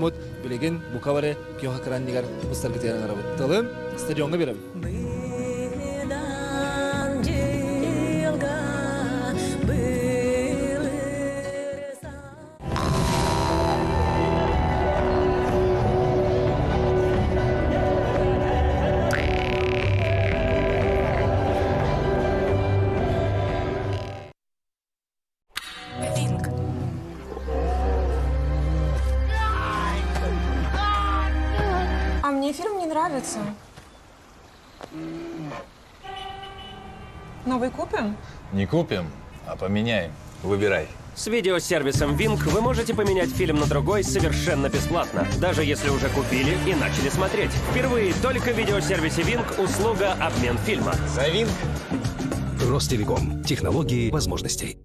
дьоммут билигин бука бары күөх экраннигар мустаргытыгар ыҥырабыт. Тылын стадиоҥҥа биэрэбин. Винг. А мне фильм не нравится. Новый купим? Не купим, а поменяем. Выбирай. С видеосервисом Wink вы можете поменять фильм на другой совершенно бесплатно, даже если уже купили и начали смотреть. Впервые только в видеосервисе Wink услуга «Обмен фильма». За Wink! Ростелеком. Технологии возможностей.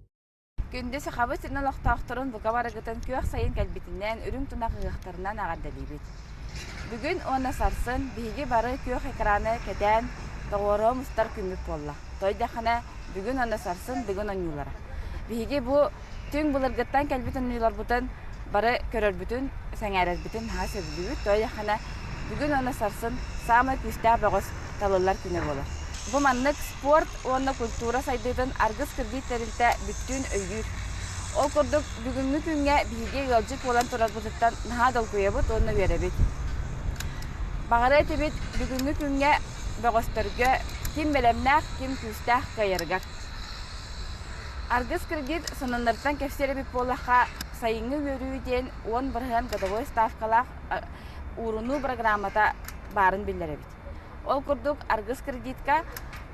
Күндү Сахабыт сирин олохтоохторун бука барыгытын күөх сайын кэлбитинэн, үрүҥ тунах ыһыахтарынан эҕэрдэлиибит. Бүгүн уонна сарсын биһиги бары күөх экраны кэтээн, тоҕуоруһа мустар күммүт буолла. Тойдахына бүгүн уонна сарсын Дыгын оонньуулара. Биһиги бу түҥ былыргыттан кэлбит оонньууларбытын бары көрөрбүтүн, сэҥээрэрбитин наһаа сөбүлүүбүт. Тойдахына бүгүн уонна сарсын саамай күүстээх бөҕөс талыллар күнэ буолар. Бу маннык спорт уонна культура сайдыытын Аргыс кредит тэрилтэ бүттүүн өйүүр. Ол курдук, бүгүҥҥү күҥҥэ биһиги ыалдьыт буолан турарбытыттан наһаа долгуйабыт уонна үөрэбит. Баҕарыа этибит бүгүҥҥү күҥҥэ бөҕөстөргө ким бэлэмнээх, ким күүстээх кыайарыгар. Аргыс кредит сонуннарыттан кэпсиэр эбит буоллахха, сайыҥҥы үөрүү диэн 10% годовой ставкалаах уурунуу программата баарын биллэрэбит. Ол курдук, Аргыс кредитка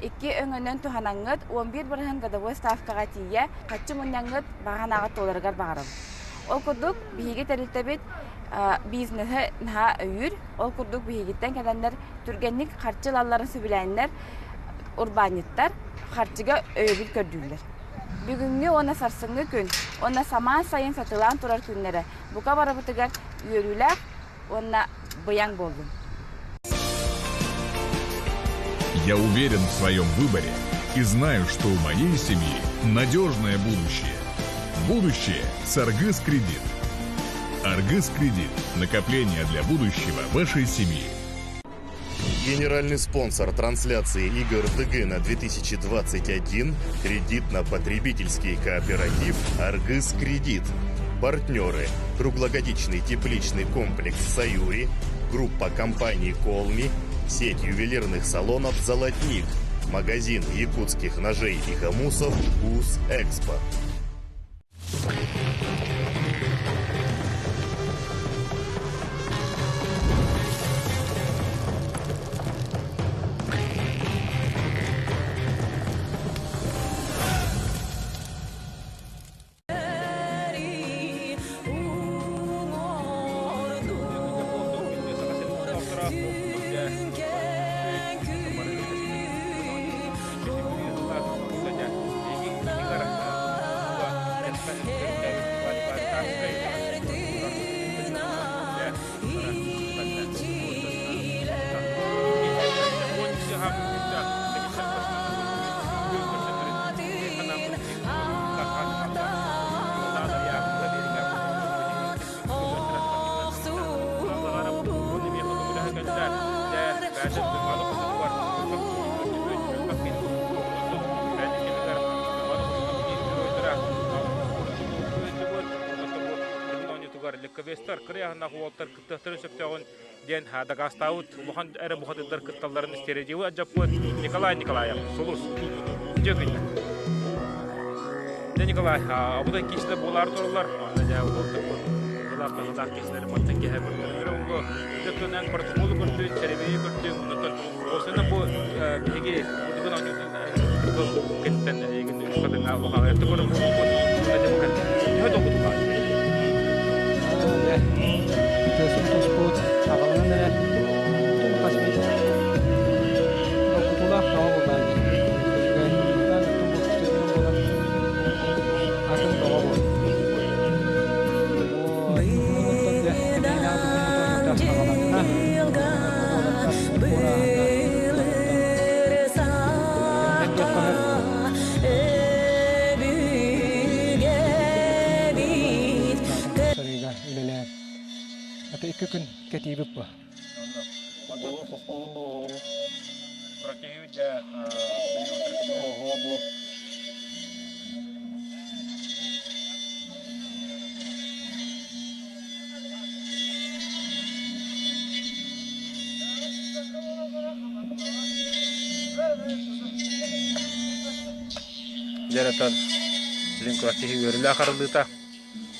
икки өҥөнөн туһанаҥҥыт 11% годовой ставкаҕа тиийэ харчы мунньаҥҥыт баҕа санааҕыт туоларыгар баҕарабыт. Ол курдук, биһиги тэрилтэбит бизнеһи наһаа өйүүр. Ол курдук, биһигиттэн кэлэннэр түргэнник харчы ылалларын сөбүлээннэр урбаанньыттар харчыга өйөбүл көрдүүллэр. Бүгүҥҥү уонна сарсыҥҥы күн уонна самаан сайын сатыылаан турар күннэрэ бука барыбытыгар үөрүүлээх уонна быйаҥ буоллун. Я уверен в своем выборе и знаю, что у моей семьи надежное будущее. Будущее с Аргыс Кредит. Аргыс Кредит. Накопление для будущего вашей семьи. Генеральный спонсор трансляции игр ДГ на 2021 – кредитно-потребительский кооператив «Аргыс Кредит». Партнеры – круглогодичный тепличный комплекс «Саюри», группа компаний «Колми», сеть ювелирных салонов «Золотник», магазин якутских ножей и хомусов «УС Экспо». Легковестар кырыаһынах уолтар кыттыахтарын сөптөөҕүн диэн дакаастаабыт улахан эрэ бухатыырдар кытталларын стереотибы адьаппыт Николай Николаев Сулус Дьөгүннэ. Дьэ Николай, абытай киһилэр буолаары тураллар. Дьэ уолтарбыт ылаах ылаах киһилэр мантан киһэ көрдөрөр оҥго. Дьэ протоколу көрдүн, сэрэбэйи көрдүн, онтон осына бу биһиги будугун оонньуутун кэнниттэн эйигин үс хатыҥа улахан эрдэ көрөн буолбут. Дьэ бу төһө долгутулаах? Тыасым туспут, аҕалынан эрэ хас биир долгутуулаах тоҕо буоллаан үчүгэй буолар атын тоҕо буол Ата икки күн кэтиибит бу. Дьэрэтэн билин күрэхтэһии үөрүүлээх арыллыыта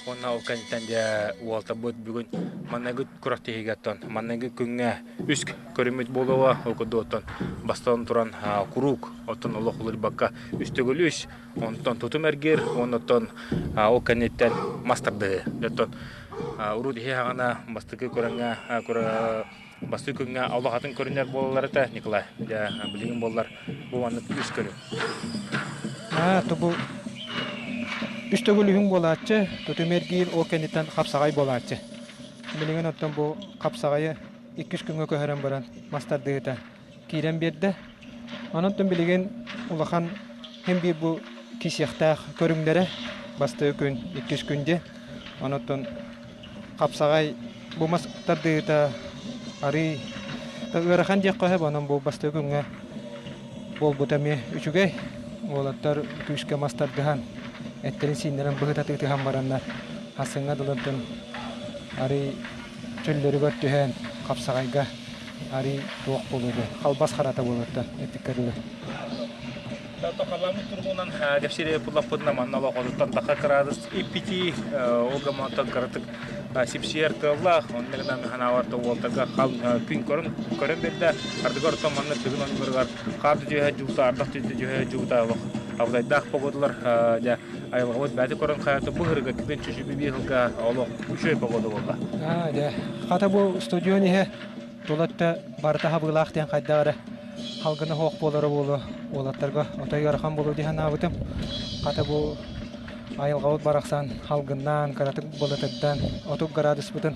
уонна ол кэнниттэн дьэ уолтабыт бүгүн манныгы күрэхтэһиигэ оттон манныгы күҥҥэ үс көрүммүт буолуоҕа ол курдук оттон бастаан туран куруук оттон олох уларыйбакка үс төгүл үс онтон тутум эргиир уонна оттон ол кэнниттэн мас тардыһыы оттон урут иһи хаҕана бастакы көрөҥҥө бастакы күҥҥэ олох атын көрүнэр буолаллар этэ Николай дьэ билигин буоллар бу маннык үс көрүҥ Аа, то бу үс төгүл үһүн буолааччы, тутум эргиир ол кэнниттэн хапсаҕай буолааччы. Билигин оттон бу хапсаҕайы иккис күҥҥэ көһөрөн баран мас тардыһыыта киирэн биэрдэ. Онон билигин улахан син биир бу кисиэхтээх көрүҥнэрэ бастакы күн, иккис күн диэн. Онон хапсаҕай бу мас тардыыта арыый ыарахан диэххэ сөп, онон бу бастакы күҥҥэ буолбута эмиэ үчүгэй. Уолаттар күүскэ мас тардыһан, эттэрин-сииннэрин быһыта тыытыһан бараннар, хасыҥҥа дылы арыый чөллөрүгэр түһэн хапсаҕайга арый туох буолуо халбас харата буолуоттан эппиккэ дылы. Тохаламмыт тургунан кэпсири пулаппытына манна олохотуттан таха кыраадыс иппити ол гамонтан кыратык сипсиэр тыаллаах онно гынан ханааварта уолтарга хал күн көрөн көрөн берде ардыгар оттон манна тыгын оҥгырыгар хаар түһэ дьуута ардах түһэ дьуута олох абытайдаах погодалар дьэ айылҕабыт бэйэтэ көрөн хайата бу ырыга кипен чүчүбү биир сылга олох үчүгэй погода буолла. Аа дьэ хата бу стадион иһэ тула өттө барыта хабыылаах диэн хайдах эрэ халгына суох буолара буолуо уолаттарга отой ыарахан буолуо дии санаабытым. Хата бу айылҕабыт барахсан халгыннаан кыратык былытырдан 30 градуспутун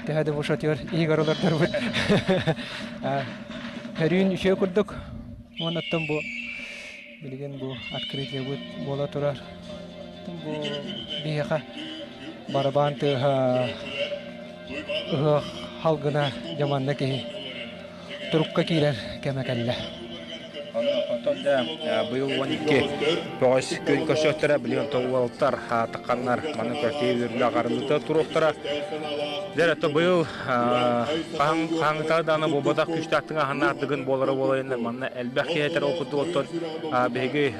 төһө да бу шатер иһигэр олордорбут Өрүүн үчүгэй курдук уонна оттон бу Билигин бу открытиебыт буола турар. Бу биһиэхэ барабаан тыаһа ыһыах халгына дьэ манна киһи турукка киирэр кэмэ кэллэ. Онтон да быйыл 12 көҕүс күн көрсүөхтэрэ билигин уолаттар тахханнар манна көртии үөрүүлээх арыллыыта туруохтара. Дьэ это быйыл хаһан даҕаны буолбатах күүстээх тыҥааһыннаах дыгын буолара буолайын манна элбэх киһи этэр ол курдук оттон биһиги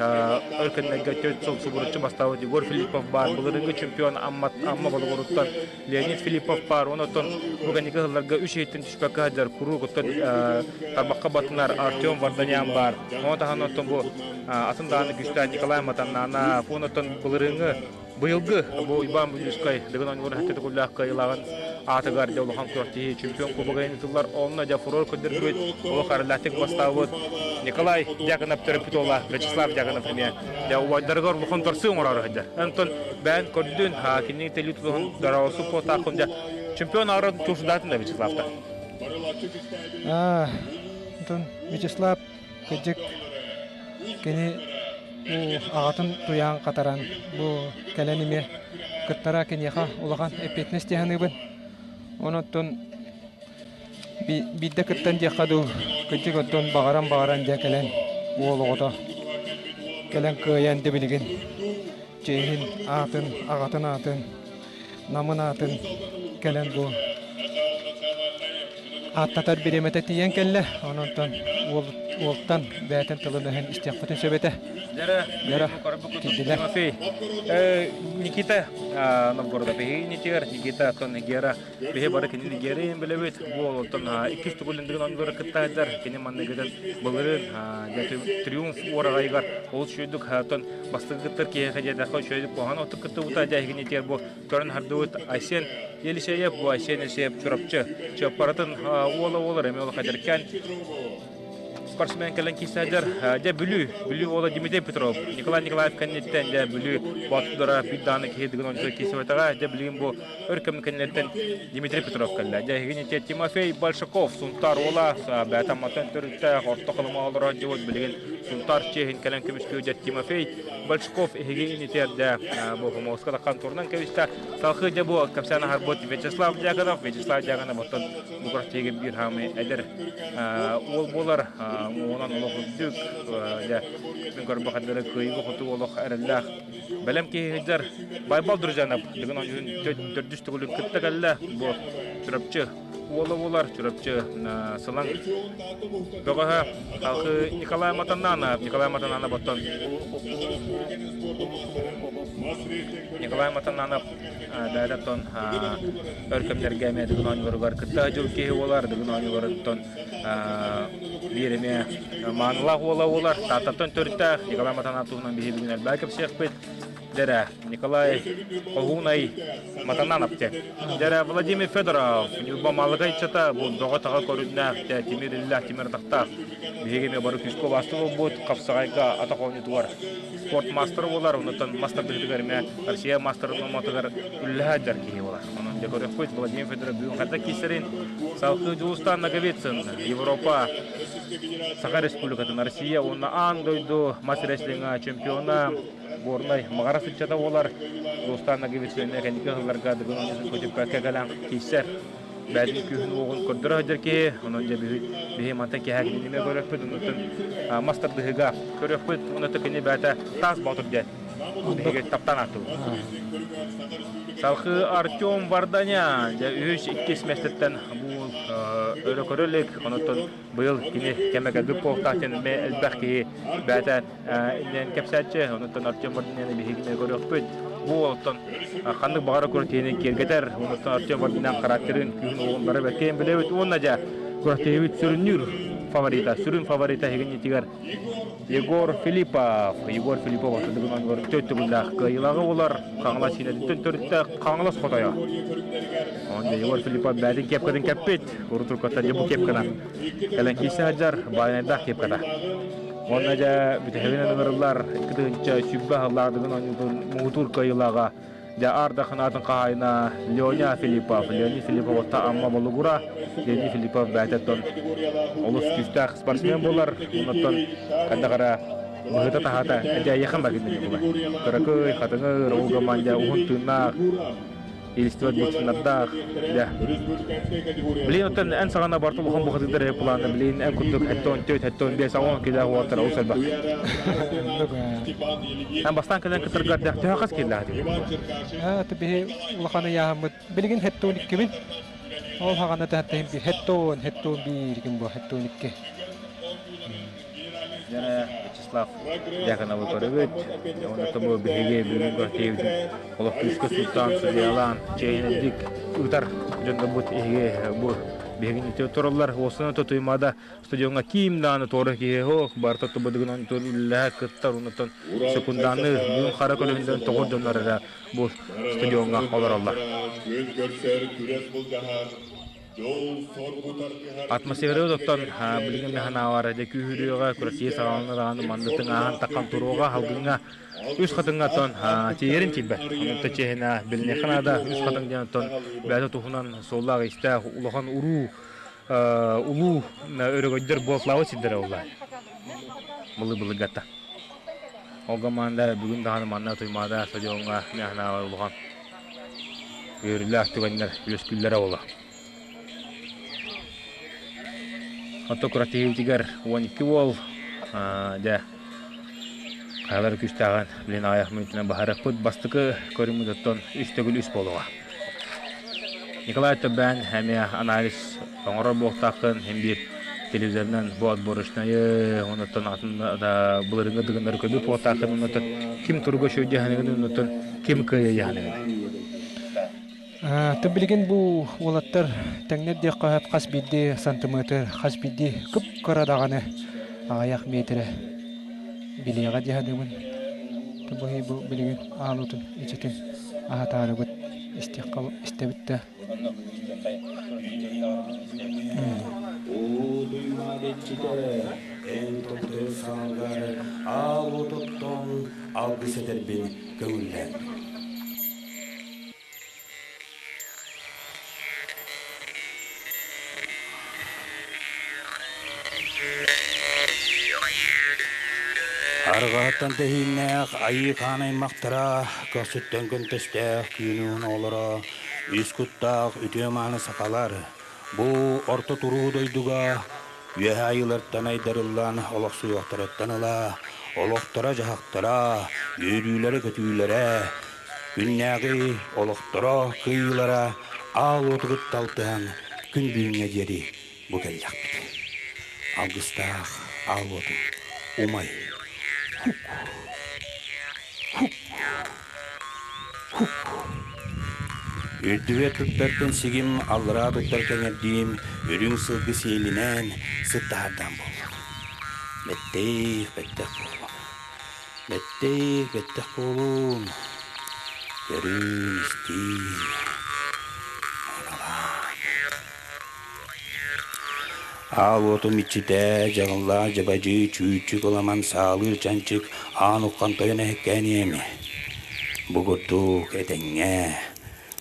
өр кэмнэргэ төрт сыл субуруччу бастаабыт Егор Филиппов баар былырыыҥҥы чемпион Амма Амма Болугуруттан Леонид Филиппов баар уонна оттон бу кэнники сылларга үс иһиттэн түспэккэ сылдьар куруук оттон тарбахха баттанар Артем Варданян баар ону таһынан оттон бу атын даҕаны күүстээх Николай Матаннанов уонна оттон былырыыҥҥы Быйылгы бу Уйбаан Бүлүүскэй Дыгын оонньууларын сэттэ төгүллээх кыайыылааҕын аатыгар дьэ улахан күрэхтэһии чемпион кубога ыытыллар. Онно дьэ фурор көрдөрбүт, олох эрэллээхтик бастаабыт Николай Дьяконов төрөппүт уола Вячеслав Дьяконов эмиэ дьэ убайдарыгар улахан торсуу оҥороору сылдьар. Онтон бэйэн көрдүн, кинини телүү тутуһун дороосу куотааххын дьэ чемпион аҕарын чуусудаатын да Вячеславта. Аа, онтон Вячеслав кырдьык кини бу аҕатын туйаан хатаран бу кэлэн эмиэ кыттара киниэхэ улахан эппиэтинэс дии саныыбын. Онон биирдэ кыттан диэххэ дуу, кырдьык оттон баҕаран-баҕаран дьэ кэлэн уол оҕото кэлэн кыайан да билигин чиэһин аатын, аҕатын аатын, намын аатын кэлэн бу ааттатар бириэмэтэ тиийэн кэллэ. Онон уол, уолтан бэйэтин тылын-өһүн истиэхпитин сөп этэ. Дьэрэ, киирдилэр. Тимофей, Никита Новгородов биһиги Никита оттон Гера биһи бары кинини Герин билэбит. Бу оттон иккис төгүлүн оонньуулары кыттаайдар. Кини манныгытын былырыын триумф уораҕайыгар олус үчүгэйдик оттон бастакы кыттар киһиэхэ диэтэххэ үчүгэйдик куһаҕан оттук кыттыбыта дьэ тиэр бу көрөн хардыбыт Айсен Елисеев бу Айсен Елисеев Чурапчы Чыаппаратын уола уолар эмиэ улахан эдэркээн. спортсмен кэлэн киирсээдэр. Дьэ Бүлүү, Бүлүү уола Дмитрий Петров, Николай Николаев кэнниттэн дьэ Бүлүү боотурдара биир даҕаны киһи дыгын оонньуута киирсибэтэҕэ. Дьэ билигин бу өр кэм кэннилэриттэн Дмитрий Петров кэллэ. Дьэ эһигини Тимофей Большаков, Сунтаар уола, бэйэтэ Амматтан төрүттээх, Орто Халыма олорор дьыбыт билигин Сунтаар чиэһин кэлэн көмүскүү дьэ Тимофей Большаков эһиги инитиэр дьэ бу Помолска таххан турунан кэбистэ. Салхыы дьэ бу кэпсээн аһарбыт Вячеслав Дьяконов, Вячеслав Дьяконов оттон бу күрэхтэһиигэ биир хаамыы эдэр уол буолар, онон олох үрдүк, дьэ мин көрбөх эрдэрэ кыайыыга хоту олох эрэллээх бэлэм киһи сылдьар. Байбал Друзьянов бүгүн оонньуутун төрдүс төгүлүн кытта кэллэ. Бу Чурапчы уола буолар, Чурапчы Сылаҥ бөҕөһө Халхы Николай Матананов, Николай Матананов оттон Николай Матананов бэйэтэ өр кэмнэргэ эмиэ Дыгын оонньууларыгар кытта дьыл киһи буолар, Дыгын оонньууларыттан биир эмиэ маанылаах уола буолар. Тааттаттан төрүттээх Николай Матананов туһунан биһиги бүгүн элбэҕи кэпсиэхпит. Дэрэ Николай Хоһуунай Матананов диэн. Дэрэ Владимир Федоров, Ньурба Маалыкай ыччата бу бөҕө-таҕа көрүннээх, тимир иллээх, тимир атахтаах. Биһиги эмиэ бары күүскэ убаастык буолбут, хапсаҕайга атах оонньуутугар спорт маастара буолар, оннуттан мастардыытыгар эмиэ Россия маастарын оматыгар үллэһэ сылдьар киһи буолар. Онон дьэ көрүөхпүт Владимир Федоров бүгүн хайдах киирсэрин. Салгыы Дьулустаан Ноговицын, Европа, Саха Республикатын, Россия уонна аан дойду мас-рестлинга чемпиона, Горнай Маҕарас ыччата буолар. Дьулустаан Ноговицын эмиэ кэнники сылларга Дыгын оонньуутун көтүппэккэ кэлэн киирсэр. Бэйэтин күүһүн-уоҕун көрдөрө сылдьар киһи, онон дьэ биһи мантан киэһэ кинини эмиэ көрүөхпүт, оннуттан мас тардыһыыга көрүөхпүт, оннуттан кини бэйэтэ Таас Боотур диэн биһиги таптаан ааттыыбыт. Салхыы Артем Варданян, дьэ үһүс иккис миэстэттэн бу өрө көрө илик, онуттан быйыл кини кэмэ кэлбит буолуохтаах диэн эмиэ элбэх киһи бэйэтэ иннинэн кэпсээччи, онуттан Артем Варданяны биһиги эмиэ көрүөхпүт. Бу уолтан ханнык баҕара күрэхтэһиини киэргэтэр, онуттан Артем Варданян характерын, күүһүн-уоҕун бары бэркэйэн билэбит уонна дьэ күрэхтэһиибит сүрүннүүр фаворита, сүрүн фаворита эһигиннитигэр Егор Филиппов. Егор Филиппов ортотугун оҥор төрт төгүллээх кыайыылааҕы буолар. Хаҥалас сиинэтиттэн төрүттээх Хаҥалас хотойо. Онно Егор Филиппов бэйэтин кепкатын кэппит. Урутуркаттан дьэ бу кепкана. Кэлэн киирсэ сылдьар баайнайдаах кепката. Уонна дьэ бүтэһигинэн ыҥырыллар 2 тыһыынча 20 сыллаах Дыгын оонньуутун муҥутуур кыайыылааҕа Дьэ Ардахын аатын хаһаайына Леня Филиппов. Леонид Филиппов отта Амма Болугура. Леонид Филиппов бэйэтэ олус күүстээх спортсмен буолар. Оннуттан хайдах эрэ быһыта таһаата эдьэ эйиэхэн баргын буолар. Кыракый, хатыҥыр, ол команда уһун тыыннаах, илистибэт бутсунардаах. Дьэ. Билин оттон эн саҕана барыта улахан бухатыырдар эрэ планы билин эн курдук 74, 75, 10 килээх уолаттар олус элбэх. Эн бастаан кэлэн кытаргар төһө хас киилээх этигин? Биһи улахан ыйааһыммыт билигин 72-бин. Ол хаҕана тэһэттэһим би 70, 71 ким бу 72. Дьэ, Вячеслав Дьяконовы көрөбүт. Уонна тобу биһиги бүгүн көртиибит олох күүскэ сууттаан, судьуйалаан, чэйинэрдик ыытар дьоннорбут эһиги бу биһигини тураллар. Уосуна тутуймада стадиоҥҥа ким даҕаны туора киһи суох, барыта тубадыгынан үлэлэһэ кыттар, оннуттан секунданы бүгүн хара көлөһүнтэн тоҕор дьоннор эрэ бу стадиоҥҥа олороллор. Атмосфера оттон билигин ханаавар дьэ күүһүрүөҕэ, күрэхтэһии саҕаланар даҕаны манна тыҥааһын таххан туруоҕа, салгыҥҥа үс хатыҥҥа оттон тиийэрин тиийбэт. Онон чиэһинэ билиниэххэ наада, үс хатыҥ диэн оттон бэйэтэ туһунан суоллаах-иистээх улахан уруу улуу өрөгөйдөр буоллаабыт сирдэрэ буолла. Былыр-былыргатта. Ол команда бүгүн даҕаны манна Туймаада стадиоҥҥа мэхэнээҕэ улахан үөрүүлээх түгэннэр үөскүүллэрэ буолла. Оттон күрэхтэһиибитигэр 12 уол дьэ хайалара күүстээҕин билин аҕыйах мүнүүтүнэн баһарыахпыт. Бастакы көрүҥмүт оттон үс төгүл үс буолуоҕа. Николай Төбөөн эмиэ анализ оҥорор буолуохтааххын син биир телевизорынан бу отборочнайы, онуттан атын да былырыыҥҥы дыгыннары көрбүт буолуохтааххын, онуттан ким туруга үчүгэй онуттан ким кыайа Ты билигин бу уолаттар тэҥнэр диэххэ сөп хас биирдии сантиметр, хас биирдии кып-кыра даҕаны аҕыйах миэтэрэ билиэҕэ дии саныыбын. Бу билигин аал уутун ичитин аһатаарыбыт истиэххэ истэбит да. Эн томтойор саҥаргар аал уотуттан алгыс этэрбин көҥүллээн. Арҕаһыттан тэһииннээх айыы хаан аймахтара, көхсүттэн көнтөстөөх түүнүн оҕолоро, үс куттаах үтүө-мааны сахалар, бу орто туруу дойдуга үөһэ айыылартан айдарыллан олохсуйуохтарыттан ыла олохторо-дьаһахтара, үөрүүлэрэ-көтүүлэрэ, күннээҕи олохторо, кыайыылара аал уотугут талтыһан күн бүгүҥҥэ диэри бу кэллэхпит. Алгыстаах аал уотун умай. Хук! Хук! Хук! Үрдүбэр туттартан сигим, аллараа туттар кэҥэрдиим, үрүҥ сылгы сиэлинэн сыттаһардаан буолла. Бэттээх, бэттэх буолла. Бэттээх, бэттэх буолуум. Көрүүн, истиим. Аналаан. Аал уотум иччитэ, дьаҥыллаах дьабадьы, чүүччүк ыламан саалыыр чанчык, аан уххан тойон эһэккээниэм. Бу курдук этэҥҥэ,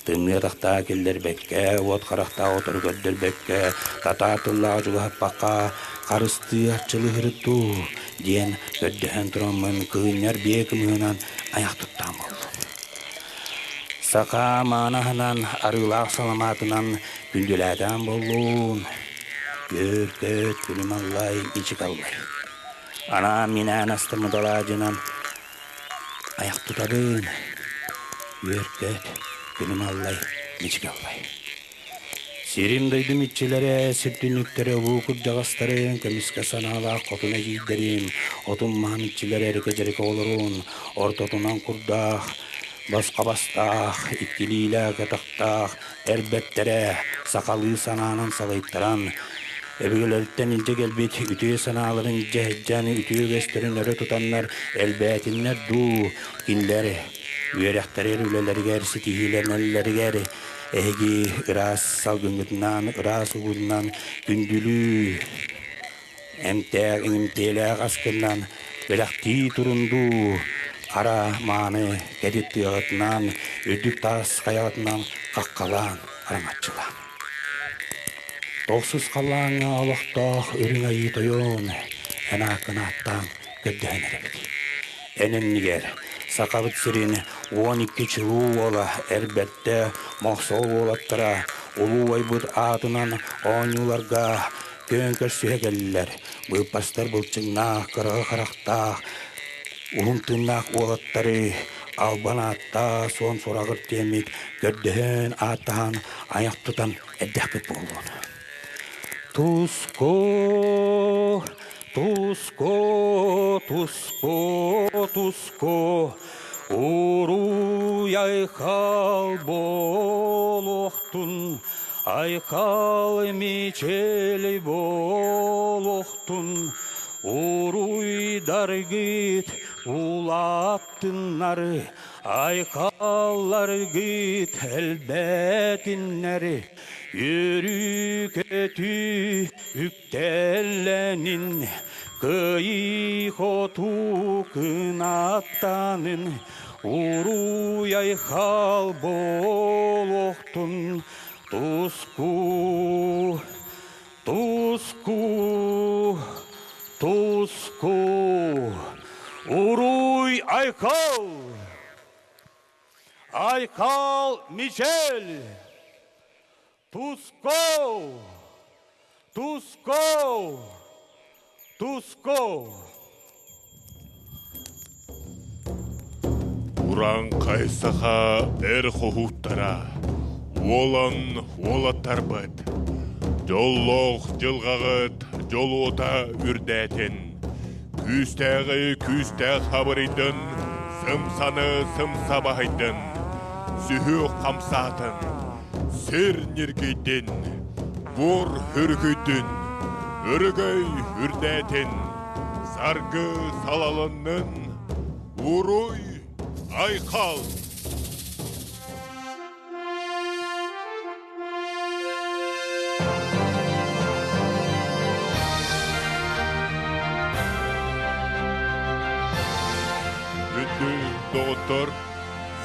тымныы атахтаах киллэрбэккэ, уот харахтаах отору көрдөрбөккө, татаар тыллаах дьулуһаппакка, харыстыы арчылыһырыт дуу диэн көрдөһөн тураммын кыынньар биэ кымыһынан айах туттаан буоллум. Саха мааны аһынан, арыылаах саламаатынан күндүлээтээн буоллун. Үөр-көт, күлүм аллай, ичик аллай. Анаан-минээн астыммыт алаадьынан айах тутабын. Үөр-көт, күлүм аллай, мичик аллай. Сирим-дойдум иччилэрэ, сир түннүктэрэ улуу кырдьаҕастарын, көмүскэ санаалаах хотун эдьиийдэрим, отун-маһын иччилэрэ эрикэ-дьэрикэ олорун, ортотунан курдаах, босхо бастаах, иккилиилээх атахтаах эр бэртэрэ сахалыы санаанан салайтаран, өбүгэлэриттэн илдьэ кэлбит үтүө санааларын илдьэ сылдьан үтүө үгэстэрин өрө тутаннар элбээтиннэр дуу, кинилэр үөрэхтэригэр, үлэлэригэр ситиһиилэнэллэригэр Эһиги ыраас салгыҥҥытынан, ыраас угуннан күндүлүү, эмтээх, иҥимтиэлээх аскыннан бэлэхтии турун дуу, хара мааны кэтит тыаҕытынан, үрдүк таас хайаҕытынан хаххалаан, араҥаччылаан. Тохсус халлааҥҥа олохтоох Үрүҥ Айыы Тойон эн ааккын ааттаан көрдөһөн эрэбит. Эн иннигэр Сахабыт сирин 12 чулуу уола эр бэртэ Мохсоҕол уолаттара улуу убайбыт аатынан оонньууларга күөн көрсүһэ кэллилэр. Быыппастар былчыҥнаах, кыраҕы харахтаах, уһун тыыннаах уолаттары албан ааттаах суон сураҕыр диэммит көрдөһөн ааттаһан айах тутан эрдэхпит буолуон. Туску, туску, туску, туску, уруй айхал буолуохтун, айхал мичил буолуохтун, уруйдаргыт улааттыннар, айхалларгыт элбэтиннэр, Үөрүү-көтүү үктэллэнин, кыайыы-хотуу кынаттанын, уруй-айхал буолуохтун, туску, туску, туску, уруй-айхал! Айхал Мичел! Туско! Туско! Туско! Урааҥхай саха эр хоһууттара, уолан уолаттарбыт, дьоллоох дьылҕаҕыт дьолуота үрдээтин, Күүстээҕи күүстээх хабырыйдын, сымсаны сымса баһыйдын, сүһүөх хамсаатын, сир ньиргийдин, буор үргүйдүн, өрөгөй үрдээтин, саргы салалыннын, уруй айхал!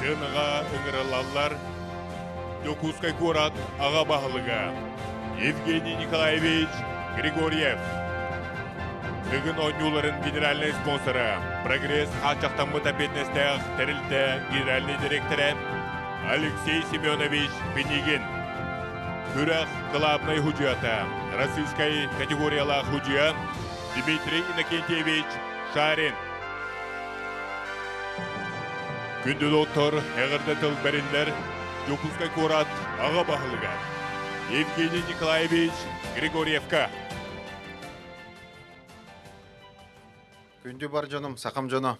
Сыанаҕа ыҥырыллаллар Дьокуускай куорат аҕа баһылыга Евгений Николаевич Григорьев. Дыгын оонньууларын генеральнай спонсора Прогресс хааччахтаммыт эппиэтинэстээх тэрилтэ генеральнай дириэктэрэ Алексей Семенович Пинигин. Күрэх главнай худьуйата российскай категориялаах худьуйа Дмитрий Иннокентьевич Шарин. Күндү доктор эҕэрдэ тыл бэриллэр Дьокуускай куорат аҕа баһылыга Евгений Николаевич Григорьевка. Күндү бар дьонум, сахам дьоно,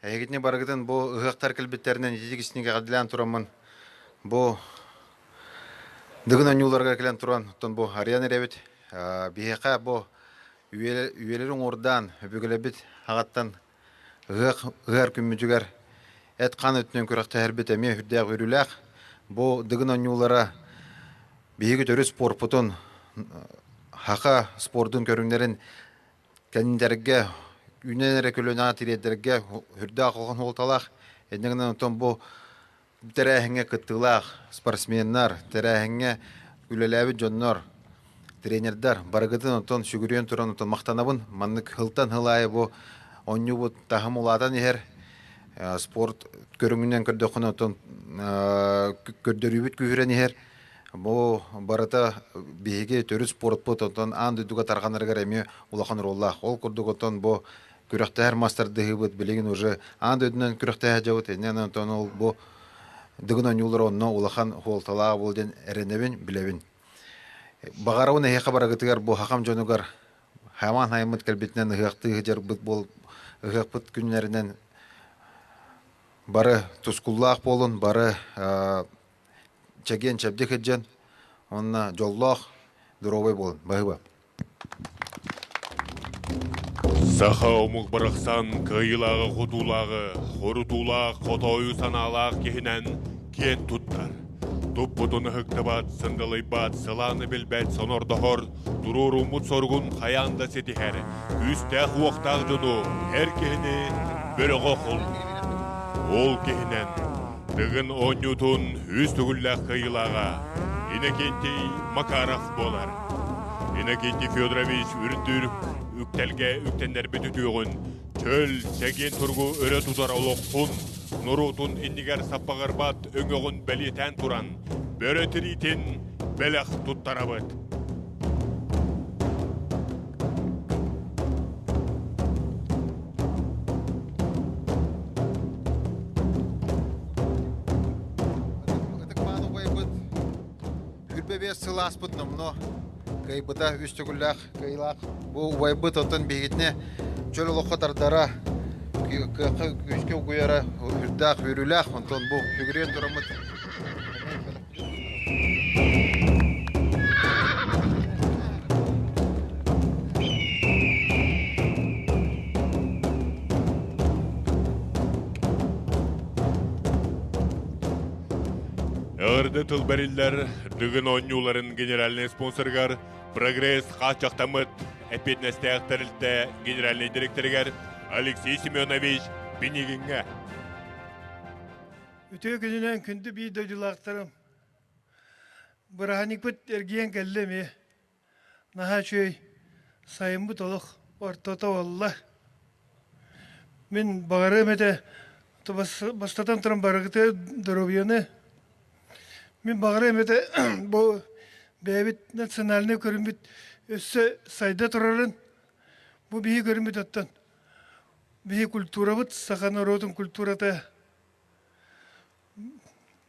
эһигитини барыгытын бу ыһыахтар кэлбиттэринэн ититик истиҥ эҕэрдэлээн тураммын, бу Дыгын оонньууларыгар кэлэн туран, оттон бу арыйан эрэбит. Биһиэхэ бу үйэлэри уҥуордаан, өбүгэлэрбит аҕаттан ыһыах ыһар күммүтүгэр эт-хаан өттүнэн күрэхтэһэрбит эмиэ сүрдээх үөрүүлээх. Бу Дыгын оонньуулара биһиги төрүт спорпутун, саха спордун көрүҥнэрин кэннилэргэ, үүнэн эрэ көлүөнэҕэ тириэрдэргэ сүрдээх улахан суолталаах. Инньэ гынан оттон бу тэрээһиҥҥэ кыттыылаах спортсменнар, тэрээһиҥҥэ үлэлээбит дьоннор, тренердэр барыгытын оттон сүгүрүйэн туран оттон махтанабын. Маннык сылтан сыл аайы бу оонньуубут таһым улаатан иһэр. Спорт көрүҥүнэн көрдөххүнэ оттон көрдөрүүбүт күүһүрэн иһэр. Бу барыта биһиги төрүт спортпут оттон аан дойдуга тарҕанарыгар эмиэ улахан оруоллаах. Ол курдук оттон бу күрэхтэһэр мастардыһыыбыт билигин уже аан дойдунан күрэхтэһэ дьабыт инньэ онтон ол бу Дыгын оонньуулар онно улахан суолталаах буол диэн эрэнэбин, билэбин. Баҕарабын эһиэхэ барыгытыгар бу хахам дьонугар хамаан хайаммыт кэлбитинэн ыһыахтыы сылдьарбыт буол ыһыахпыт күннэринэн бары тускуллаах буолун, бары чэгиэн-чэбдик сылдьан уонна дьоллоох, доруобай буолун. Баһыыба. Саха омук барахсан кыайыылааҕы-хотуулааҕы, хорутуулаах хотоойу санаалаах киһинэн киэн туттар. Туппутун ыһыктыбат, сындалыйбат, сылааны билбэт сонордоһор, туруоруммут соругун хайаан да ситиһэр, күүстээх-уохтаах дьону, эр киһини бөрөҕө холбуур. Ол киһинэн Дыгын оонньуутун үс төгүллээх кыайыылааҕа Иннокентий Макаров буолар. Иннокентий Федорович үрдүр үктэлгэ үктэннэрбит үтүөҕүн, чөл, чэгиэн туругу өрө тутар олоххун, норуотун иннигэр саппаҕырбат өҥөҕүн бэлиэтээн туран, бөрө тириитин бэлэх туттарабыт. Ытык-мааны убайбыт 25 сыл ааспыт номнуо кыайбыта үс төгүллээх кыайыылаах. Бу убайбыт оттон биһигитини чөл олоххо тардара, кыахха күүскэ угуйара үрдээх үөрүүлээх. Онтон бу сүгүрүйэн тураммыт Эҕэрдэ тыл бэриллэр Дыгын оонньууларын генеральнай спонсорыгар Прогресс хааччахтаммыт эппиэтинэстээх тэрилтэ генеральнай директорыгар Алексей Семенович Пинигиҥҥэ. Үтүө күнүнэн күндү биир дойдулаахтарым. Бырааһынньыкпыт эргийэн кэллэ эмиэ. Наһаа үчүгэй сайыммыт олох ортото буолла. Мин баҕарыам этэ бастатан туран барыгыты доруобуйаны. Мин баҕарыам этэ бу бэйэбит национальнай көрүммүт өссө сайда турарын бу биһи көрүммүт оттон биһи культурабыт саха норуотун культурата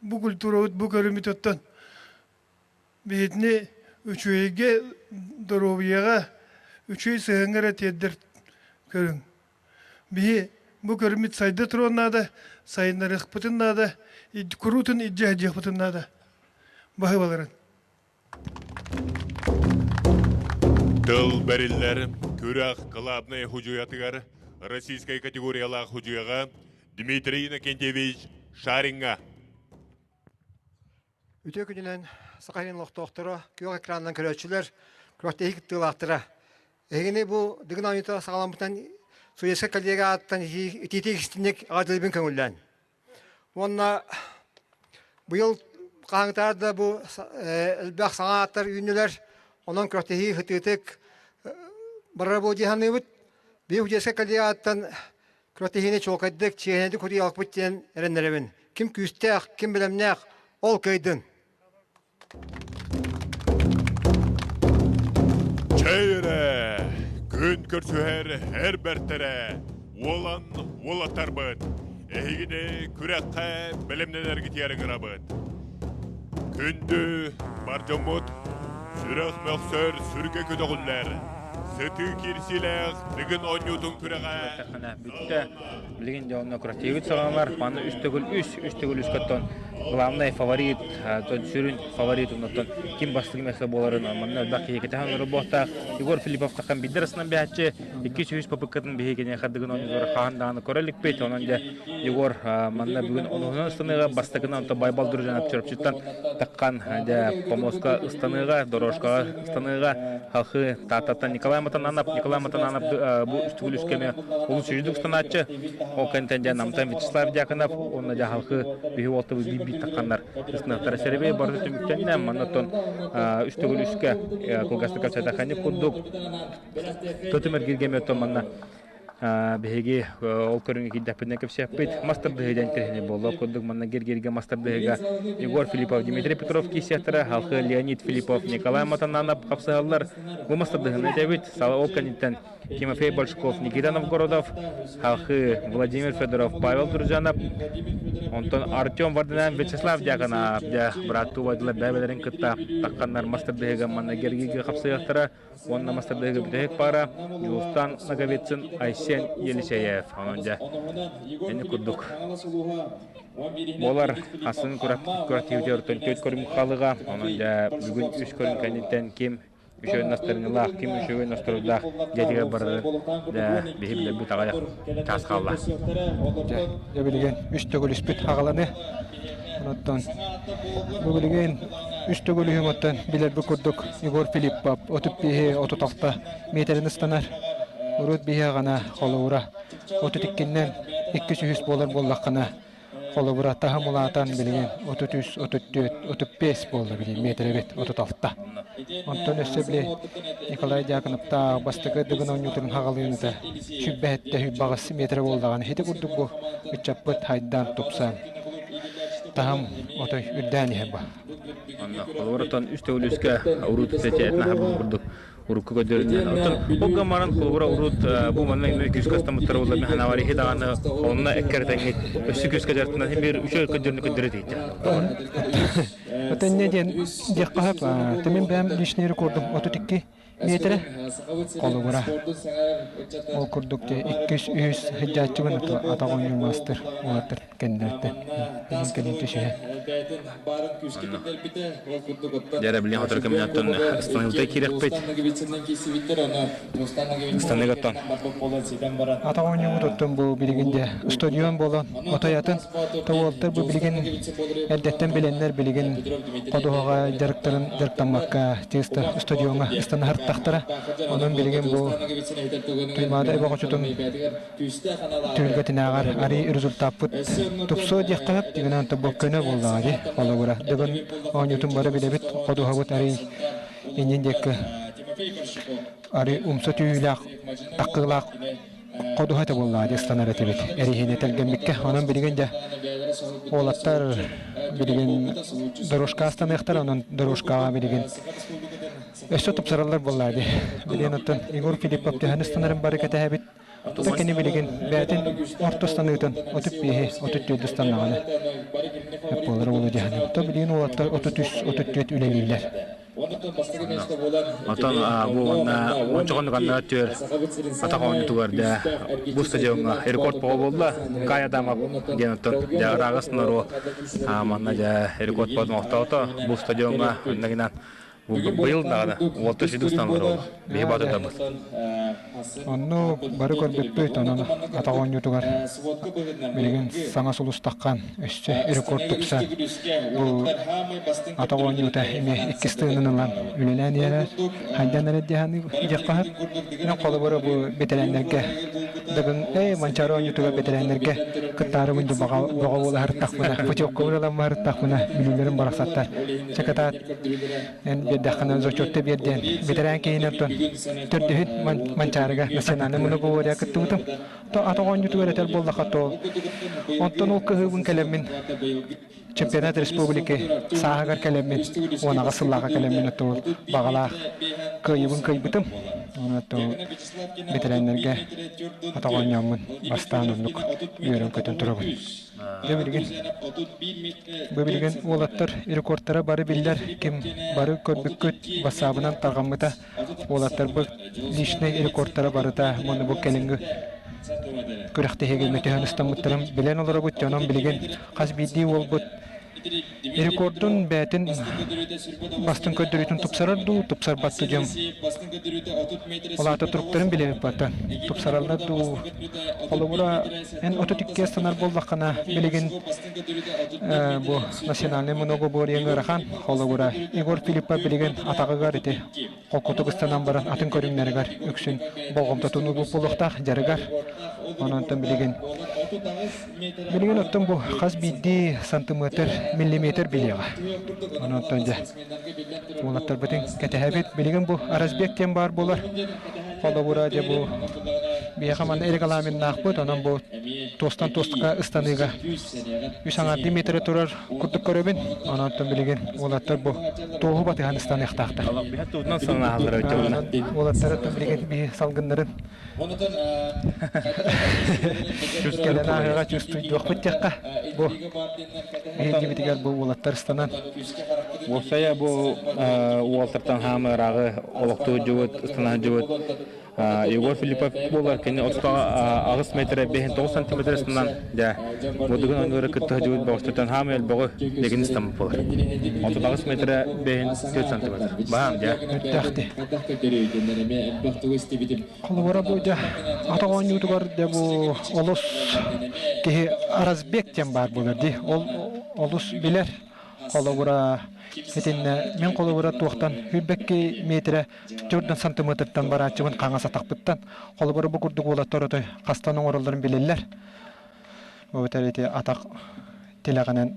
Бу культурабыт бу көрүммүт оттон биһитини үчүгэйгэ, доруобуйаҕа, үчүгэй сыһыаҥҥа эрэ тиэрдэр көрүҥ. Биһи бу көрүммүт сайда туруон наада, сайыннарыахпытын наада, куруутун илдьэ сылдьыахпытын наада. Баһыыбаларын. Тыл бэриллэр күрэх главнай худьуйатыгар российскай категориялаах худьуйаҕа Дмитрий Иннокентьевич Шариҥҥа. Үтүө күнүнэн Саха сирин олохтоохторо, күөх экранынан көрөөччүлэр, күрэхтэһии кыттыылаахтара. Эһигини бу Дыгын оонньуута саҕаламмытынан Суецкай коллега ааттан итиитик истинник аҕа көҥүллээн. Уонна быйыл хаһыҥтаар да бу элбэх саҥа ааттар үүннүлэр. Онон күрэхтэһии сытыытык барара буолуо дии саныыбыт. Биир художественнай коллегаттан күрэхтэһиини чуолкайдык, чиэһинэйдик утуйалыкпыт диэн эрэннэрэбин. Ким күүстээх, ким бэлэмнээх, ол кыайдын. Чэй эрэ, күн көрсүһэр эр бэртэрэ, уолан уолаттарбыт, эһигини күрэххэ бэлэмнэнэргитигэр ыҥырабыт. Күндү бар дьоммут, сүрэх мөхсөр сүргэ көтөҕүллэр, сытыы киирсиилээх Дыгын оонньуутун күрэҕэ Бүттэ. Билигин дьэ онно күрэхтэһиибит саҕаланар. Манна үс төгүл үс, үс төгүл үс оттон главный фаворит, сүрүн фаворит оннуттан ким бастакы место буоларын манна элбэх киһи кэтэһэн олорор буолуохтаах. Егор Филиппов таххан биирдэр астынан бэһэччи, 203 попыткатын биһиги хардыгын оонньуулара хаһан даҕаны көрө иликпит. Онон дьэ Егор манна бүгүн онуһунан ыстаныыга бастакынан онтон Байбал Дружинов Чурапчыттан таххан дьэ помостка ыстаныыга, дорожкаҕа ыстаныыга Халхы Тааттаттан Николай Матананов, Николай Матананов бу үстүгүл үскэми олус үчүгдүк ыстанааччы. Ол кэнтэн дьэ Намтан Вячеслав Дьяконов уонна дьэ Халхы биһи уолтабы биир-биир тахханнар ыстаныахтара сэребей бары түмүктэннэ. Манна оттон үстүгүл үскэ кылгастык кэпсэтэххэ курдук тотум эргиргэми оттон манна Биһиги ол көрүҥҥэ киирдэхпитинэ кэпсиэхпит. Мас тардыһыы диэн интэриэһинэй буолла. Ол курдук манна Гергиргэ мас тардыһыыга Егор Филиппов, Дмитрий Петров киирсиэхтэрэ, Халхы Леонид Филиппов, Николай Матананов хапсыһаллар. Бу мас тардыһыыны этэбит. Сала ол кэнниттэн Тимофей Большков, Никита Новгородов, Халхы Владимир Федоров, Павел Дружанов, онтон Артем Варданян, Вячеслав Дьяконов, дьэ, бырааттыы убайдылар бэйэлэрин кытта тахханнар мас тардыһыыга манна Гергиргэ хапсыһыахтара. Уонна мастардыгы бүтэһик паара Дьулустан Ноговицын, Айсен Елисеев. Онон дьэ, ини курдук буолар асын күрэхтиһиитигэр төрт көрүҥ халыга. Онон дьэ, бүгүн үс көрүҥ кэнниттэн ким үчүгэй настарынылаах, ким үчүгэй настарыйдаах дьиэтигэр барарын дьэ, биһи билэрбит аҕыйах чаас хаалла. Дьэ, билигин үс төгүл испит хаҕаланы. Онтон бу билигин үс төгүл үһүҥ оттон билэрбит курдук Егор Филиппов 35 36 миэтэрин ыстанар. Урут биһи аҕана холобура 32-нэн 2-3 буолар буоллаххына холобура таһым улаатан билигин 33, 34, 35 буолла билигин миэтэрэбит 36. Онтон өссө били Николай Дьяконовтаах бастакы Дыгын оонньуутун хаҕалыыныта сүббэһэттэ сүүрбэҕис миэтэрэ буоллаҕына ити курдук бу ыччаппыт хайдаан тупсан таһым отой үрдээн иһэр ба. Онно холобура үс төгүл үскэ урут этнаһабын курдук урукку көдөрүнэн оттон ол гаммаран холобура урут бу манна имэ күүскэ астамыттар буолла мен ханавар иһи даҕаны онно эккэртэҥҥит өссө күүскэ дьартынан химир үчүгэй көдөрүнү көдөрө тиийдэ. Отон не диэн диэххэ сөп. Тимин бэйэм личный рекордум 32 миэтэрэ холобура. Ол курдук иккис үһүс сылдьааччыбын атах оонньуур маастар уолаттар кэннилэриттэн билин кэлин түсүһэ. Дьэ билин хотор кэминэттэн ыстаныылтай киирэхпит. Ыстаныгаттан. Атах оонньуубут оттон бу билигин дьэ стадион буолан отой атын Уолаттар бу билигин эрдэттэн билэннэр билигин ходуһаҕа дьарыктарын дьарыктаммакка чыыста стадиоҥҥа ыстанаһартахтара. Онон билигин бу Туймаада эбэ хочотун түһүлгэтинээҕэр арый результаппыт тупсуо диэххэ сөп. Дьиҥинэн бу көнө буоллаҕа дии холобура. Бүгүн оонньуутун бары билэбит, ходуһабыт арый иннин диэки арый умса түһүүлээх, таккыылаах ходуһа этэ буоллаҕа дии ыстанар этибит эриһини тэлгэммиккэ. Онон билигин дьэ уолаттар билигин дорожка астаныахтара, онон дорожкаҕа билигин өссө тупсараллар буоллаҕа дии. Билигин оттон Егор Филиппов төһөн ыстанарын бары кэтэһэбит. Оттон кини билигин бэйэтин орто ыстаныытын 35 34 ыстаннаҕына буолар уолу дьаһанын. То билигин уолаттар 33 34 үлэлииллэр. Оттон бу уонна ончоҕон ганна түөр атах оонньуутугар да бу стадиоҥҥа рекорд поҕо буолла. Кай Адамов диэн оттон дьэ ыраагас норуо манна дьэ рекорд подмохтоото бу стадиоҥҥа оннагынан быйыл даҕаны уолта сүдүстан олорор биһи батытабыт. Онно бары көрбүппүт, онон атах оонньуутугар билигин саҥа сулустаххан өссө рекорд тупсан бу атах оонньуута эмиэ иккис тыынын ылан үлэлээн иһэрэр. Хайдан эрэ диэххэ сөп. Холобура бу бэтэрээннэргэ Дагын э Манчаары оонньуутугар бэтэрээннэргэ кыттаарыбын дьэ баҕа бөҕө буола сырыттахпына, путевкабын ылан сырыттахпына бүлүүлэрим барахсаттар. Чэ кытаат эн биэрдэххинэ зачетта биэр диэн бэтэрээн киһинэн оттон төрдүһүн Манчаарыга национальнай многоборье кыттыбытым. То атах оонньуутугар этэр буоллахха то онтон ол кыһыыбын кэлэммин чемпионат республики сааһыгар кэлэммин 18 сыллааҕа кэлэммин оттон баҕалаах кыайыбын кыайбытым. Онон бэтэрээннэргэ атах оонньооммун бастаан оннук үөрэн-көтөн турабын. Дьэ билигин бу билигин уолаттар рекордтара бары биллэр, ким бары көрбүккүт бассаабынан тарҕаммыта уолаттарбыт личный рекордтара барыта уонна бу кэлиҥҥи күрэхтэһиигэ мөтөһөн ыстаммыттарын билэн олоробут. Онон билигин хас биирдии уолбут Рекордун бэйэтин бастыҥ көрдөрүүтүн тупсарар дуу, тупсарбат дуу диэн ол аата туруктарын билэбит баттан тупсараллар дуу. Холобура, эн 32 станар буоллаххына, билигин бу национальный многоборье ыарахан. Холобура, Егор Филиппов билигин атаҕыгар ити холкутук ыстанан баран атын көрүҥнэригэр үксүн болҕомтотун уурбут буолуохтаах дьарыгар. Онон билигин билигин оттон бу хас биирдии сантиметр, миллиметр билиэҕэ. Онон дьэ уолаттарбытын кэтэһэбит. Билигин бу разбег диэн баар буолар. Холобура дьэ бу биһиэхэ манна регламеннаахпыт, онон бу туостан туоска ыстаныыга үс аҥаардыы метрэ турар курдук көрөбүн. Онон билигин уолаттар бу туоһу батыһан ыстаныахтаахтар. Уолаттар билигин биһи салгыннарын кэлэн ааһыаҕа чувствуйдуохпут диэххэ. Бу биһигибитигэр бу уолаттар ыстанан. Уопсайа бу уолтартан хаамы ырааҕы олохтуу дьубут, ыстанан дьубут Егор Филиппов буолар кини 38 метр 59 сантиметр ыстынан дьэ будугун оҥору кытта сылдьыбыт бөҕөстөртөн хаамай элбэҕи дэгин ыстаммыт буолар. 38 метр 54 сантиметр. Баам дьэ. Өттөөхтү. Холобура бу дьэ атах оонньуутугар дьэ бу олус киһи разбег диэн баар буолар дии. Ол олус билэр. Холобура итиннэ мин холобура туохтан хүрбэкки метрэ Төрдөн сантиметртан барааччыбын хаҥас атахпыттан. Холобура бу курдук уолаттар отой хастан оҥороллорун билэллэр. Эбэтэр ити атах тилэҕинэн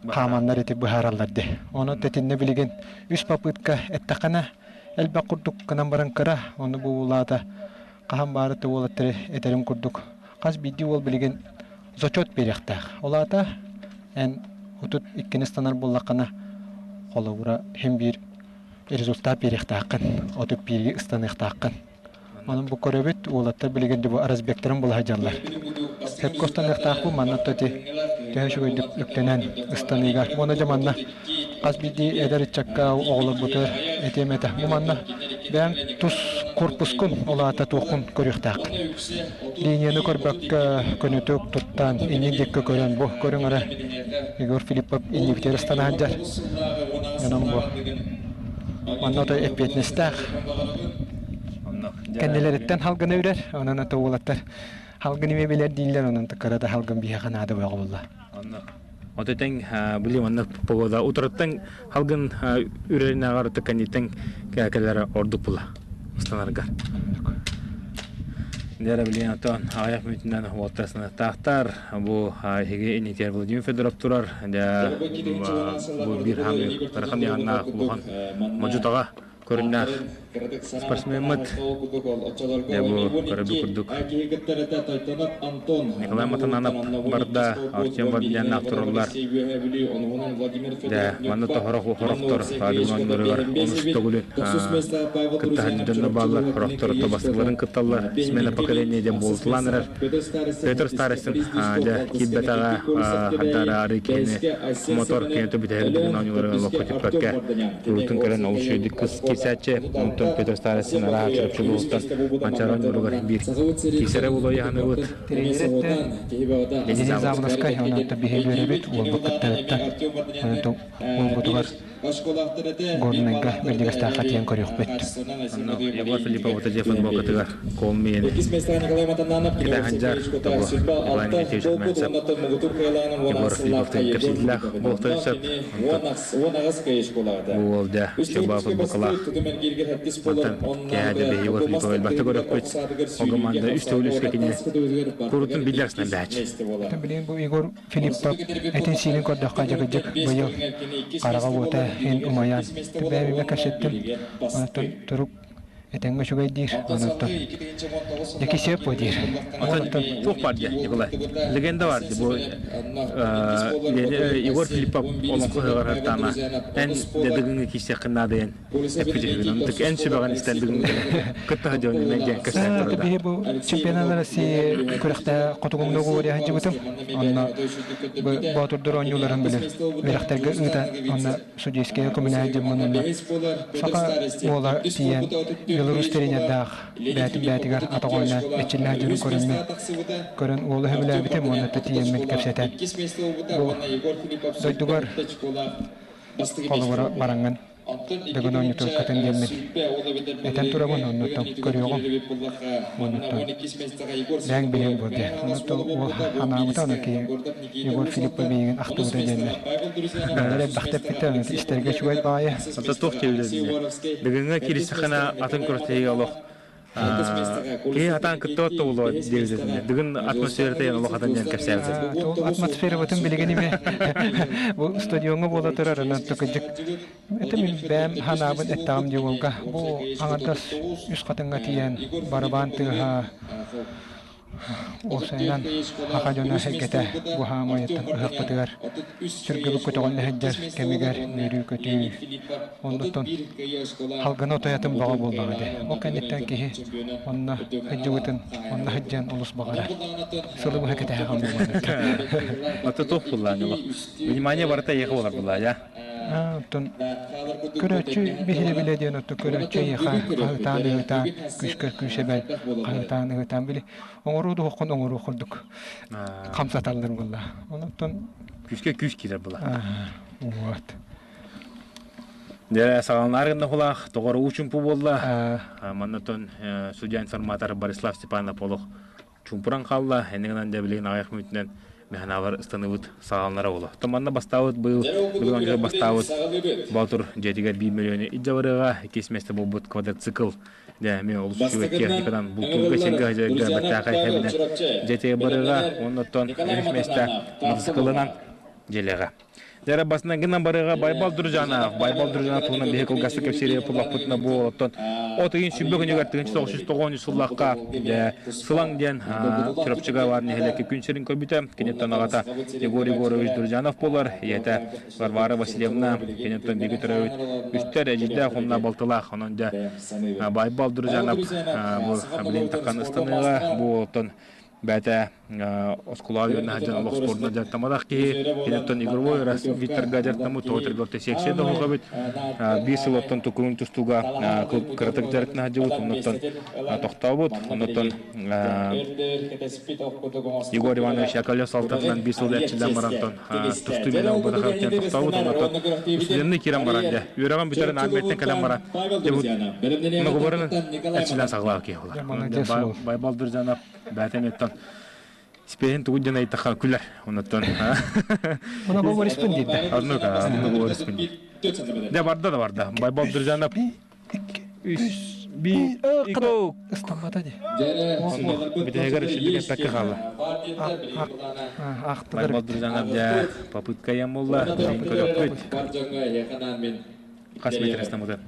хааманнар ити быһаараллар дии. Ону тэтиннэ билигин үс попытка эттэххинэ элбэх курдук гынан баран кыра, ону бу улаата хаһан баары ты уолаттары этэрим курдук хас биирдии уол билигин зачет биэриэхтээх. Ол аата эн 32-ни ыстанар буоллаххына холобура син биир результат биэриэхтээххин, 31-ге ыстаныахтааххын. Онон бу көрөбүт, уолаттар билигин бу разбектарын була сылдьаллар. Сөпкө ыстаныахтаахпын, манна ити төһө үчүгэйдик үктэнэн ыстаныыга. Уонна дьэ манна хас биирдии эдэр ыччакка оҕолорбутугар этиэм этэ. Бу манна бэйэҥ тус корпускун, ол аата туоххун көрүөхтээххин. Линияны көрбөккө көнөтүк туттан, иннин диэки көрөн, бу көрүҥ эрэ Егор Филиппов иннибитигэр ыстана сылдьар. Онон бу манна отой эппиэтинэстээх. Кэннилэриттэн халгыны үрэр, онон ото уолаттар халгын эмиэ билэр дииллэр, онон кыра да халгын биһиэхэ наада буолла буолла. Ото тэҥ били манна погода утарыттан халгын үрэринээҕэр кэнниттэн кэлэрэ ордук була ыстанарга. Дьэ билигин оттон аҕыйах мүнүүтүнэн уолаттар санаттаахтар. Бу эһиги иннитигэр Владимир Федоров турар. Дьэ бу биир хаамыы ыарахан ыйааннаах улахан модьу-таҕа көрүннээх спортсмеммыт. Дьэ бу көрөрбүт курдук Николай Матананов барда, Артем Вардяннаах тураллар. Дьэ манна тоһорох хорохтор Адымонноругар онус төгүлүн кыттаһан дьоннор бааллар, хорохтор тобастыларын кытталлар. Смена поколения диэн буолутулаан эрэр. Петр Старостин дьэ киирбэтэҕэ хардара арыы киһини мотор кинето бүтэһик дыгын оонньууларыгар олоххо түппэккэ куруутун кэлэн олус үчүгэйдик киирсээччи. Онтон Петр Старостин арааһа Чурапчы улууһуттан Манчаары оонньууларыгар биир киирсэрэ буолуо ыйаһаныбыт. Денис Заболоцкай онон биһиги үөрэбит уолбут кыттарыттан уолбутугар Горнайга Бэрдигэстээххэ тиийэн көрүөхпүт. Егор Филиппов дьиэ футболкатыгар Колмиен Китэханжар тобу Иван Никитич Мэнсэп Егор Филипповтан кэпсэтилэх буолуохтарын сөп. Бу уол дьэ Чурба футболкалаах. Мантан кээһэ да Егор Филиппов элбэхтэ көрөкпүт. Ол команда үс төгүл үскэ кинини курутун биллэрсинэн бээч. Билигин бу Егор Филиппов этин-сиинин көрдөххө дьыгыдьык быйыл хараҕа уота ин умайан бэйэбимэ кэпсэттим. Онтон турук этэҥҥэ үчүгэй диир. Онтон Дьэки сөп диир. Онтон туох баар дии Николай? Легенда бар дии бу Егор Филиппов олоҥхо ыһыаҕар һартаама эн дедыгыҥы киирсиэххин наадайан эппитиһигин. Эн сүбэҕин истэн бүгүн кытта дьон диэн кэпсээн турда. Биһи бу чемпионат России күрэхтэ хотугумнук уурия сылдьыбытым. Онно боотурдар оонньууларын били үөрэхтэргэ ыыта онно судейская көмөлөһө дьоммун онно саха уола тиийэн Беларусь тренердаах бээтин бээтигэр атах оонньоон эрчиллээх дьону көрөммүн көрөн уолу сөбүлээбитим уонна тиийэммин кэпсэтэн бу дойдугар холобура бараҥҥын Дыгын оонньутун кытын диэммин этэн турабын, оннуттан көрүөҕүм. Оннуттан бэйэҥ билиэҥ буо диэн. Оннуттан уол анаабыта ону киһи Егор Филиппов миигин ахтыбыта диэннэр. Бэйэлэр элбэхтэ эппиттэр, ону истэргэ үчүгэй баҕайы. Онто туох диэбитэ Дыгыҥҥа кииристэххинэ атын күрэхтэһиигэ олох Киһи хатаан кыттыбат да буолуо диэбитэ. Бүгүн атмосферата ян улахатын диэн кэпсээбитэ. Атмосферабытын билигин ими бу стадиоҥҥа буола турар онон тукудьук это мин бэйэм ханаабын эттэҕим дии уолга бу аҥардас үс хатыҥҥа тиийэн барабаан тыаһа Уопсайынан, саха дьоно сэргэтэ бу хаамыйаттан ыһыахпытыгар сүргэбит көтөҕүллэ сылдьар кэмигэр үөрүү-көтүү, оннуттан халгына утуйатын бөҕө буоллаҕа дии. Ол кэнниттэн киһи онно сылдьыбытын, онно сылдьан олус баҕарар. Сылы быһа кэтэһэ хаалбыт. Ата туох буллаан олох. Внимание барыта эйиэхэ буолар буллаа, я. Оттон көрөөччү биһирэбилэ диэн оттон көрөөччү эйиэхэ хаһыытаан ыһыытаан күүскэр күүс эбэн хаһыытаан ыһыытаан били оҥоруу дуоххун оҥоруу курдук хамсаталлар буолла. Онтон күүскэ күүс киирэр була. Вот. Дьэ, саҕаланар гына хулаах тоҕор уу чумпу буолла. Маннатон судья информатор Борислав Степанов олох чуумпуран хаалла. Эннигинэн дьэ билигин аҕыйах мүнүүтүнэн механалар ыстаныбыт саҕаланара буолуо. Манна бастаабыт быйыл бүгүн бастаабыт Боотур дьиэтигэр биир мөлүйүөнү илдьэ барыаҕа. Иккис миэстэ буолбут квадроцикл дьэ эмиэ олус үчүгэй техниканан бултуурга сиргэ сылдьарга бэртээхэй хэбинэн дьиэтигэр барыаҕа. Оннуттан үһүс миэстэ мотоциклынан дьиэлиэҕэ. Дьэ басынан гынан барыаҕа Байбал Дружанов. Байбал Дружанов туһунан биһи кылгастык кэпсиири буллахпытына бу оттон от ыйын сүбэ күнүгэр 1990 сыллаахха дьэ Сылаҥ диэн Чурапчыга баар нэһилиэккэ күн сирин көрбүтэ. Киниттэн аҕата Егор Егорович Дружанов буолар. Ийэтэ Варвара Васильевна. Киниттэн бииргэ төрөөбүт үстэр эдьиийдээх уонна балтылаах. Онон дьэ Байбал Дружанов бу билин таккан ыстаныыга бу оттон бэйэтэ оскуолаҕа үөрэнэ сылдьан олох спордунан дьарыктамматах киһи киниттэн игровой Викторга дьарыктаммыт тоҕо орто секция да оһоҕобут биир сыл оттон тукулун тустууга кыратык дьарыктана сылдьыбыт оннуттан тохтообут оннуттан Егор Иванович Яковлев салтатынан биир сыл эрчиллэн барантон тустуу миэнэ буолбатах тохтообут оннуттан студенный киирэн баран дьэ үөрэҕин бүтэрэн армияттан кэлэн баран дьэ бу эрчиллэн саҕалаах киһи буолар Байбал Дуржанов Бээтэ эмиэттэн спеһин тугу диэн ыйыттахха күлэр. Оннуттан Она говоришпын диир. Оннук, оннук говоришпын диир. Дьэ барда да барда. Байбал Дружанов үс би ико ыстаммата ди. Бүтэһигэр үчүгэй эппэккэ хаалла. Ахтылар. Байбал Дружанов дьэ попытка ем буолла. Көрөппүт. Хас метр ыстаммыта?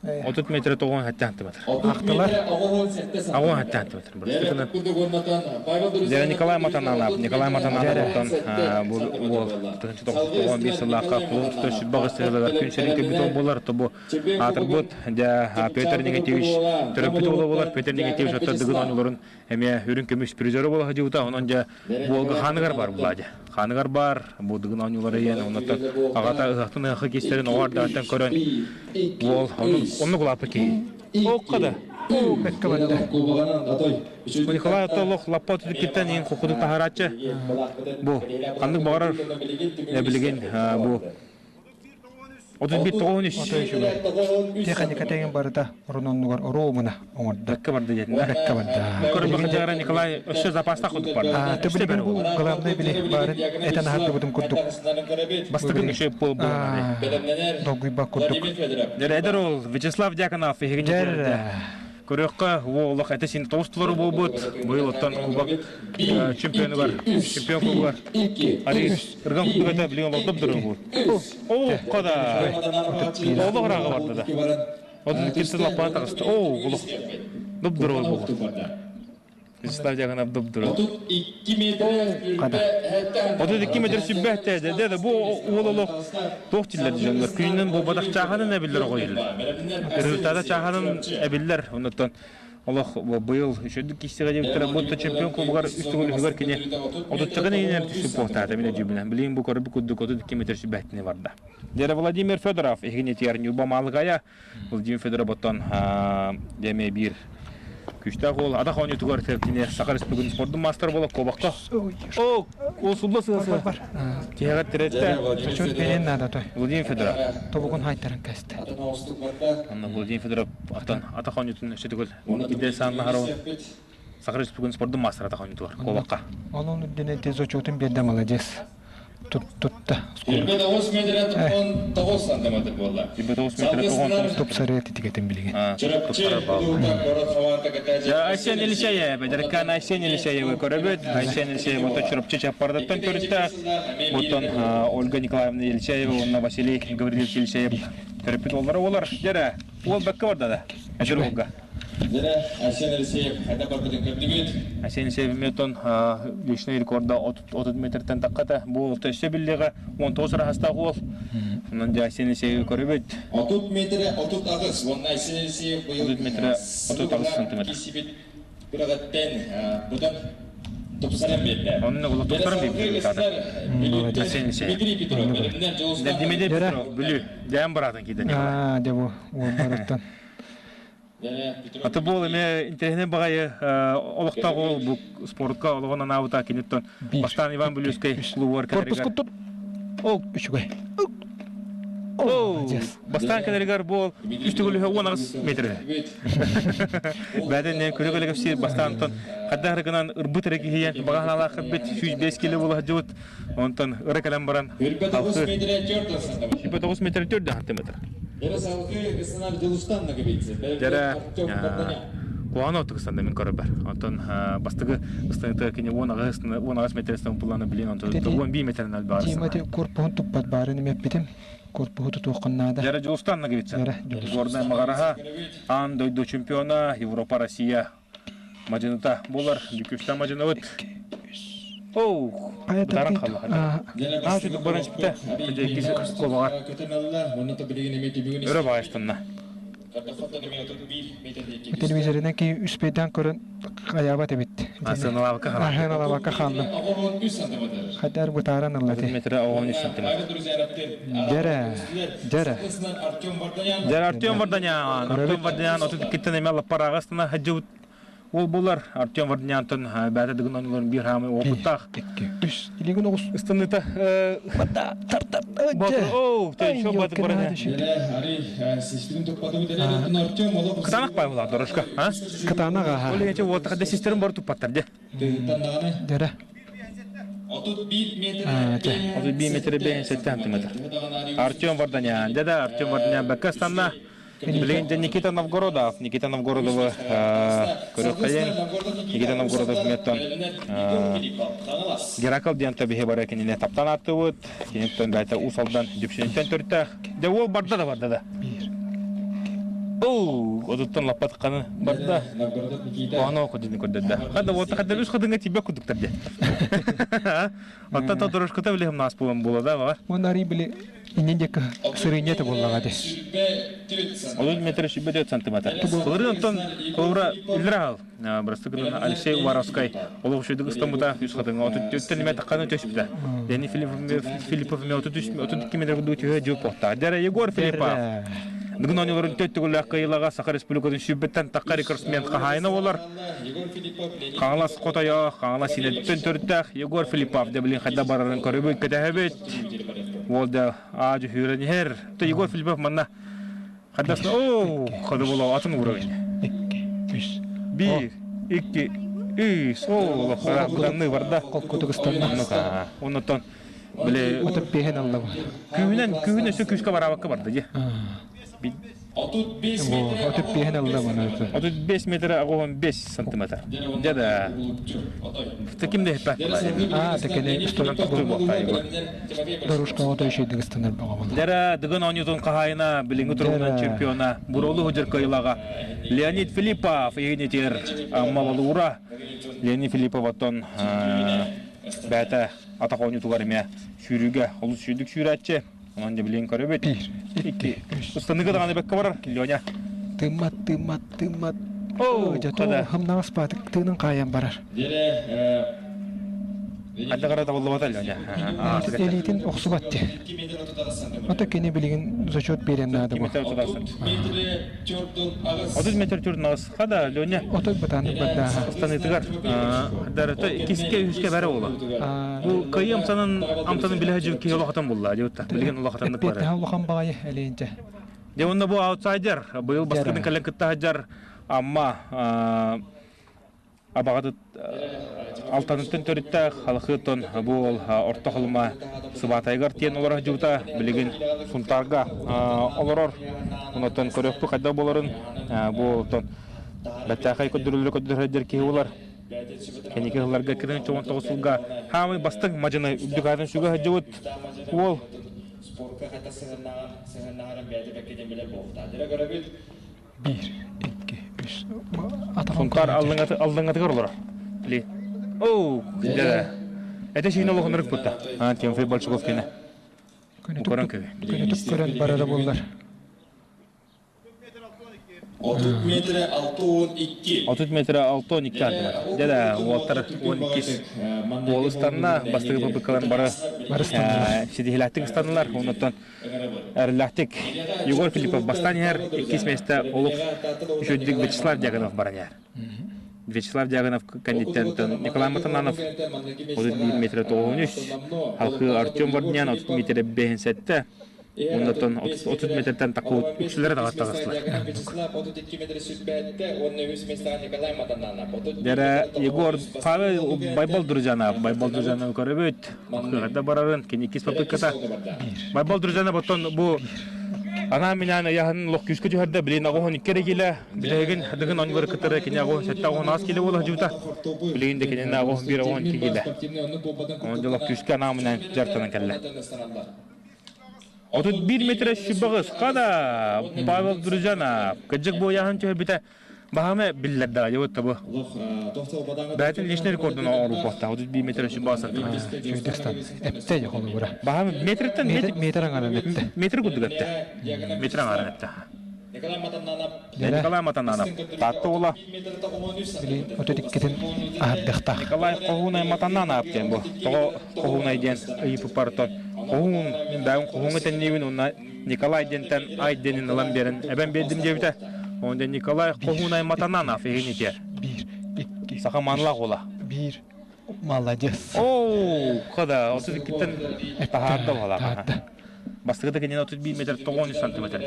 30 метр тоҕуон хэттэ сантиметр. Ахтылар. Аҕуон хэттэ сантиметр. Дьэ Николай Матаналаах. Николай Матаналаахтан бу уол 1991 сыллаахха кулун тутар сүрбэх ыстыылыгар күн сирин көрбүт уол буолар. То бу аатырбыт дьэ Петр Никитевич төрөппүт уола буолар. Петр Никитевич оттон дыгын оонньууларын эмиэ үрүҥ көмүс призера буола сылдьыбыта. Онон дьэ буолга хааныгар бар булаа дьэ. Хааныгар бар, бу дыгын оонньуулары ийэн, оннуттан аҕата ыһыахтан ыһыахха киистэрин оҕо ардааттан көрөн уол оннук улааппыт киһи. Окко да. Бэккэ барда. Николай олох лаппа түтүккиттэн иин кукуду таһарааччы. Бу ханнык баҕарар билигин бу. 31 93. Техника деген барыта орун-оннугар оруобуна оҥордо. Бэккэ барда диэтин. Бэккэ барда. Көрөн бахадьаара Николай өссө запастаах курдук барда. Төбүлүгүн бу главный били баарын этэн аһардыбытым курдук. Бастакын үчүгэй пол буолар. Долгуйбат курдук. Дьэ эдэр ол Вячеслав Дьяконов иһигин Көрүөххэ, олох этэ син тоҕус толору буолбут. Быйыл оттон кубок чемпионугар, чемпион кубогар Арис ырган курдук этэ билигин олордоп дөрө буолбут. Оо, кода! Олох ырааҕа барда да. Отун иккинчи лаппаан таҕыста. Оо, олох доп дөрө буолбут. Вячеслав Дьяконов доп дөрө. 32 метр сүббэхтэ дэ бу уол олох туох диллэр дьоннор күнүнэн буолбатах чааһанын эбиллэр оҕо иһиллэр. Результата чааһанын эбиллэр. Оннуттан олох быйыл үчүгдүк киирсиэҕэ диэбиттэрэ бу чемпион кубогар үс төгүл үһүгэр кини отуччака нэһилиэнньэ түсүп буолтаата мин өдьүүбүнэн. Билигин бу көрбүт курдук 32 метр сүбэһтини барда. Дьэрэ Владимир Федоров иһигин Ньурба Маалыкайа Владимир Федоров оттон дьэ биир күүстээх уол атах оонньуутугар кини Саха Республикатын спордун маастара буола куобахха о ол сулла сыла сыла тиһэҕэр тирэттэ Чөт берен надо той Владимир Федоров тобугун хайтаран кэсте Анна Владимир Федоров аттан атах оонньуутун өссө төгүл иде сааннаһар Саха Республикатын спордун маастара атах оонньуутугар куобахха Онон үрдүнэ зачетун берде молодец тутта. 29 метр 9 сантиметр буолла. 29 метр 9 Тупсарыа титигэтин билигин. Айсен Елисеев, Деркан Айсен Елисеевы көрөбүт. Айсен Елисеев ото Чурапчы Чаппардаттан төрүттээх. Оттон Ольга Николаевна Елисеева уонна Василий Гаврильевич Елисеев төрөппүт уоллара болар. Дьэрэ, уол бэккэ барда да. Эдэр уолга. Дьэрэ, Айсен Елисеев хайда барбытын көрдүбүт. Айсен Елисеев метон личный рекорда 30 метртен таққата. Бу өссө биллиҕэ 19 ырахастаах уол. Онон дьэ Айсен Елисееви көрөбүт. 30 метрэ 38 уонна Айсен Елисеев быйыл 30 метрэ 38 сантиметр. киирсибит күрэҕиттэн быдан тупсаран биэрдэ. Онно ула тупсаран биэрдэ. Айсен Елисеев. Дмитрий Петров, бэлэмнэр Дьулустан. Дмитрий Петров, Бүлүү. Дьээн бараатын киирдэ. Аа, дьэ бу уол барыттан. Аты буол эмиэ интэриэһинэй баҕайы олохтоох уол бу спортка олоҕун анаабыта киниттэн бастаан Иван Бүлүүскэй клубугар Корпус кэлэригэр куттут. Ол үчүгэй. Оо, бастаан кэлэригэр буол үс төгүл 18 метр. Бэдэн күлэ күлэ кэпсиир бастаан онтон хайдах эрэ гынан ырбыт эрэ киһийэн баҕа санаалаах кэлбит 105 кило буола сылдьыбыт. Онтон ыра кэлэн баран 29 метр 4 сантиметр. 29 метр 4 сантиметр. Дьэрэ куһаҕан оттук ыстанда мин көрөбөр. Онтон бастакы ыстаныыта кини 18 метр ыстан булланы билин онтон 11 метрин албаар. Тимати корпуһун туппат баарын эмэппитим. Корпуһу тутуоххун наада. Дьэрэ Дьулустан Наговицын. Горнай Маҕараһа аан дойду чемпиона Европа Россия мадьыныта буолар. Бүкүстэн мадьыныбыт. Оу, бытаран халла. Аа, чудук баран испитэ. Иккис куобаҕар. Өрө баайыстанна. Телевизорынан ки үспейден көрөн аябат эбит. Сыналабакка хааллым. Сыналабакка хааллым. Хайдар бытааран ыллати. Метр 13 сантиметр. Дьэрэ, дьэрэ. Дьэрэ Артем Варданян. Артем Варданян 32-тен эмэ лаппарааҕастана хаджыбыт Ол булар Артем Варданянтан бээтэ дыгын оннуларын биир хаамы опыттаах. Үс, илигин оҕус. Ыстаныта Бата, тарта, Оу, ты что баты барана? Кытаанах бай була дорожка, а? Кытаанах аха. Ол ече вот хадда систерин бар туппаттар де. Дere. 31 метр 5 сантиметр. Артем Варданян. Деді Артем Варданян бәккә станна. Билигин дьэ Никита Новгородов, Никита Новгородовы көрүөххэйин. Никита Новгородов меттон Геракл диэн төбүһэ бара кинини таптан аттыбыт. Киниттэн бэйэтэ Уус Алдан Дүпсүнүттэн төрүттээх. Дьэ уол барда да барда да. Оу, отуттан лаппат қаны барда. Оһоно кудини көрдөрдө. Хада вот хада үс хадыңа тибе кудуктар де. Оттон тодорошкота биле хымнаас буолан буола да баҕар. Уонна арый били иннин диэки сырыынньа этэ буоллаҕа дии. 30 метр 24 сантиметр. Былырыын онтон холобура үллэр аһал. Бырастык Алексей Уваровскай олох үчүгдүк ыстаммыта үс хатыҥа 34 неме тахханы төспүтэ. Дени Филиппов 32 метр курдук түһэ дьыл похта. Дәрэ Егор Филиппов. Бүгүн оонньууларын төрт төгүллээх кыайыылаҕа Саха Республикатын сүүрбэттэн тахха рекордсмен хаһаайына буолар. Хаҥалас хотойо, Хаҥалас синэттэн төрүттээх Егор Филиппов дэ билин хайда барарын көрөбүт, кэтэһэбит. Уол да аадьы сүүрэн иһэр. То Егор Филиппов манна хадасна оо ходу боло атын уровень. Биир, икки, үс, оо лоххара барда. Холкутук ыстанна. Оннотон били Отут биэһин алла бу. Күүһүнэн күүһүн өссө күүскэ бараабакка барда дии. 35 алла буну. 35 метр 85 сантиметр. Дьэ да. Таким да хеппат. Аа, такини устунан тохтуу буолта Егор. Дорушка ото ишейдик ыстанар баҕа буолла. Дьэ Дыгын оонньуутун хаһаайына, билиҥҥи туругунан чемпиона, Буролу худьар кыайылаҕа Леонид Филиппов иһинитир Амма Балуура. Леонид Филиппов оттон бэйэтэ атах оонньуутугар эмиэ сүүрүүгэ олус сүүрдүк сүүрээччи. Онон дьэ билигин көрөбүт. Биир, икки, үс. Ыстаныга даҕаны бэккэ барар, Леня. Тыыммат, тыыммат, тыыммат. Оо, Дьэ, тоо, хамнаҕас баатык тыынын хаайан барар. Хайдах эрэ табыллыбата Леня. Элиитин охсубат дии. Ото кини билигин зачет биэриэн наада бу. 30 метр түрдүн аҕыс. Хада, Леня. Отой бытааннык бардааха. Ыстаныытыгар дарыта иккискэ үһүскэ бэрэ буола. Бу кыайыы амсанын амтанын билэ сылдьыбыт киһи улахатан булла диэбитта. Билигин улахатаннык барар. Эппиэттэһэ улахан баҕайы элиинчэ. Дьэ уонна бу аутсайдер быйыл бастакытын кэлэн кытта сылдьар Амма Абаҕатыт Алтаныттан төрүттээх Халахыттан бу ол Орто Халыма Сыбаатайыгар тиэн олорор дьыбыта билигин Сунтаарга олорор. Онтон көрүөхпүт хайдах буоларын бу оттон бэртээхэй көрдөрүүлэри көрдөрөр киһи буолар. Кэнники сылларга 2019 сылга хаамый бастыҥ мадьыны үрдүк аатын сүгэ сылдьыбыт уол. Биир, икки, үс. Сунтаар алдыҥатыгар олорор. Били. Оу, дьэ. Этэ сиин олохуннарык бутта. А, Тимофей Большаков кene. Көрөн көбө. Көнөтүк көрөн барара буоллар. 30 метр 612. 30 метр 612 сантиметр. Дьэ да, уолтар 12 уолустанна бастакы попыткаларын бары ситиһилээхтик ыстаннылар. Оннуттан Эрэллээхтик Егор Филиппов бастаан иһэр, иккис миэстэ олох үчүгэйдик Вячеслав Дьяконов баран иһэр. Вячеслав Дьяконов кэнниттэн Николай Матананов 31 метр 93, халқы Артем Варднян 30 метр 57, оннотон 30 метртэн такуу үксүлэрэ таҕыстылар. Дэрэ Егор Павел Байбал Друзьяна, Байбал Друзьяна көрөбүт. Кыһарда барарын, кини иккис попытката. Байбал Друзьяна боттон бу Анаан минаан ыйаһын лох күүскэ түһэрдэ, билин аҕуһун икки эрэ килэ, билигин дыгын оонньуулары кытары кини аҕуһун сэттэ аҕуһун аас килэ буола сылдьыбыта. Билигин да кинини аҕуһун биир аҕуһун икки килэ. Онон дьолох күүскэ анаан минаан дьарыктанан кэллэ. 31 метр сүбэҕис хада Павел Друзьяна кыдьык буойаһын түһэрбитэ Баһаама биллэр да дьэ бу. Бэйэтин личный рекордун оҥоруу 31 метр сүбэ сантиметр. Чүйдэстан эпте же холобура. Баһаама метртен метр аңарын эпте. Метр курдук эпте. Метр аңарын эпте. Николай Матананов. Таатта уола. Били отут иккитин аһардыахтаах. Николай Хоһуунай Матананов диэн бу. Тоҕо Хоһуунай диэн ыйыппыппар Хоһуун мин бэйэм Хоһууҥҥа тэнниибин уонна Николай диэнтэн Ай диэнин ылан биэрэн эбэн биэрдим диэбитэ. Онон Николай Хоһуунай Матананов иһин итиэр. Биир, икки, Саха маанылаах уола. Биир, молодец. Оо, хада, 32-ттэн таһаарда буолла. Бастакы да кинини 31 метр 93 сантиметр.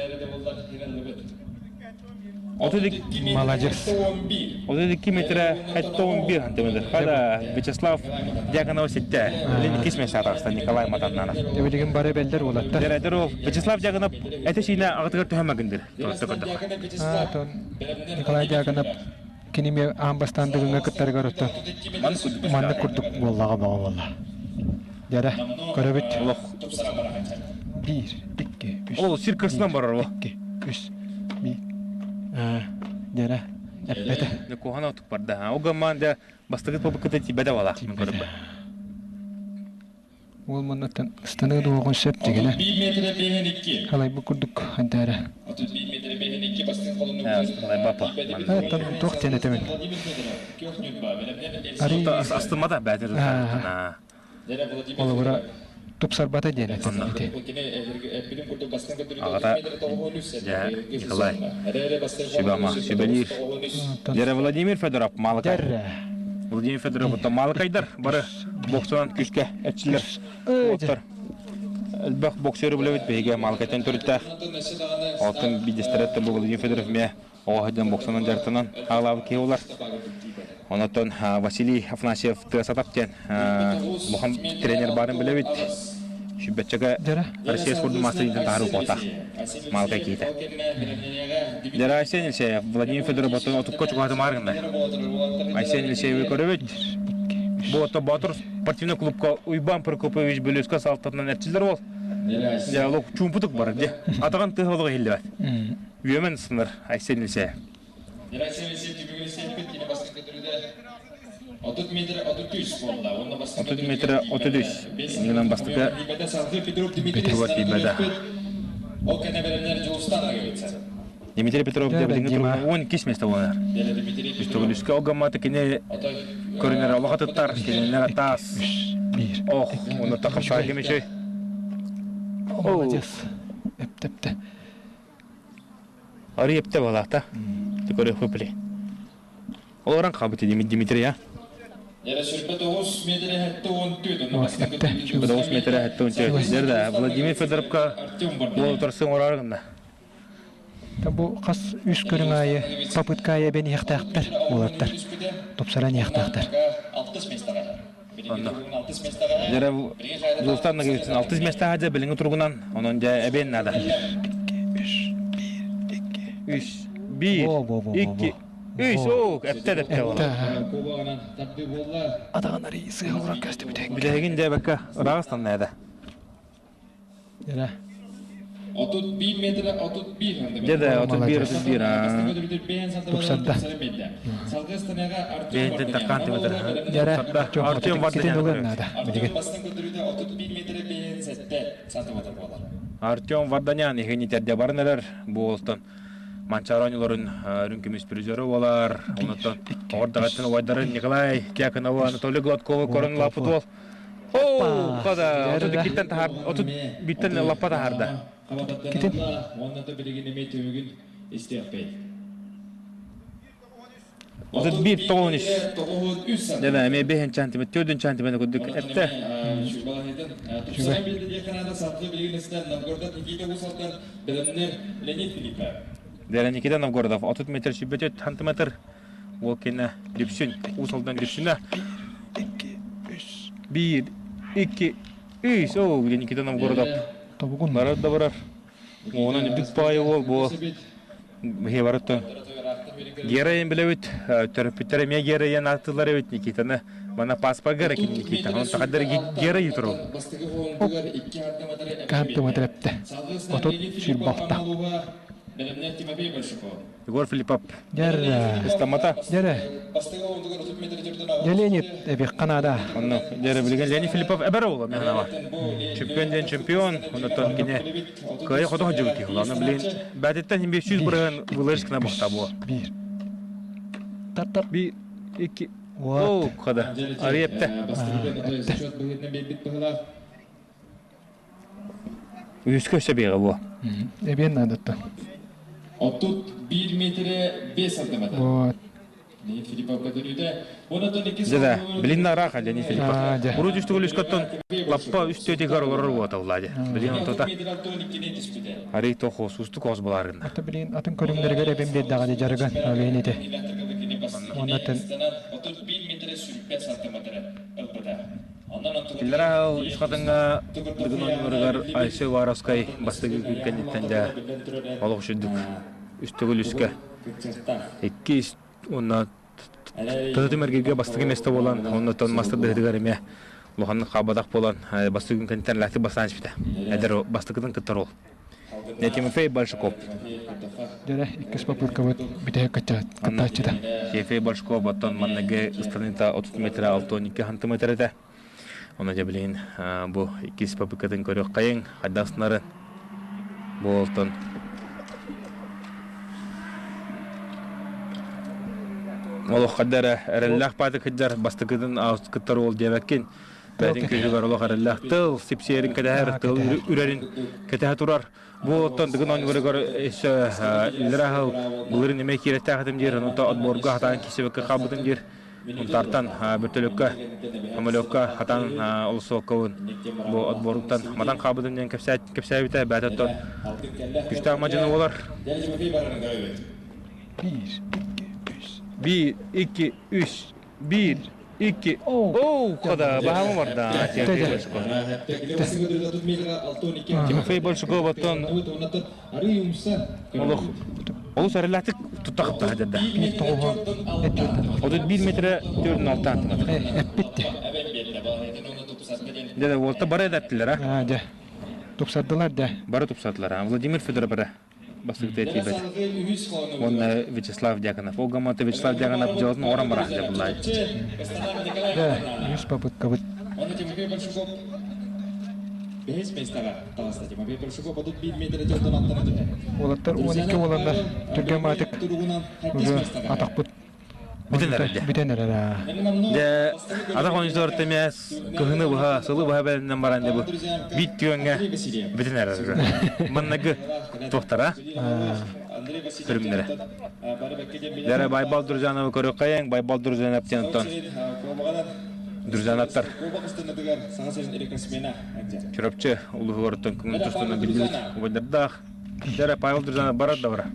32 Молодец. 32 метр 11 сантиметр. Хада Вячеслав Дьяконов ситте. Билин иккис месте атаҕыста Николай Матаннанов. Билигин бары беллер уолаттар. Дэрэ ол Вячеслав Дьяконов эте сиинэ аҕатыгар түһэммэгиндир. А, Николай Дьяконов киними аан бастаан дыгыҥҥа кыттарыгар оттон маннык курдук буоллаҕа бөҕө буолла. Дьэрэ, көрөбүт. Олох. Биир, икки, үс. Ол сир кырсынан барар ол. Икки, үс, биир. Дьэрэ, эппэтэ. Куһана отук барда. Ол гаммаан дьэ бастакы попыккыта тиийбэтэ балаах мин көрөбүн. Уол маннаттан ыстаныы дуоҕун сөп дигинэ. 31 метр 52. Халайбыт курдук антаара. 31 метр 52 бастыҥ холонугу. Халайбапа. Оттон туох диэн этэмин? Астыммата бээтэр. Холобура тупсарбата диэн этэн ити. Аҕата дьэ Николай сүбэ-ама сүбэлиир. Дьэрэ Владимир Федоров Малыкай. Владимир Федоров оттон Малыкайдар бары боксунан күүскэ эрчиллэр уолаттар. Элбэх боксеры билэбит биһиги Маалыкайтан төрүттээх. Оттон биирдэстэрэ бу Владимир Федоров эмиэ оҕо сылдьан боксанан дьарыктанан хаалаабыт киһи буолар. Онон Василий Афанасьев Тыасатап диэн улахан тренер баарын билэбит. Сүбэччэгэ Россия спордун маастарыйтан таһаарыы куотаах Маалыкай киһитэ. Дьэ Айсен Елисеев, Владимир Федоров оттон отукка чугаһатымаар гынна. Айсен Елисееви көрөбүт. Бу отто Боотур спортивный клубка Уйбан Прокопович Бөлүөскэ салтатынан эрчиллэр уол. Дьэ, олох чуумпутук барар дьэ. Атаҕын тыаһа олох иһиллибэт. Үөмэн сынар Айсен Елисеев. 30 метр 33 буолла. Уонна бастакы 30 метр 33. Иннинэн бастакы Петрова тиийбэтэ. Ол кэннэ бэлэмнэр Дьулустан Агавица. Дмитрий Петров билиҥҥи туругунан 12 место буолар. Үстөгүлүскэ ол гаммата кини көрүнэр олох атыттар, кинилэр атаас. Ох, уонна тахамсаа кемечей. Молодец. Эптепте. Арый эпте балаата. Көрө били. Олорон хаалбыт Дмитрий, а? 29 метр 74. 9 метр 74. Дерда Владимир Федоровка уол торсын орар гынна. Бу хас үс көрүҥ аайы попытка аайы эбэн иһиэхтээхтэр уолаттар. Тупсаран иһиэхтээхтэр. Онно. Дьэрэ Дьулустан Наговицын 6 места дьэ билиҥҥи туругунан онон дьэ эбиэн наада. 3 1 2 3 оо эптэ эптэ буолла. Атаҕын арый сыыһа уран көстүбүтэ. Билэһигин дьэ бэккэ ыраастан наада. Дьэ. 31 метр 31 Дьэ да 31 31 Тупсарда. Бэйэтин таккаан тимэтэр. Дьэрэ Артем Варданян наада. Билигин. Артем Варданян иһин итэрдэ баран эрэр буолтан Манчаары оонньууларын үрүҥ көмүс призеры буолар. Онуттан оҕордаҕаттан убайдарын Николай Дьяконову, Анатолий Гладкову көрөн лаппыт уол. Оо, хада, 32-ттэн таһаар, 31-тэн лаппа таһаарда. Китин. Уонна да билигин эмиэ түмүгүн истиэхпит. 31 93. Дьэ, эмиэ 5 сантиметр, 4 сантиметр курдук эттэ. Дэрэ Никита Новгородов 30 метр 24 сантиметр. Ол кэннэ Дүпсүн, Уус Алдан Дүпсүнэ. 1, 2, 3. Оо, где Никита Новгородов. Тобугун. Барар да барар. Онон үрдүк баайы уол бу барыттан Гера билэбит, төрөппүттэр эмиэ Гера диэн ааттыыллар эбит Никитаны. Мана паспоргар экин Никита. Онон тахаддар Гера ютуру. Каһантыматыр эпте. Отут сүүрбалта. Егор Филиппов. Дьэр. Ыстамата. Дьэрэ. Дьэ Леонид эбих Канада. Онно дьэрэ билигин Леонид Филиппов эбэр уола механава. Чемпион диэн чемпион, оннотон кини кыайы хото хадьыбыт киһи. Аны билин бәтиттен хим 500 бырыһын вылырыс гына бухта буо. Бир. Тар-тар. Би икки. О, хада. Арыепте. Үскө өссө биэҕэ буо. Эбиэн наадаттан. 31 метре 5 сантиметр. Вот. Дьэ билин нараха Леонид Филиппов. Урут үс төгүл үскөттөн лаппа үс төтигэр олорор уота Влади. Билин онтота. Арый тохо сустук ос буларын. Ата билин атын көрүҥнэригэр эбин биэрдэҕэ ди жарыган Леонид ити. Оннатын 31 метре 45 сантиметр ылбыта. Иллэрээ үс хатыҥҥа Дыгын оонньууларыгар Айсен Уваровскай бастакы күн кэнниттэн дьэ олох үчүгдүк үс төгүл үскэ иккис уонна тыһытым эргииргэ бастакы миэстэ буолан оннуттан мастер дыһытыгар эмиэ улаханнык хаалбатах буолан бастакы күн кэнниттэн лаахтык бастаан испитэ. Эдэр бастакытын кыттар уол. Тимофей Большаков. Дьэрэ иккис попыткабыт бүтэһик кыттааччыта. Тимофей Большаков оттон манныгы ыстаныыта 30 метр 62 сантиметр этэ. Оны дьэ билигин бу иккис попыткатын көрүөххэйиҥ, хайдах ыстынарын. Бу олтон олох хадда эрэ эрэллээх пааты кыдьар бастакытын кыттар уол диэбэккин. Бэйэтин күүһүгэр олох эрэллээх тыл сипсиэрин кэтэһэр, тыл үрэрин кэтэһэ турар. Бу оттон Дыгын оонньууларыгар өссө иллэрэ аһыл былырын эмиэ киирэттээх этим диир, онута отборга хатаан киирсибэккэ хаалбытым диир. Унтаартан бөртөлүккэ, самолекка хатан олусуоккабын бу отборуттан матан хаалбытым диэн кэпсээбитэ бэйэтэ оттон күстээх мадьыны буолар. Биир, икки, үс, биир, икки, оу, хода, баһаамы барда. Тимофей Большаков оттон Олох олус эрэллээхтик тутта-хапта сылдьарда. 31 метрэ 4,6 сантиметр. Эппит. Дьэ, уолта бары эдэттилэр, а? Дьэ. Тупсардылар да. Бары тупсардылар. Владимир Федоров эрэ бастакыта этиибэт. Уонна Вячеслав Дьяконов. Ол гаммата Вячеслав Дьяконов дьыалатын оҥорон бараах дьэ буллаай. Да, үс попыткабыт. Бэһис миэстэҕэ таҕыста Тимофей Большаков 31 метр төрдөн аттана түһэр. Уолаттар 12 уоланнар түргэн маатык уже атахпыт бүтэн эрэр бүтэн эрэр Дьэ, атах оонньуутугар тэмээс кыһыны быһа, сылы быһа бэлэмнэн баран дьэ бу биир түгэҥҥэ бүтэн эрэр. Маннагы туохтара көрүҥнэрэ. Дьэ, Байбал Друзьяновы көрүөххэйиҥ, Байбал Друзьянов диэн оттон Друзьяновтар Чурапчы улууһугар көҥүл тустууна биллибит убайдардаах. Дьэ, Павел Друзьянов барар да бара.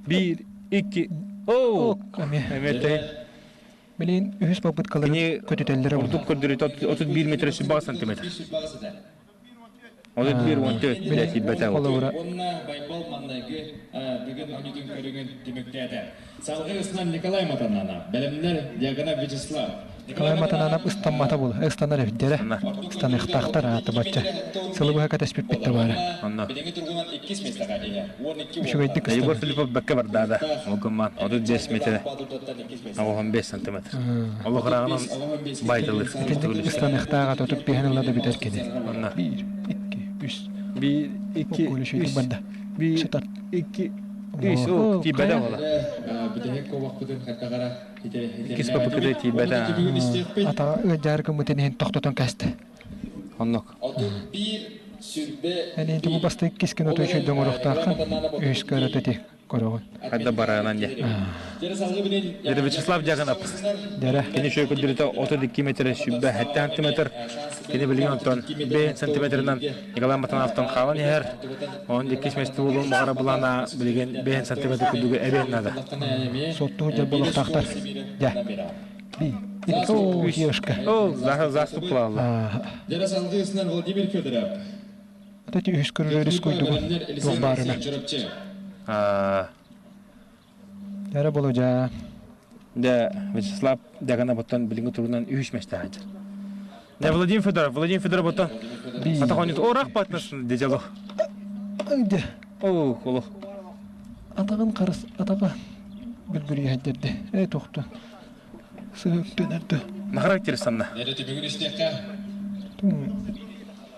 Биир, икки, оу! Эмиэ Билин үһүс попыткалары көтүтэллэрэ Ордук көрдөрүүтэ 31 метр 100 сантиметр. 31 14 тиийбэтэ. Холобура. Уонна Байбал маннайгы бүгүн оонньуутун көрүҥүн түмүктээтэ. Салгыы ысынан Николай Матананов, бэлэмнэр Диагонов Вячеслав. Николай Матананов ыстаммата була. Ыстанар эбиттэрэ. Ыстаныахтаахтар ааты бачча. Сылы быһа кэтэспиппит да баара. Онно. Билиҥҥи тургунан иккис миэстэҕэ иһэ. 12 Үчүгэйдик Егор Филиппов бэккэ бардаада. Ол гымман 35 метр 95 сантиметр. Олох ырааҕынан байтылыр. Итинник ыстаныахтааҕа тотуп биһэн ыла да бүтэр кини. Онно. Биир, икки, үс. Биир, икки, үс. барда. Биир, икки, үс. О, тиийбэтэ буола. Бүтэһик куобахпытын хайдах Иккис попытка тиийбэтэ. Атаҕа ыалдьаар гыммытын иһин тохтотон кэстэ. Оннук. Эн бу бастакы иккис күн оту үчүгэй оҥоруохтааххын. Үһүс көрөт ити көрөҕүн. Хайда бараанан дьэ. Дьэ Вячеслав Дьяконов. Дьэрэ. Кини үчүгэй көрдөрүүтэ 32 метр 107 сантиметр. Кини билигин онтон 5 сантиметрынан Николай Матановтан хаалан иһэр. Онон иккис миэстэ буолуон баҕара былаана билигин 5 сантиметр курдугу эбиэн наада. Суоттуу дьэ буолуохтаахтар. Дьэ. О, девушка. О, заступ плавала. Дьэрэ салгыы ысынан Владимир Федоров. Эти үһүс көрүлэр куйдугу туох баарына. Дьэрэ болу дьа. Дьэ, Вячеслав Дьяконов оттон билиҥҥи туругунан үһүс миэстэ сылдьар. Дьэ, Владимир Федоров, Владимир Федоров оттон атах оонньуут орах патнас дежало. Дьэ. О, олох. Атаҕын харыс атаҕа бүлгүрүйэһэрдэрди. Э, тохтун. Сыһыктынарды. На характер санна. Дьэрэ түмүгүн истиэххэ.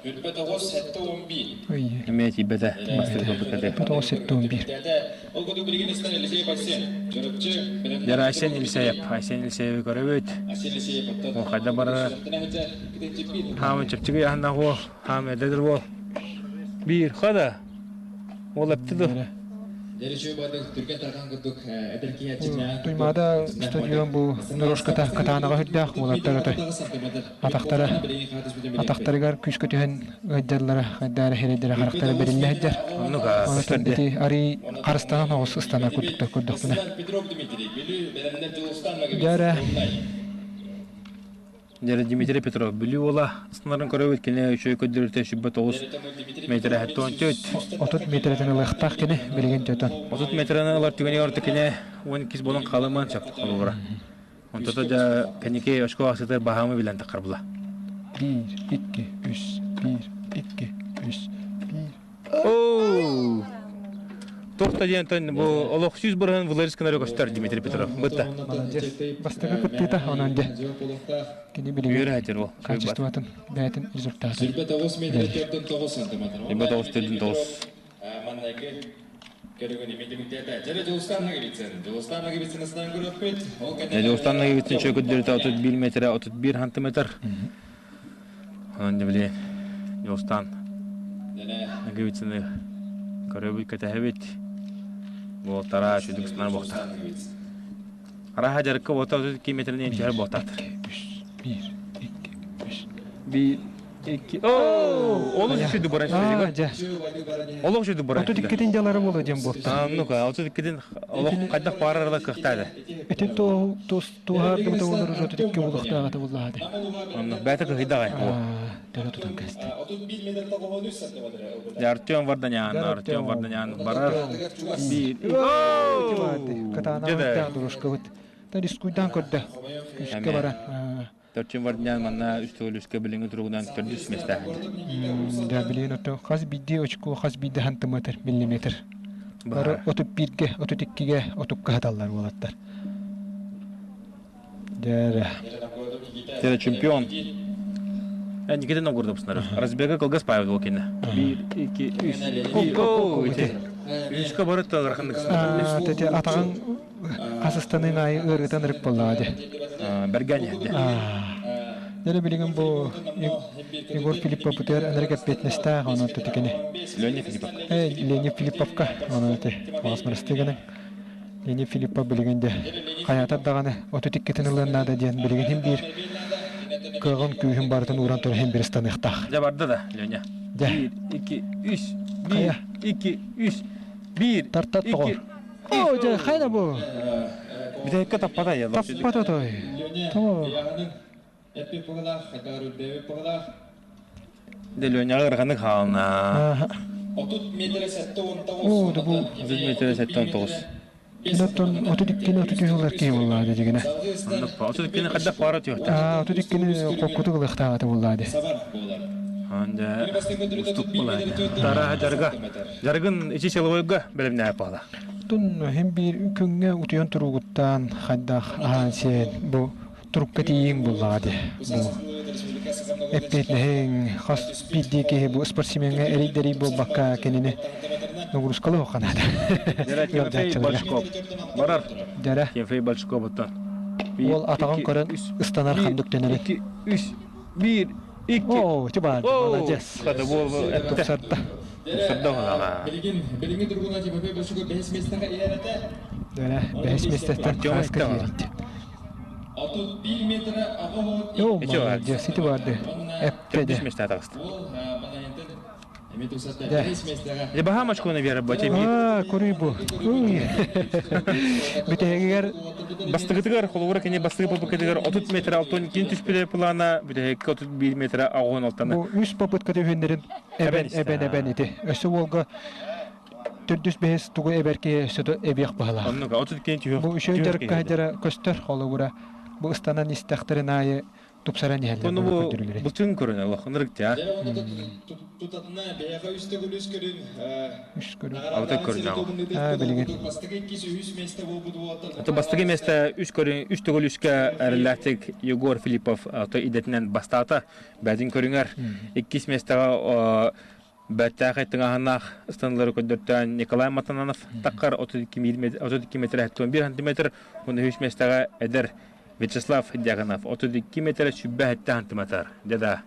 Үрбэ тоҕус сэттэ он биир. Эмиэ тиийбэтэ. Бастакы попытката. Тоҕус сэттэ он биир. Ол курдук билигин истэн Елисеев Айсен. Чурапчы Дьэ, Айсен Елисеев. Айсен Елисееви көрөбүт. Айсен Елисеев Ол хайда барара. Хаамы чэпчэки аһыннаах уол. Хаамы эдэр уол. Биир хада. Ол эпти ду. Туймаада стадион бу дорожката катаанаҕа үрдээх уолаттар отой атахтара атахтарыгар күүскэ түһэн ыалдьаллара хайдаара сирэйдэрэ харахтара бэриллэ сылдьар. Оннук Онтон ити арый харыстанан оҕус ыстана курдуктар көрдөхпүнэ. Дьэ Дьэ, Дмитрий Петров Бүлүү уола астынарын көрөбүт кини үчүгэй көрдөрүүтэ 29 метр 74. 30 метрэтин ылыахтаах кини билигин төтөн. 30 метраны ылар түгэнигэр орто кини 12 буолан хаалыман сөп холобура. Онтото дьэ кэнники очко ахсытыр баһаамы билэн таххар була. 1 2 3 1 2 3 1 Оо! Туох диэн тон бу олох сүүс бырыһын Владимир гынары көстөр Дмитрий Петров. Бытта. Молодец. Бастакы кыттыыта онон дьэ. Кини билигин Үөрэ хатыр ол. качествотын бэйэтин результатын. Сүрбэ тоҕус метр төрдөн тоҕус сантиметр. Сүрбэ тоҕус төрдүн тоҕус. Маннайгы көрүҥүн имитимитиэтэ. Дьэрэ Дьулустан Ноговицын. Дьулустан Ноговицын ысынан көрүөхпүт. Ол кэннэ Дьулустан Ноговицын чөй көрдөрүүтэ 31 метр 31 сантиметр. Онон дьэ били Дьулустан Ноговицыны көрөбүт, кэтэһэбит. Буолтара сүдүк сынар буолта. Араха жарыкка бота 32 метринен түһэр буолтаат. 1, 2, 3. 1, 2, Оо, олус үчүгэй баран Олох үчүгэй баран. 32-тин жалары буола диэн буолта. Ну-ка, 32-тин олох хайдах баарар да кыахтаады. Ити туоһаардыбыта буолар 32 булуохтааҕа буллаады. Онно бэйэтэ кыһыйдаҕай. Төлө тутан кэсти. Артем Варданян, Артем Варданян барар. Биир. Кытаанах дорожкабыт. Та дискуйдан көрдө. Күскэ баран. Артем Варданян манна үс төгүл үскэ билиҥҥи туругунан төрдүс миэстэ. Да билигин ото хас биирдии очко хас биирдии сантиметр, миллиметр. Бары 31-ге, 32-ге, 30-ка хаталлар уолаттар. Дээрэ. Дээрэ чемпион. Никита Новгородов Разбега кылгас Павел Волкина. Биир, икки, үс. Үскө бары тыларханнык Тете атаҕын хасыстанын айы ыарытан ырык боллаҕа де. Бэргэн иһэрде. Дэрэ билигин бу Егор Филиппов бутугар энерг эппиэтинэстээх онон тутукини. Леонид Филиппов. Леонид Филипповка онон те маас мырыстыгынан. Леонид Филиппов билигин де хайаатар даҕаны 32-тин ылыан наада диэн билигин иһин биир кыаҕын күүһүн барытын ууран туран иһин бир ыстаныахтаах. Дьэ барда да, Леня. Дьэ. Биир, икки, үс, биир, икки, үс, биир, Тартат икки, тоҕор. О, дьэ, хайда бу? Бүтэһиккэ таппата я. Таппата той. Тоҕо? Дэ Леняҕа ыараханнык хаална. Оо, да бу 30 метр 79. Оттон 32-ни 33 ылар киһи буоллаҕа дигинэ. 32-ни хайдах баара түһүөхтээх. Аа, 32-ни хоккутук ылыахтаах этэ буоллаҕа дии. Анда устук буолаа. Тараха жарга. Жаргын ичи силовойга бэлэмнээх буола. Тун хим биир күҥҥэ утуйан туругуттаан хайдах аһаан сиэн бу турукка тиийиҥ буоллаҕа дии. Бу эппиэтинэһиҥ хас биирдии киһи бу спортсмеҥҥа эрий-дэрий буолбакка кинини нагрузкалыы наада. Дьэрэ Тимофей Большков. Барар. Дьэрэ. Тимофей Большков оттон. Уол атаҕын көрөн ыстанар хандык төнөрү. Икки, үс, биир, икки. Оо, ити баар, молодец. Хата буол Тупсарда. Тупсарда оҕолоро. Билигин билиҥҥи туругунан Тимофей Большков бэһис миэстэҕэ иһэр этэ. Дьэрэ, бэһис миэстэттэн хааска киирдэ. 31 метра Оо, молодец, ити барды. Эппеде. Дэ баһаам очкону биэрэр бу Аа, куруй бу. Бүтэһигэр Бастакытыгар холобура кини бастакы попыткатыгар 30 метр алтын кини түспүтэ плана бүтэһиккэ 31 метр аҕыһын алтаны. Бу үс попытка түһүннэрин эбэн эбэн эбэн ити. Өссө уолга төрдүс бэһис тугу эбэр киһи өссө да эбиэх баһылаах. Оннук 32 түһүөх. Бу үчүгэй дьарыкка сылдьара көстөр холобура. Бу ыстанан истэхтэрин аайы тупсаран иһэллэр Ону буола бу көрдөрүүлэри. былчыҥ көрүнэ улаханырык тя. Тутатына бэйэхэ үс төгүл үс көрүн Үс көрүн. Алта көрүнэ. Аа билигин. Бастакы иккис үһүс миэстэ буолбут уолаттар. Ото бастакы миэстэ үс көрүн үс төгүл үскэ эрэллээхтик Егор Филиппов то идэтинэн бастаата. Бэдин көрүҥэр иккис миэстэҕэ Бэртээхэй тыҥааһыннаах станылары көрдөртөөн Николай Матананов таххар 32 метр 71 сантиметр, уонна үһүс миэстэҕэ эдэр Вячеслав Дьяконов 32 метр 107 сантиметр. Дьэ да,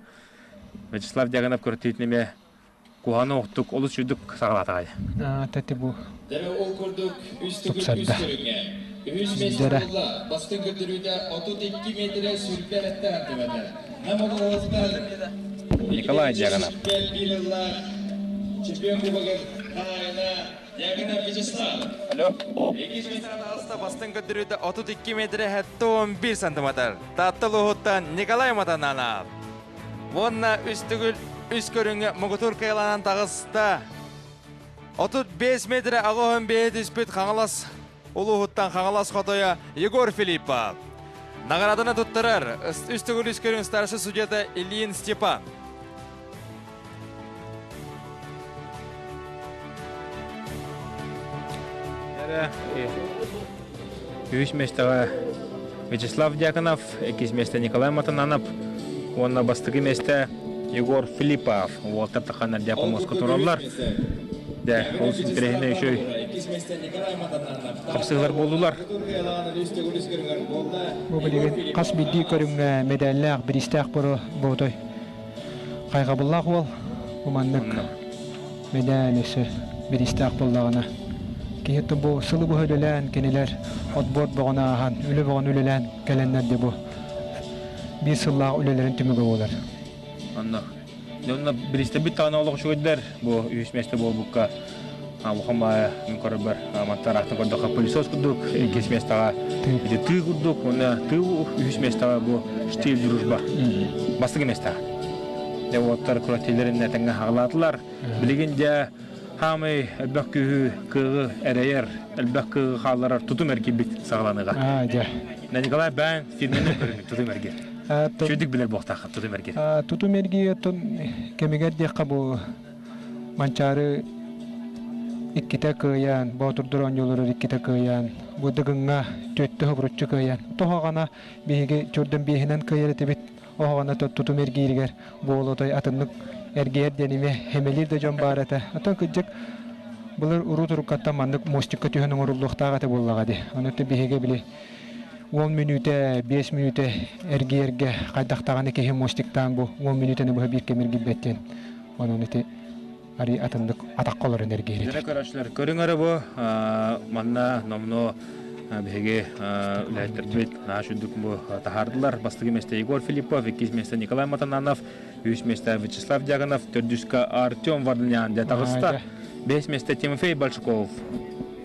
Вячеслав Дьяконов көртүүтүн эмиэ куһаҕан оҕотук олус үрдүк саҕалаатаҕай. Тати бу Дэрэ ол курдук үс төгүл үс тупсарда. көрүҥҥэ. Үһүс миэстэ Дэрэ. буолла. Бастыҥ көрдөрүүтэ 32 метрэ 27 сантиметр. Нам олоҕуттан Николай Дьяконов. Чемпион кубогын хаһаайына Дьяконов Вячеслав. Алло. Иккис миэстэҕэ таҕыста бастыҥ көрдөрүүтэ 32 метрэ 71 сантиметр. Таатта улууһуттан Николай Матананов. Уонна үс төгүл үс көрүҥҥэ муҥутуур кыайыланан таҕыста. 35 метрэ аҕыһын бэйэ түспүт Хаҥалас улууһуттан Хаҥалас хотойо Егор Филиппов. Наҕарааданы туттарар үс төгүл үс көрүҥ старший судьята Ильин Степан. Үһүс миэстэҕэ Вячеслав Дьяконов, иккис миэстэ Николай Матананов уонна бастакы миэстэ Егор Филиппов. Уолтар тахханнар Дьякомоска тураллар. Дэ, олус интэриэһинэй үчүгэй хапсыһыылар буоллулар. Бу билигин хас биирдии көрүҥҥэ мэдээллээх, бириистээх ботой хайҕабыллаах уол. Бу маннык мэдээл өссө бириистээх буоллаҕына. Киһи бу сылы быһа үлэлээн кинилэр отбор бөҕөнү ааһан, үлэ бөҕөнү үлэлээн кэлэннэр де бу биир сыллаах үлэлэрин түмүгэ буолар. Онно. Онно биристэбит таҕана олох үчүгэйдэр бу үһүс миэстэ буолбукка улахан баайа мин көрөрбөр мантан аахтан көрдөххө пылесос курдук иккис миэстэҕэ ити тыы курдук уонна тыы үһүс миэстэҕэ бу штиль дружба бастакы миэстэҕэ дьэ уоттар куратилерин тэҥҥэ хаҕылаатылар билигин дьэ хаамай элбэх күүһү кыаҕы эрэйэр элбэх кыаҕы хаалларар тутум эргийбит саҕаланыыга дьэ Николай бээн фирменный көрүҥ тутум эргиир Үчүгдүк билэр буолтааххын тутум эргиир Тутум эргиир кэмигэр диэххэ бу Манчаары иккитэ кыайан, Боотурдар оонньууларыгар иккитэ кыайан, бу Дыгыҥҥа түөттэ хобуруччу кыайан. Тоһоҕоно биһиги чурдан биэһинэн кыайар этибит. Оһоҕоно тутум эргииригэр буолуотой атыннык эргийэр диэн эмиэ хэмэлиир да дьон баар этэ. Оттон кырдьык былыр уруу туруккаттан маннык мостикка түһэн оҥоруллуохтаах этэ буоллаҕа дии. Ону биһиги били 10 мүнүүтэ, 5 мүнүүтэ эргийэргэ хайдах даҕаны киһи мостиктаан бу 10 мүнүүтэни быһа биир кэм эргийбэт диэн. Онон ити арый атыннык атахха олорон эргийэр. Дьэ көрөөччүлэр, көрүҥ эрэ бу манна номнуо биһиги үлэһиттэрбит наһаа үчүгдүк бу таһаардылар. Бастакы миэстэ Егор Филиппов, иккис миэстэ Николай Матананов, үһүс миэстэ Вячеслав Дьяконов, төрдүскэ Артем Варданян дьэ таҕыста. Бэһис миэстэ Тимофей Большаков.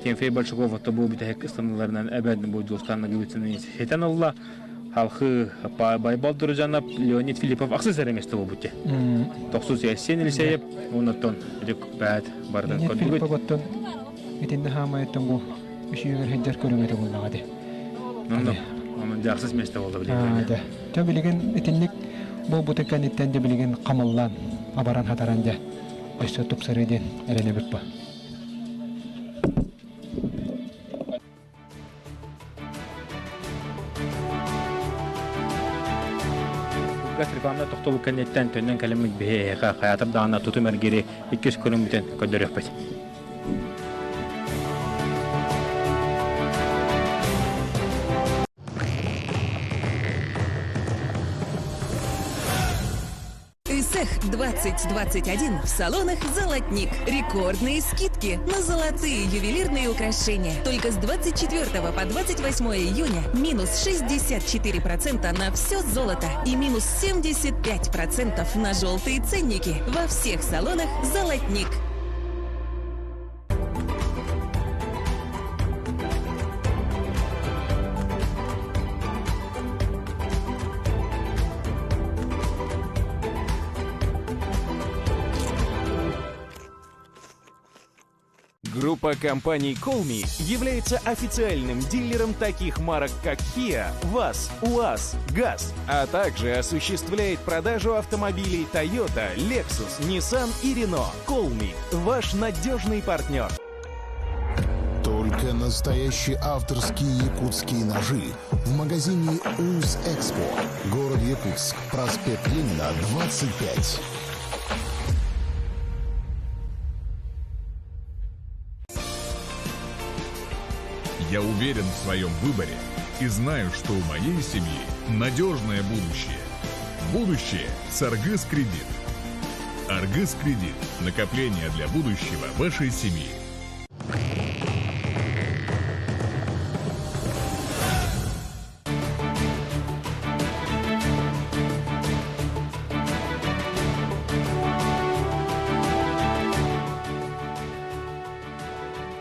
Тимофей Большаков ото бу бүтэһик ыстаныыларынан эбэн бу Дьулустан Ноговицыны ситэн ылла. Халхы Байбал Дуржанов, Леонид Филиппов ахсыс эрэ миэстэ буолбут дии. Тохсус Ясен Елисеев, оннуттан Үдүк бэт барытын Леонид көрдүгүт. Филиппов оттон итиннэ хаамайыттан бу үсүүгэр сылдьар көрүҥ этэ буоллаҕа дии. Онно онон дьэ ахсыс миэстэ буолла билигин. Дьэ. Дьэ билигин итинник буолбутун кэнниттэн дьэ билигин хамыллаан, абаран-хатаран дьэ өссө тупсарыы диэн эрэнэбит бу. Кылгас рекламна тохтобул кэнниттэн төннөн кэлэммит биһи эһиэхэ хайаатар даҕаны тутум эргири иккис көрүҥмүтүн көрдөрүөхпүт. Исэх 2021 в салонах «Золотник». Рекордные скидки на золотые ювелирные украшения. Только с 24 по 28 июня минус 64% на все золото и минус 75% на желтые ценники во всех салонах «Золотник». Группа компаний Colmi является официальным дилером таких марок, как Kia, ВАЗ, УАЗ, ГАЗ, а также осуществляет продажу автомобилей Toyota, Lexus, Nissan и Renault. Colmi – ваш надежный партнер. Только настоящие авторские якутские ножи в магазине УЗ Экспо. Город Якутск, проспект Ленина, 25. Я уверен в своем выборе и знаю, что у моей семьи надежное будущее. Будущее с Аргыс Кредит. Аргыс Кредит. Накопление для будущего вашей семьи.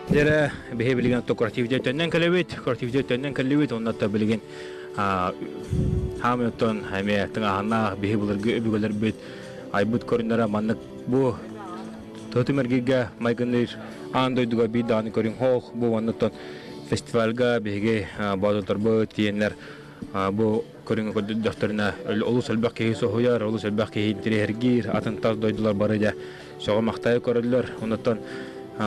Дьэрэ биһи билигин отто куративдьэ төннөн кэлэбит, куративдьэ төннөн кэллибит, онно отто билигин хаамый оттон эмиэ тыҥааһыннаах биһи былыргы өбүгэлэрбит айбыт көрүннэрэ маннык бу тотум эргиргэ майгынныыр аан дойдуга биир даҕаны көрүҥ хоох бу оннуттан фестивальга биһиги боотурдарбыт тиийэннэр бу көрүҥү көрдөхтөрүнэ олус элбэх киһи соһуйар, олус элбэх киһи интириэһиргиир, атын тас дойдулар бары дьэ сөҕө-махтайа көрөллөр. Оннуттан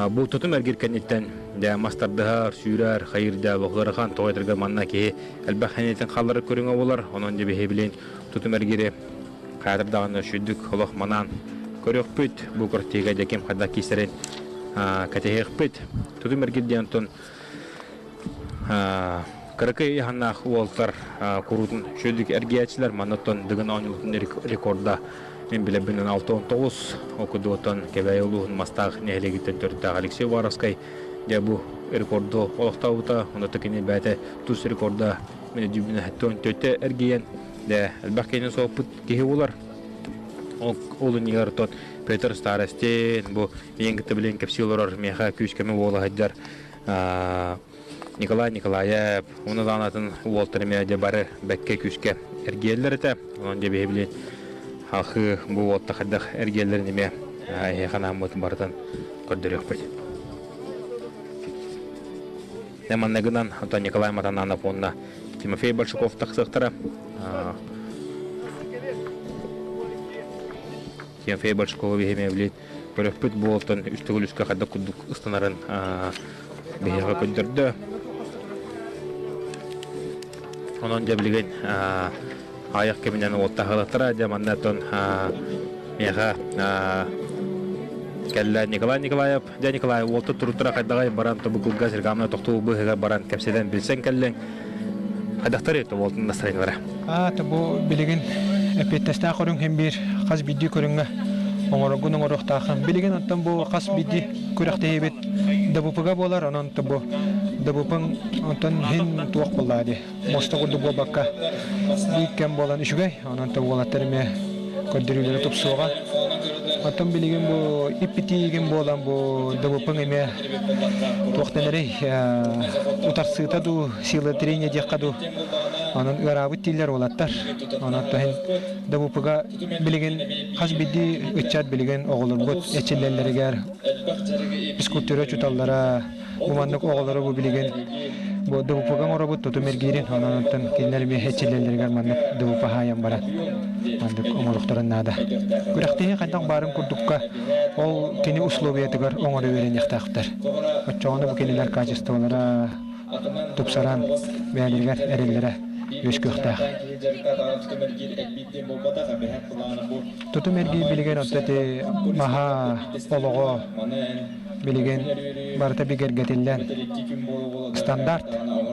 бу тутум эргир кэнниттэн дьэ мас тардыһар, сүүрэр, хайыр дьэ ыарахан тоҕо этэргэ манна киһи элбэх хэнитин хаалларар көрүҥэ буолар. Онон дьэ биһи билин тутум эргири хаатыр даҕаны сүрдүк олох манаан көрүөхпүт. Бу квартирга дьэ ким хайдах киирсэрин кэтэһиэхпит. Тутум эргир диэн онтон Кыракый ыйаһыннаах уолтар куруутун үчүгэйдик эргийээччилэр. Манна оттон Дыгын оонньуутун рекорда мин билэрбинэн 69 окудуоттан Кэбээйи улууһун Мастаах нэһилиэгиттэн төрүттээх Алексей Уваровскай дьэ бу рекорду олохтообута, онно кини бэйэтэ тус рекорда дүүбүнэ төттө эргийэн дэ элбэх киһини соһуппут киһи буолар. Ол иннигэр тот Петр Старостин бу ийэн кытта билэн кэпсии олорор миэхэ күүс-көмө буола сылдьар Николай Николаев уонна даҕаны атын уолтар эмиэ дьэ бары бэккэ күүскэ эргийэллэр этэ. Онон дьэ биһи билин халхыы бу уолта хайдах эргийэллэрин эмиэ эһиэхэ анааммыт барытын көрдөрүөхпүт. Дьэ манныгынан оттон Николай Матананов уонна Тимофей Большаков тахсыахтара. Тимофей Большакову биһи эмиэ билин көрөхпүт буолтан үс төгүл үскэ хайдах курдук ыстанарын биһиэхэ көрдөрдө. Онон дьэ билигин аҕыйах кэминэн уоттаһалаттара дьэ манна оттон миэхэ кэллэ Николай Николаев. Дьэ Николай уолту туруттара хайдаҕай баран тобукулга сиргамна тохтуу быһыга баран кэпсэтэн билсэн кэллиҥ. Хайдахтар тобу уолтун настроениелара? А бу билигин эппиэттэстээх көрүҥ хин биир хас биирдии көрүҥҥэ оҥороргун оҥоруохтааххын. Билигин онтон бу хас биирдии күрэхтэһиибит ДБП-га буолар, онон бу ДБП-ҥ онтон хин туох буоллаа дии. Муоста курдук буолбакка биир кэм буолан үчүгэй, онон уолаттар эмиэ көрдөрүүлэрэ тупсуоҕа. Оттон билигин бу иппитиигин буолан бу ДБП-ҥ эмиэ туох дэнэрий утарсыыта дуу, сила трения диэххэ дуу. Онон ыараабыт дииллэр уолаттар. Онон тоһин ДБП-га билигин хас биирдии ыччат билигин оҕолорбут эчиллэллэригэр физкультура учууталлара бу маннык оҕолору бу билигин бу ДВП-га оҥоробут тутум эргиирин онон онтон кинилэр эмиэ эчиллэллэригэр маннык ДВП хаайан баран маннык оҥоруохтарын наада. Күрэхтэһии хайдах баарын курдукка ол кини условиятыгар оҥоро үөрэниэхтээхтэр. Оччоҕуна бу кинилэр качестволара тупсаран бэйэлэригэр эрэллэрэ үөскүөхтээх. Тутум эргиир билигин отто ити маһа олоҕо билигин барыта бигэргэтиллэн стандарт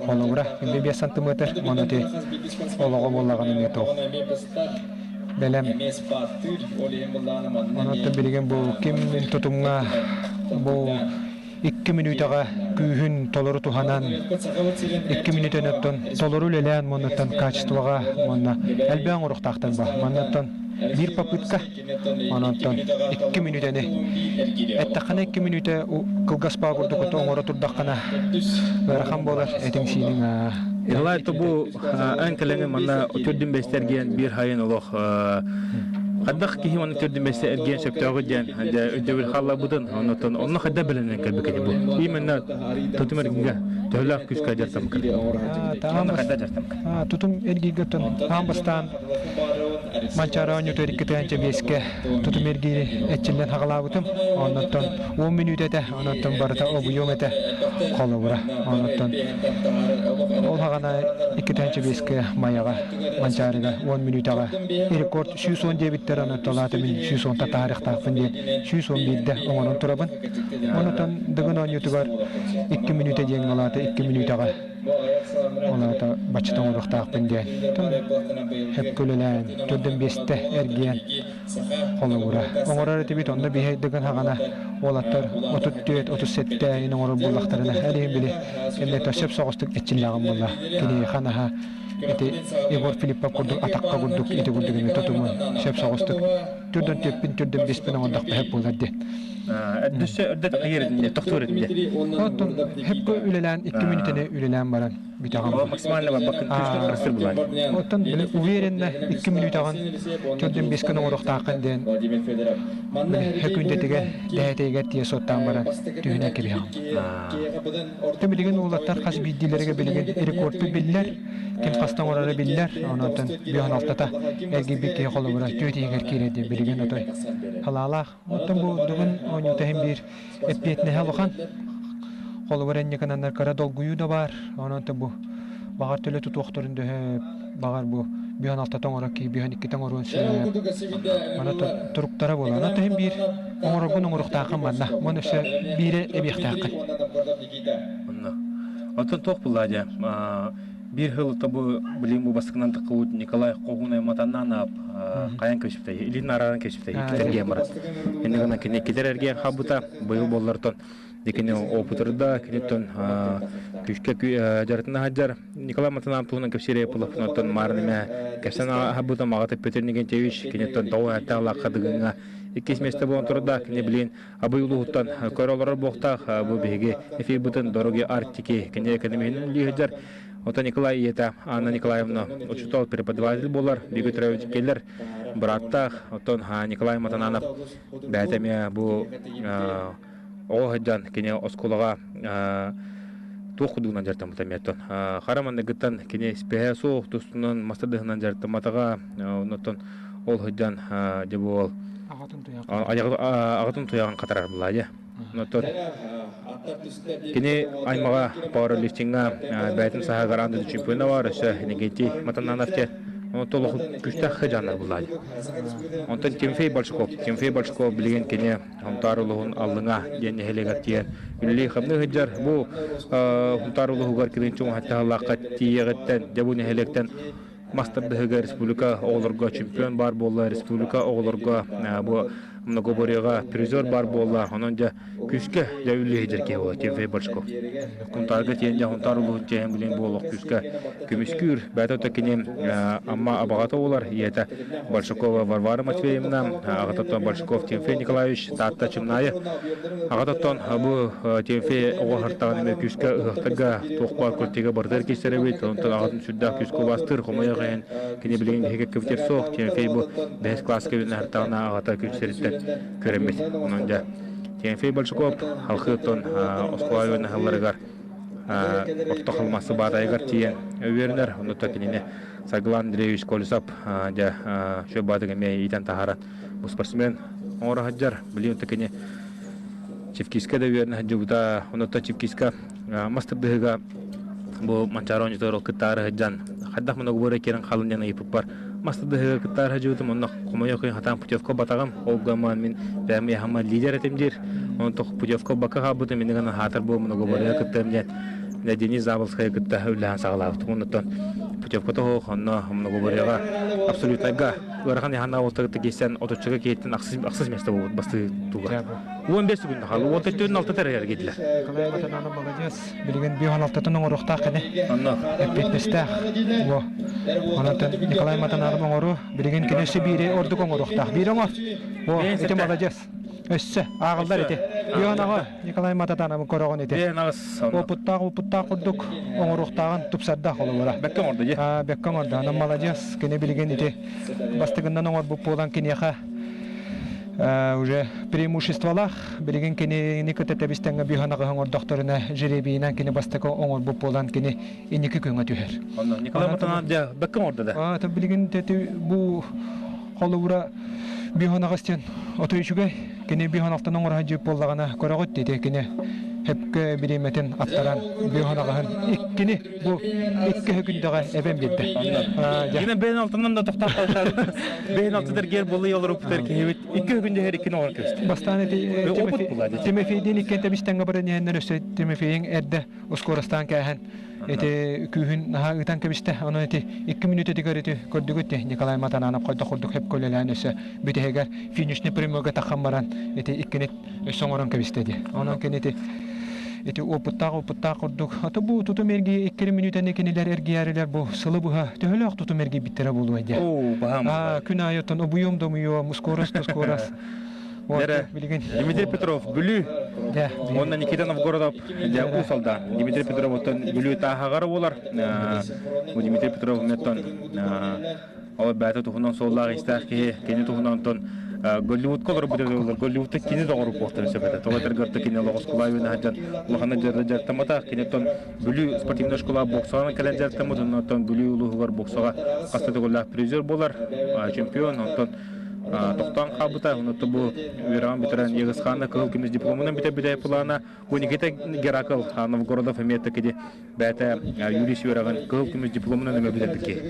холобура 5 сантиметр уонна ити олоҕо буоллаҕына эмиэ туох бэлэм онон билигин бу ким тутумҥа бу икки мүнүүтэҕэ күүһүн толору туһанан икки мүнүүтэн оттон толору үлэлээн уоннаттан качествоҕа уонна элбээн оҥоруохтаахтар ба маннаттан биир попытка Онон икки мүнүүтэни эттэххинэ икки мүнүүтэ кылгас баа курдук оҥоро турдаххына ыарахан буолар этиҥ-сииниҥ Илай бу эн кэлэҥи манна төрдүн бэстэ эргиэн биир хайын олох хайдах киһи оны төрдүн бэстэ эргиэн сөптөөҕү диэн өйдөбүл хаалларбытын оннуттан онно хайда билинэн кэлбикини бу именно тутум эргигэ төһөлөөх күүскэ дьартамка Тутум эргииргэ аан бастаан Манчаары оонньуутугар 2 5-кэ тутум эргиири эрчиллэн хаҕалаабытым. Оннуттан 10 мүнүүтэ этэ, оннуттан барыта обуйуом этэ холобура. Оннуттан ол хаҕана 2 5-кэ Майаҕа, Манчаарыга 10 мүнүүтэҕэ рекорд 110 диэбиттэр, оннуттан аата мин 110 татаарыахтаахпын диэн 111-дэ оҥорон турабын. Оннуттан Дыгын оонньуутугар 2 мүнүүтэ диэн ол аата 2 мүнүүтэҕэ Ол аата баччата оҥоруохтаахпын диэн. Сөпкө үлэлээн, төрдөн биэстэ эргийэн холобура. Оҥорор этибит, онно биһи дыгын хаҕана уолаттар 34, 37 иһин оҥорор буоллахтарына, эр иһин били кэннэ сөп соҕустук эрчиллээҕим буолла. Кини ханаһа ити Егор Филиппов курдук атахха курдук ити курдук эмиэ тутумун сөп соҕустук түрдөн түөппүн түрдөн биэспин оҥордохпо сөп буолар диэн. Өссө өрдөт хайыр этинде, тохтуур этинде. Оттон хепко үлэлээн икки мүнүүтэни үлэлээн баран бүтэҕин. Максимально барбаккын күчтүн харыстыр булаан. Оттон били уверенно икки мүнүүтэҕин төрдүн биэскин оҥоруохтааххын диэн хөкүндэтигэр дэһэтигэр тиийэ суоттаан баран түһүнэн кэбиһэҕин. Оттон билигин уолаттар хас биирдиилэригэр билигин рекордпут биллэр, ким хаста оҥороро биллэр, онон биоһун алтата эргийбит киһи холобура түөрт иһигэр киирэр диэн билигин отой халаалаах. Оттон бу бүгүн оонньуута иһин биир эппиэтинэһэ улахан. Холобура инникинаннар кыра долгуйуу да баар, онон бу баҕар төлө тутуохтарын дөһө баҕар бу биһон алтата оҥорор киһи биһон иккитэ оҥоруон сөп. Аны туруктара буолар. Онон иһин биир оҥороргун оҥоруохтааххын манна. Уонна өссө биири эбиэхтээххин. Онно. Оттон туох булла дьэ? Биир сыл бу билин бу бастакынан тыккыбыт Николай Когунай матаннаан хайан көспүтэй, илин арааран көспүтэй, иккитер эргиэн баран. Иннигана кини иккитер эргиэн хабыта быйыл боллартон. Дикини опытырда, киниттэн күүскэ дьарытына сылдьар. Николай Матанам туһунан кэпсиирэ Пулафыноттон маарныме кэпсэн аһабыта маҕата Петр Никентьевич киниттэн тоҕу әттээх лаахха дыгыҥҥа иккис миэстэ буолан турда. Кини билин Абый улууһуттан көрө олорор буолуохтаах. Бу биһиги эфирбытын Дороги Арктики кини экономиһин үлэлиир. Оттон Николай ийэтэ Анна Николаевна учуутал преподаватель буолар, бигэ төрөөбүт келлер бырааттаах. Оттон Николай Матананов бэйэтэ эмиэ бу оҕо сылдьан кини оскуолаҕа туох курдугунан дьарыктаммыта эмиэ хара манныгыттан кини испэһэ суох тустунан мастардыһынан дьарыктамматаҕа оннуттан ол сылдьан дьэ буол аҕатын туйаҕын хатарар булаа Онтон кини аймаҕа пауэрлифтиҥҥа бэйэтин саһыгар аан дойду чемпиона бар, өссө Иннокентий Матананов диэн. Онтон олох күүстээх хыдьааннар буллаа. Онтон Тимофей Большаков, Тимофей Большаков билигин кини Хонтаар улууһун Аллыҥа диэн нэһилиэгэр тиийэн үлэлии-хамныы сылдьар. Бу Хонтаар улууһугар килин чуҥ хаттаһалаахха тиийиэҕиттэн, дьэ бу нэһилиэктэн мас тардыһыыга республика оҕолорго чемпион баар буолла, республика оҕолорго бу многоборьеҕа призер баар буолла. Онон дьэ күүскэ дьэ үллэһидэр киһи буолла Тимофей Большаков. Хунтаарга тиийэн дьэ Хунтаар улууһун чиэһин билин буолуох күүскэ көмүскүүр. Бэйэтэ то кини Амма абаҕата буолар, ийэтэ Большакова Варвара Матвеевна, аҕатыттан Большаков Тимофей Николаевич, Таатта Чымнаайы. Аҕатыттан бу Тимофей оҕо аһартаҕын эмиэ күүскэ ыһыахтарга туох баар куртига барытыгар киирсэр эбит. Онтон аҕатын сүрдээх күүскэ убаастыыр, хомойуох иһин кини билигин биһиги кэбитэр суох. Тимофей бу бэһис кылааска үүнэ аһартаҕына аҕата күн сириттэн көрөммүт. Онон дьэ Тимофей Большаков халхыыттан оскуола үөрэнэ орто халымасы баатайыгар тиийэн үөрэнэр. Оннуттан кинини Саргылан Андреевич Колесов дьэ шөп баатык эмиэ иитэн таһааран бу спортсмен оҥоро сылдьар. Билигин кини Чевкиска да үөрэнэ сылдьыбыта. Онуттан Чевкиска мас тардыһыыга бу Манчаары оонньуутугар кыттаары сылдьан хайдах многоборье киирэн хаалын диэн ыйыппыппар мас тардыһыыга кыттаары сылдьыбытым онно хомойуох иһин хатаан путевка батаҕым ол гынан мин бэйэм яһама лидер этим диир онон путевка бакка хаалбытым мин гынан хаатар буо многоборье кыттыам диэн Денис Заболскайы кытта үлэлэһэн саҕалаабытым. Оннуттан путевката суох, онно многоборьеҕа абсолютнайга ыарахан яханна уолтагытта киирсэн отуччага киһиттэн ахсыс место буолбут бастыы туга. 15 күн хаалла. Уон төртүн алта тэрээр киирдилэр. Николай Матананов молодец. Билигин биһон алтатын оҥоруохтаах кини. Онно. Эппиэттэстээх. Во. Онон Николай Матананов оҥору. Билигин кини өссө биири ордук оҥоруохтаах. Биир оҥор. Во, ити молодец. Өссө ааҕыллар ити. Биһон аҕа Николай Мататанабын көрөҕүн ити. Опыттаах опыттаах курдук оҥоруохтааҕын тупсардаах холобура. Бэккэ оҥордо дии. Бэккэ оҥордо. Онон маладьыас. Кини билигин ити бастыгынан оҥорбут буолан киниэхэ уже преимуществолаах. Билигин кинини кытта тэбис-тэҥҥэ бүһэн аҕыһы оҥордохторуна жеребийинэн кини бастакы оҥорбут буолан кини инники күҥҥэ түһэр. Онно Николай Матанов дьэ бэккэ оҥордо да. Билигин бу холобура бүһэн аҕыс диэн отой үчүгэй. Кини бүһэн алтан оҥоро сылдьыбыт буоллаҕына көрөҕүт дии кини хөпкө бириэмэтин аттаран бүһэн аҕыһын иккини бу икки күндэҕэ эбэн биэрдэ. Кини бэйэн алтынан да тохтоох қалсар. Бэйэн алтыдар гер болы олоруптар киһибит икки күндэ иккини оҥорон кэбистэ. Бастаан ити Тимофейдиин иккиэн тэбистэнгэ баран иһэннэр өссө Тимофейиҥ эрдэ ускуорастаан кээһэн ити күүһүн наһаа ыытан кэбистэ. Онон ити икки мүнүүтэтигэр ити көрдүгүт ди Николай Матананов хайдах курдук хөпкө үлэлээн өссө бүтэһигэр финишный прямойга таххан баран ити иккини өссө оҥорон кэбистэ ди. Онон кини ити ити опыттаах опыттаах курдук. Ата бу тутум эргийэ иккери мүнүүтэни кинилэр эргийээрилэр бу сылы быһа төһөлөөх тутум эргийбиттэрэ буолуой диэ. Оо, баһаам. Күн аайы оттон обуйуом да умуйуом, ускуорас да ускуорас. Билигин Дмитрий Петров Бүлүү уонна Никита Новгородов дьэ Уус Алдан. Дмитрий Петров оттон Бүлүү тааһаҕара буолар. Бу Дмитрий Петров оттон ол бэйэтэ туһунан суоллаах истээх киһи кини туһунан оттон Голливудка олорбут олор Голливудта кини доҕору буолтарын сөп этэ. Тоҕо этэргэ орто кини олох оскуола үөнэ сылдьан улаханна дьарыктамматах. Кини оттон Бүлүү спортивнай школа боксаҕа кэлэн дьарыктаммыт. Онтон Бүлүү улууһугар боксаҕа хаста төгүллээх призер буолар, чемпион. Онтон тохтоон хаалбыта. Онуттан бу үөрэҕин бүтэрэн Егысхаана кыһыл көмүс дипломунан бүтэрбитэ плана. Бу Никита Геракл Новгородов эмиэ кини бэйэтэ юрист үөрэҕин кыһыл көмүс дипломунан эмиэ бүтэрбит киһи.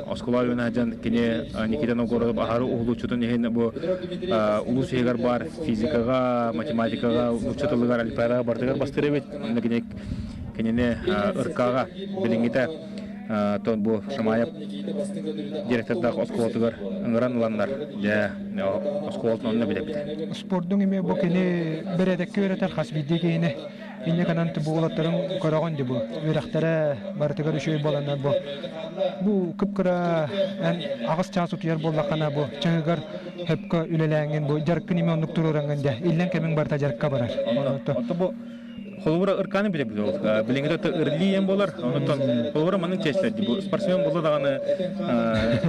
Оскуола үөрэнэ сылдьан кини Никита Новгородов аһары уһулуччутун иһин бу улуус иһигэр баар физикаҕа, математикаҕа, нуучча тылыгар, олимпиадаҕа барытыгар бастыыр эбит. Онно кини кинини ыркаҕа билиҥҥитэ. Тон бу Шамаев директордаах оскуолатыгар ыҥыран ыланнар, дьэ, оскуолатын онно билэбит. Спордуҥ эмиэ бу кини бэрээдэккэ үөрэтэр хас биирдии киһини инньэ гынан бу уолаттарын көрөҕүн дии бу үөрэхтэрэ барытыгар үчүгэй буоланнар бу бу кып-кыра эн аҕыс чаас утуйар буоллаххына бу чаһыгар хөпкө үлэлээҥҥин бу дьарыккын эмиэ оннук туруораҥҥын дьэ иллэҥ кэмиҥ барыта дьарыкка барар. Онто бу Холобура ыркааны билэбит ол. Билиҥҥитэ то ырли диэн буолар. Онтон холобура маннык чэслэр бу спортсмен буолла даҕаны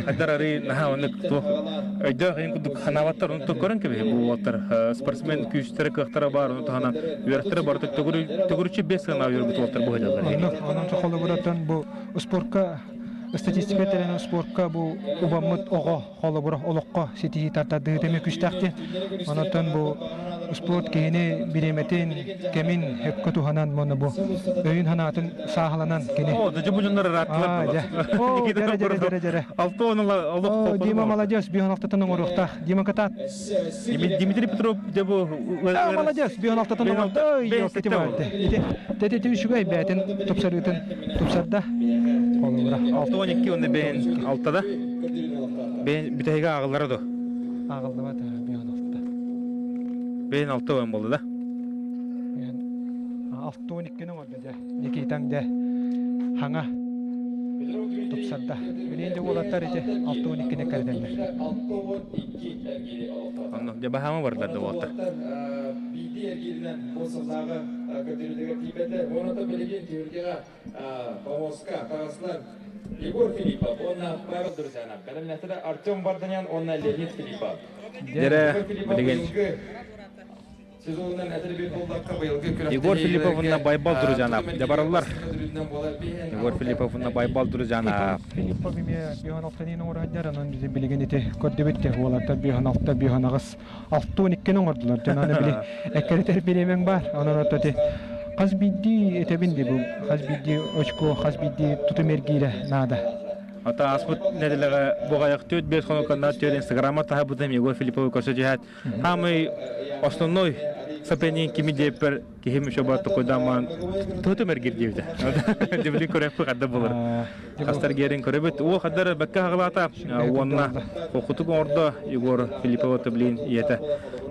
хайдар арыы наһаа оннук туох өйдөөх иһин курдук ханаабаттар ону көрөн кэбиһи бу уолаттар спортсмен күүстэрэ кыахтара баар ону таһынан үөрэхтэрэ барыта төгүрүччү бес сыана үөрбүт уолаттар бу сылдьаллар. Онон холобураттан бу спортка статистика тэрэнэн спортка бу убаммыт оҕо холобура олоххо ситиһии тардыыта эмиэ күүстээх диэн. Онон бу спорт киһини бириэмэтин, кэмин сөпкө туһанан уонна бу өйүн-санаатын сааһыланан кини. О, дьэ бу дьоннор ырааттылар. О, дьэрэ дьэрэ дьэрэ дьэрэ. Алта он олох Дима молодец, биһон алтатын оҥоруохтаах. Дима кытаат. Дмитрий Петров дьэ бу молодец, биһон алтатын оҥордо. Ити тэтити үчүгэй бээтин тупсарыытын тупсарда. Холобура. 6-12 уонна бэйэн алтада. Бэйэн бүтэһигэ ааҕыллара дуо? Ааҕыллыбат, бэйэн алта. Бэйэн алта уон буолла да? Бэйэн 6-12-ни оҥордо дьэ. Никитаҥ дьэ хаҥа тупсарда. Билигин дьэ уолаттар ити 6-12-ни кэрдэллэр. Онно дьэ баһаама бардылар да уолаттар. Бу сыллааҕы көрдөрүүлэргэ тиийбэтэ. Уонна билигин түһүлгэҕэ Помоска таҕыстылар Егор Филиппов уонна Павел Друзьянов. Бэлэмнээтилэр Артем Варданян уонна Леонид Филиппов. Дьэрэ, билигин Егор Филиппов уонна Байбал Друзьянов дьабараллар. Егор Филиппов уонна Байбал Друзьянов. Филиппов эмиэ биһон алтанын оҥорор онон билигин ити көрдөбүт те уолаттар биһон алта биһон аҕыс 6-12-ни оҥордулар. Дьон аны били эккирэтэр бириэмэҥ баар. Онон ото ти хас биирдии этэбин дии бу хас биирдии очко, хас биирдии тутум эргиирэ наада. Ата ааспыт нэдилэҕэ буҕайах 4-5 хонуканна түөр инстаграмма таһабытым Егор Филипповы көрсө түһээт Хаамый основной соперник кими диэппэр киһим еще бар токуйдаамаан тутум эргир диэбитэ. Дебили көрөппү хадда булар. Хастар герин көрөбүт. О хаддар бэккэ хаҕылаата уонна хокутук оҥордо Егор Филиппова блин ийэтэ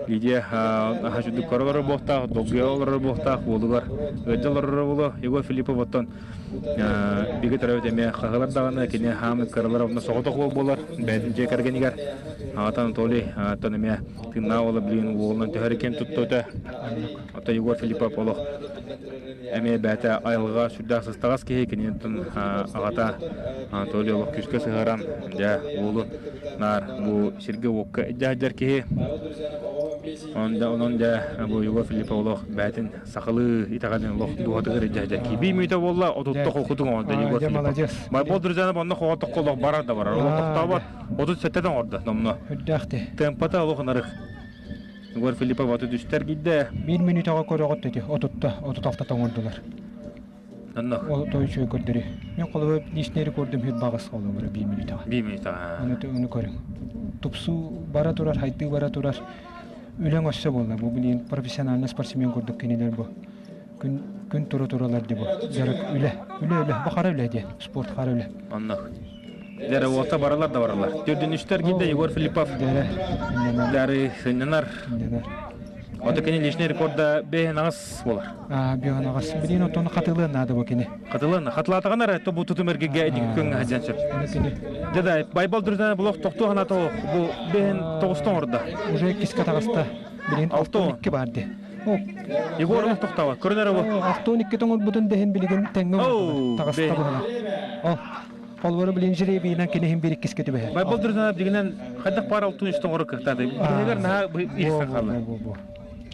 Лидия хачудук королоро буохтаах, долгуйа олорор буохтаах, уолугар ыалдьа олорор буолуо. Егор Филиппов оттон бигэ төрөөбүт эмиэ хаһылар даҕаны кини хаамыт кыралар онно соҕотох уол буолар бэйэтин дьиэ кэргэнигэр аҕата Анатолий оттон эмиэ тыыннаах уола билигин уолунан төһө киэн туттуота оттон Егор Филиппов олох эмиэ бэйэтэ айылҕа сүрдээх сыстаҕас киһи киниттэн аҕата Анатолий олох күүскэ сыһыаран дьэ уолу наар бу сиргэ-уокка илдьэ сылдьар киһи онон дьэ бу Егор Филиппов олох бэйэтин сахалыы итэҕэлин олох дууһатыгар илдьэ киби мүйтэ буолла отутта холкутуҥ оҥордо Егор Филиппов. Байбол Друзьянов онно хоҕотоххо олох барар да барар. Олох тохтообот. 37 оҥордо номно. Үрдээх Темпата олох ынырык. Егор Филиппов 33 киирдэ. Биир мүнүүтэҕэ көрөҕүт ити отутта 36 оҥордулар. Онно. Ол той үчүгэй көрдөрүү. Мен холобур личный рекордум хүр багыс холобура биир мүнүүтэҕэ. Биир мүнүүтэҕэ. Ону ону көрүҥ. Тупсуу бара турар, хайдыы бара турар. Үлэҥ өссө буолла. Бу билигин профессиональный спортсмен курдук кинилэр бу күн күн тура туралар дии бу. Дьарык үлэ. Үлэ үлэ. Бу хара үлэ диэн. Спорт хара үлэ. Онно. Дьэрэ уолта баралар да баралар. Төрдүнүштэр киирдэ Егор Филиппов. Дьэрэ. Дары сынньанар. Ото кини личный рекорда бэһин аҕыс буолар. Аа, бэһин аҕыс. Билигин оттон хатылыан наада бу кини. Хатылыан, хатылаатаҕына эрэ то бу тутум эргигэ эдик күҥҥэ сылдьан сөп. Кини. Дьэ да, Байбал Друзьяна булох тохтуу ханата бу бэһин тоҕустан оҥордо. Уже иккискэ таҕыста. Билигин 62 бар ди. Егор олох тохтообот. Көрүн эрэ бу. 62 тоҥорбутун дэһин билигин тэҥҥэ таҕыста быһыла. Ол Холбору билин жребийинэн киниһин бир иккискэ түбэһэр. Байбал Друзьяна билигинэн хайдах паар алтын үстэн оҥоро кыахтааты. Бүтэһигэр наһаа иһсэн хаалла.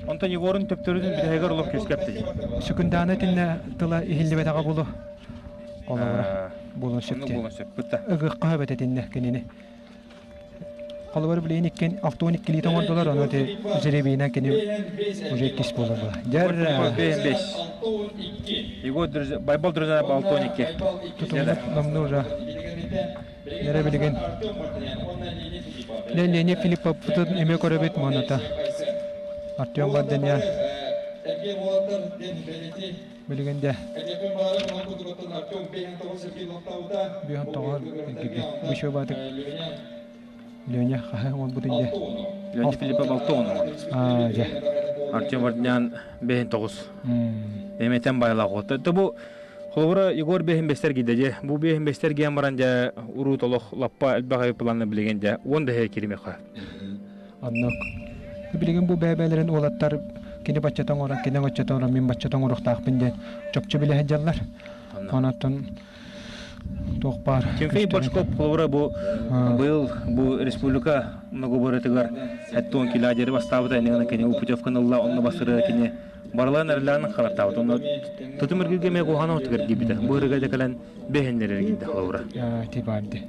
Онтон Егорун төптөрүтүн бүтэһигэр олох күүскэпти. Сүкүндаана итиннэ тыла иһиллибэтэҕэ булу. Холобура буолуон сөп. Буолуон сөп. Бытта. Ыгыахха сөп этиннэ кинини. Холобур билигин иккин 6-12 оҥордулар, ону ити жребийинэн кини уже иккис буолар була. Дьэр Бес. Егор Байбал Друзья 6-12. Тутуллар номну уже. Дьэрэ билигин. Леонид Филипповпутун эмиэ көрөбүт моната. Артем Варданян. Билигин дьэ Бүһэн тоҕор кирбит. Бу шөбатык Леня хаһа оҥорбутун дьэ. Леня Филиппов 6 Аа дьэ. Артем Варднян бэһин тоҕус. Эметен байлаах отто. Бу холобура Егор бэһин бэстэр гидэ дьэ. Бу бэһин бэстэр гиэн баран дьэ урут олох лаппа элбэх планна билигин дьэ уон да киримэхэ. Оннук. Билигин бу бэйэ-бэйэлэрин уолаттар кини баччата оҥорон, кини оччото оҥорон, мин баччата оҥоруохтаахпын диэн чопчу билэ сылдьаллар. Онон туох баар Тимофей Бочков холобура бу быйыл бу республика многоборьетыгар 70 километр бастаабыта иннигина кини путевканы ылла онно басыры кини барылаан эрэлээн халаттаабыт онно тутум эргилгэ эмиэ куһаҕан отугар киирбитэ бу ырыга да кэлэн бэһиннэр эргийдэ холобура ти баарды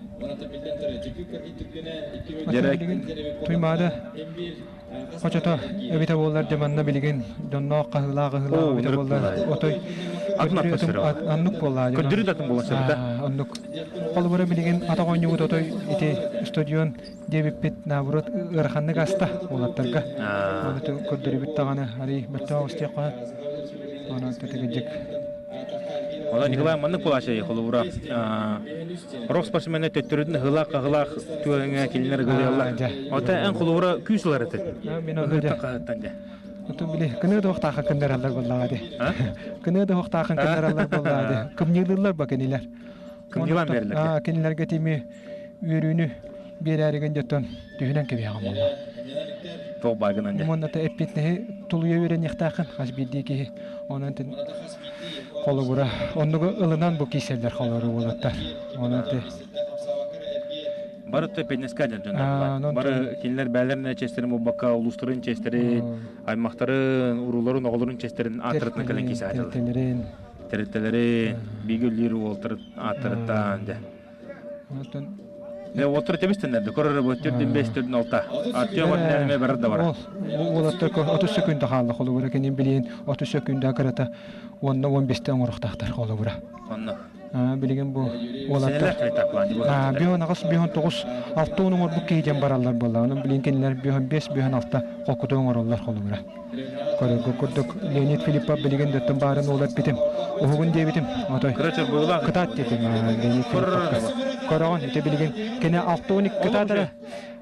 Туймаада хочото эбитэ буоллар дьэ манна билигин дьонноох хаһыылаах ыһыылаах эбитэ буоллар отой аннук буоллаа көрдөрүү датын буолан сөбүтэ оннук холобура билигин атах оонньугут отой ити стадион диэбиппит наоборот ыараханнык аста уолаттарга оны көрдөрүбүт даҕаны арый бэртэ устиэх онон тэтигидик Онон Николай маннык буолааччы холобура Рок спортсмены төттөрүтүн ыһылаах-хаһылаах түгэҥҥэ кинилэр ыгылыйаллар. Ота эн холобура күүс ылар этин. Мин онно дьэ. Хаһыттан дьэ. Отон били кыны да охтаахын кыннараллар буоллаҕа дии. Кыны да охтаахын кыннараллар буоллаҕа дии. Кымньыылыыллар ба кинилэр. Кымньыылаан берилэр. Кинилэргэ тими үөрүүнү биэрээригин дьоттон түһүнэн кэбиһэҕин буолла. Туох баагынан дьэ. Уонна эппиэтинэһи тулуйа үөрэниэхтээххин хас биирдии киһи. Онон холобура оннугу ылынан бу кииссэллэр холору уолаттар. Онон Бары эппиэтинэскэ дьон Бары кинилэр бээлэрин честэрин буолбакка улуустарын честэрин, аймахтарын, урууларын, оҕолорун честэрин ааттарытынан кэлэн киисэ Тэрилтэлэрин. Тэрилтэлэрин, бииргэ үлэлиир уолтары ааттарыттан дьэ. Э, уолтар тэбистеннерде көрөр бу төрдүн бес төрдүн алта. Артем Варнянమే барар да бар. Уолаттар 30 секунда хаалла холобура кенин билиин 30 секунда кырата уонна 15-те оҥоруохтаахтар холобура. Онно. Билигин бу уолаттар биһон аҕыс биһон тоҕус алта он оҥорбут киһи диэн бараллар буолла. Онон билигин кинилэр биһон бес биһон алта холкуту оҥороллор холобура. Көрөргө курдук Леонид Филиппов билигин дөттөн баарын уол эппитим. Уһугун диэбитим. Отой. Кытаат диэтим Леонид Филипповка. Көрөҕүн ити билигин кини 62 кытаатара.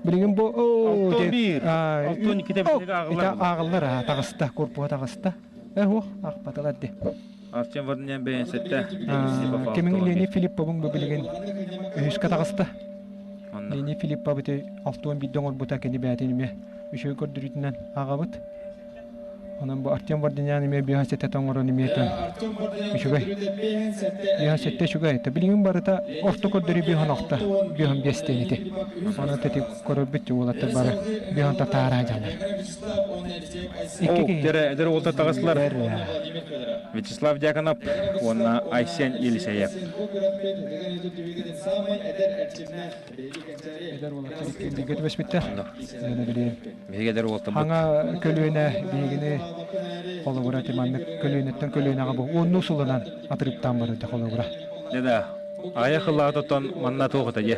Билигин бу 61. 62-те билиги ааҕыллар. Ааҕыллар таҕыста, курпуга таҕыста. Э хуох аахпатылар ди. Артем Варданян бэйэн сетте. Кимин Леонид Филипповун бу билигин үһүскэ таҕыста. Леонид Филиппов ити 61 оҥорбута кини бэйэтин эмиэ үчүгэй көрдөрүүтүнэн ааҕабыт. Онон бу Артем Варданян эмиэ биэһэ сэттэ тоҥорон эмиэ үчүгэй. Биэһэ сэттэ үчүгэй. Билигин барыта орто көрдөрүү биэһэн алта, биэһэн биэс диэн ити. Онон ити көрөрбүт уолаттар бары биэһэн татаараа дьаллар. Икки киһи. Эдэр уолта таҕыстылар. Вячеслав Дьяконов уонна Айсен Елисеев. Эдэр уолаттар икки түбэспиттэр. Биһиги эдэр уолтарбыт. Хаҥа көлүөнэ биһигини холобура ити маннык көлүөнэттэн көлүөнэҕэ бу уоннуу сылынан атырыктаан барыта холобура. Дьэ да, айах ыллаатыттан манна туох этэ дьэ.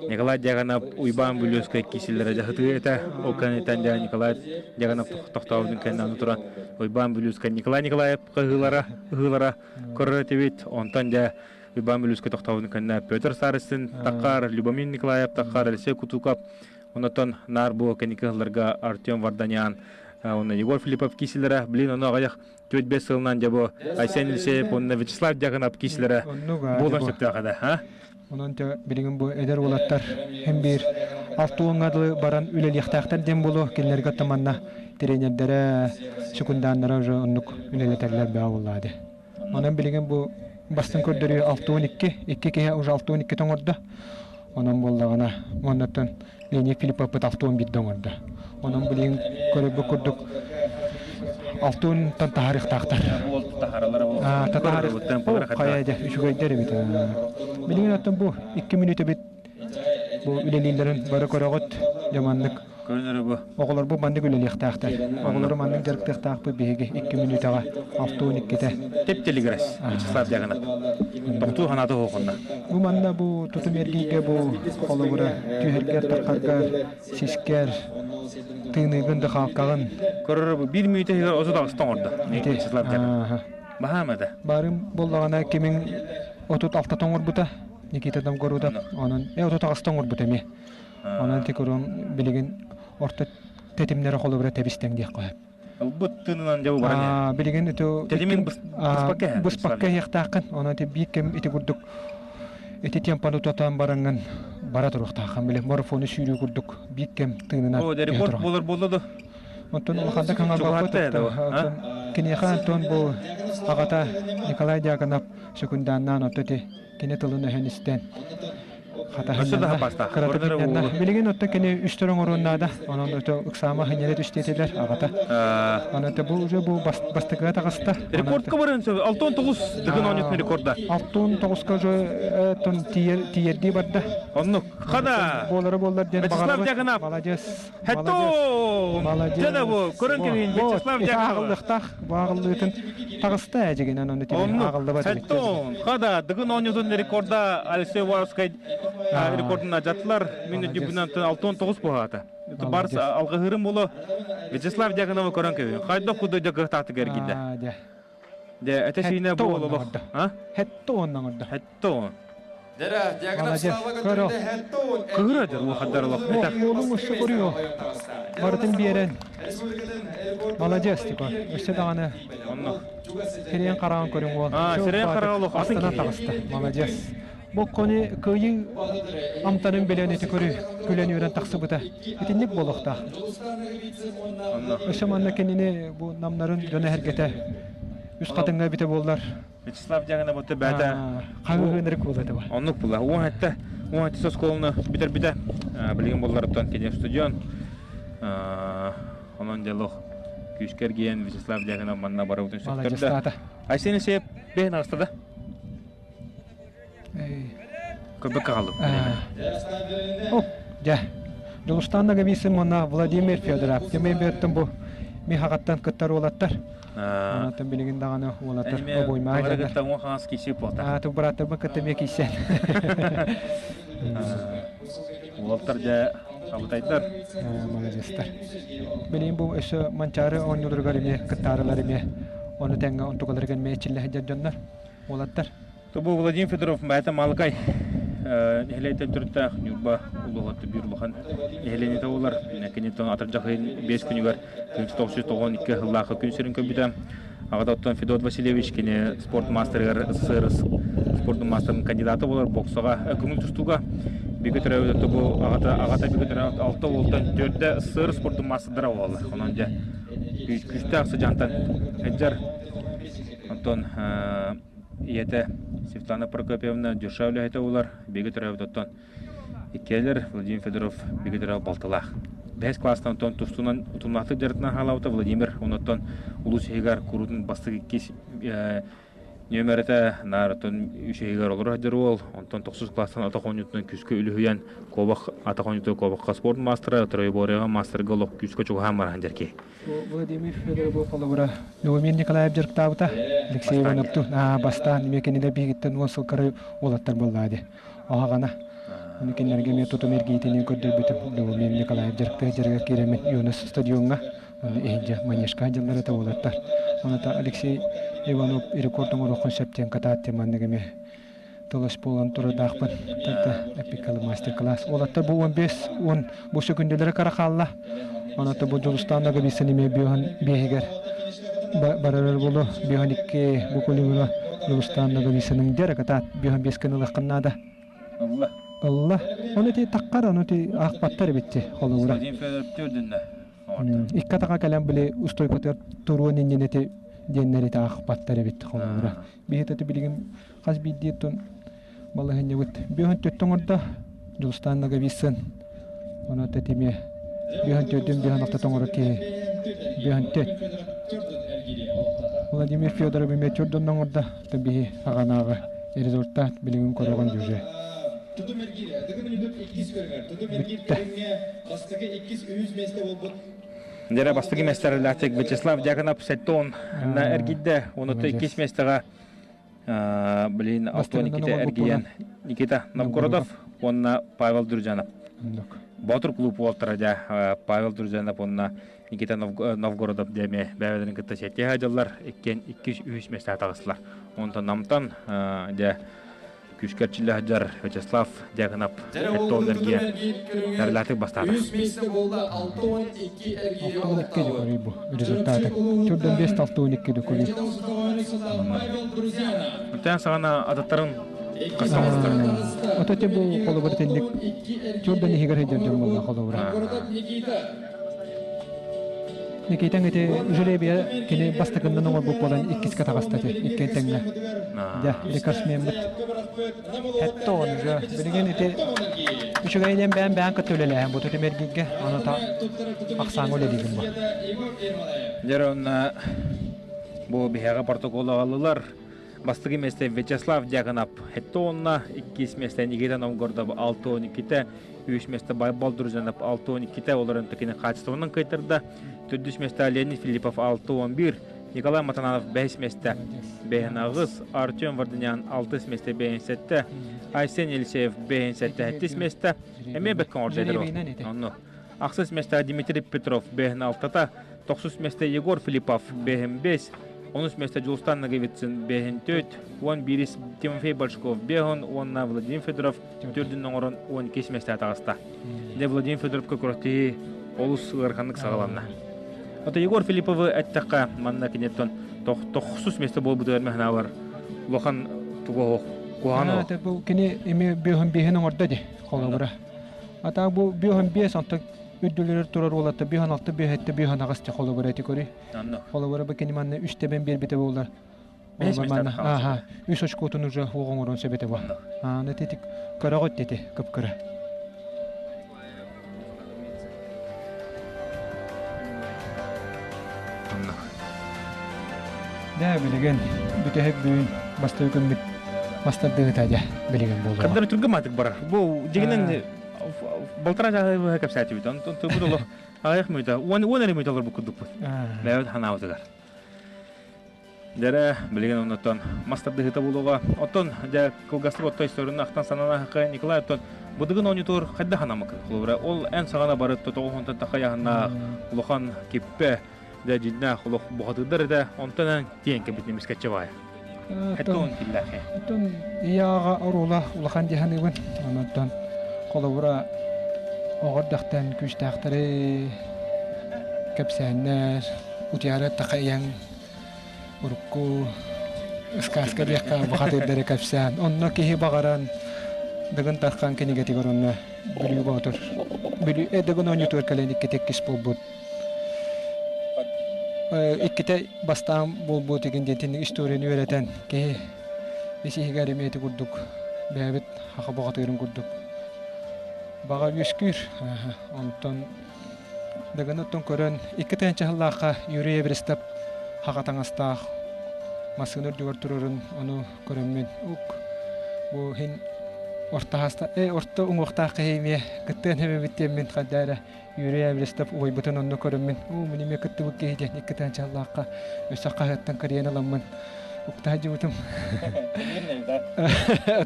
Николай Дьяконов Уйбаан Бүлүөскэй киисиллэрэ дьаһытыы этэ. Ол кэнниттэн дьэ Николай Дьяконов тохтообутун кэннэ аны туран Уйбаан Бүлүөскэй Николай Николаев ыһыылара ыһыылара көрөр этибит. Онтон дьэ Уйбаан Бүлүүскэ тохтообутун кэннэ Петр Старостин Таккар, Любомир Николаев Таккар, Алексей Кутуков, онтон наар бу кэнники сылларга Артем Варданян, уонна Егор Филиппов киисилэрэ, блин, ону аҕыйах 4-5 сылынан дьэ бу Айсен Елисеев уонна Вячеслав Дьяконов киисилэрэ буолан сөптөөх этэ, а? Онон билигин бу эдэр уолаттар һин биир алта уоҥҥа дылы баран үлэлиэхтээхтэр диэн буолуо кинилэргэ оттон манна тренердэрэ секунданнара уже оннук үлэлэтэллэр баа буоллаа дии. Онон билигин бу бастыҥ көрдөрүү 62, икки киһи уже 62 оҥордо. Онон буоллаҕына, оннуттан Леонид Филипповпыт 61 оҥордо. Онон билигин көрөрбүт курдук алтыонтан таһаарыахтаахтар. Хайа дьэ, үчүгэйдэр эбит. Билигин оттон бу икки мүнүүтэ бит бу үлэлииллэрин бары көрөҕүт. Дьэ маннык Көрүнэрэ бу. Оҕолорбут маннык үлэлиэхтээхтэр. Оҕолору маннык дьарыктыахтаахпыт биһиги икки мүнүүтэҕэ 62-тэ. Тип-тилигирэс Вячеслав Дьяконов. Тохтуу санаата суохунна. Бу манна бу тутум эргийгэ бу холобура түһэргэр, таххаргар, сискэр, тыыныгын да хаалкаҕын. Көрөр бу биир мүнүүтэ иһигэр 38 оҥордо. Вячеслав Дьяконов. Баһаам этэ. Барым боллаҕына кимин 36 тоҥорбута Никита Новгородов. Онон 38 тоҥорбута эмиэ. Онон ти көрөн билигин орто тэтимнэрэ холобура тэбистэн диэх көһө. Ылбыт тыынынан дьэ баран. Билигин ити Тэтимин быспакка иһэн. Быспакка иһиэхтааххын. Онон ти биир кэм ити курдук ити темпаны тутан бараҥҥын бара туруохтааххын. Били марафону сүүрүү курдук биир кэм тыынынан. О, рекорд болар болла да. Онтон улаханнык хаҥалбаппыт. Киниэхэ Антон бу аҕата Николай Дьяконов сөкүндааннаан отто ити кини тылын өһөн истэн хатаһыннанна. Билигин отто кини үстэр оҥоруон наада. Онон ото ыксаама хынньара түстиэтилэр аҕата. Онон бу уже бу бастакыга таҕыста. Рекордка баран сөп. 69 дыгын оонньотун рекорда. 69-ка уже тон тиийэрдии барда. Оннук. Хана. Буолары буоллар диэн Вячеслав Дьяконов. Молодец. Хэтто! Молодец. Дьэ бу көрөн кэбиһин Вячеслав Дьяконов. Ааҕыллыахтаах бу ааҕыллыытын таҕыста эдьигинэн ону тибин ааҕыллыбат Хэтто! Хада дыгын оонньотун рекорда Алексей Уваровскай рекордун ажаттылар. Мин өйдүүбүнэн 69 буһаата. Барс алгыһырым боло Вячеслав Дьяконовы көрөн кэбиһин. Хайдах куду дьакыахтаатык эргийдэ. Дьэ, этэ сиинэ бу олох. Хэтто оннан Хэтто. Кыыра дьэр улахандар олох. Уолум өссө көрүө. Барытын биэрэн. Молодец, типа. Өссө даҕаны. Сирэйин хараҕын көрүҥ уол. Сирэйин хараҕа олох атын Астана таҕыста. Молодец. Боккони кыайыы амтанын билэн ити көрү күлэн үөрэн тахсыбыта. Итинник буолуохтаах. Өссө манна кинини бу намнарын дьоно эһэргэтэ үс хатыҥҥа эбитэ буоллар Вячеслав Дьягина бутта бээтэ хаһыһыынырык буола этэ Оннук була. Уон этте, уон этте оскуоланы бүтэрбитэ. Билигин булларыттан кини студион. Онон дьолох күүскэ эргийэн Вячеслав Дьяконов манна барыбытын сөптөрдө. Айсен Исеев бэһин аҕыста да? Көбөккө хаалып. О, дьэ. Дьулустаан Нагависин уонна Владимир Федоров. Дьэ, бэттэн бу михаҕаттан кыттар уолаттар. Онтон билигин даҕаны уолаттар обоймаа дьаннар. Кытта уон хаҥас киирсии буолта. Аа, ту бырааттарбын кытта эмиэ киирсэн. Уолаттар дьэ абытайдар. Молодецтар. Билигин бу өссө Манчаары оонньууларыгар эмиэ кыттаарылар эмиэ ону тэҥҥэ онтукаларыгар эмиэ эчиллэ сылдьар дьоннор уолаттар. Бу Владимир Федоров бэйэтэ Малыкай нэһилиэктэн төрүттээх Ньурба улууһуттан биир улахан нэһилиэнньэтэ буолар. Киниттэн атырдьах ыйын 5 күнүгэр 1992 сыллаахха күн сирин көрбүтэ. Аҕата оттон Федот Васильевич кини спорт маастарыгар СССР спордун маастарын кандидата буолар боксаҕа көҥүл тустууга бигэ төрөөбүт бу аҕата аҕата бигэ төрөөбүт алта уолтан төрдө СССР спордун маастардара буолаллар. Онон дьэ күүстээх сыдьаантан сылдьар. Онтон Ийэтэ Светлана Прокопьевна Дюша үлэһитэ буолар, бигэ төрөөбүт оттон иккиэлэр Владимир Федоров бигэ төрөөбүт балтылаах. Бэһис класстан оттон тустунан утумнаахтык дьарыктанан хаалаабыта Владимир онуттан улуус иһигэр куруутун бастакы иккис нүөмэрэтэ наар оттон үс иһигэр олоро сылдьар уол онтон тохсус класстан атах оонньуутунан күүскэ үлүһүйэн куобах атах оонньуутугар куобахха спорт маастара троеборьеҕа маастарга олох күүскэ чугаһаан баран дьэркиэй Владимир Федоров холобура Любомир Николаев дьарыктаабыта Алексей Ивановту бастаан эмиэ кинилэр биһигиттэн уон сыл кыра уолаттар буоллаа дии оһоҕоно Ону кинилэргэ эмиэ тутум эргиитинин көрдөрбүтүм Любомир Николаев дьарыктыыр дьарыгар киирэммин Юнус стадиоҥҥа ону иһирдьэ манежка дьыллар этэ уолаттар Ону Алексей Иванов рекорд оҥоруоххун сөп диэн катаат диэн маннык эмиэ тылыс буолан турардаахпын. Тата эпикалы мастер-класс. Уолаттар бу 15 он бу сөкүндэлэри кара хаалла. Онон бу Дьулустаан Нагависын эмиэ биоһун биэһигэр барарар болу биоһун икки бу кулугуна Дьулустаан Нагависының дьэр катаат биоһун биэскэн ылаххын наада. Ылла. Ылла. Оны ти таккар, оны ти аахпаттар эбитти холобура. Икки атаҕа кэлэн били устойкотугар туруон иннинэ диэннэри таахпаттар эбит холобура. Биһи билигин хас биирдии тун балаһынньабыт бүһүн төттө оҥордо Дьулустаан Ноговицын ону тэтимиэ бүһүн төрдүн бүһүн алтата оҥорор киһи бүһүн төт Владимир Федоров эмиэ төрдүн оҥордо биһи аҕанааҕы результат билигин көрөҕүн дьүже бүттэ Дьэрэ бастакы миэстэлээхтик Вячеслав Дьяконов сэттэ на эргийдэ, оны иккис миэстэҕэ блин Алтон Никита эргийэн Никита Новгородов уонна Павел Дружанов. Боотур клуб уолтара дьэ Павел Друзьянов уонна Никита Новгородов диэми бэйэлэрин кытта сиэттиһэ дьыллар иккиэн иккис үһүс миэстэҕэ таҕыстылар. Онтон Намтан дьэ күүскэ эрчиллэ сылдьар Вячеслав Дьяконов Эттон эргиэ эрэлээхтик бастаата. Үс миэстэ буолла 62 эргиири 62 бу результаты. Түрдэн 5 62 докури. Бүтэн саҕана атыттарын хастан оҕустар. Ото те бу холобур тинник түрдэн иһигэр сылдьар дьон буолла холобура. Никитаҥ ити жребия кини бастакыннан оҥорбут буолан иккискэ таҕыста ити иккиэн тэҥҥэ. Дьэ, рекордсмеммит. Хэтте он уже. Билигин ити үчүгэйинэн бэйэм бэйэм кытта үлэлээһин бу тутум эргииргэ ону та ахсааҥҥа үлэлиигин бу. Дьэ онно бу биһиэхэ протокол аҕаллылар. Бастакы миэстэ Вячеслав Дьяконов хэтте уонна иккис миэстэ Никита Новгородов 6-12-те үс миэстэ Байбал Друзьянов 6-12-те олорон кини хаачыстыбанан кыайтарда. Төрдүс миэстэ Леонид Филиппов 6-11, Николай Матананов бэһис миэстэ бэһин аҕыс, Артем Варданян алтыс миэстэ бэһин сэттэ, Айсен Елисеев бэһин сэттэ сэттис миэстэ, эмиэ бэккэ оҥордо Онно. Ахсыс миэстэ Дмитрий Петров бэһин алтата, тохсус миэстэ Егор Филиппов бэһин бэс, онус миэстэ Дьулустан Ноговицын бэһин төрт, уон биирис Тимофей Большков бэһин уонна Владимир Федоров төрдүн оҥорон уон иккис миэстэҕэ таҕыста. Дьэ Владимир Федоровка күрэхтэһии олус ыараханнык саҕаланна. Ото Егор Филипповы эттэххэ, манна киниттэн тохсус миэстэ буолбутугар мэхнаалар улахан тугу куһаҕан Бу кини эми биоһун биэһин оҥордо ди холобура. Ата бу биоһун биэс онтон үрдүлэрэр турар уолатта биоһун алта биэһэтте биоһун аҕыс ти холобура эти көрүй. Холобура бу кини манна үс тэбэн биэрбитэ буолар. Ааха, үс очкотун уже оҥорон сөп этэ бу. Ааны титик көрөҕүт дети кыпкыра. Дэ билигин бүтэһик бүгүн бастакы күммүт мастардыыта дьэ билигин буолуо. Кырдары түргэн маатык барар. Бу дьигинэн балтара чааһы кэпсээтибит. Онтон тылбыт олох аҕыйах мүнүүтэ, уон уон эрэ мүнүүтэ олорбут курдукпут. Бэйэбит ханаабытыгар. Дьэрэ, билигин оннуттан мас тардыһыыта буолуоҕа. Оттон дьэ кылгастык отто историяны ахтан сананаахха Николай оттон быдыгын оонньутуур хайдах анаммыккын холобура ол эн саҕана бары тоҕуһунтан тахайаһыннаах улахан киппэ дьэ дьиннээх олох бухатыырдар этэ онтон эн тиэн кэбит немискэччэ баайа. Хэтон киллээхэ. Оттон ийэ-аҕа оруола улахан дии саныыбын. Онтон холобура оҕо эрдэхтэн күүстээхтэри кэпсээннэр, утуйаары такайан урукку сказка диэххэ бухатыырдары кэпсээн онно киһи баҕаран Дыгын Дархан кинигэтигэр онно Бүлүү Боотур Бүлүү Дыгын оонньуутугар кэлэн иккитэ иккис буолбут иккитэ бастаан буолбут игин диэн историяны үөрэтэн киһи ис иһигэр эмиэ ити курдук бэйэбит хаха бухатыырын курдук баҕа үөскүүр онтон Дыгын оттон көрөн, икки тыһыынча сыллаахха Юрий Эверестов хаҕа таҥастаах массыына үрдүгэр турарын ону көрөммүн, ук, бу иһин орто хаста, орто уҥуохтаах киһи эмиэ кыттыан эбэбит диэммин хайда эрэ Юрий Эверестов убайбытын онно көрөммүн, уу, мин эмиэ кыттыбыт киһи диэн икки тыһыынча сыллаахха өссө хаһыаттан кырыйан ыламмын укта сылдьыбытым.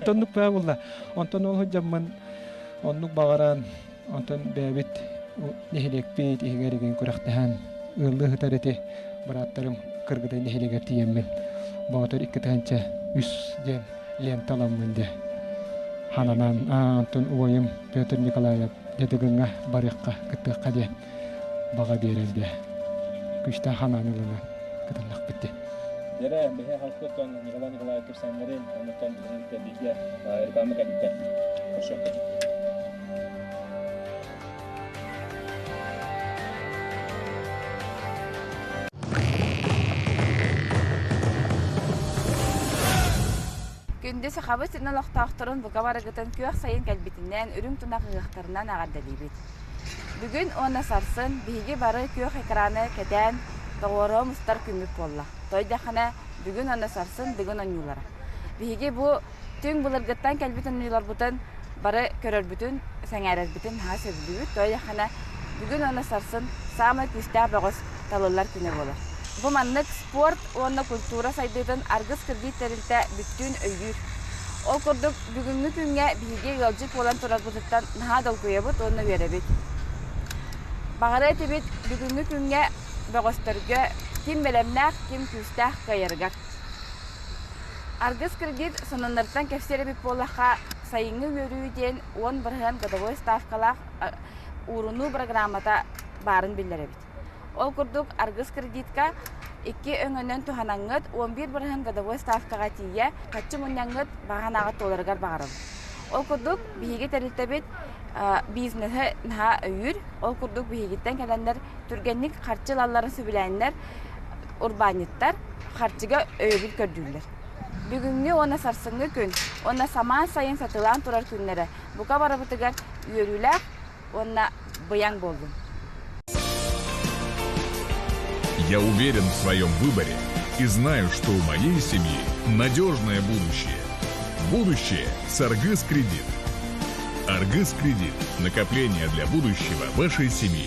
Оннук баа буолла. Онтон ол сылдьаммын оннук баҕаран Онтон бэйэбит нэһилиэкпит иһигэр игин күрэхтэһэн ыаллыы сытар ити бырааттарым Кыргыдай нэһилиэгэр тиийэммин Боотур 2003 диэн лента ыламмын дьэ хананан онтон убайым Петр Николаев Дьадыгыҥҥа барыахха кыттыахха диэн баҕа биэрэн дьэ күүстээх ханаан ылынан кытыннахпыт дии. Дьэрэ, биһи халкыттан Николай Николаев кэпсээннэрин, оннуттан бииргэ реклама кэнниттэн көрсүөхпүт. Күндү Сахабыт сирин олохтоохторун бука барыгытын күөх сайын кэлбитинэн, үрүҥ тунах ыһыахтарынан эҕэрдэлиибит. Бүгүн уонна сарсын биһиги бары күөх экраны кэтээн, доҕуоруһа мустар күммүт буолла. Тойдахына бүгүн уонна сарсын Дыгын оонньуулара. Биһиги бу Түҥ былыргыттан кэлбит оонньууларбытын бары көрөрбүтүн, сэҥээрэрбитин наһаа сөбүлүүбүт. Тоойоххуна бүгүн уонна сарсын саамай күүстээх бөҕөс талыллар күнэ буолар. Бу маннык спорт уонна культура сайдыытын Аргыс кредит тэрилтэ бүттүүн өйүүр. Ол курдук, бүгүҥҥү күҥҥэ биһиги ыалдьыт буолан турарбытыттан наһаа долгуйабыт уонна үөрэбит. Баҕара этибит, бүгүҥҥү күҥҥэ бөҕөстөргө ким бэлэмнээх, ким күүстээх кыайарыгар. Аргыс кредит сонуннарыттан кэпсиэр эбит буоллахха, сайыҥҥы үөрүү диэн 10% годовой ставкалаах уурунуу программата баарын биллэрэбит. Ол курдук, Аргыс кредитка икки өҥөнөн туһанаҥҥыт 11% годовой ставкаҕа тиийэ харчы мунньаҥҥыт баҕа санааҕыт туоларыгар баҕарабыт. Ол курдук, биһиги тэрилтэбит бизнеһи наһаа өйүүр. Ол курдук биһигиттэн кэлэннэр түргэнник харчы ылалларын сөбүлээннэр урбаанньыттар харчыга өйөбүл көрдүүллэр. Бүгүҥҥү уонна сарсыҥҥы күн уонна самаан сайын сатыылаан турар күннэрэ бука барыбытыгар үөрүүлээх уонна быйаҥ буоллун. Я уверен в своем выборе и знаю, что у моей семьи надежное будущее. Будущее с Аргыс Кредит. Аргыс Кредит. Накопление для будущего вашей семьи.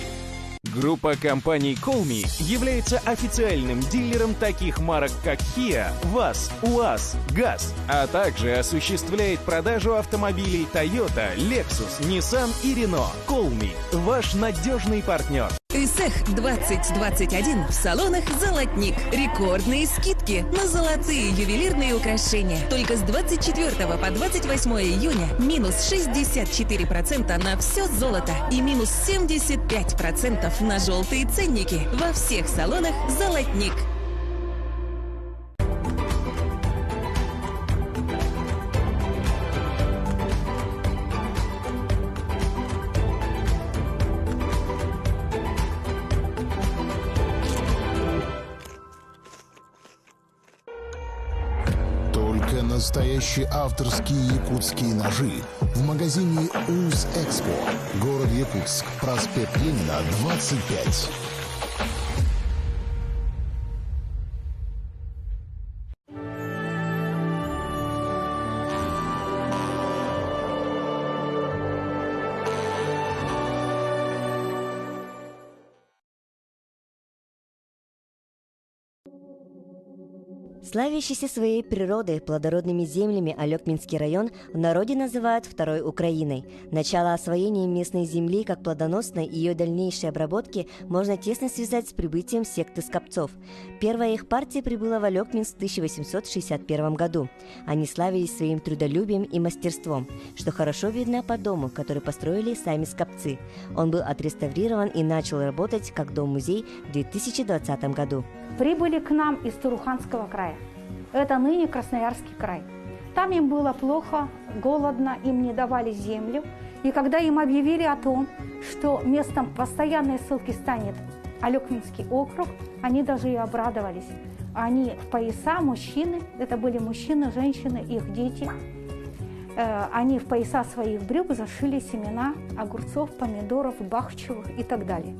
Группа компаний Colmi является официальным дилером таких марок, как Kia, ВАЗ, УАЗ, ГАЗ, а также осуществляет продажу автомобилей Toyota, Lexus, Nissan и Renault. Colmi – ваш надежный партнер. Исэх 2021 в салонах «Золотник». Рекордные скидки на золотые ювелирные украшения. Только с 24 по 28 июня минус 64% на все золото и минус 75% на желтые ценники во всех салонах «Золотник». Только настоящие авторские якутские ножи в магазине УЗ Экспо. Город Якутск, проспект Ленина, 25. Славящийся своей природой, плодородными землями Алекминский район в народе называют второй Украиной. Начало освоения местной земли как плодоносной и ее дальнейшей обработки можно тесно связать с прибытием секты скопцов. Первая их партия прибыла в Алекминск в 1861 году. Они славились своим трудолюбием и мастерством, что хорошо видно по дому, который построили сами скопцы. Он был отреставрирован и начал работать как дом-музей в 2020 году. Прибыли к нам из Туруханского края. Это ныне Красноярский край. Там им было плохо, голодно, им не давали землю. И когда им объявили о том, что местом постоянной ссылки станет Алекминский округ, они даже и обрадовались. Они в пояса, мужчины, это были мужчины, женщины, их дети, э, они в пояса своих брюк зашили семена огурцов, помидоров, бахчевых и так далее.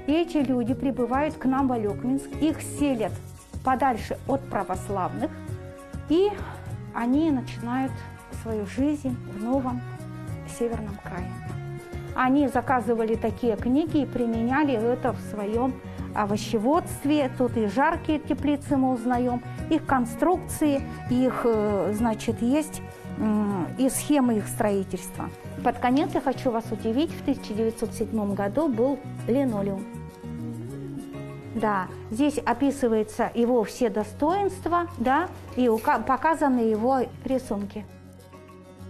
И эти люди прибывают к нам в Алекминск, их селят подальше от православных, и они начинают свою жизнь в новом Северном крае. Они заказывали такие книги и применяли это в своем овощеводстве. Тут и жаркие теплицы мы узнаем, их конструкции, их, э, значит, есть и схемы их строительства. Под конец я хочу вас удивить, в 1907 году был линолеум. Да, здесь описывается его все достоинства, да, и показаны его рисунки.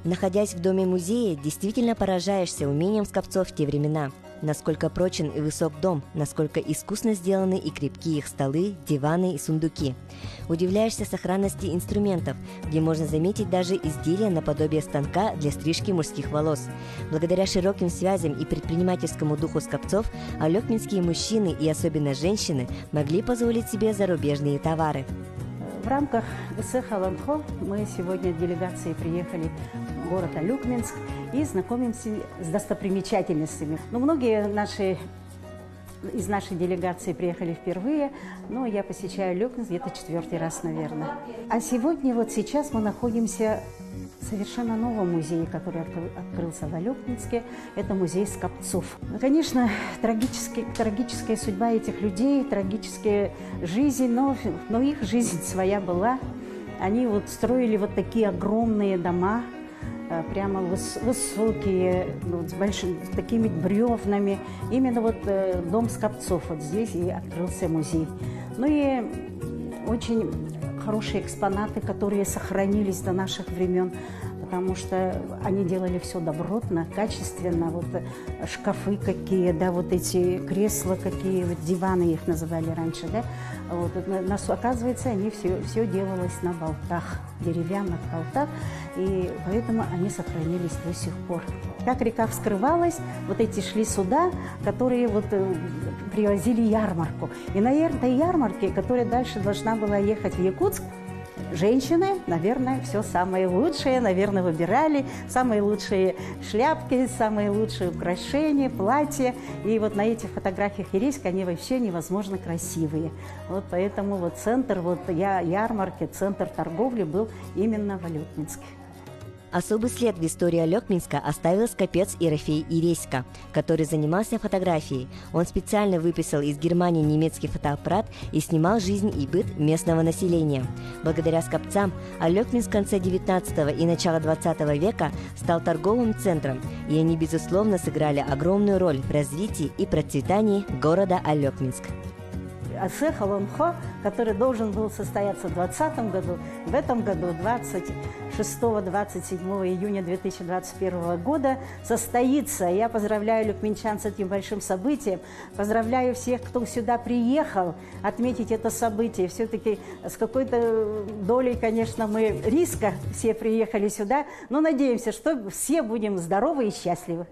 Находясь в доме-музее, действительно поражаешься умением скопцов в те времена. Насколько прочен и высок дом, насколько искусно сделаны и крепки их столы, диваны и сундуки. Удивляешься сохранности инструментов, где можно заметить даже изделия наподобие станка для стрижки мужских волос. Благодаря широким связям и предпринимательскому духу скопцов, алекминские мужчины и особенно женщины могли позволить себе зарубежные товары. В рамках цеха Ланхо мы сегодня делегацией приехали в город Алюкминск и знакомимся с достопримечательностями. Но ну, многие наши из нашей делегации приехали впервые, но я посещаю Люкминск где-то четвертый раз, наверное. А сегодня, вот сейчас мы находимся в совершенно новом музее, который открылся в Алёкминске. Это музей скопцов. Ну, конечно, трагический, трагическая судьба этих людей, трагическая жизнь, но, но их жизнь своя была. Они вот строили вот такие огромные дома, э, прямо высокие, ну, с большими с такими бревнами. Именно вот э, дом Скопцов вот здесь и открылся музей. Ну и очень хорошие экспонаты, которые сохранились до наших времен потому что они делали все добротно, качественно. Вот э, шкафы какие, да, вот эти кресла какие, вот диваны их называли раньше, да. Вот, нас, оказывается, они все, все делалось на болтах, деревянных болтах, и поэтому они сохранились до сих пор. Как река вскрывалась, вот эти шли суда, которые вот э, привозили ярмарку. И на этой ярмарке, которая дальше должна была ехать в Якутск, женщины, наверное, все самое лучшее, наверное, выбирали самые лучшие шляпки, самые лучшие украшения, платья. И вот на этих фотографиях Ириска они вообще невозможно красивые. Вот поэтому вот центр вот я, ярмарки, центр торговли был именно в Алёкминске. Особый след в истории Алекминска оставил скопец Ерофей Иреська, который занимался фотографией. Он специально выписал из Германии немецкий фотоаппарат и снимал жизнь и быт местного населения. Благодаря скопцам Алекминск в конце 19 и начала 20 века стал торговым центром, и они, безусловно, сыграли огромную роль в развитии и процветании города Алекминск. Ыһыах Олоҥхо, который должен был состояться в 2020 году, в этом году, 26-27 июня 2021 года, состоится. Я поздравляю люкминчан с этим большим событием, поздравляю всех, кто сюда приехал отметить это событие. Все-таки с какой-то долей, конечно, мы риска все приехали сюда, но надеемся, что все будем здоровы и счастливы.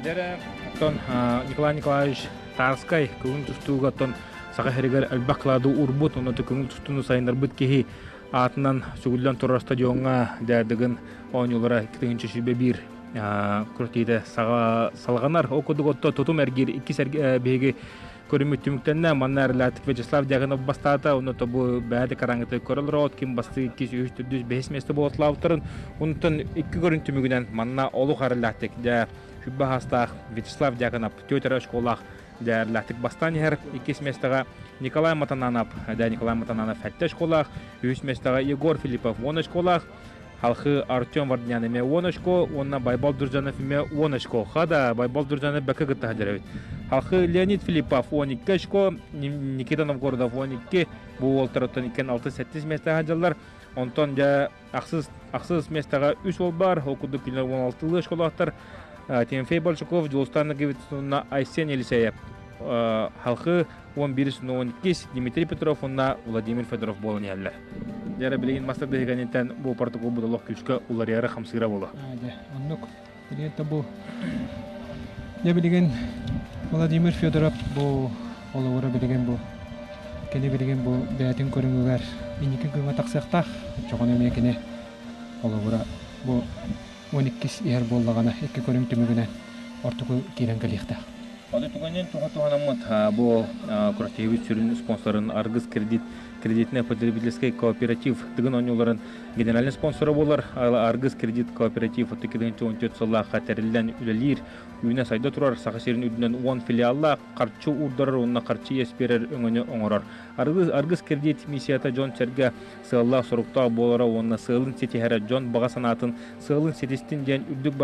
Дэрэ, оттон Николай Николаевич Тарскай көҥүл тустууга оттон Саха сиригэр элбэх кылаады уурбут, онно көҥүл тустууну сайыннарбыт киһи аатынан сүгүллэн турар стадиоҥҥа Дьаардыгын оонньуулара 2021 күрэхтэһиитэ салҕанар. Ол курдук отто тутум эргиир иккис биһиги көрүммүт түмүктэннэ. Манна эрэлээхтик Вячеслав Дьяконов бастаата. Онно тобу бэйэ караңыты көрөлөр ким бастыы иккис, үһүс, төрдүс, бэһис миэстэ буолатлаабыттарын. Онтон икки көрүн түмүгүнэн манна олух эрэлээхтик дьэ сүбэ хаастаах Вячеслав Дьяконов түөрт школаах дьээрлээхтик бастаан иһэр. Иккис миэстэҕэ Николай Матананов, да Николай Матананов сэттэ очколаах, үһүс миэстэҕэ Егор Филиппов уон очколаах, Халхы Артем Варднян эмиэ уон очко уонна Байбал Дуржанов эмиэ уон очко. Хада Байбал Дуржанов бэкэ кытта сылдьар эбит. Халхы Леонид Филиппов 12 очко, Никита Новгородов 12, бу уолтарыттан иккен 6-7 миэстэҕэ сылдьаллар. Онтон дьэ ахсыс, ахсыс миэстэҕэ үс уол баар, ол курдук кинилэр 16-лыы очколоохтор. Тимофей Большаков, Дьулустан Ноговицын Айсен Елисеев. Халхы 11-12 Дмитрий Петров уонна Владимир Федоров буолан иһэллэр. Дьэ билигин мастер дыһыганинтэн бу протокол будулох күүскэ уларыйара хамсыыра буолуо. Дьэ, оннук. Билигин бу Дьэ билигин Владимир Федоров бу олоҕура билигин бу кини билигин бу бэйэтин көрүҥүгэр инники күҥҥэ тахсыахтаах. Оччоҕуна эмиэ кини холобура бу 12 иһэр буоллаҕына икки көрүҥ түмүгүнэн ортоку киирэн кэлиэхтээх. Аны туганен туха туһанаммыт бу күрэхтэһиибит сүрүн спонсорын Аргыс кредит кредитный потребительский кооператив Тыгын оонньууларын генеральный спонсора буолар Аргыс кредит кооператив 2014 сыллаахха тэриллэн үлэлиир үүнэ-сайда турар Саха сирин үрдүнэн 10 филиаллаах харчы уурдарар уонна харчы иэс биэрэр өҥөнү оҥорор. Аргыс кредит миссията дьон-сэргэ сыаллаах-соруктаах буолара уонна сыалын ситиһэрэ дьон баҕа санаатын сыалын ситистин диэн үрдүк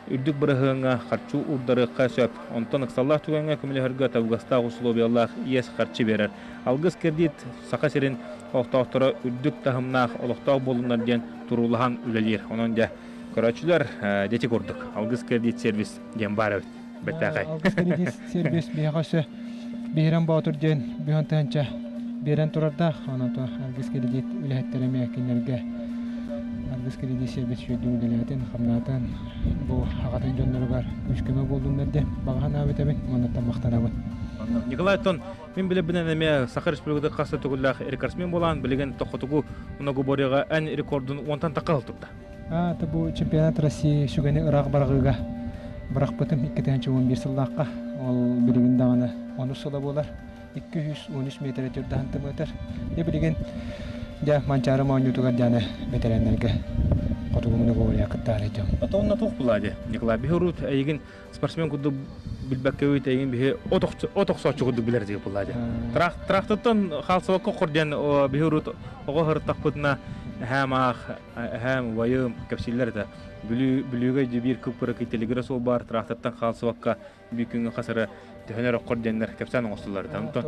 үрдүк быраһыаҥҥа харчы уурдарыахха сөп. Онтон ыксаллаах түгэҥҥэ көмөлөһөргө табыгастаах усулуобуйалаах иэс харчы биэрэр. Алгыс кредит Саха сирин олохтоохторо үрдүк таһымнаах олохтоох буоллуннар диэн туруулаһан үлэлиир. Онон дьэ, көрөөччүлэр, дьэти курдук Алгыс кредит сервис диэн баар эбит. Бэртээхэй. Алгыс кредит сервис биһиэхэ өссө Биһирэм Боотур диэн бүһэн тыһанча биэрэн турардаах. Онон Алгыс кредит үлэһиттэрэ эмиэ кинилэргэ Алгыс кредит сервис үчүгэйдик үлэлээтин, хамнаатын, бу аҕатын дьонноругар күүс-көмө буоллуннар диэн баҕа санаабыт эбит. Оннуттан махтанабын. Николай Тон, мин билэрбинэн эмиэ Саха Республикатын хас да төгүллээх рекордсмен буолан, билигин тохотугу многоборьеҕа эн рекордун уонтан тахха турда. А, бу чемпионат России сүгэни ыраах барҕыыга Бырахпытым 2011 сыллаахха. Ол билигин даҕаны онус сыла буолар. 213 метрэ түрдэһэн тымыытар. Дьэ билигин дьэ Манчаары моонньуутугар дьаны бэтэрээннэргэ хотугу многоборье кыттаары дьон. Ата онно туох булаа дьэ Николай биһи урут эйигин спортсмен курдук билбэккэ үт эйигин биһи от охсооччу курдук билэр дии булаа дьэ. Трактортон хаалсыбакка хор диэн биһи урут оҕо сырыттахпытына эһээм аах эһээм убайым кэпсииллэр этэ. Бүлүү Бүлүүгэ дьэ биир кыппыракый телегра суол баар трактортан хаалсыбакка биир күҥҥэ хас эрэ төһөнөр оккор диэннэр кэпсээн оҥостуллар этэ. Онтон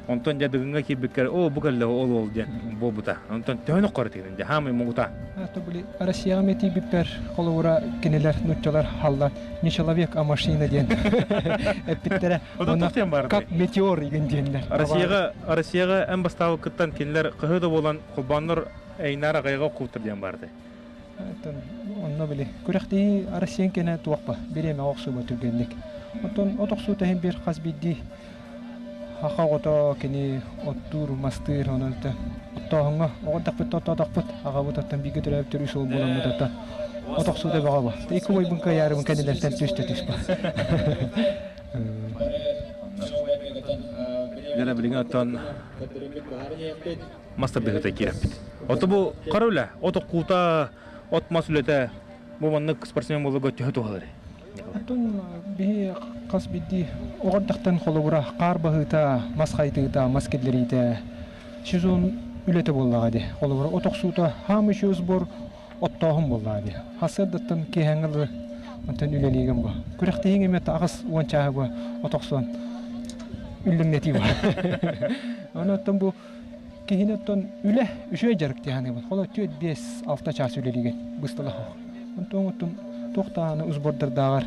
онтон дьэ Дыгыҥҥа киирбиккэр оо бу кэллэ ол ол диэн буолбута. Онтон төһөн оккор этигин дьэ хаамай муҥута. То были Россияҕа метийбиппэр холобура кинилэр нуччалар халлар не человек, а машина диэн эппиттэрэ. Онно как метеор игин диэннэр. Россияҕа Россияҕа эн бастаабыккыттан кинилэр кыһы да буолан холбооннор эйнаар аҕайга оккуутар диэн баарды. Оттон онно били күрэхтэһии Россиян кэнэ туохпа бириэмэҕэ охсууба түргэнник. Оттон от охсуута иһин бир хас биирдии хаха оҕото кини оттуур, мастыыр, онон оттооһуҥҥа оҕо эрдэхпит оттоотохпут аҕабыт оттон бииргэ төрөөбүт төрүү суол буоламмыт оттон от охсуута бөҕө бо. Икки убайбын кыайаарыбын кэннилэртэн түстэ түспэ. Дьэ билигин оттон мас тардыһыыта киирэппит. Ото бу хара үлэ, от оккуута, от мас үлэтэ бу маннык спортсмен буоларга төһө туһалар? Оттон биһи хас биирдии оҕо эрдэхтэн холобура хаар баһыыта, мас хайытыыта, мас киллэриитэ сезон үлэтэ буоллаҕа дии. Холобура от охсуута хаам еще сбор оттооһун буоллаҕа дии. Сарсыардаттан киэһээҥҥи дылы онтон үлэлиигин бу. Күрэхтэһииҥ эмиэ 80 чааһы бу от охсуон үллэҥнэтии бу. Аны оттон бу Киһини оттон үлэ үчүгэй дьарык дии саныыбын. Холо 4-5-6 чаас үлэлиигин быстала суох. Онтон оттон туох даҕаны сбордардааҕар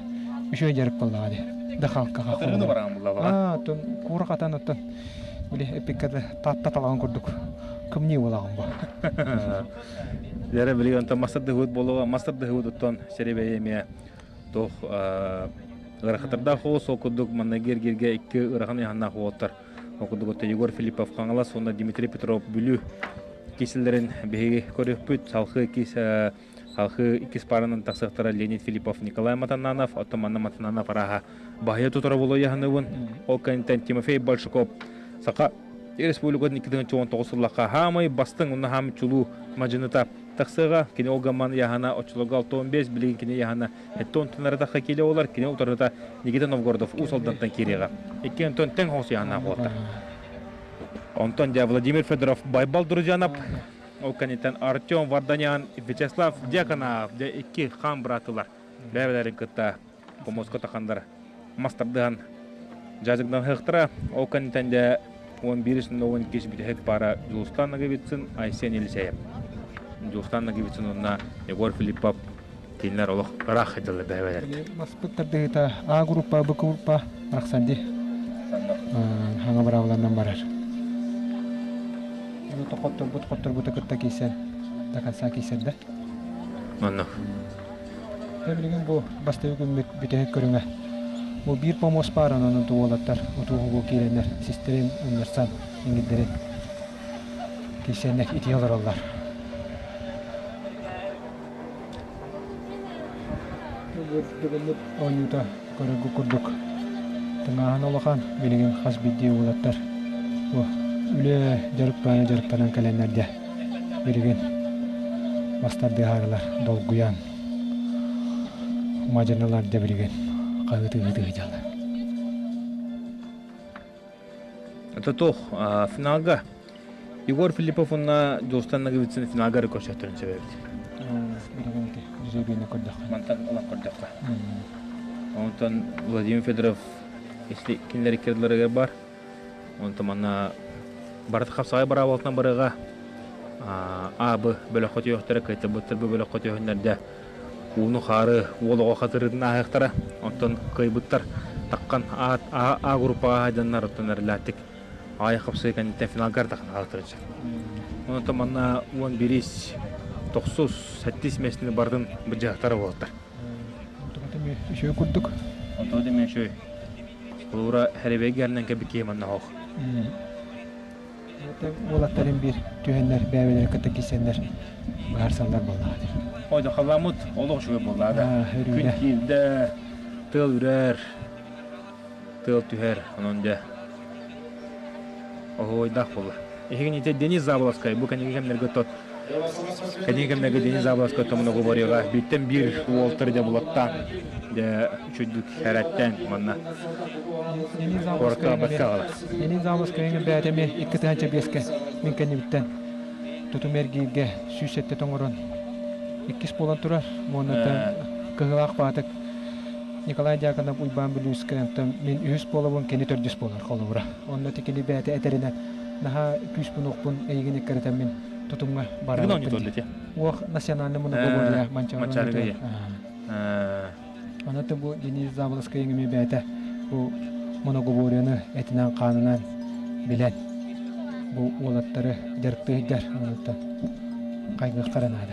үчүгэй дьарык буоллаҕа дии. Дыхалкаҕа Тырыны бараан буллаҕа. Аа, оттон куура хатан оттон били эппиккэ да таатта талаҕын курдук кымньыы буолаҕын бу. Дьэрэ билигин онтон мастер дыһыбыт буолуоҕа. Мастер дыһыбыт оттон сэрэбэйэ эмиэ туох ыарахаттардаах оҕус ол курдук манна гиргиргэ икки ыарахан ыйаһыннаах уолаттар Ол курдук Егор Филиппов Хаҥалас уонна Дмитрий Петров Бүлүү киселлэрин биһиги көрүөхпүт. Салхыы иккис салхыы иккис пааранан тахсыахтара Леонид Филиппов, Николай Матананов, оттон манна Матананов арааһа баһыйа тутара буолуо яһаныбын. Ол кэнниттэн Тимофей Большаков Саха Республикатын 2019 сыллаахха хаамай бастыҥ уонна хаамый чулуу мадьыныта тахсыаҕа. Кини ол гамман яһана оччолорго 65, билигин кини яһана Эттэ онтон аратахха киилэ буолар, кини утарыта Никита Новгородов Уус Алдантан киириэҕэ. Икки онтон тэҥ хоҥсуйааннаах буолта. Онтон дьэ Владимир Федоров Байбал Друзьянов, ол кэнниттэн Артем Варданян, Вячеслав Дьяконов дьэ икки хаан быраатылар. Бэйэлэрин кытта помоска тахандар мас тардыһан дьаадьыгдан ыһыахтара. Ол кэнниттэн дьэ 11-12 бүтэһик пара Дьулустан Ноговицын, Айсен Елисеев. Дьулустан Ноговицын уонна Егор Филиппов Кинилэр олох ыраах сылдьаллар бэйэлэрэ. Маспыт тардыһыыта А группа, Б группа арахсан дии. Хаҥа быраабыланан барар. Хотторбут хотторбута кытта киирсэн, до конца киирсэн да. Онно. Билигин бу бастакы күммүт бүтэһик көрүҥэ. Бу биир помост баар онон уолаттар утууһугу киирэннэр систэрин уннарсан иҥирдэрин киирсэннэр итии олороллор. Бүгүммүт оонньуута көрөргө курдук тыҥааһын улахан, билигин хас биирдии уолаттар бу үлэ дьарыктана дьарыктанан кэлэннэр дьэ билигин мастардыһаарылар долгуйан мадьынылар дьэ билигин хаһыытыы-ыһыытыы сылдьаллар. Это туох финалга Егор Филиппов уонна Дьулустан Ноговицын финалга эрэ көрсөхтөрүн сөп эбит. Билигин ити жребийни көрдөххө. Мантан ылан көрдөххө. Онтон Владимир Федоров если кинилэр икки бар. Онтон манна барыта хапсаҕай бараабалтан барыга А, Б бөлөххө түһүөхтэрэ, кыайтарбыттар Б бөлөххө түһүннэрдэ ууну-хаары уол оҕо хатырыытын ааһыахтара. Оттон кыайбыттар таххан А, А, А группаҕа айданнар оттон эрэлээттик аҕай хапсыы кэнниттэн финалга таххан хаалыктарын сөп. Онтон манна 11 тохсус сэттис миэстэни бардын быдьаахтара буолтар. Үчүгэй курдук. Онтон эмиэ үчүгэй. Холобура, Хэрибэйгэ эрнэн кэбиккиһи киһи манна хоох. Уолаттарын биир түһэннэр, бэйэлэрин кытта киирсэннэр быһаарсаллар буоллаҕа дии. Ой, халламмыт олох үчүгэй буоллаа да. Күн киирдэ. Тыал үрэр, тыал түһэр, онон дьэ оһуойдаах буолла. Эһигин ити Денис Заболоцкай бу кэнники кэмнэргэ тот кэнники кэмнэргэ Денис Заболоцкай томно говорига бииртэн биир уолтар дьэ булаттаан дьэ үчүгдүк хэрэттэн манна Денис куоракка бакка аҕалар. Денис Заболоцкайга бэйэтэ эмиэ 2 5-кэ мин кэннибиттэн тутум эргииргэ 107 тоҥорон иккис буолан турар. Уонна кыһылаах баатык Николай Дьяконов Уйбаан Бүлүүскэ онтон мин үһүс буолабын, кини төрдүс буолар холобура. Онно тикини бэйэтэ этэринэн наһаа күүспүн-уохпун эйигин иккэритэн мин тутумҥа барабын. Уох национальный монополия Манчаарыга. Онон бу Денис Заболоцкай эмиэ бэйэтэ бу моногоборияны этинэн-хаанынан билэн бу уолаттары дьарыктыырдар онуттан хайгыахтара наада.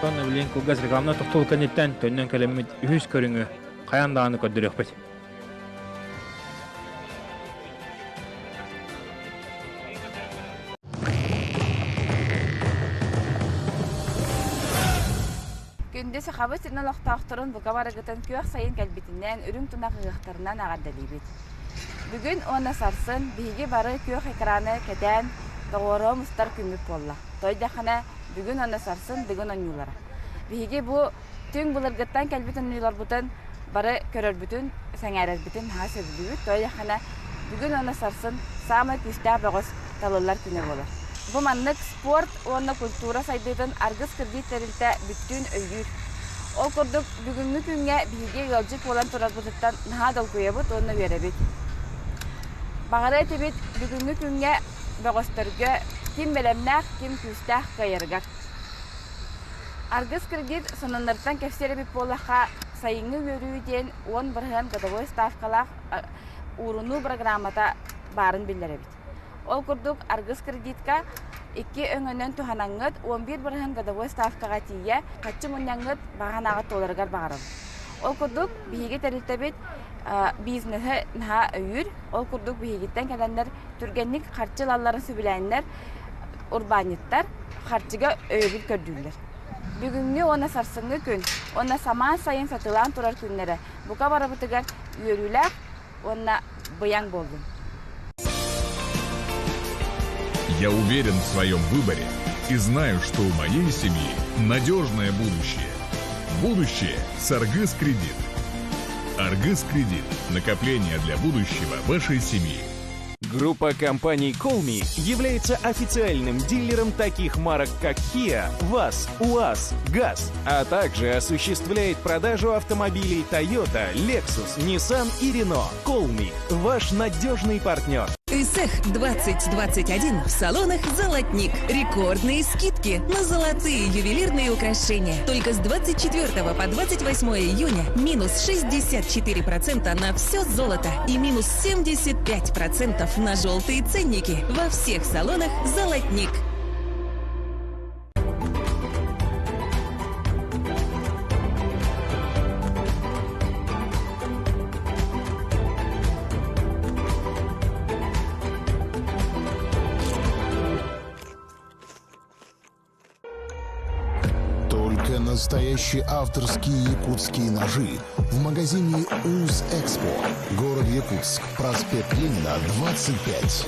Онно билигин кылгас рекламнай тохтобул кэнниттэн төннөн кэлэммит үһүс көрүҥү хайаан даҕаны көрдөрүөхпүт. Күндү Сахабыт сирин олохтоохторун бука барыгытын күөх сайын кэлбитинэн, үрүҥ тунах ыһыахтарынан эҕэрдэлиибит. Бүгүн уонна сарсын биһиги бары күөх экраны кэтээн, доҕуоруһа мустар күммүт буолла. Тойдоххуна бүгүн уонна сарсын Дыгын оонньуулара. Биһиги бу түҥ былыргыттан кэлбит оонньууларбытын бары көрөрбүтүн, сэҥээрэрбитин наһаа сөбүлүүбүт. Тойдоххуна бүгүн уонна сарсын саамай күүстээх бөҕөс талыллар күнэ буолар. Бу маннык спорт уонна культура сайдыытын Аргыс кредит тэрилтэ бүттүүн өйүүр. Ол курдук, бүгүҥҥү күҥҥэ биһиги ыалдьыт буолан турарбытыттан наһаа долгуйабыт уонна үөрэбит. Баҕара этибит, бүгүҥҥү күҥҥэ бөҕөстөргө ким бэлэмнээх, ким күүстээх кыайарыгар. Аргыс кредит сонуннарыттан кэпсиэр эбит буоллахха, сайыҥҥы үөрүү диэн 10% годовой ставкалаах уурунуу программата баарын биллэрэбит. Ол курдук, Аргыс кредитка икки өҥөнөн туһанаҥҥыт 11% годовой ставкаҕа тиийэ харчы мунньаҥҥыт баҕа санааҕыт туоларыгар баҕарабыт. Ол курдук, биһиги тэрилтэбит бизнеһи наһаа өйүүр. Ол курдук, биһигиттэн кэлэннэр түргэнник харчы ылалларын сөбүлээннэр урбаанньыттар харчыга өйөбүл көрдүүллэр. Бүгүҥҥү уонна сарсыҥҥы күн уонна самаан сайын сатыылаан турар күннэрэ бука барыбытыгар үөрүүлээх уонна быйаҥ буоллун. Я уверен в своем выборе и знаю, что у моей семьи надежное будущее. Будущее с Аргыс Кредит. Аргыс Кредит. Накопление для будущего вашей семьи. Группа компаний Colmi является официальным дилером таких марок, как Kia, ВАЗ, УАЗ, ГАЗ, а также осуществляет продажу автомобилей Toyota, Lexus, Nissan и Renault. Colmi – ваш надежный партнер. Исэх 2021 в салонах «Золотник». Рекордные скидки на золотые ювелирные украшения. Только с 24 по 28 июня минус 64% на все золото и минус 75% на желтые ценники во всех салонах «Золотник». Только настоящие авторские якутские ножи в магазине УЗ Экспо. Город Якутск, проспект Ленина, 25.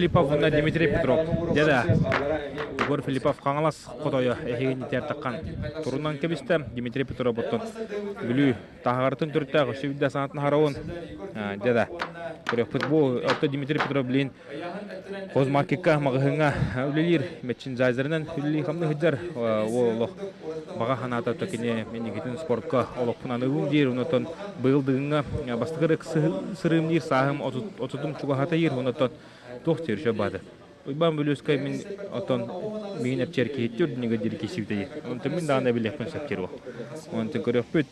Филиппов уонна Дмитрий Петров. Дьэ Егор Филиппов Хаҥалас хотойо эһигини тиэртэххан турунан кэбистэ. Дмитрий Петров оттон Бүлүү таһаҕарытын төрүттээх өссө биирдэ санаатын аһарабын. Дьэ да көрүөхпүт бу отто Дмитрий Петров билин хозмаркетка маҕаһыыҥҥа үлэлиир мерчендайзерынан үлэлии хамныы сылдьар ол олох баҕа санаата то кини инникитин спортка олохпун аныыбын диир онтон быйыл дыгыҥҥа бастакы сырыым диир сааһым отутум чугаһата иир онтон туох диир сөп баады Уйбаан Бүлүүскэй мин оттон миигин эпчиэр киһиттиир динигэ диир киһисибитэ диир. Онтон мин даҕаны билиэхпин сөп диир Онтон көрүөхпүт.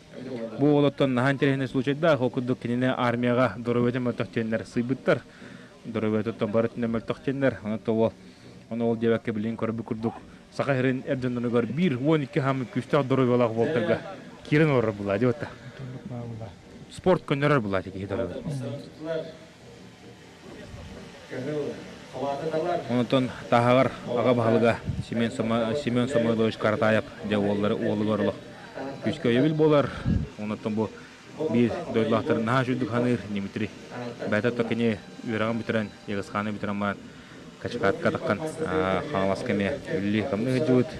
Бу уолаттан наһаа интэриэһинэй случайдаах. Ол курдук кинини армияҕа доруобуйата мөлтөх диэннэр сыыйбыттар. Доруобуйатыттан бары өттүнэн мөлтөх диэннэр. Онон ол ону ол диэбэккэ билигин көрбүт курдук Саха сирин эр дьонноругар 1-12 хаамыы күүстээх доруобуйалаах уолтарга киирэн олорор булаа диэбит Спорт көннөрөр булаа киһи доруобуйа. Онтон таһаҕар аҕа баһылыга Семен, Семен Самойлович Каратаев дьэ уоллары уолугар олох күүскэ өйөбүл буолар. Онтон бу биир дойдулаахтарын наһаа үчүгдүк саныыр Дмитрий. Бэйэтэ то кини үөрэҕин бүтэрэн, Егисханы бүтэрэн баран Качкаатка таххан Хаҥаласка эмиэ үлэлии хамныы сылдьыбыт.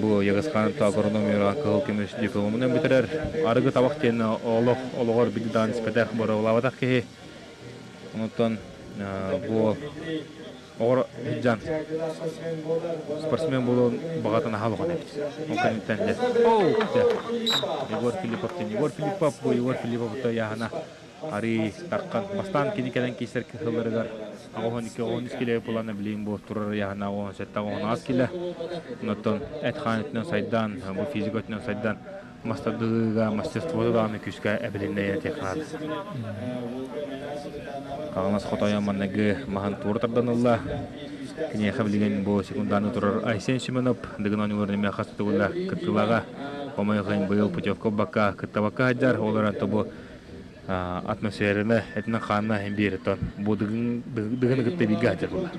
Бу Егисхан агрономияҕа кыһыл көмүс дипломунан бүтэрэр. Арыгы табах диэн олох олоҕор биир даҕаны испэтэх, боруобалаабатах киһи. Онтон бу оҕор сылдьан спортсмен буолуон баҕатын аһа улахан эбит. Ол кэнниттэн дьэ оу дьэ Егор Филиппов диэн Егор Филиппов бу Егор Филиппов яһана арыы тархан бастаан кини кэлэн киирсэр кыһылларыгар 82 13 килэ булан билигин бу турар яһана 17 18 килэ. Онтон эт-хаан өттүнэн сайдан, бу физика өттүнэн сайдан мастардыыга мастерствота даҕаны күүскэ эбилиннэ этиэххэ Хаҥалас хотойо манныгы маһын туора тардан ылла. Киниэхэ билигин бу секунданы турар Айсен Семенов Дыгын оонньууларын эмиэ хас төгүллээх кыттыылааҕа. Хомойуох иһин быйыл путевка ылбакка кыттабакка сылдьар. Ол эрэн бу атмосфераны этинэн-хаанна иһин биэритон бу дыгын дыгыны кытта бииргэ сылдьар буолла.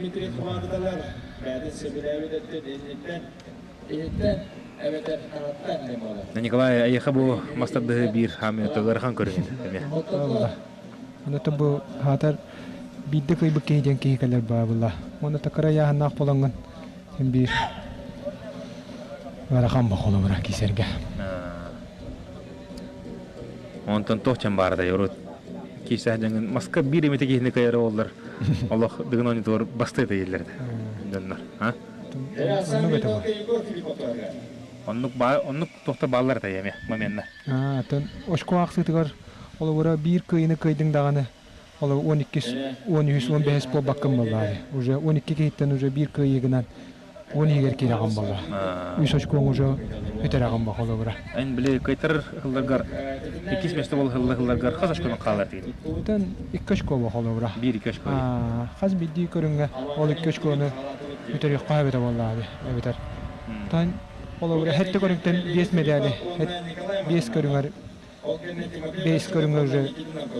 Николай, эйиэхэ бу мастардыһы биир хаамыы ыарахан көрүҥ эмиэ. Онон бу хаатар биирдэ кыайбыт киһи диэн киһи кэлэр баабыла. Уонна такара ыйааһыннаах буолаҥҥын син биир ыарахан бохолобура киисэргэ. Онтон туох чан баарытай урут киирсээх дьаҥын маска биир эмитэ киһини кыайара буоллар олох дыгын оонньуутугар бастыы тэйиллэр дьоннор. А? Оннук этэ бу. Оннук баа оннук туохта бааллар этэй эмиэ моменна. Аа, атын очко аахсыытыгар холобура биир кыайыны кыайдыҥ даҕаны ол 12 13 15 буолбаккын буоллаҕай. Уже 12 киһиттэн уже биир кыайыыгынан 10 иһигэр киирэҕин буолла. Үс очкоҥ уже үтэрэҕин бу холобура. Эн били кыайтарар ылларгар иккис место бол ылларгар хас очконан хаалар диин? Тэн икки очко бу холобура. Биир икки очко. Хас биирдии көрүҥҥэ ол икки очкону үтэриэххэ эбитэ буоллаҕа эбэтэр. Тан холобура хэттэ көрүҥтэн биэс медали биэс көрүҥэр биэс көрүҥэр уже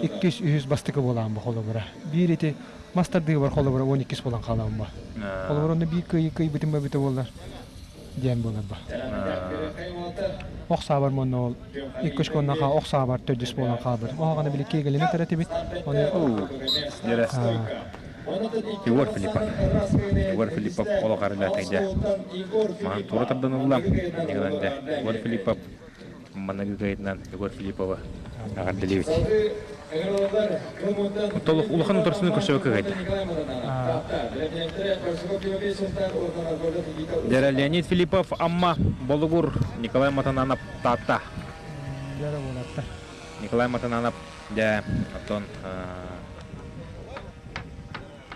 иккис үһүс бастакы буолаан бу холобура. Биир ити мас тардыыбар холобура 12 буолан хаалабын ба. Холобура онно биир кыайыы кыайбытым эбитэ буоллар диэн буолар ба. Ох саабар монно ол икки очконнаха ох саабар төрдүс буолан хаалбыт. Оһоҕону били киэгэлини тэретибит. Оны Егор Филиппов. Егор Филиппов олох арылаатайда. Маһын туора тардан ылла. Нигыланде. Егор Филиппов манныгы кыайытынан Егор Филиппова эҕэрдэлиибит. Толук улахан утарсыны көрсөбөккө кыайда. Дера Леонид Филиппов Амма Болугур Николай Матананов Таатта. Николай Матананов дьэ оттон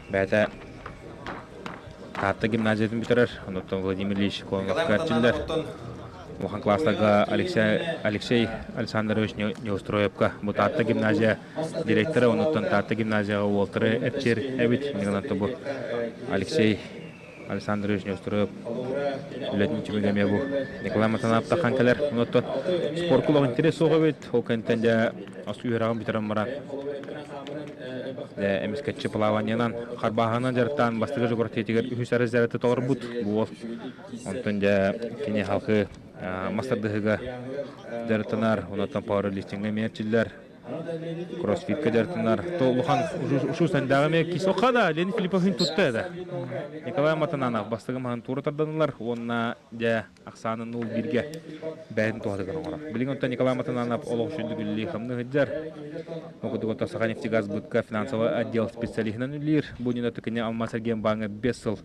бэйэтэ Таатта гимназиятын бүтэрэр, онтон Владимир Ильич Кононов эрчиллэр. Улахан класстарга Алексей, Алексей Александрович Неустроевка бу Таатта гимназия директора, онтон Таатта гимназияҕа уолтары эрчийэр эбит. Мин бу Алексей Александрович Неустроев үлэтин түмүгэ эмиэ бу Николай Матанаев тахан кэлэр. Онтон спорт олох интерес суох эбит. Ол кэнниттэн дьэ ас үөрэҕин бүтэрэн баран дьэ эмискэччи плаваниенан харбааһынан дьарыктаан бастакы жогоротиятыгар үһүс разряды толорбут бу уол. Онтон дьэ кини халқы мас тардыһыга дьарыктанар, онтон пауэрлифтиҥҥэ эмиэ эрчиллэр. Кроссфитка дьарыктанар. То улахан ушу сандааҕы эмиэ кисоха да Леонид Филипповын тутта да. Николай Матананов бастакы маһын туора тарданылар уонна дьэ ахсаанын нуул бииргэ бэйэтин туһатыгар оҥорор. Билигин онтон Николай Матананов олох үчүгдүк үлэлии хамныы сылдьар. Ол курдук Саханефтегазбытка финансовый отдел специалиһынан үлэлиир. Бу иннинэ кини Алмаас-Эргиэнбааҥҥа 5 сыл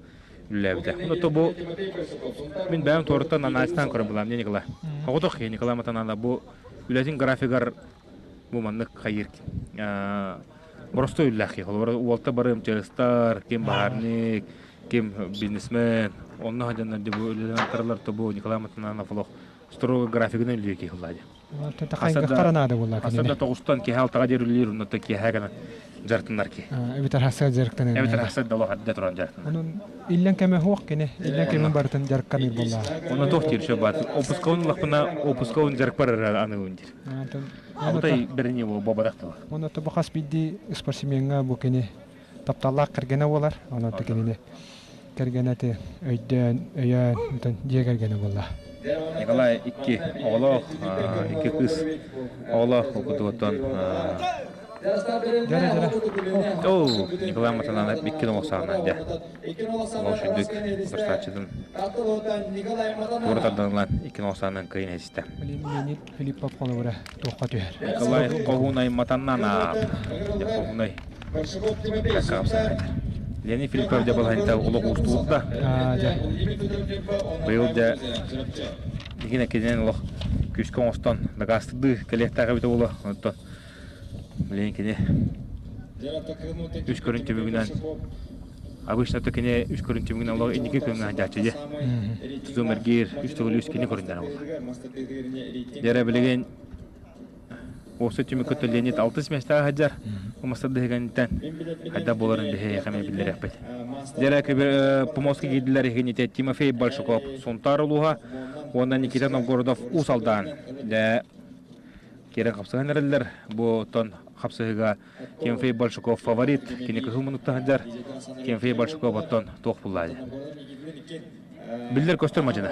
үлэлээбитэ. Онно бу мин бэйэм туораттан анализтаан көрөн булам Николай. Оҕотох киһи Николай Матананов бу үлэтин графигар бу маннык хайыыр боростуой үлэлээх киһи. Холобура уолта бары МЧСтар, ким баһаарник, ким бизнесмен, онно сылдьаннар дьэ бу үлэлээн аттараллар то бу Николай Матананов олох строго графигынан үлэлиир киһи ылла дьэ. Хайгахтара наада буолла Хаса да тоҕустан киһи алтаҕа диэри үлэлиир, онно киэһэ гынан дьарыктанар киһи. Эбэтэр хасса дьарыктанар. Эбэтэр хасса да олох эрдэ туран дьарыктанар. Онон иллэн кэмэ суох кини, иллэн кэмин барытын дьарыктаныыр буолла. Онно туох диир сөп баат. Опускабын ыллахпына, опускабын дьарыкпар эрэ аныыбын диир. Алтай бэрини буолбатах тыла. Онно бу хас биирдии спортсмеҥҥа бу кини тапталлаах кэргэнэ буолар. Онон кинини кэргэнэ ти өйдөөн, өйөөн, онтон дьиэ кэргэнэ буолла. Николай икки оҕолоох, икки кыыс оҕолоох окутуоттан Дьэрэ дьэрэ. Оо, Николай Матананов икки оҕо дьэ. Ол сүрдүк утарсааччытын туора тарданылан икки оҕо кыайын эстэ. Леонид Филиппов холобура туохха түһэр. Николай Хоһуунай Матаннанов. Дьэ Хоһуунай Леонид Филиппов дьэ балаһынта олох уустугурда. Быйыл дьэ игин эккинэн олох күүскэ оҥостон дакаастырдыы кэлиэхтээх эбитэ буолуо. Онтон билигин кини үс көрүн түмүгүнэн обычно то кини үс көрүн түмүгүнэн олох инники күҥҥэ сылдьааччы дьэ. Тутум эргиир үс төгүл үс кини көрүннэрэ буолла. Дьэрэ билигин Уопсай түмүккэ Леонид алтыс миэстэҕэ сылдьар. Умастардыһыганитэн хайдах буоларын биһиэхэ эмиэ биллэриэхпит. Дьэрэ Поморский киирдилэр иһинитэ Тимофей Большаков Сунтаар улууһа уонна Никита Новгородов Уус Алдан. Дьэ киирэн хапсыһан эрэллэр. Бу оттон хапсыһыыга Тимофей Большаков фаворит. Кини кыһыл муннукта сылдьар. Тимофей Большаков оттон туох буллаа Биллэр көстөр мадьына.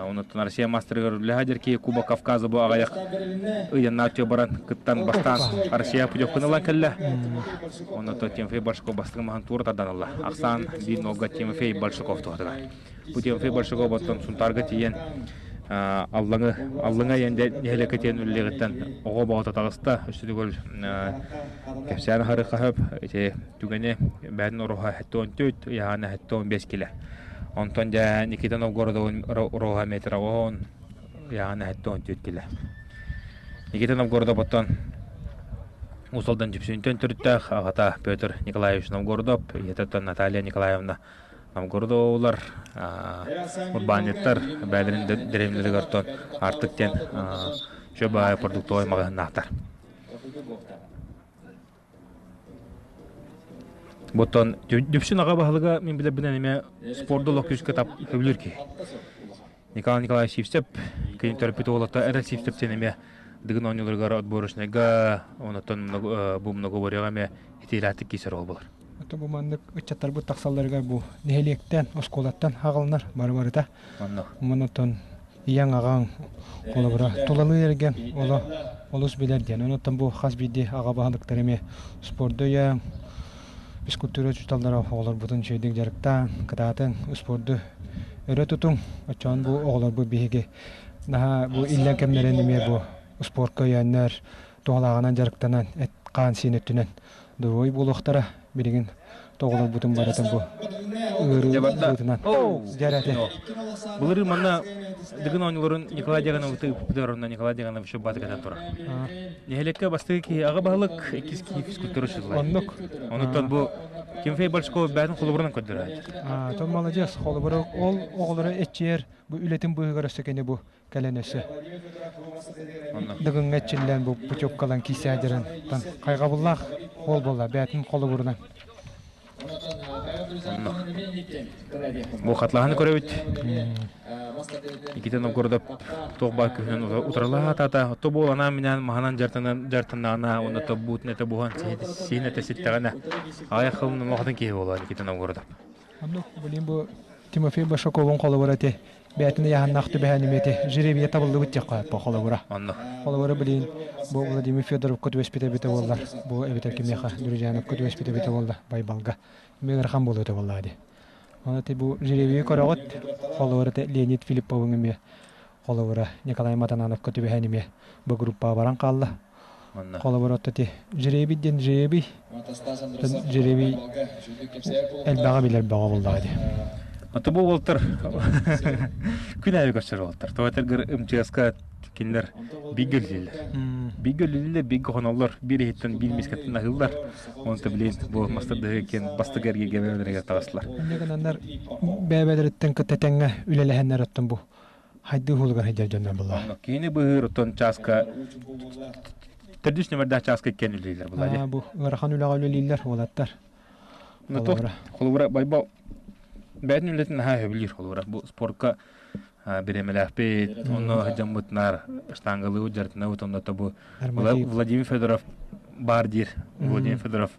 Онуттан Россия мастерыгар үлэһэ дьэрки Кубок Кавказа бу аҕайах ыйаннааччы баран кыттан бастаан Россия путевканы ылан кэллэ. Онуттан Тимофей Большаков бастыҥ маһын туора тардан ылла. Ахсаан биир нолга Тимофей Большаков туһатыгар. Бу Тимофей Большаков оттон Сунтаарга тиийэн Аллаҥы Аллаҥа иэн нэһилиэккэ тиийэн үлэлиэҕиттэн оҕо боҕото таҕыста. Өссө кэпсээн аһарыахха сөп. Ити түгэни бэйэтин ороһа 74, ыйаһаана 75 килэ. Онтон дьэ Никита Новгородовын ороһа метр оҕоһон ыйаһаана 74 килэ. Никита Новгородов оттон Уус Алдан Дьүпсүнтэн төрүттээх аҕата Петр Николаевич Новгородов, ийэтэ Наталья Николаевна Новгородовалар урбаанньыттар бэйэлэрин дэриэбинэлэригэр Артык диэн үчүгэй продуктовай маҕаһыыннаахтар. Оттон Дүпсүн аҕа баһылыга мин билэрбинэн эмиэ спорду олох күүскэ тап сөбүлүүр киһи. Николай Николаевич Сивцев кини төрөппүт уолата Эрэл Сивцев диэн эмиэ Дыгын оонньууларыгар отборочнайга, онтон бу многоборьеҕа эмиэ итиилээхтик киирсэр уол буолар. Ото бу маннык ыччаттарбыт тахсалларыгар бу нэһилиэктэн, оскуолаттан аҕалынар бары барыта. Онон ийэҥ аҕаҥ холобура тулалыы эргэн оло олус билэр диэн. Онуттан бу хас биирдии аҕа баһылыктар эмиэ спорду өйөөҥ, физкультура учууталлара оҕолорбутун үчүгэйдик дьарыктааҥ, кытаатыҥ, спорду өрө тутуҥ. Оччоон бу оҕолорбут биһиги наһаа бу иллэҥ кэмнэрин эмиэ бу спортка өйөөннөр, туһалааҕынан дьарыктанан эт-хаан сиин өттүнэн доруобай буолуохтара. Билигин тоҕолорбутун барытын бу ыарыы быһыытынан дьэрэтэ. Былырыын манна Дыгын оонньууларын Николай Дьагановы ыыппытыгар онно Николай Дьаганович баатыкатан турар. Нэһилиэккэ бастакы киһи аҕа баһылык, иккис киһи физкультура учуутала. Оннук. Онуттан бу Тимофей Большаков бэйэтин холобурунан көрдөрөөччү. То молодец, холобура ол оҕолоро эччиэр бу үлэтин быыһыгар өссө кини бу кэлэн өссө Дыгыҥҥа эрчиллэн бу путевкалан киисээдьэрэн хайҕабыллаах уол буолла бэйэтин холобурунан. Бу хатлаһаны көрөбүт. Никита Новгородов туох баар күһүнэн утарылаһаатаата. То буол анаан минээн маһанан дьартанан дьартаннаҕына уонна тобуутун этэ буһан сиһин этэ ситтэҕинэ аҕыйах хылын улахан киһи буолуо Никита Новгородов. Оннук, блин бу Тимофей Башаковун холобура ити. бэйэтин ыйааһыннаах түбэһэн эмиэти жеребийэ табыллыбыт диэххэ по холобура. Онно. Холобура билин бу Владимир Федоровка түбэспит эбитэ буоллар, бу эбэтэр кимиэхэ Друзьяновка түбэспит эбитэ буолла Байбалга. Эмиэ ыарахан буолуо этэ буоллаҕа дии. Оны ти бу жеребийи көрөҕүт, холобура Леонид Филипповыҥ эмиэ холобура Николай Матанановка түбэһэн эмиэ бу группаҕа баран хаалла. Холобура ти жеребий диэн жеребий жеребий элбэҕи билэр бөҕө буоллаҕа дии. Аты бу уолтар күн аайы көрсөр уолтар. Тоҕо МЧС-ка кинилэр бииргэ үлэлииллэр. Бииргэ үлэлииллэр, бииргэ хоноллор, биир иһиттэн биир миискэттэн аһыыллар. Онто билин бу мастардыһы киэн бастакы эргииргэ бэйэлэригэр таҕыстылар. Инньэ гынаннар бэйэлэриттэн кытта тэҥҥэ үлэлэһэннэр оттон бу хайдыы уһулугар сылдьар дьоннор буолла. Киһини быһыыр оттон чааска төрдүс нөмердаах чааска иккиэн үлэлииллэр буолла. Бу ыарахан үлэҕэ үлэлииллэр уолаттар. Холобура Байбал бэйэтин үлэтин наһаа сөбүлүүр холобура бу спортка бириэмэлээхпит онно сылдьаммыт наар штангалыыбыт дьарытынабыт онно бу Владимир Федоров баар диир Владимир Федоров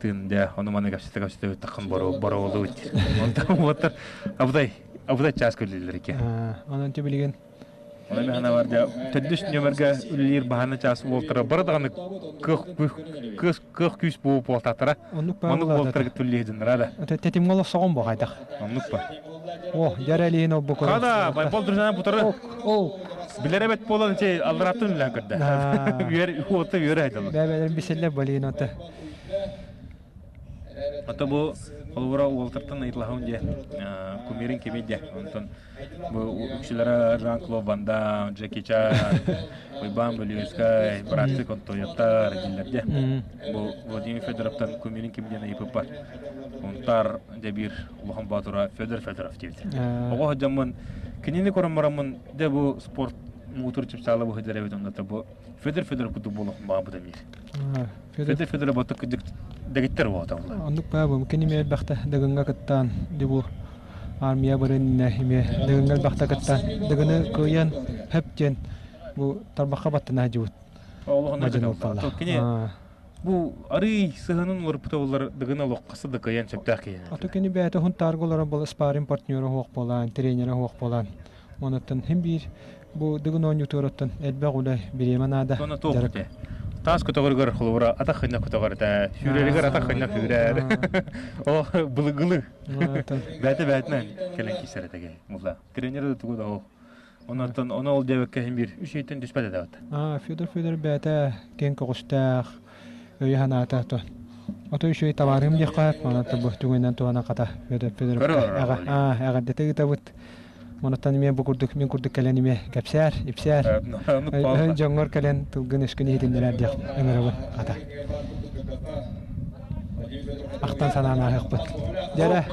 тыын дьэ ону маны кэпсэтэ кэпсэтэ таххан боруолуубут диир онтон уоттар абытай абытай чаас көрүллэр эке онон билигин Онон механа бар дьэ төрдүс нөмергэ үлэлиир баһааны чаас уолтара бары даҕаны кыах кыах кыах күүс буолуп буолтаатара. Оннук Оннук буолтара түллиһи дьоннора да. Тетимҥэ олохсоҕун бу хайдах. Оннук ба. О, дьэрэлиин ол бу Хада, байбол друзья бутары. Ол. Билер эбет болан че аллараттын билен көрдө. Үөр уота үөр айталар. Бэбэлэр биселлер болин ота. Ата бу холобура уолтартан ыйыталаһын дьэ кумирин кими дьэ онтон бу үксүлэрэ Жан-Клод Ван Дамм, Джеки Чан, Уйбаан Бөлүөскэй, бырааттыы Контоевтар дииллэр дьэ. Бу Владимир Федоровтан кумирин ким диэн ыйыппыппар Унтаар дьэ биир улахан боотура Федор Федоров диэбит. Оҕо сылдьаммын кинини көрөн бараммын дьэ бу спорт муҥутуур чыпчаала быһыдыр эбит онно бу Федор Федоров курдук буолуохпун баҕарбыт эмиэ. Федор Федоров бото кырдьык дэгиттэр буолта була. Оннук баа бу кини эмиэ элбэхтэ Дыгыҥҥа кыттаан дьэ бу армия барынна эмиэ Дыгыҥҥа элбэхтэ кыттаан Дыгыны кыайан хөп диэн бу тарбахха баттана сылдьыбыт. Олохун Кини бу арый сыһынын уларыппыта буллар Дыгын олоххо да кыайан сөптөөх киһи. Ото кини бэйэтэ хунтаарга олорон була спарринг партнера суох буолан, тренера суох буолан Онуттан хин биир бу Дыгын оонньуутугар элбэх үлэ бириэмэ наада. Дьарык. Таас көтөҕөрүгэр холобура атах хынньах көтөҕөр этэ, сүүрэригэр атах хынньах сүүрэр. О, былыгылы. Бэйэтэ бэйэтинэн кэлэн киирсэр этэ мула. Тренер да тугу да ол. Онон ону ол диэбэккэ иһин биир үс ыйтан түспэт этэ. Аа, Федор Федор бэйэтэ киэҥ көҕүстээх, өйө санаата то. Ото үчүгэй табаарым диэххэ, манан бу түгэнинэн туһанан хата Федор Федоров эҕэрдэтэ ыытабыт. Онуттан эмиэ бу курдук мин курдук кэлэн эмиэ кэпсээр, ипсээр. Дьоҥҥор кэлэн тылгын өскүн иһитиннэрээр диэх ыҥырабын хата. Ахтан санаан ааһыахпыт. Дьэрэ.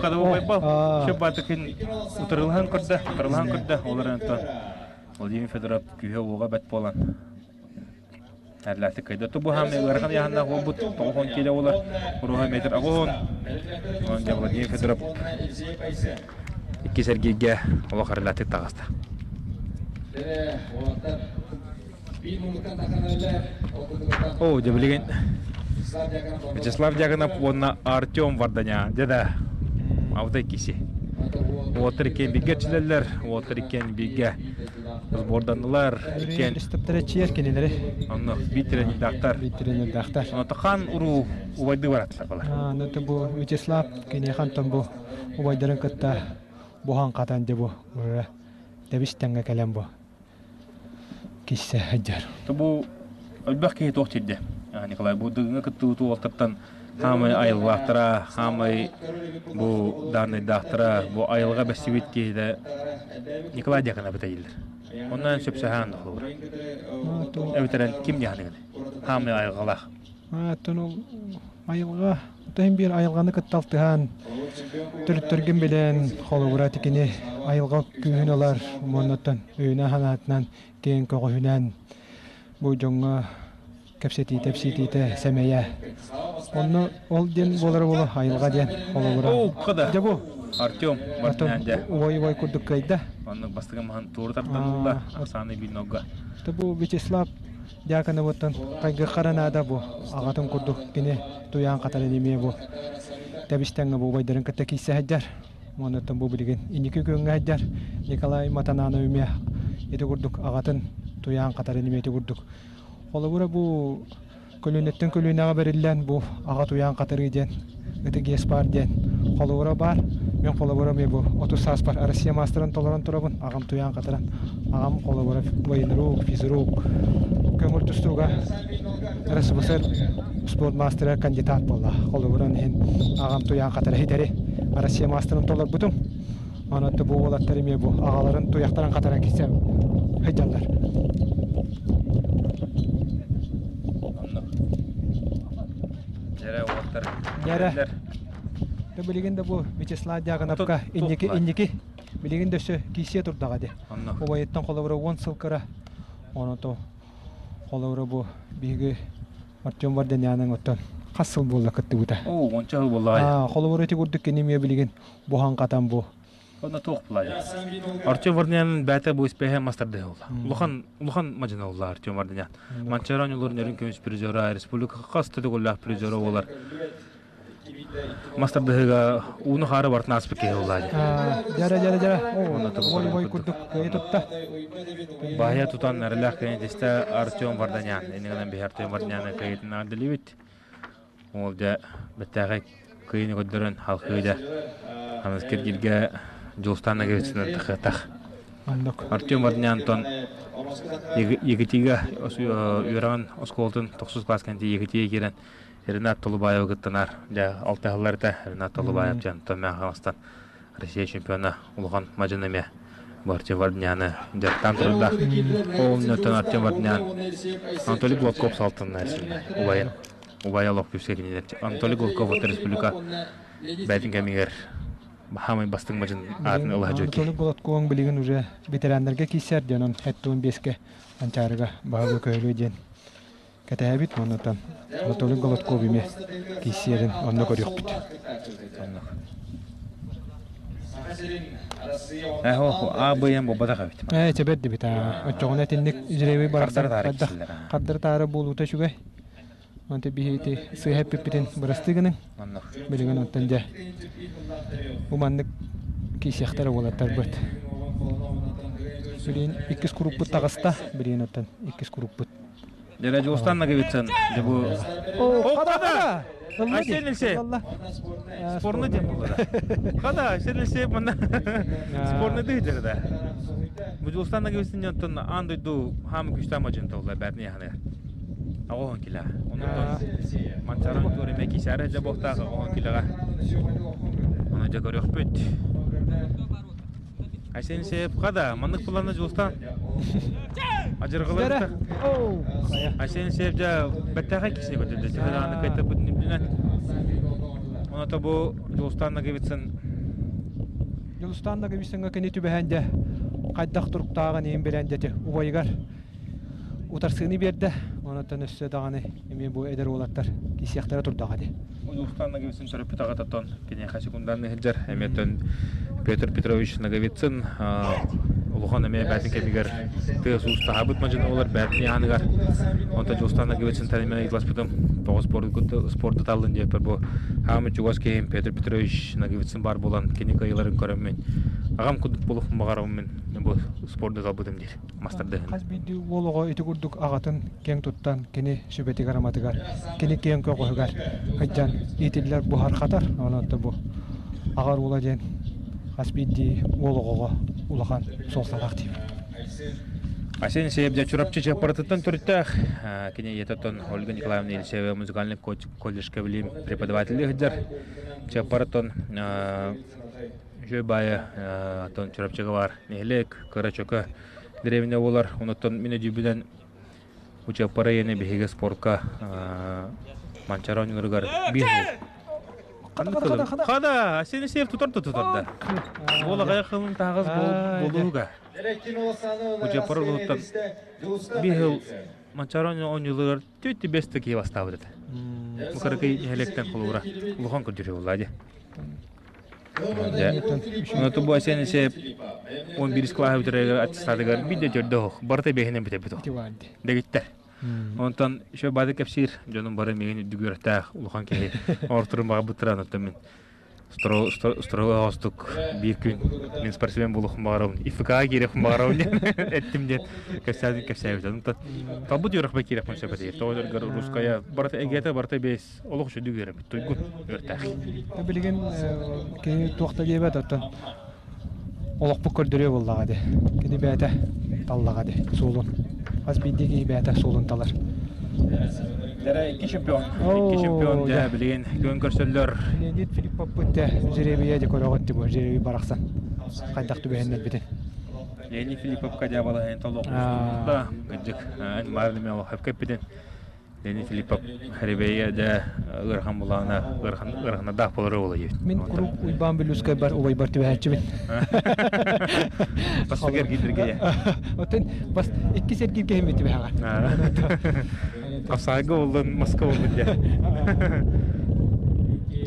Шөп баатыкын утарылаһан көрдө, утарылаһан көрдө. Олар онтон Владимир Федоров күүһэ-уоҕа бэт буолан Эрлээхтик кыайда. Ту бу хаамай ыарахан ыйааһыннаах буолбут 90 киилэ буолар. Уруһа метр 80. Онон дьэ Владимир Федоров иккис эргииргэ олох эрлээхтик таҕыста. О, дьэ билигин Вячеслав Дьяконов уонна Артем Варданя. Дьэ да, алта иккиси. Уолаттар иккиэн бииргэ эрчилэллэр, уолаттар иккиэн бииргэ сборданнылар. Иккиэн Истэптэрэ кинилэри. Онно биир тренердаахтар. Биир тренердаахтар. Онно хаан уруу убайды бараттар балар. Аны бу Вячеслав киниэхэ онтон бу убайдарын кытта буһан хатан дьэ бу тэбис тэҥҥэ кэлэн бу киссе сылдьар. Бу элбэх киһи туох тиэрдэ Николай бу дыгыҥа кыттыбыт уолтартан хаамай айыллаахтара, хаамай бу дааннайдаахтара, бу айылҕа бэссибит киһитэ Николай Дьяконов этэллэр. Онон сөпсөһөөн да холобура. Эбэтэр ким дьаһаныгын? Хаамай айылҕалаах. Оттон ол айылҕа Тыһын биир айылҕаны кытта алтыһан, төрүттэргин билэн, холобура тикини айылҕа күүһүн ылар, уоннаттан өйүнэн-санаатынан, киэҥ көҕүһүнэн бу дьоҥҥо кэпсэтиитэ, ипсиитиитэ, сэмэйэ. Онно ол диэн буолара буолуо айылҕа диэн холобура. Оо, Дьэ бу. Артем Мартынян Уой-уой курдук кыайда. Оннук бастакы маһын туору тартарылла, Оксана Бильнога. Бу Вячеслав Дьяконовыттан хайгыахха наада бу аҕатын курдук кини туйаан хатарын эмиэ бу тэбистэҥҥэ бу убайдарын кытта киирсэ сылдьар. Онуттан бу билигин инники күөҥҥэ сылдьар Николай Матананов эмиэ ити курдук аҕатын туйаан хатарын эмиэ ити курдук. Холобура бу көлүөнэттэн көлүөнэҕэ бэриллэн бу аҕа туйаан хатарыы диэн ытык иэс баар диэн холобура баар. Мин холобура эмиэ бу 30 сааспар Россия маастарын толорон турабын. Аҕам туйаан хатаран. Аҕам холобура военрук, физрук, көҥүл тустууга РСФСР спорт маастара кандидат буолла. Холобурун иһин аҕам туйаан хатара хитэри Россия маастарын толорбутум. Онон бу уолаттар эмиэ бу аҕаларын туйахтарын хатаран кисэ сылдьаллар. Дьэрэ уолаттар. Дьэрэ. Билигин да бу Вячеслав Дьяконовка инники инники билигин да өссө киисиэ турдаҕа дии. Убайыттан холобура 10 сыл кыра. Онон то Холобура бу биһиги Артем Варданяның оттон хас сыл буолла кыттыбыта? Оо, уонча сыл буолла. Холобура ити курдук кини эмиэ билигин буһан-хатан бу. Онно туох буолла? Артем Варданян бэйэтэ бу испэһэ мастардыһа буолла. Улахан улахан мадьына буолла Артем Варданян. Манчаары оонньууларын өрүн көмүс призера, республика хас да төгүллээх призера буолар. Мастардыһыга ууну хаары бартын ааспыт киһи буолла дии. Дьара дьара дьара. Ой ой курдук кыайы тутта. Баһыйа тутан эрэлээх кэнэтистэ Артем Варданян. Иннигинэн биһи Артем Варданяны кыайытын аадылыбыт. Ол дьэ бэттээхэй кыайыны көрдөрөн халкыы дьэ Аныс киргилгэ Дьулустан Наговицынан тахыатах. Артем Варданян Егитига үөрэҕин оскуолатын тохсус класс кэнти Егитигэ киирэн Ренат Толубаевы кыттанар дьэ алтыһаллар этэ Ренат Толубаев дьэ онтон Мэхаластан Россия чемпиона улахан мадьын эмиэ бу Артем Вардняны дьарыктаан турардаах. Ол оннуттан Артем Варднян Анатолий Гладков салтынна убайын убайа олох күүскэ кинилэр Анатолий Гладков от республика бэйэтин кэмигэр хаамай бастыҥ мадьын аатын ылаһа дьүөки. Анатолий Гладковың билигин уже ветераннарга киирсэр диэн он 75-ке Анчаарыга баһылык көһөлүө диэн Кэтэһэбит уонна Анатолий Голодков эмиэ киирсиэрин онно көрүөхпүт. Аа быйан буолбатах эбит. Ээ, чэбэр дибит аа. Оччоҕуна итинник жребий барахсан хардары таары буолуута үчүгэй. Онто биһиги сыыһа эппиппитин бырастыы гыныҥ. Билигин онтон дьэ бу маннык киирсиэхтэрэ уолаттарбыт. Билигин иккис куруппут таҕыста. Билигин оттон иккис куруппут Дьэ, Дьулустан Наговицын, дьэ бу... О, Айсен Елисеев. Спорный день был, да. Хада, Айсен Елисеев манна спорный дыйдыр да. Бу Дьулустан Наговицын онтон аан дойду хаамы күстэ амажын толла бәрни яханы. Аҕоһон килэ. Онтон Манчаран көреме кисәрі жа боқтағы оҕон килеға. Оны жа көрөкпүт. Айсен Елисеев хада, маннык планы Дьулустан Ажырғыларда. Айсен Елисеев жа бэттээхэй киһини көрдөрдө. Төһө кайтарбытын үрдүнэн. Оното бу Дьулустан Наговицын Дьулустан Наговицыҥҥа кини түбэһэн дьэ хайдах туруктааҕын иһин билэн дьэ убайыгар утарсыыны биэрдэ. Онтон өссө даҕаны эмиэ бу эдэр уолаттар киирсиэхтэрэ турдаҕа дии. Дьулустан Наговицын төрөппүт аҕатыттан киниэхэ секунданны сылдьар. Эмиэттэн Петр Петрович Наговицын улахан эмиэ бээтин кэмигэр тыас уус таһаабыт мадьыны олар бээтин яһаныгар. Онтон Дьулустан Наговицын таримэн ыйыталаспытым. Тоҕо спорду таллын диэппэр бу хаамы чугас киһим Петр Петрович Наговицын баар буолан кини кыайыыларын көрөммүн аҕам курдук буолуохпун баҕарабын мин бу спорду талбытым диир. Мастардыһын. Хас биирдии уол оҕо ити курдук аҕатын киэҥ туттан, кини сүбэтигэр-аматыгар, кини киэҥ көҕүһүгэр сылдьан иитиллэр буһар-хатар. Онон бу аҕар уола диэн хас биирдии уол оҕоҕо улахан суолталаах диибин. Айсен Елисеев дьэ Чурапчы Чыаппаратыттан төрүттээх. Кини ийэтэ Ольга Николаевна Елисеева музыкальный колледжка билим преподаватель сылдьар. Чыаппараттан Үчүгэй баайа оттон Чурапчыга баар нэһилиэк, кыра чөкө дэриэбинэ буолар. Онуттан мин өйдүүбүнэн учуоппара ийэни биһиги спорка Манчаары оонньууларыгар биир Хада, Арсений Сеев тутар да тутар да. Буол аҕай хылын таһаҕас буолууга. Учуоппара улууттан биир сыл Манчаары оонньууларыгар түөттү бэс да киһи бастаабыт этэ. Бу кыракый нэһилиэктэн холобура улахан көрдөрүү буолла дии. Оноту бу Айсен Исеев 11 класс бүтэрэригэр аттестатыгар биир да төрдө оһох барыта бэһинэн бүтэрбит дэгиттэр. Онтон еще бады кэпсиир дьонум бары миигин үрдүк үөрэхтээх улахан киһи оҥорторун баҕарбыттара онтон мин Строго биир күн мин спортсмен буолуохпун баҕарабын, ИФК-ҕа киириэхпин баҕарабын диэн эттим диэн кэпсээн кэпсээбитим. Талбыт үөрэхпэр киириэхпин сөп этэ. Тоҕо дьаргар русская барыта эгиэтэ барыта бэс олох үчүгэй үөрэппит туйгун үөртээх. Билигин киһи туох да диэбэт оттон олохпут көрдөрүө буоллаҕа дии. Кини бэйэтэ таллаҕа дии суолун. Хас биирдии киһи бэйэтэ суолун талар. Дэрэ икки чемпион. Икки чемпион дьэ билигин күөн көрсөллөр. Леонид Филипповпут дэ жеребийэ дьэ көрөҕүт бу жеребий барахсан. Хайдах түбэһиннэрбитин. Леонид Филипповка дьэ балаһын толох да кырдьык эн маар неме олох кэппитин. Леонид Филиппов Харибейга дьэ ыарахан булаана ыарахан ыараханнадаах болоро буола диэбит. Мин куруук Уйбаан Бүлүүскэй убайбар түбэһээччибин. Бастакы эргиирдэргэ Оттон бас иккис эргииргэ иһин түбэһэҕэ. Хапсаайга боллун, Москва боллун дьэ.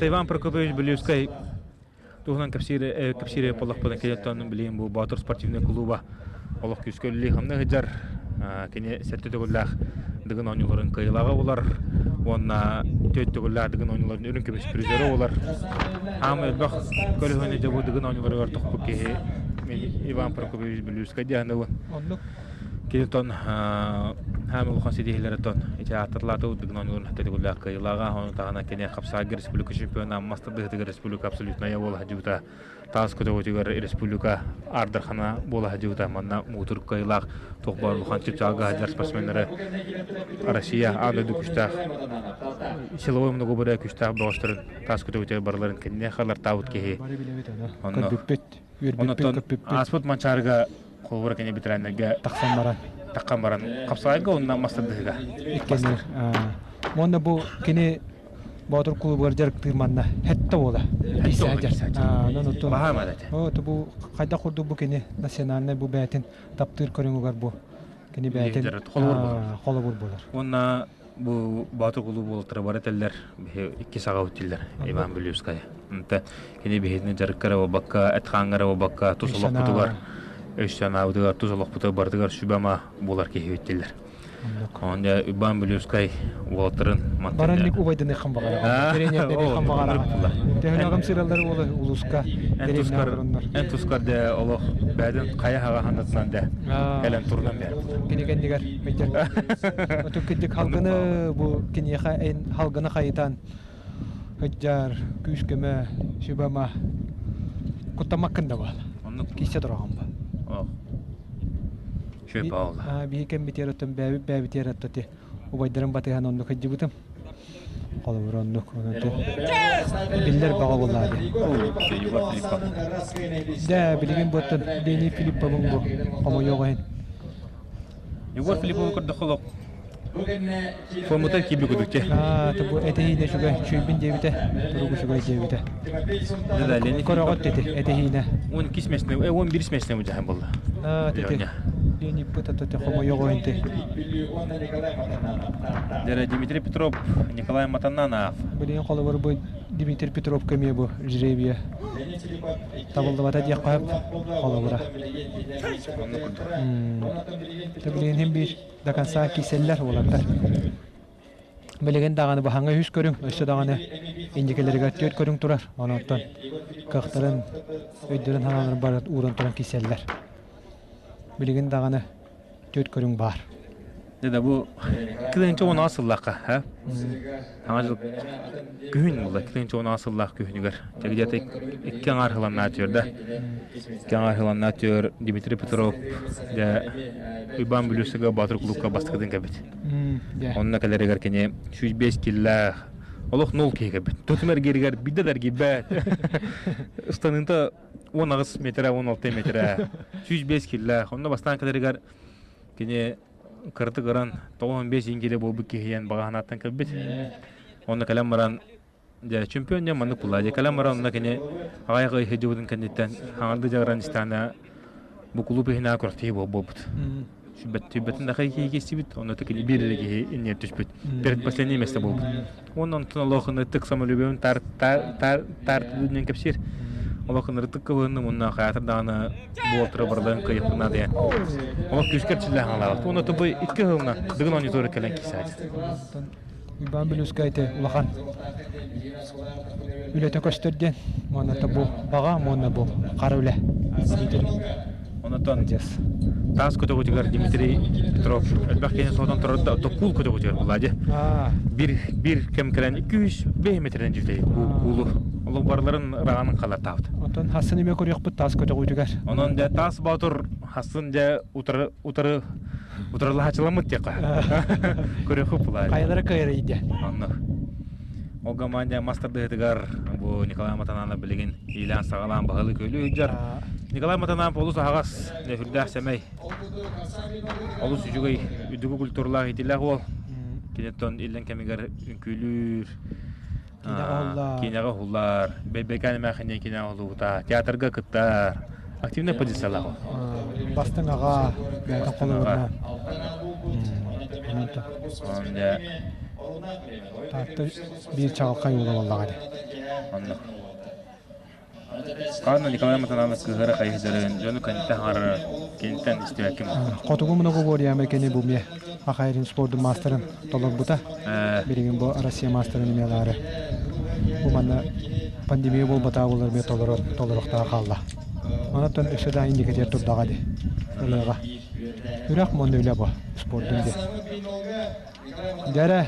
Иван Прокопьевич Бүлүүскэй туһунан кэпсиир кэпсиир буоллахпына киниттэн билигин бу Боотур спортивнай кулууба олох күүскэ үлэлии хамныы сылдьар. Кини сэттэ төгүллээх Дыгын оонньууларын кыайыылааҕа буолар уонна түөрт төгүллээх Дыгын оонньууларын үрүҥ көмүс призера буолар. Аам элбэх көлөһүнү дьэ бу Дыгын оонньууларыгар тохпут киһи Иван Прокопьевич Бүлүүскэй диэн Оннук. Кини тон хаам улахан ситиһиилэри тон ити ааттарлааты Дыгын оонньууларын төгүллээх кыайыылааҕа, ону таһынан кини хапсаайга республика чемпиона, мас тардыһыытыгар республика абсолютная буола сылдьыбыта, таас көтөҕүүтүгэр республика ардархана буола сылдьыбыта. Манна муҥутуур кыайыылаах туох баар улахан чыпчаалга сылдьар спортсменнары Россия аан дойду күүстээх силовой многоборье күүстээх бөҕөстөрүн таас көтөҕүүтүгэр барыларын кэннэ халартаабыт киһи. Онно Оннуттан ааспыт Манчаарыга холобура кини ветераннарга тахсан баран таххан баран хапсаайга уонна мас тардыһыга. Иккеннер. Уонна бу кини Боотур клубугар дьарыктыыр манна хетте буола. Баһаама О, бу хайдах курдук бу кини национальнай бу бээтин таптыыр көрүҥүгэр бу кини бээтин холобур буолар. Уонна бу Боотур клуб уолаттара бары этэллэр икки саҕа үттиллэр Иван Бүлүүская. Онто кини биһитини дьарыкка эрэ буолбакка, эт-хааҥҥа эрэ буолбакка, тус олохпутугар, өй-санаабытыгар, тус олохпутугар барытыгар сүбэ-ама буолар киһи үттиллэр. Онон дьэ Иван Бүлүүскай уолаттарын Баранник убайданыаххын баҕараҕын. Тренердэниэххин баҕараҕын. Төһөлөөх ымсыыраллар уола улууска Эн тускар, эн тускар дэ олох бэйдин хайа хаҕа ханнатынан дэ кэлэн турунан бэр. Кини кэннигэр өйдер. Оту кырдьык халгыны бу киниэхэ эн халгыны хайытан Ыдьаар, күүс-көмө, сүбэ-ама куттаммаккын да буол. Оннук. Киисэ тураҕын ба. Үчүгэй баалла. Биһи кэммитигэр оттон бээбит бээбитигэр оттоти убайдарым батыһан оннук сылдьыбытым. Холобур оннук. Биллэр баҕа буоллаҕа дии. Егор Филиппов. Дэ, билигин буоттан Леонид Филипповым бу хомойуох иһин. Егор Филипповы көрдөххө олох Формата киирбит курдук дии. Аа, бу этэһиинэ үчүгэй, үчүгэйбин диэбитэ, турук үчүгэй диэбитэ. Да, Леонид Көрөҕөт дети, этэһиинэ. 12 месяцный, 11 месяцный удьаһан буолла. Аа, тети. Леонид быта тете хомойоҕо инти. Дэрэ Дмитрий Петров, Николай Матананов. Билигин холобур бу Дмитрий Петров көмүө бу жребия. Табыллыбата диэххэ сөп холобура. Билигин хим биир до конца киирсэллэр уолаттар. Билигин даҕаны баһаҥҥа үс көрүҥ, өссө даҕаны индикэлэригэр түөрт көрүҥ турар. Онон кыахтарын, өйдөрүн ханаларын бары ууран туран киирсэллэр. Билигин даҕаны түөрт көрүҥ баар. Да бу кылынча он сыллаахха, ха? Саҥа дьыл күһүн буолла, кылынча он сыллаах күһүнүгэр. Где-то икки аҥаар сыланнаа түөр да. Икки аҥаар сыланнаа түөр Дмитрий Петров дьэ Уйбаан Бүлүүсүгэ Боотур кулуупка бастакытын кэлбит. Онно кэлэригэр кини 105 киллээх олох нол киһи кэлбит. Тутум эргииригэр биирдэ да эргийбэт. Ыстаныыта 18 метрэ, 16 метрэ, 105 киллээх. Онно бастаан кэлэригэр кини кыратык ыран 95 иҥкилэ буолбут киһийэн баҕа санааттан кэлбит. Онно кэлэн баран дьэ чемпион дьэ маннык буолла. Дьэ кэлэн баран онно кини аҕай аҕай сылдьыбытын кэнниттэн хаҥарды дьаҕыран истэҕинэ бу кулууп иһинээҕи күрэхтэһии буолбут. Сүбэт сүбэтин да киһи киирсибит, онно кини биир эрэ киһи иннигэр түспүт. Перед последнее место буолбут. Уонна онтон олох ыныртык самолюбием тар тар тар тар диэн кэпсиир. Олох ыныртык кыбыһынным уонна хайаатар даҕаны буолтара барыларын кыайыахпын наада диэн. Олох күүскэ эрчиллэ хаҥалаабыт. Уонна тубу икки сылына Дыгын оонньуутугар кэлэн киирсээччи. Уйбаан Бүлүүскэ ити улахан. үлэтэ көстөр диэн. Уонна бу баҕа, уонна бу хара үлэ. Онотон таас көтөҕүтүгэр Дмитрий Петров элбэх киһини соһутан турар да куул көтөҕүтүгэр буолла дьэ. Бир бир кэм кэлэн 205 метрден жүтэй куулу. Олох барыларын ыраҕанын халаттаабыт. Онтон хассын эмиэ көрүөхпүт таас көтөҕүтүгэр. Онон дьэ таас боотур хассын дьэ утары утары утарылаһачыламмыт диэххэ. Көрүөхпүт буолла. Хайалара кыайар идэ. Онно. Ол команда мас тардыһытыгар бу Николай Матананов билигин иилээн-саҕалаан баһылыы көйлүү сылдьар. Николай Матананов олус аһаҕас, нөһүрдээх сэмэй, олус үчүгэй үрдүкү культуралаах иитиллээх уол. Киниттэн иллэҥ кэмигэр үҥкүүлүүр, киинэҕэ уһуллар, Бэйбэкээн эмээхин диэн киинэҕэ уһуллубута, театрга кыттар, активнай позициялаах уол. Бастыҥ аҕа, бэйэтин холобурунан. Таатта биир чаҕылхай уола буоллаҕа дии. Онно. Хаана Николай Матананов кыһыра хайыһдарын дьону кэнтэ хаҥарара киниттэн истибэккин Хотугу многоборье кини бу эмиэ Хахайрин спордун маастарын толорбута. Билигин бу Россия маастарын эмиэ ылаары. Бу манна пандемия буолбатаҕа буоллар эмиэ толоруохтаах хаалла. Онон өссө да инникитигэр турдаҕа дии. Ылыаҕа. Үрэх муонна үлэ бу спордун дии. Дьэрэ.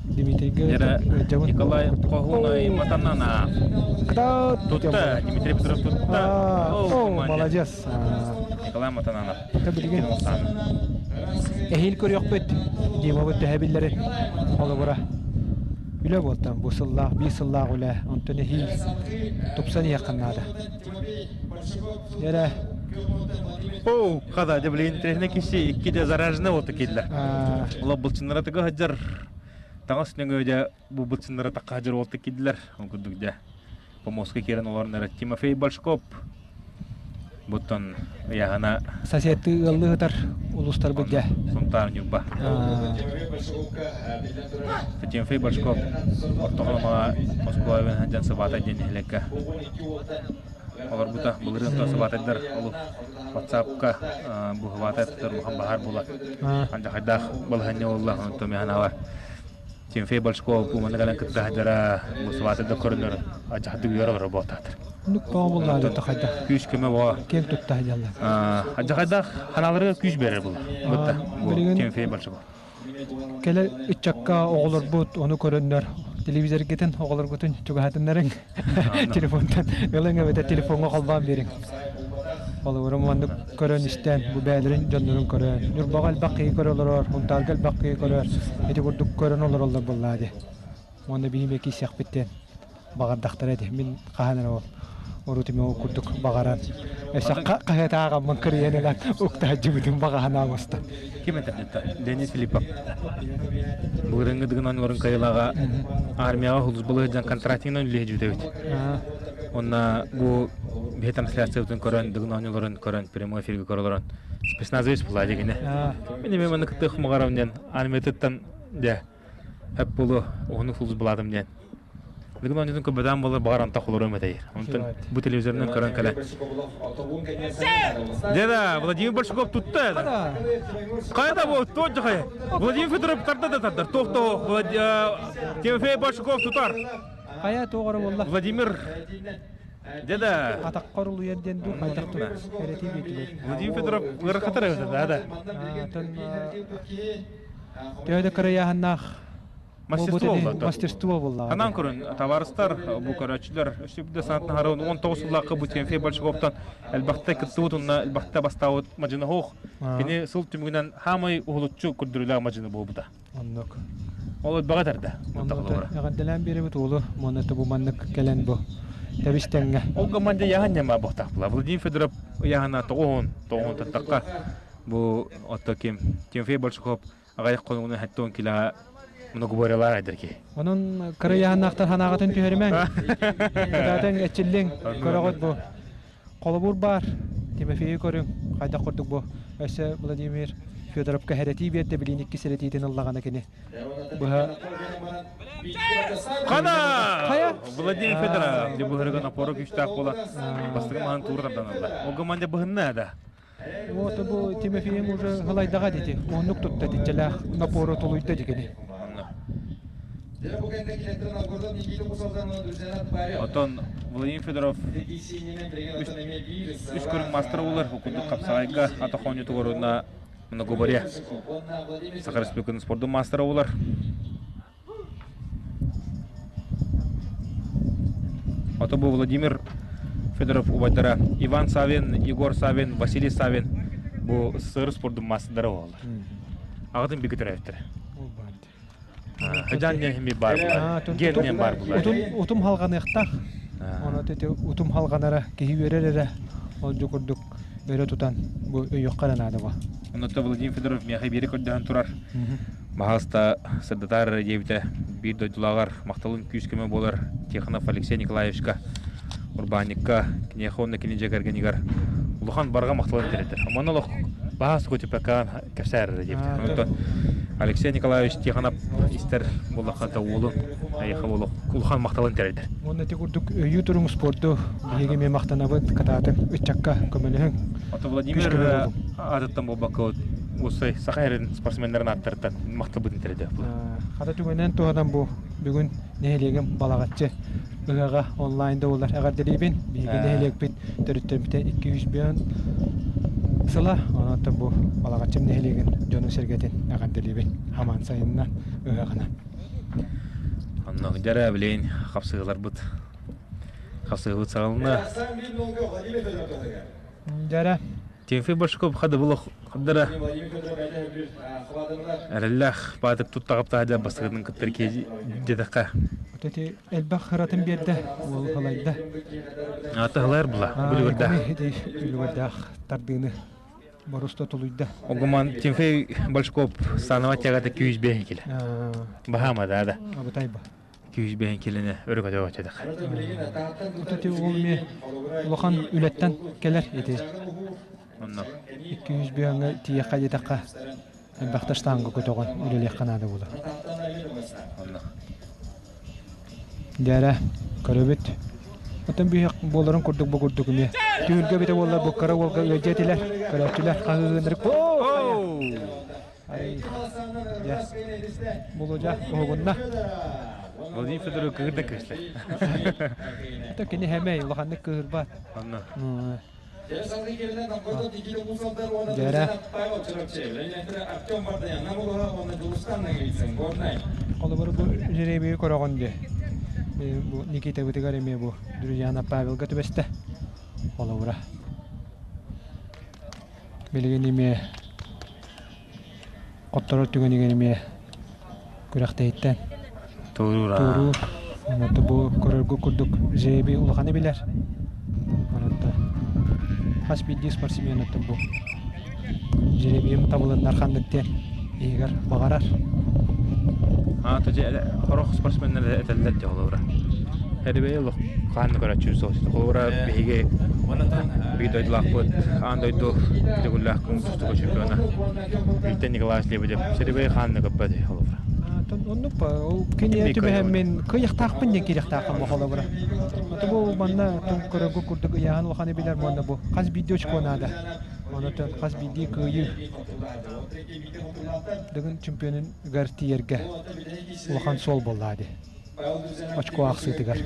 Дмитрийгэ Дьэрэ Николай Хоһуунай Матанана. Тутта, Дмитрий Петров тутта. О, молодец. Николай Матананов. Билигин эһиил көрүөхпүт. Димабыт төһө биллэрин холобура. Үлэ буолтан бу сыллаах, биир сыллаах үлэ. Онтон эһиил тупсан иһиэххин наада. Дьэрэ. Оу, хада, дьэ билигин интересный киси икки дьэ заражены вот киллэр. Ола былчыннара тыга сылдьар таҥас нөҥүө дьэ бу былчыннара такка сылдьар уол киллэр. Ол курдук дьэ помостка киирэн олорон эрэ Тимофей Большкоп буттан ыйаһана Соседты ыаллыы сытар улуустарбыт дьэ. Сунтаар Ньурба. Тимофей Большков ортоҕо Москва сылдьан сыбаата диэн нэһилиэккэ Олорбута былырыын то сыбаатайдар олус WhatsApp-ка бу сыбаатай тутар улахан баһаар буолар. Андьахайдаах балаһыанньа буолла, онтон миэхэ наһаа Тимофей Большков бу манна кэлэн кытта сылдьара бу сыбаатайдар көрөннөр адьахайдык үөрэ олорор буолтаатар. Нук тоҕо буллаары тахайда. Күүс көмө боо. Киэн тутта сылдьаллар. Адьахайдаах ханааларыгар күүс берер була. Бутта бу Тимофей Большков. Кэлэр ыччакка оҕолорбут ону көрөннөр телевизоргытын оҕолоргутун чугаһатыннарыҥ телефонтан ылыҥ эбэтэр телефоҥҥа холбоон биэриҥ. Холобура маннык көрөн истэн бу бэйэлэрин дьоннорун көрөн Ньурбаҕа элбэх киһи көрө олорор, Сунтаарга элбэх киһи көрөр ити курдук көрөн олороллор буоллаа дии. Уонна биһи эмиэ киирсиэхпит диэн баҕардахтара этэ. Мин хаһан эрэ ол урут эмиэ ол курдук баҕаран өссө хаһыатааҕаммын кырыйан ылан уктаһдьыбытым баҕаһына оҥостон. Ким этэр Денис Филиппов. Былырыҥҥы Дыгын оонньууларын кыайыылааҕа армияҕа сулууспалыы сылдьан контрактинан үлэлиһэ эбит. Уонна бу биһи трансляциябытын көрөн, Дыгын оонньууларын көрөн, прямой эфиргэ көрө олорон спецназовец буолла дигинэ. Мин эмиэ манна кыттыах баҕарабын диэн армиятыттан дьэ Хөп буолуо, уһуннук сулууспалаатым диэн. Бүгүн оонньуутун көрбөтөҕүм буоллар, баҕар онтон холоруом этэй. Онтон бу телевизорынан көрөн кэлэн. Деда, Владимир Большаков тутта. Хайда бу, туох дьахай? Владимир Федоров тарда да тардар. Туох то Тимофей Большаков тутар. Хайа туох эрэ буолла? Владимир Деда. Атаххар улуйар диэн дуу хайдах тутар? Эрэтии биэрдилэр. Владимир Федоров ыарахатар эбит да, да. Төһө да кырыйааһыннаах Мастерство буолла. Мастерство буолла. Анан көрүн, табаарыстар, бу көрөөччүлэр, өссө да санаатын харабын 19 сыллаахха бу Тимофей Большаковтан элбэхтэ кыттыбыт уонна элбэхтэ бастаабыт мадьыны хоох. Кини сыл түмүгүнэн хаамай уһулуччу көрдөрүүлээх мадьыны буолбута. Оннук. Ол элбэҕи этэрдэ. Эҕэрдэлээн биэрэбит уолу, уонна бу маннык кэлэн бу тэбис-тэҥҥэ. Ол команда яһан ньама буохтаахпыла. Владимир Федоров ыйааһына тоҕуһун, тоҕуһун таттахха Бу отто ким Тимофей Большаков аҕыйах хонугунан 70 килоҕа многоборьелаах эдэр киһи. Онон кыра ыйааһыннаахтар санааҕытын түһэримэҥ. Кытаатыҥ, эчиллиҥ, көрөҕүт бу. Холобур баар, Тимофейы көрүҥ, хайдах курдук бу. Өссө Владимир Федоровка хэрэтии биэрдэ, билиин иккис эрэтиитин ыллаҕына кини. Быһа Хана! Хайа? Владимир Федоров, дьэ быһырыгын опора күүстээх буола бастакы маһын туура тардан ылла. Ол команда быһынна да. Вот бу Тимофейым уже халайдаҕа дити. Оннук тутта диччэлээх напору тулуйда дигини. Оттон Владимир Федоров үс көрүҥ маастара буолар. Ол курдук хапсаҕайга атах оонньуутугар уонна многоборье Саха Республикатын спордун маастара буолар. Ото бу Владимир Федоров убайдара Иван Савин, Егор Савин, Василий Савин бу СССР спордун маастардара буолаллар. Аҕатын бигэ төрөөбүттэрэ. Хыдьаан диэн ми баар буолар. Ген диэн баар буолар. Утум утум халҕаныахтаах. Ону ити утум халҕанара киһи үөрэр эрэ ол дьу курдук өрө тутан бу өйүөххэ эрэ наада бу. Оннуттан Владимир Федоров миэхэ биэри көрдөһөн турар. Маһаста сырдатаар эрэ диэбитэ биир дойдулааҕар махталын күүс-көмө буолар Тихонов Алексей Николаевичка, урбаанньыкка, киниэхэ уонна кини дьиэ кэргэнигэр улахан барҕа махталын тириэрдэр. Манна олох баһаас көтүппэккэ кэпсээр эрэ диэбитэ. Онтон Алексей Николаевич Тихонов истэр буоллахха уолун эйиэхэ олох улахан махталын тириэрдэр. Уонна ити курдук өйүү туруҥ спорду биһиги эмиэ махтанабыт, кытаатыҥ, ыччакка көмөлөһүҥ. Ото Владимир аатыттан буолбакка уопсай Саха сирин спортсменнарын ааттарыттан махталбытын тириэрдэ. Хата түгэнэн туһанан бу бүгүн нэһилиэгим Балаҕаччы ыһыаҕа онлайн да буоллар эҕэрдэлиибин. Биһиги нэһилиэкпит төрүттэммитэ 200 сыла. Онон бу Балаҕаччым нэһилиэгин дьонун-сэргэтин эҕэрдэлиибин. Хамаан сайынынан ыһыаҕынан. Онно дьэрэ билейин хапсыһыыларбыт хапсыһыыбыт саҕаланна. Дьэрэ. Тимофей Большаков хадыбыл хаддара эрэллээх баатык туттаҕаптаах дьэ бастакытын кыттар киһи диэтэххэ. Вот эти элбэх хыратын биэрдэ, уол халайда. Ата хылайар була, бүлүгүрдээх. Бүлүгүрдээх тардыыны боруста тулуйда. Огуман Тимофей Большаков станова тягата 205 киле. Баһаама да да. Абытайба. 205 килени өрө көтөҕө чедэх. Вот эти уол ми улахан үлэттэн кэлэр ити. Онно. 205 тиийэххэ диэтэххэ элбэхтэ штанга көтөҕөн үлэлиэххэ наада буолар. Онно. Дьээрэ, көрөбүт. Оттон биһиэх буоларын курдук бу курдук эмиэ. Түһүлгэ эбитэ буоллар бу кыра уолга ыалдьа этилэр. Көрөөччүлэр хаһыынырык. Ай, дьэ, Болодьа уһугунна. Владимир Федорович кыһыр да кыыслар. Это кини хэмэй, улаханнык кыһырбат. Онно. Дьэрэ. Холобур бу жеребийи көрөҕүн дии. Бу Никитабытыгар эмиэ бу Друзьяна Павелга түбэстэ. Холобура. Билигин эмиэ хотторор түгэнигэр эмиэ күрэхтэһиттэн Туоруур. Туоруур. Онон бу көрөргө курдук жеребий улаханы билэр. Онон хас биирдии спортсмен оттон бу жеребийим табылыннар ханнык диэн иһигэр баҕарар. Аа, то хорох спортсменнар этэллэр дьэ холобура. Эрбэй олох хаанны көрөччү суох. Холобура биһиги биир дойдулаахпыт аан дойду төгүллээх күн тустууга чемпиона Виктор Николаевич Лебедев Серебей хаанны көппөт холобура. Оннук ба, ол кини түбэһэммин кыйахтаахпын диэн киириэхтаахпын бу холобура. Ото бу манна көрөргө курдук ыйааһын улаханы билэр уонна бу хас биирдии очко наада. Онон хас биирдии кыайыы Дыгын чемпионугар тиийэргэ улахан суол буоллаа дии. Очко аахсыытыгар.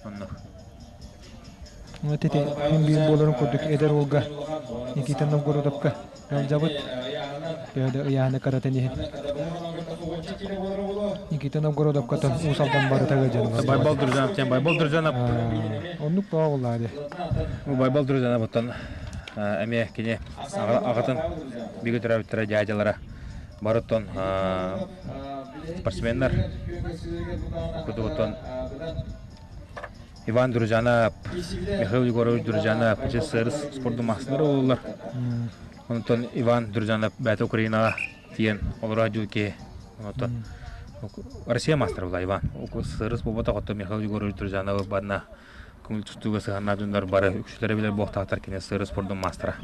Оннук. Вот ити мин биир буоларын курдук эдэр уолга Никита Новгородовка ыалдьабыт. Төһө да ыйааны каратын иһин. Никита Новгородовка тон Уус Алдан барыта ыалдьан. Байбал Друзанов тем Байбал Друзанов. Оннук баа буоллаа дии. Байбал Друзанов оттон эмиэ кини аҕатын бигэ төрөөбүттэрэ дьаадьалара барыттан спортсменнар кудугуттан Иван Дружанов, Михаил Егорович Дружанов, СССР спордун маастара буолаллар. Онтон Иван Дружанов бэйэтэ Украинаҕа тиийэн олорор дьыл киһи. Онтон Россия маастара буолла Иван. СССР буолбатах, оттон Михаил Егорович Дружанов барна көҥүл тустууга сыһыаннаах дьоннор бары үксүлэрэ билэр буолуохтаахтар кини СССР спордун маастара.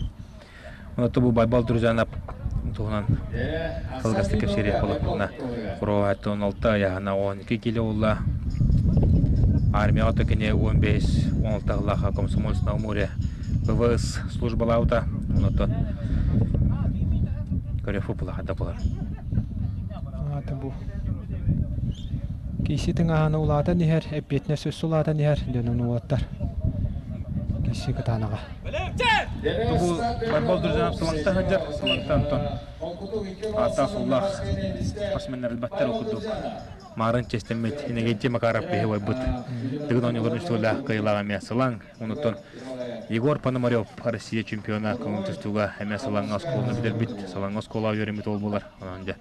Онон бу Байбал Дружанов туһунан кылгастык кэпсиэриэх буоллахпытына, Куруоһаттан 16 ыйааһына 12 кило буолла. Армияҕа то кини 15-16 сыллаах комсомольц на море ПВС службалаабыта. Онон көрө футбола хадда буолар. Аата бу. Киси тыҥаһана улаатан иһэр, эппиэтинэс өссө улаатан иһэр дьонун уолаттар. Киси кытаанаҕа. Тугу Байбал Друзьянов Сылаҥта сылдьар, Сылаҥта Антон ааттаах-суоллаах спортсменнар элбэхтэр ол курдук Маарын чэстэммит Иннокентий Макаров биһи убайбыт Дыгын оонньууларын үстүөлээх кыайыылааҕа эмиэ Сылаҥ, онуттан Егор Пономарев Россия чемпиона көҥүл тустууга эмиэ Сылаҥҥа оскуоланы бүтэрбит, Сылаҥҥа оскуолаҕа үөрэммит уол буолар. Онон дьэ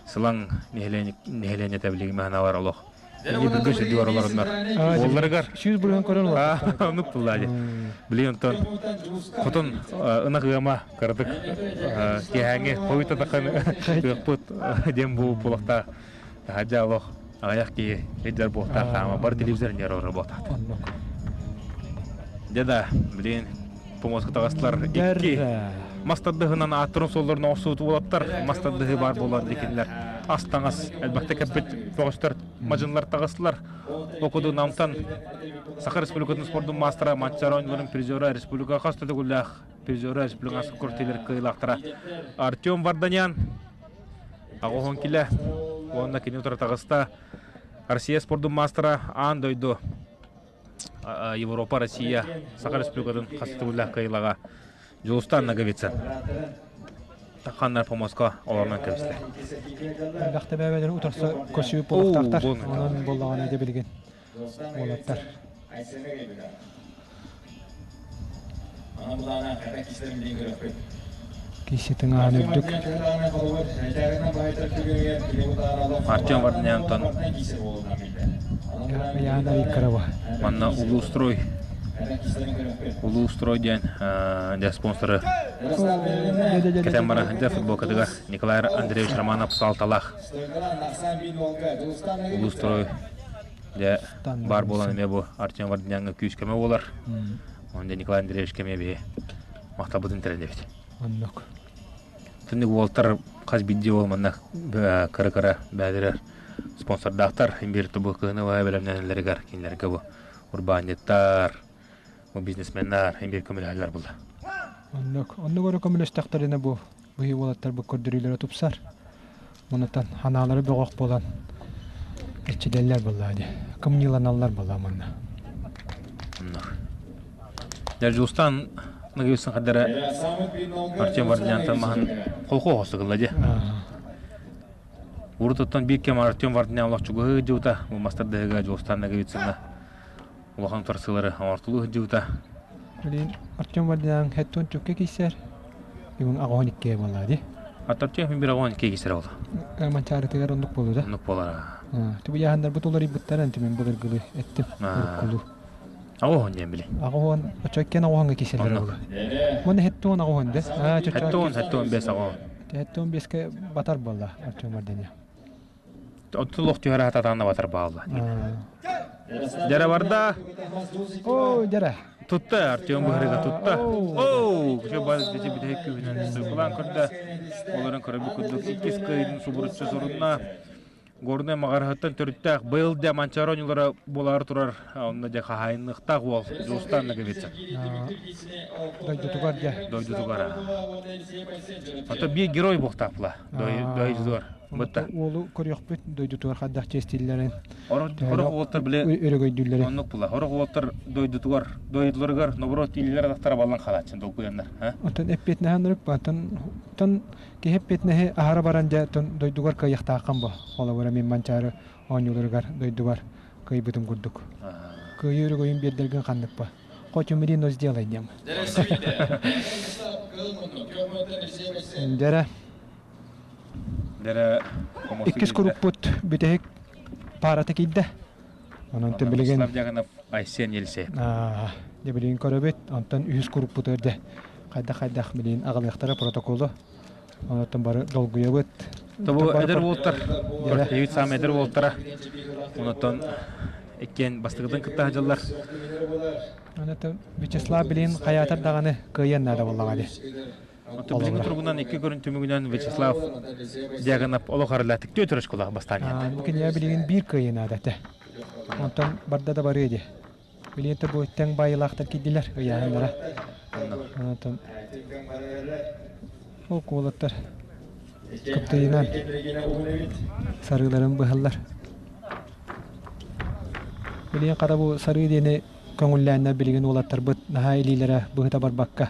Сылаҥ нэһилиэнньэтэ билигин маһыналар олох Инни бүргө сүрдүгэр олороннор уолларыгар 100% көрөн олорор. Оннук булла дии. Билигин онтон хотун ынах ыама кыратык киэһээҥи хойутатахын ыахпыт диэн бу булахта таһадьа олох аҕыйах киһи ыйдар буолтаах хаама бар телевизор ньэр олорор буолтаах. Дьэ да, билигин помоска таҕыстылар икки мас тардыһынан ааттарын суолларын оҥостубут уолаттар мас тардыһыы баар буолар дикинилэр ас таҥас элбэхтик кэппит көҕүстэр мадьынлар таҕыстылар Окуду Намтан Саха Республикатын спордун маастара Манчаары оонньууларын призера республика хас да төгүллээх призера республиканскай куртилер кыайыылаахтара Артем Варданян аҕыс килэ уонна кини утары таҕыста Россия спордун маастара аан дойду Европа, Россия, Саха Республикатын хас төгүллээх кыайыылааҕа Дьулустаан Ноговицын. Тахханнар помоска олорунан кэбистэ. Элбэхтэ бэйэлэрин утарса көрсүбүт буолуохтаахтар. Онон буоллаҕына дьэ билигин уолаттар. Киси тыҥаан үрдүк. Артем Варнянтон Яна Викторова. Манна Улуустрой Улуустрой диэн дьэ спонсоры кэтэн баран сылдьар футболкатыгар Николай Андреевич Романов саалталаах Улуустрой дьэ баар буолан эмиэ бу Артем Варданяҥҥа күүс-көмө буолар. Онон Николай Андреевич кэмиэ биһи махталбытын тэринэбит. Оннук. Түннүк уолтар хас биирдии уол манна кыра-кыра бэйэлэрэ спонсордаахтар биир тобу кыһыны быһа бэлэмнэнэллэригэр кинилэргэ бу урбаанньыттар, бу бизнесменнар биир көмөлөһөллөр буолла. Оннук. Оннук өрө көмөлөстөхтөрүнэ бу быһыы уолаттар бу көрдөрүүлэрэ тупсар. Онутан ханаалары бөҕөх буолан иччидэллэр буоллаа дии. Кымньыыланаллар буоллаа манна. Оннук. Дьэ Дьулустаан Ныгыйсын хадара Артем Вардинянтан маһын холку оҕостугулла дии. Урут биир кэм Артем Вардинян олох чугаһыы дьута, бу мастардыһыга Дьулустаан Ноговицынна улахан утарсыылары оҥортулуу сылдьыбыта. Билин Артем Вардинян хэттон чөккө киисэр. Бүгүн аҕоһон иккиэ буолла дии. Артем бир аҕоһон иккиэ киисэр буолла. Манчаарытыгар оннук буолуу да? Оннук буолара. Түбу яһаннарбыт уларыйбыттар антимин былыргылыы эттим. Уруккулуу. Аҕоһон диэн били. Аҕоһон очоккен аҕоһонга кииселлер буолла. Муна хеттуон аҕоһон де. Хеттуон хеттуон бес аҕоһон. Хеттуон беске батар буолла Артем Вардинян. Оттулух түһэр хататаанна батар баалла. Дьэрэ барда. О, дьэрэ. Тутта, Артем быһырыга тутта. Оу, күчө бас дечи бүтэһик күүһүнэн сойкулаан көрдө. Олорон көрөбүт курдук иккис кыайын субуруччу сорунна. Горнай маҕарыһыттан төрүттээх быйыл дьэ Манчаары оонньуулара буолаары турар. Онно дьэ хаһаайынныахтаах уол Дьулустаан Ноговицын. Дойдутугар дьэ. Дойдутугар. Ото биир герой буолтаах була. Дойдутугар. Бытта. Уолу көрүөхпүт дойдутугар хайдах чиэстииллэрин. Орох уолтар биле өрөгөйдүүллэрин. Оннук була. Орох уолтар дойдутугар, дойдуларыгар наоборот илилер атахтара баллан хаалааччын долгуйаннар. Оттон эппиэтинэһэн ырык баатан тон киһи эппиэтинэһи аһара баран дьэ тон дойдугар кыайыахтааххын бо. Холобура мин Манчаары оонньууларыгар дойдубар кыайбытым курдук. Кыайыы өрөгөйүн биэрдэргин ханнык ба. Хоть умри, но сделай дем. Дэрэ. Дэрэ Иккис куруппут бүтэһик паарата киирдэ. Онон билигин Вячеслав Дьяконов, Айсен Елисеев. Дьэ билигин көрөбүт. Онтон үһүс куруппутугар дьэ хайдах-хайдах билигин аҕалыахтара протоколу. Онтон бары долгуйабыт. Тобу эдэр уолтар, Дэвид саамай эдэр уолтара. Онтон иккиэн бастакытын кытта сылдьаллар. Онтон Вячеслав билигин хайаатар даҕаны кыайыан наада буоллаҕа дии. Оттон билиҥҥи туругунан икки көрүн түмүгүнэн Вячеслав Дьяконов олох арылаатык түөрт оскуолаҕа бастаан иһэр. Бу кинигэ билигин биир кыайыы наада этэ. Онтон барда да барыа дии. Билигин бу тэҥ баайыылаахтар киирдилэр ыйааһыннара. Онтон ол куолаттар кыптыйынан сарыыларын быһаллар. Билигин хара бу сарыы диэни көҥүллээннэр билигин уолаттарбыт наһаа илиилэрэ быһыта барбакка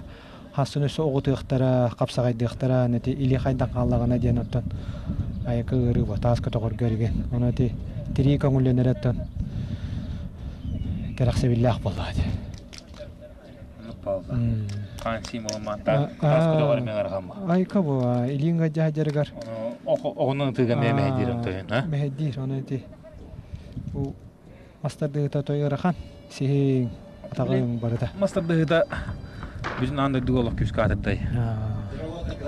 хассын өссө оҕутуохтара, хапсаҕайдыахтара, ити илии хайдан хааллаҕына диэн оттон айака ыарыы бу таас көтөҕөргө эригин. Ону ити тирии көҥүллэнэрэ оттон кэрэхсэбиллээх буоллаҕа дии. Хаан символумаан таас көтөҕөр эмиэ ыарахамма. Айка бу илииҥ ыадьаһа дьарыгар. Оҕонон ытыыга эмиэ мэһэйдиир онтойун, а? Мэһэйдиир, ону ити бу мастардыыта той ыарахан, сиһиҥ, атаҕыҥ барыта. Мастардыыта бүтүн аан дойдуга олох күүскэ аатырдай.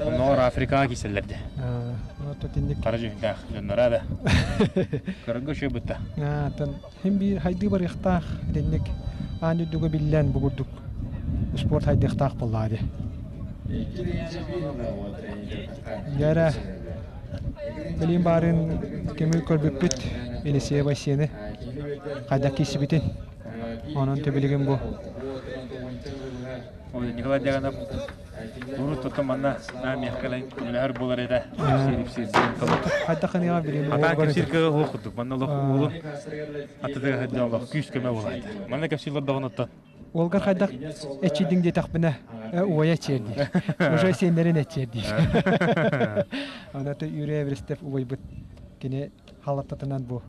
Оннооҕор Африкаҕа киирсэллэр дии. Хара дьүһүндээх дьонноро да. Көрөргө үчүгэй бытта. Оттон Син биир хайдыы барыахтаах итинник аан дойдуга биллэн бу курдук спорт хайдыахтаах буоллаҕа дии. Дьэ билигин баарын кими көрбүппүт Елисея Васены хайдах киирсибитин. Онон билигин бу Николай Дьаганов Урут тото манна наа миэхэ кэлэн көмөлөһөр буолар этэ. Хайдах ханыаҕа билигин Атаан кэпсиир кыаҕа суох курдук. Манна олох уолун аттытыгар сылдьан олох күүс көмө буолаайда. Манна кэпсиир олордоҕун оттон. Уолгар хайдах эчийдиҥ диэтэхпинэ, уойа эчиэр диир. Уже сиэннэрин эчиэр диир. Аны Юрий Эверестев убайбыт кини халаттатынан бу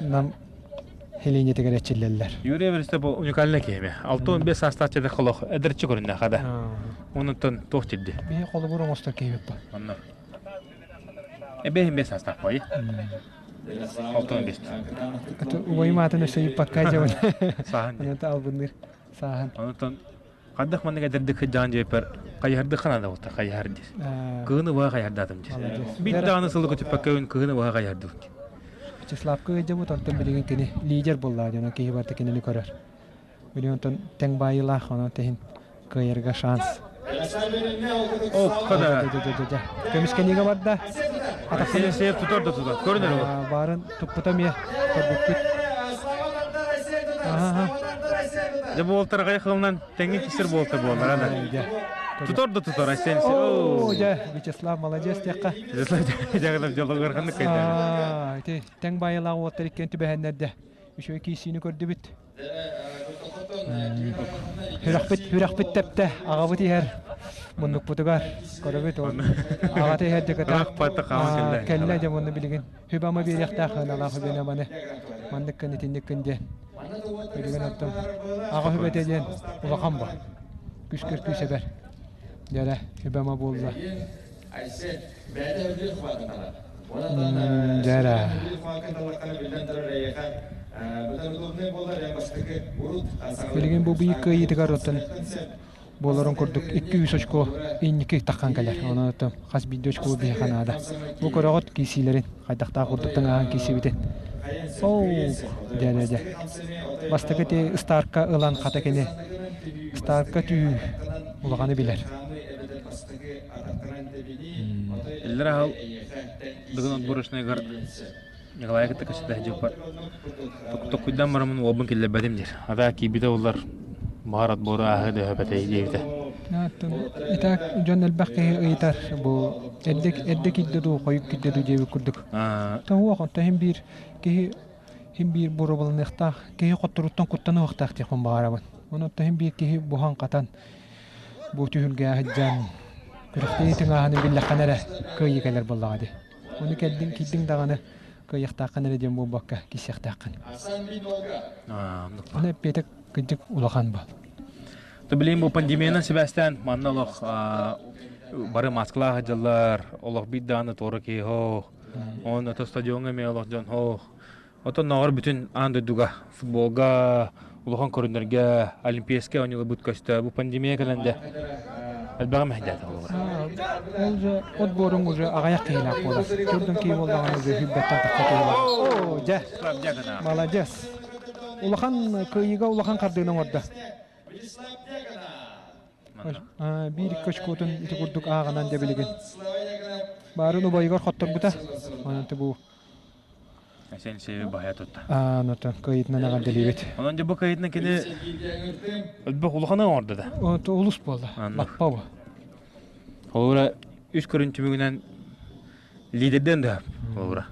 Нам Хелиинэтигэр эрчиллэллэр. Юрий Эверестов бу уникальный киһи. 65 саастаах чэдэх олох эдэрчи көрүннэ хада. Онуттан туох тирди? Биһи холобур оҥостор киһибит бу. Онно. Эбэһин бес саастаах бай. 65. Убайым аатын өссө ыйыппакка дьабын. Сааһын. Онон албынныыр сааһын. Онуттан Хайдах маннык эдэрдик сылдьаҕын диэппэр, хайыһардык ханада буолта, хайыһар диир. Кыһыны быһа хайыһардаатым диир. Биир даҕаны сылы көтүппэккэ кыһыны быһа хайыһардыбыт диир. Вячеславка ыалдьабыт, онтон билигин кини лидер буоллаҕа диэн, киһи барыта кинини көрөр. Билигин онтон тэҥ баайыылаах, онон тэһин кыайарга шанс. Окко да. Көмүскэниигэ барда. Атахсыйа тутар да тутар. Көрүнэр ол. Баарын туппута эмиэ көрбүппүт. Дьэ буолтар аҕай хылынан тэҥҥэ кисер буолта буоллар да. Тутар да тутар Айсен. Оо, дьэ, Вячеслав молодец диэххэ. Вячеслав дьаҕылап дьолугар ханнык кайда. Ити тэҥ байылаах уоттар иккиэн түбэһэннэрдэ. Үчүгэй киирсиини көрдүбүт. Сүрэхпит, сүрэхпит тэптэ, аҕабыт иһэр муннукпутугар көрөбүт ол. Аҕата иһэр дьэ кэллэ дьэ мунну билигин Хүбама биэриэхтээх ыналаах үбүнэ маны манныккын итинниккин диэн. Билигин оттон аҕа хүбэтэ диэн улахан бу. Күскөр күүс эбэр. Дьэрэ хүбама буолла. Дьэрэ. Билигин бу быйык кыайыытыгар оттон буоларын курдук 2-3 очко инники таххан кэлэр. Онон хас биирдии очко биһиэхэ наада. Бу көрөҕүт киирсиилэрин хайдахтаах курдук таҥаһан киирсибитин. Оу, дьэ дьэ. Бастакы ити ыстаарка ылан хата кини ыстаарка түү улаханы билэр. Иллэр аһал бүгүн отборочнайгар Николай кытта кэпсэтэ сылдьыбыппар токкуйдаан бараммын уолбун киллэрбэтим диир. Ата киирбитэ буоллар баҕар отбору ааһыа да өһөпөтөй диэбитэ. Итак, дьон элбэх киһи ыйытар бу эрдэ эрдэ киирдэ дуу, хойут киирдэ дуу диэбит курдук. Тоһуох, онто иһин биир киһи иһин биир боруобаланыахтаах, киһи хотторуттан куттаныахтаах диэхпин баҕарабын. Онон иһин биир киһи буһан-хатан бу түһүлгэҕэ сылдьан күрэхтэһии тыҥааһынын биллэххинэ эрэ кыайыы кэлэр буоллаҕа дии. Ону кэлдиҥ, киирдиҥ даҕаны кыайыахтааххын эрэ диэн буолбакка киирсиэхтээххин. Аны эппиэтэ кырдьык улахан буол. То билигин бу пандемиянан сибээстээн манна олох бары маскалаах сылдьаллар, олох биир даҕаны туора киһи хоох, он ото стадиоҥҥа эмиэ олох дьон хоох. Отон ноҕор бүтүн аан дойдуга футболга, улахан көрүнэргэ, олимпийскай оонньууларбыт көстө. Бу пандемия кэлэн дэ элбэҕи мэһэйдээтэ холобура. Ол же от буоруҥ уже аҕыйах киһилээх буолар. Төрдүн киһи буоллаҕына уже сүүрбэттэн тахса киһи бар. Оо, дьэ, молодец. Улахан кыайыыга улахан хардыыны оҥордо. Биир икки очкотун ити курдук ааҕынан дьэ билигин. Баарын убайыгар хотторбута. Онон бу Сен-себи баһа тутта. Аанотон кыайытынан эҕэрдэлиибит. Онон дьэ бу кыайытынан кини өлбөх улаханы оҥордо да. Онто улус буолла. Лаппа бу. Холобура үс көрүн түмүгүнэн лидерден да холобура.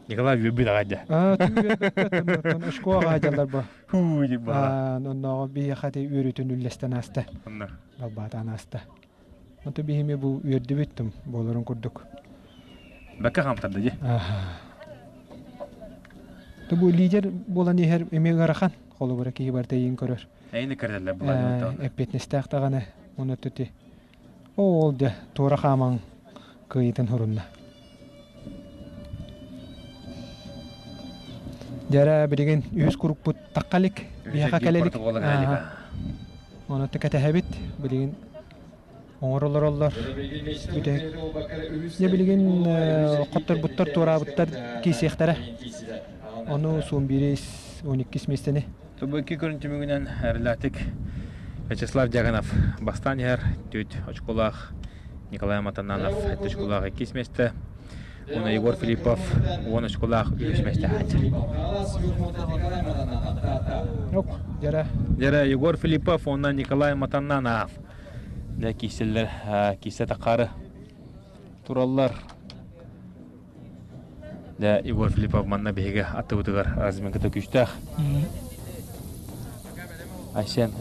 Николай үөрбүт аҕай дьэ. Аа, үөрбэккэ очко аҕай бу. Хуу дип Аа, оннооҕо биһиэхэ ти үөрүүтүн үллэстэн ааста. Онно. Балбаатаан ааста. Онто биһими бу үөрдүбүт тум буоларын курдук. Бэккэ хаамтарда дии. Ту бу лидер буолан иһэр эмиэ ыарахан. Холобура киһи барыта иин көрөр. Эйини көрөллөр булан. Эппиэтинэстээх даҕаны уонна төти Ол дьэ туора хааман кыайыытын хурунна. Дьэрэ билигин үһүс курукпут тахха илик, биһиэхэ кэлэ илик. Ону кэтэһэбит. Билигин оҥоролороллор. Бүтэһик. Дьэ билигин хотторбуттар, туораабыттар киисиэхтэрэ. Ону суон биирис, он иккис миэстэни. Бу икки көрүн түмүгүнэн эрэллээхтик Вячеслав Дьяконов бастаан иһэр түөрт очколаах Николай Матананов сэттэ очколаах иккис миэстэ уонна Егор Филиппов уон очколаах үһүс миэстэ хааччар. Дьэрэ. Дьэрэ Егор Филиппов уонна Николай Матананов дьэ киирсэллэр киирсэ таххаары тураллар. Дьэ, Егор Филиппов манна биһиги аттыбытыгар разминката күүстээх. Айсен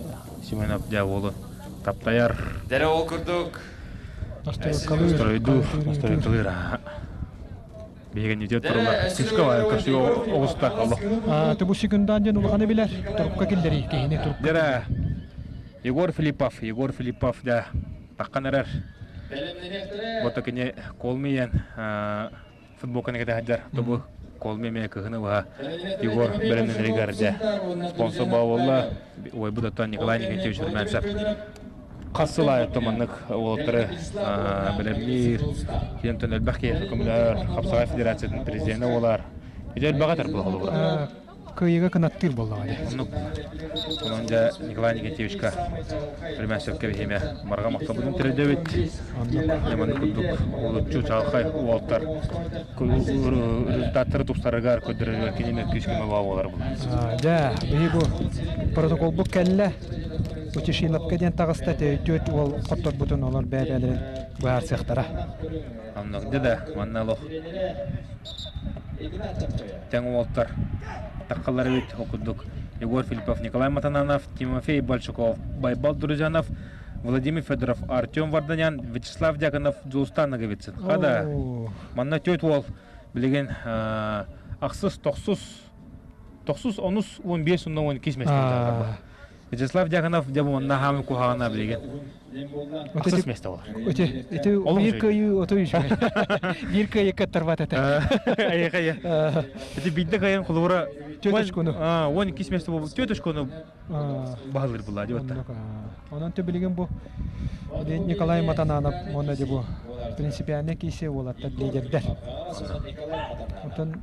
Семенов дьэ уолу таптайар. Дэрэ ол курдук. Настройдуур, настройдуур. Биһиги нүтүө турулар. Күскэ баар, көрсүгө оҕуста олох. Тубу секундан диэн улаханы билэр. Турукка киллэрии киһини турукка. Дэрэ Егор Филиппов, Егор Филиппов дьэ таххан эрэр. Бото кини Колмиен футболканы кэтэ сылдьар. Тобу Колми эмиэ кыһыны быһа Егор бэлэмнэнэригэр дьэ спонсор буолла. Уойбут оттон Николай Никитич Румянцев хас сыл аайы маннык уолаттары бэлэмниир, киэнтэн элбэх киһиэхэ көмөлөһөр, Хапсаҕай Федерациятын президенэ буолар. Ити элбэҕи этэр буолла Кыайыыга кынаттыыр буоллаҕа дии. Оннук. Онон дьэ Николай Никитьевичка Румянцевка биһиэмэ барҕа махталбытын тириэрдэбит. Дьэ маннык курдук уолуччу чаҕылхай уолаттар результаттары тупсарыгар, көрдөрөрүгэр кини эмиэ күүс-көмө буолар буолар. Дьэ, биһи бу протоколбут кэллэ. Утешиловка диэн таҕыста түөрт уол хотторбутун олор бэйэ-бэйэлэрин быһаарсыахтара. Оннук дьэ да, манна олох Тэҥ уолтар таххаллар эбит ол курдук Егор Филиппов, Николай Матананов, Тимофей Большаков, Байбал Друзьянов, Владимир Федоров, Артем Варданян, Вячеслав Дьяконов, Дьулустан Ноговицын. Хада, манна түөрт уол билигин ахсыс, тохсус, тохсус, онус, уон биэс, уонна уон иккис миэстэҕэ Вячеслав Дьяконов дьэ уонна хаамы куһаҕана билигин ахсыс миэстэ болар. Ити ити биир кыайыы ото үчүгэй. Биир кыайыы кыттарбат этэ. Айхая. Ити биирдэ кыайан холобура Түөрт очкону. Уон иккис миэстэ буолбут. Түөрт очкону баһылыыр булла диэбэтта. Онон ты билигин бу Николай Матананов уонна дьэ бу принципиальный кисе уолаттар лидердэр. Онтон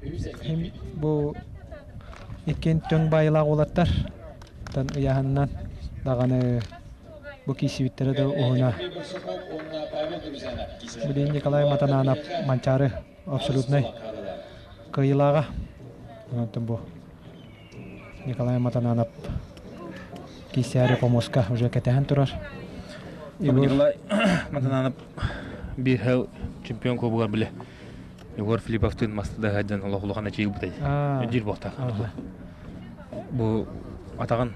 бу иккин түҥ баайылаах уолаттар Оттон ыйааһынынан даҕаны бу киирсибиттэрэ да уһуна. Билигин Николай Матананов Манчаары абсолютнай кыайыылааҕа. Онтон бу Николай Матананов киирсээри помоска уже кэтэһэн турар. Николай Матананов биир сыл чемпион кубогар биле Егор Филипповтыын мастыда сылдьан олох улахан эчийбит диир буолтаах. Бу атаҕын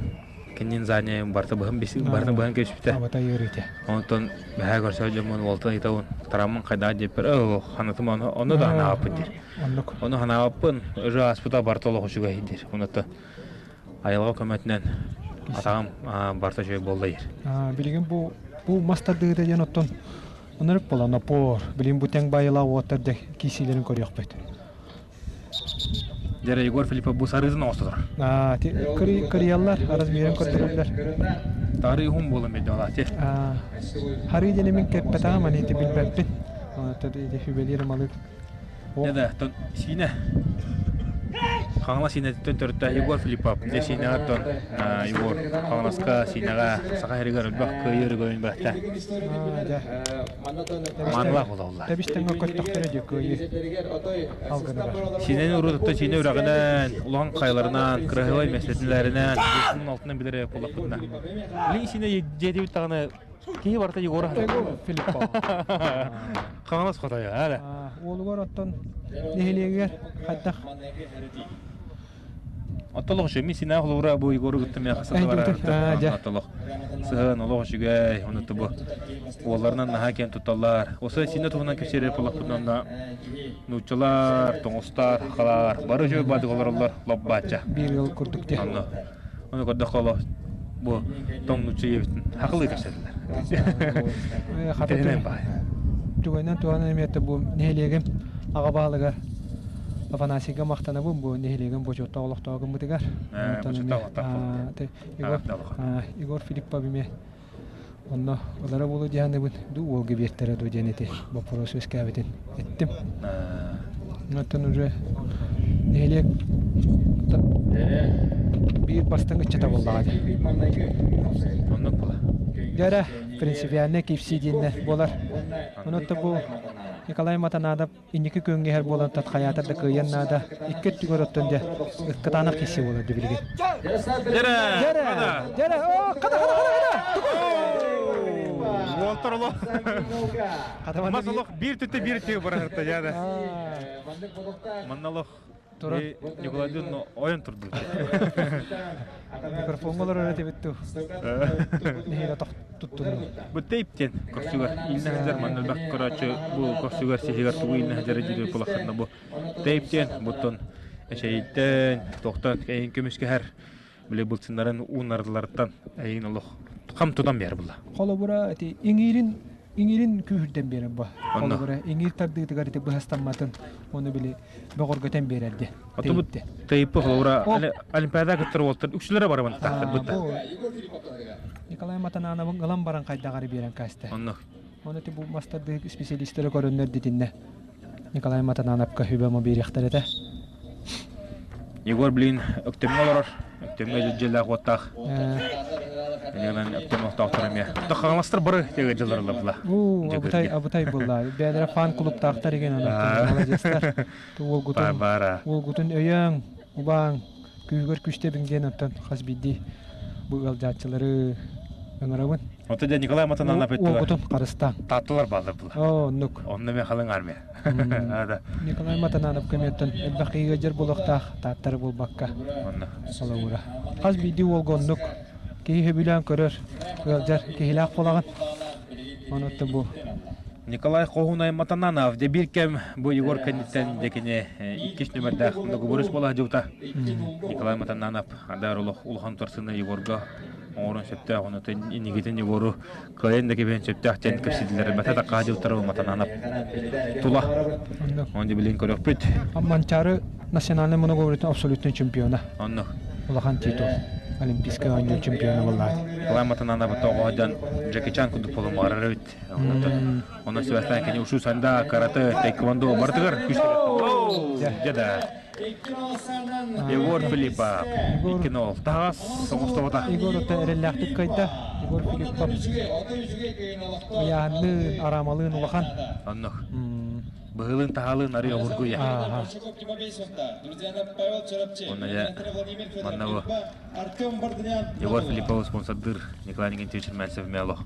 кэннин задняйын барыта быһан барытын быһан кэбиспитэ. Абата ыарыыта. Онтон бэһээ көрсө дьоммун уолтан ыйтабын тараммын хайдах диэппэр оо ханатым ону ону да ханаабаппын диир. Оннук. Ону ханаабаппын уже ааспыта барыта олох үчүгэй диир. Онуттан айылҕа көмөтүнэн атаҕым барыта үчүгэй буолла диир. Билигин бу бу мас тардыыта диэн оттон Оннук буолан напор, билин бу тэҥ байылаах уоттар дьэ киисиилэрин көрүөхпүт. Дьэрэ Егор Филиппов бу сарыытын оҥостотор. Аа, кырыйаллар, размерин көрдөрөллөр. Тары уһун буолан биэрдэ олаати. Харыы диэни мин кэппэтэҕим, аны ити билбэппин. Ити хүбэлиир малык. Дьэ да, сиинэ Хаҥалас Сиинэтиттэн төрүттээх Егор Филиппов дьэ Сиинэҕэ оттон Егор Хаҥаласка Сиинэҕэ Саха сиригэр элбэх кыайыы өрөгөйүн бэлэхтэ. Маанылаах буолаллар. Тэбис-тэҥҥэ көттөхтөрө дии кыайыы алгыныгар. Сиинэни уруутуттан Сиинэ үрэҕинэн, улахан хайаларынан, кыраһыабай миэстэтилэринэн, бултун алтынан билэр буоллахпытына. Билигин Сиинэ дьиэтибит даҕаны. Киһи барыта Егор Егор Филиппов. Хаҥалас хотойо, ара. Уолугар оттон нэһилиэгэр хайдах Оттолох үчүгэй. Мин синаа холобура бу Егору кытта миэхэ хасата барар. Оттолох сыһыан олох үчүгэй. Ону бу уолларынан наһаа киэн тутталлар. Осы синэ туһунан кэпсиэрэ буоллахпытына нууччалар, тоҥустар, хахалар бары үчүгэй баадык олороллор лоппаачча. Биир ыал курдук дии. Онно ону көрдөххө олох бу тоҥ нуучча ийэбитин хахылыы кэпсэтилэр. Хата Түгэнинэн туһанан эмиэ бу нэһилиэгим аҕа баһылыгар Афанасийга махтанабын бу нэһилиэгим бочуоттаах олохтоох гыммытыгар. Егор Филиппов эмиэ онно ылара буолуо дии саныыбын. Ду уолга биэртэрэ дуо диэн ити боппуруос үөскээбитин эттим. Оттон уже нэһилиэк биир бастыҥ ыччата буоллаҕа дии. Оннук була. Дьэ принципиальнай киирсии диэннэ буолар. Онон бу Николай Матанадов инники күөҥҥэ иһэр буолан хайаатар да кыайыан наада. Икки өттүгэр оттон дьэ кытаанах киирсии буолар дии билигин. Дьэрэ! Дьэрэ! Дьэрэ! Оо, хата, хата, хата, хата! Уолтар олох. Мас олох биир түттэ биир түгү барахырта дьаада. Манна олох Туран. Николайдыын ойон турду. Микрофоҥҥа олорор этибит ту. Нэһиилэ туттунну. Бу тейп диэн көрсүгэр ииннэ сылдьар манна элбэх көрөөччү бу көрсүгэр сиһигэр тугу ииннэ сылдьара диир кулаххытына бу тейп диэн буттун эчэйиттэн тохтон эйин көмүскэһэр били былчыннарын ууннардыларыттан эйин олох хам тутан биэр булла. Холобура ити иҥиирин иҥиирин күүһүрдэн биэрэр бу. Холобура иҥиир тардыытыгар ити быһастамматын оны били бөҕөргөтөн биэрэрди. Отобут тейпи холобура Олимпиада кыттар уолтар үксүлэрэ барабын тахтар Николай Матанановын ылан баран хайдаҕары биэрэн каасты. Онно. Оны ти бу мастардыы специалисттары көрөннөр дитинне. Николай Матанановка хүбэ биэриэхтэр этэ. Егор блин Өктөмҥө олорор. Өктөмҥө дьиэлээх уоттаах. Энигынан Өктөм охтоохтор эмиэ. Хаҥаластар бары тиэгэ дьылларылла була. Уу, абытай абытай буолла. Бэйэлэрэ фан клубтаахтар igen маладьыастар. Уолгутун уолгутун өйөөҥ, убааҥ, күүһүгэр күстэбиҥ диэн оттон хас биирдии бу ыалдьааччылары ыҥырабын. Ото дьэ Николай Матананов өттүгэр. Уолгутун харыстааҥ. Таатталар бааллар була. Оо, оннук. Онно мен халыҥ армия. Николай Матананов көмөттөн элбэх киһигэ дьэр буолуохтаах тааттары булбакка. Онно. Холобура. Хас биирдии уолга оннук киһи сөбүлээн көрөр, ыалдьар киһилээх буолаҕын. Онуттан бу Николай Хоһунай Матананов дьэ биир кэм бу Егор кэнниттэн дьэ кини иккис нүмердээх договорус буола сылдьыбыта. Николай Матананов адар олох улахан торсуна Егорга оҥорон сөптөөх ону иннигитин Егору кыайан да кэбиһэн сөптөөх диэн кэпсэтилэр бата такаа дьылтары Матананов тула. Оны дьэ билин көрөхпүт. Манчаары национальный многоборье абсолютный чемпиона. Онно. Улахан титул. Олимпийскай оонньуу чемпиона буоллаат. Николай Матананов тоҕо дьон Джеки Чан курдук буолумаарар эбит. Онон сибээстээн кини ушу санда, карате, таэквондо барытыгар күүстээх. Дьэ да. Егор Филиппов икки-нол. Таһаас оҥостобута. Егор ото эрэллээхтик кыайда. Егор Филиппов ыйааһынныын, араамалыын улахан. Оннук. Быһыылыын таһаалыын арый обургуйа. Онно дьэ манна бу Егор Филиппов спонсордыыр Николай Никитич Мальцев Мело.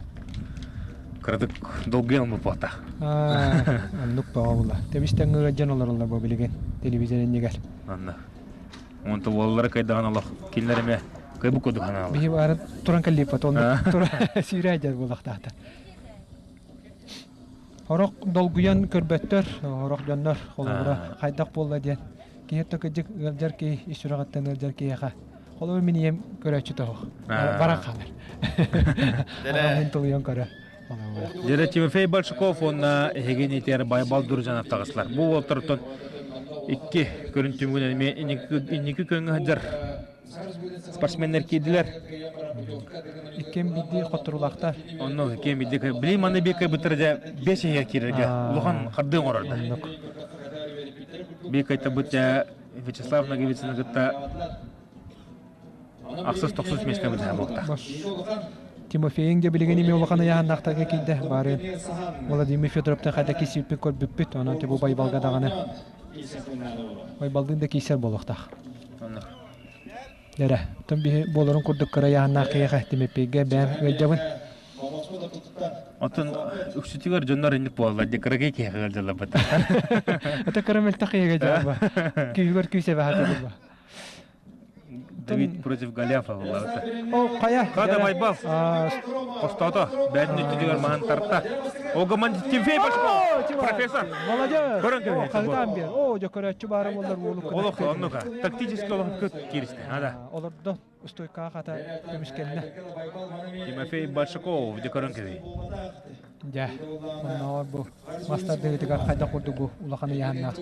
Кыратык долгуйан буолбата. Оннук бөҕө була. Тэбис-тэҥ ыалдьан олороллор бу билигин телевизор иннигэр. Онно. Онто уоллара кыайдаҕын олох кинилэр эмэ кыайбыт курдук санаалар. Биһи баарын туран кэллииппат оннук тура сүүрэ дьэр буолахтаата. Сорох долгуйан көрбөттөр, сорох дьоннор холобура хайдах буолла диэн. Киһи кыдьык ыалдьар киһи ис сүрэҕиттэн ыалдьар киһиэхэ холобур мин ийэм көрөөччү тоһох баран хаалар. Аҕам тулуйан көрө. Дьэрэ Тимофей Большаков уонна эһигин итэр Байбал Дуржанов таҕыстылар. Бу уолтартан икки көрүн түмүгүнэн эмиэ инники күөҥҥэ сылдьар спортсменнэр киирдилэр. Иккиэн биирдии хотторуулаахтар. Онно иккиэн биирдии билим маны биир кыайбыттара дьэ бэс иһигэр киирэргэ улахан хардыы оҥорор да. Биир кыайтарбыт дьэ Вячеслав Ноговицыны кытта ахсыс тохсус миэстэ быдьаһа буолта. Тимофейыҥ дьэ билигин эмиэ улахан ыйааһыннаахтарга киирдэ. Баарын Владимир Федоровтан хайда киирсибиппин көрбүппүт. Онон бу Байбалга даҕаны Байбалдыын да киирсэр буолуохтаах. Эрэ, оттон биһи буоларын курдук кыра ыйааһыннаах киһиэхэ Тимэппийгэ бэйэм ыалдьабын. Оттон үксүтүгэр дьоннор инник буолла дии кыракый киһиэхэ ыалдьалларбыт. Это карамель тахыйга дьаба. Күүһүгэр күүс эбэһэ буолла. Давид против Голиафа буолла. О, кая. Када Байбал. Костото. Бәдин үттүгэр маһын тарта. Огаман Тимофей Башков. Профессор. Молодец. Көрөн кэбиһэ. Хагытаан бер. О, жо көрөөччү баара буоллар уолу. Олох оннука. Тактически олох көт кииристе. Ада. Олордо. Устойкаға хата көмүскэннэ. Тимофей Большаков дьэ көрөн кэбиһ. Дьэ, оннооҕор бу мастардыытыгар хайдах курдук бу улахан ыйааһыннаах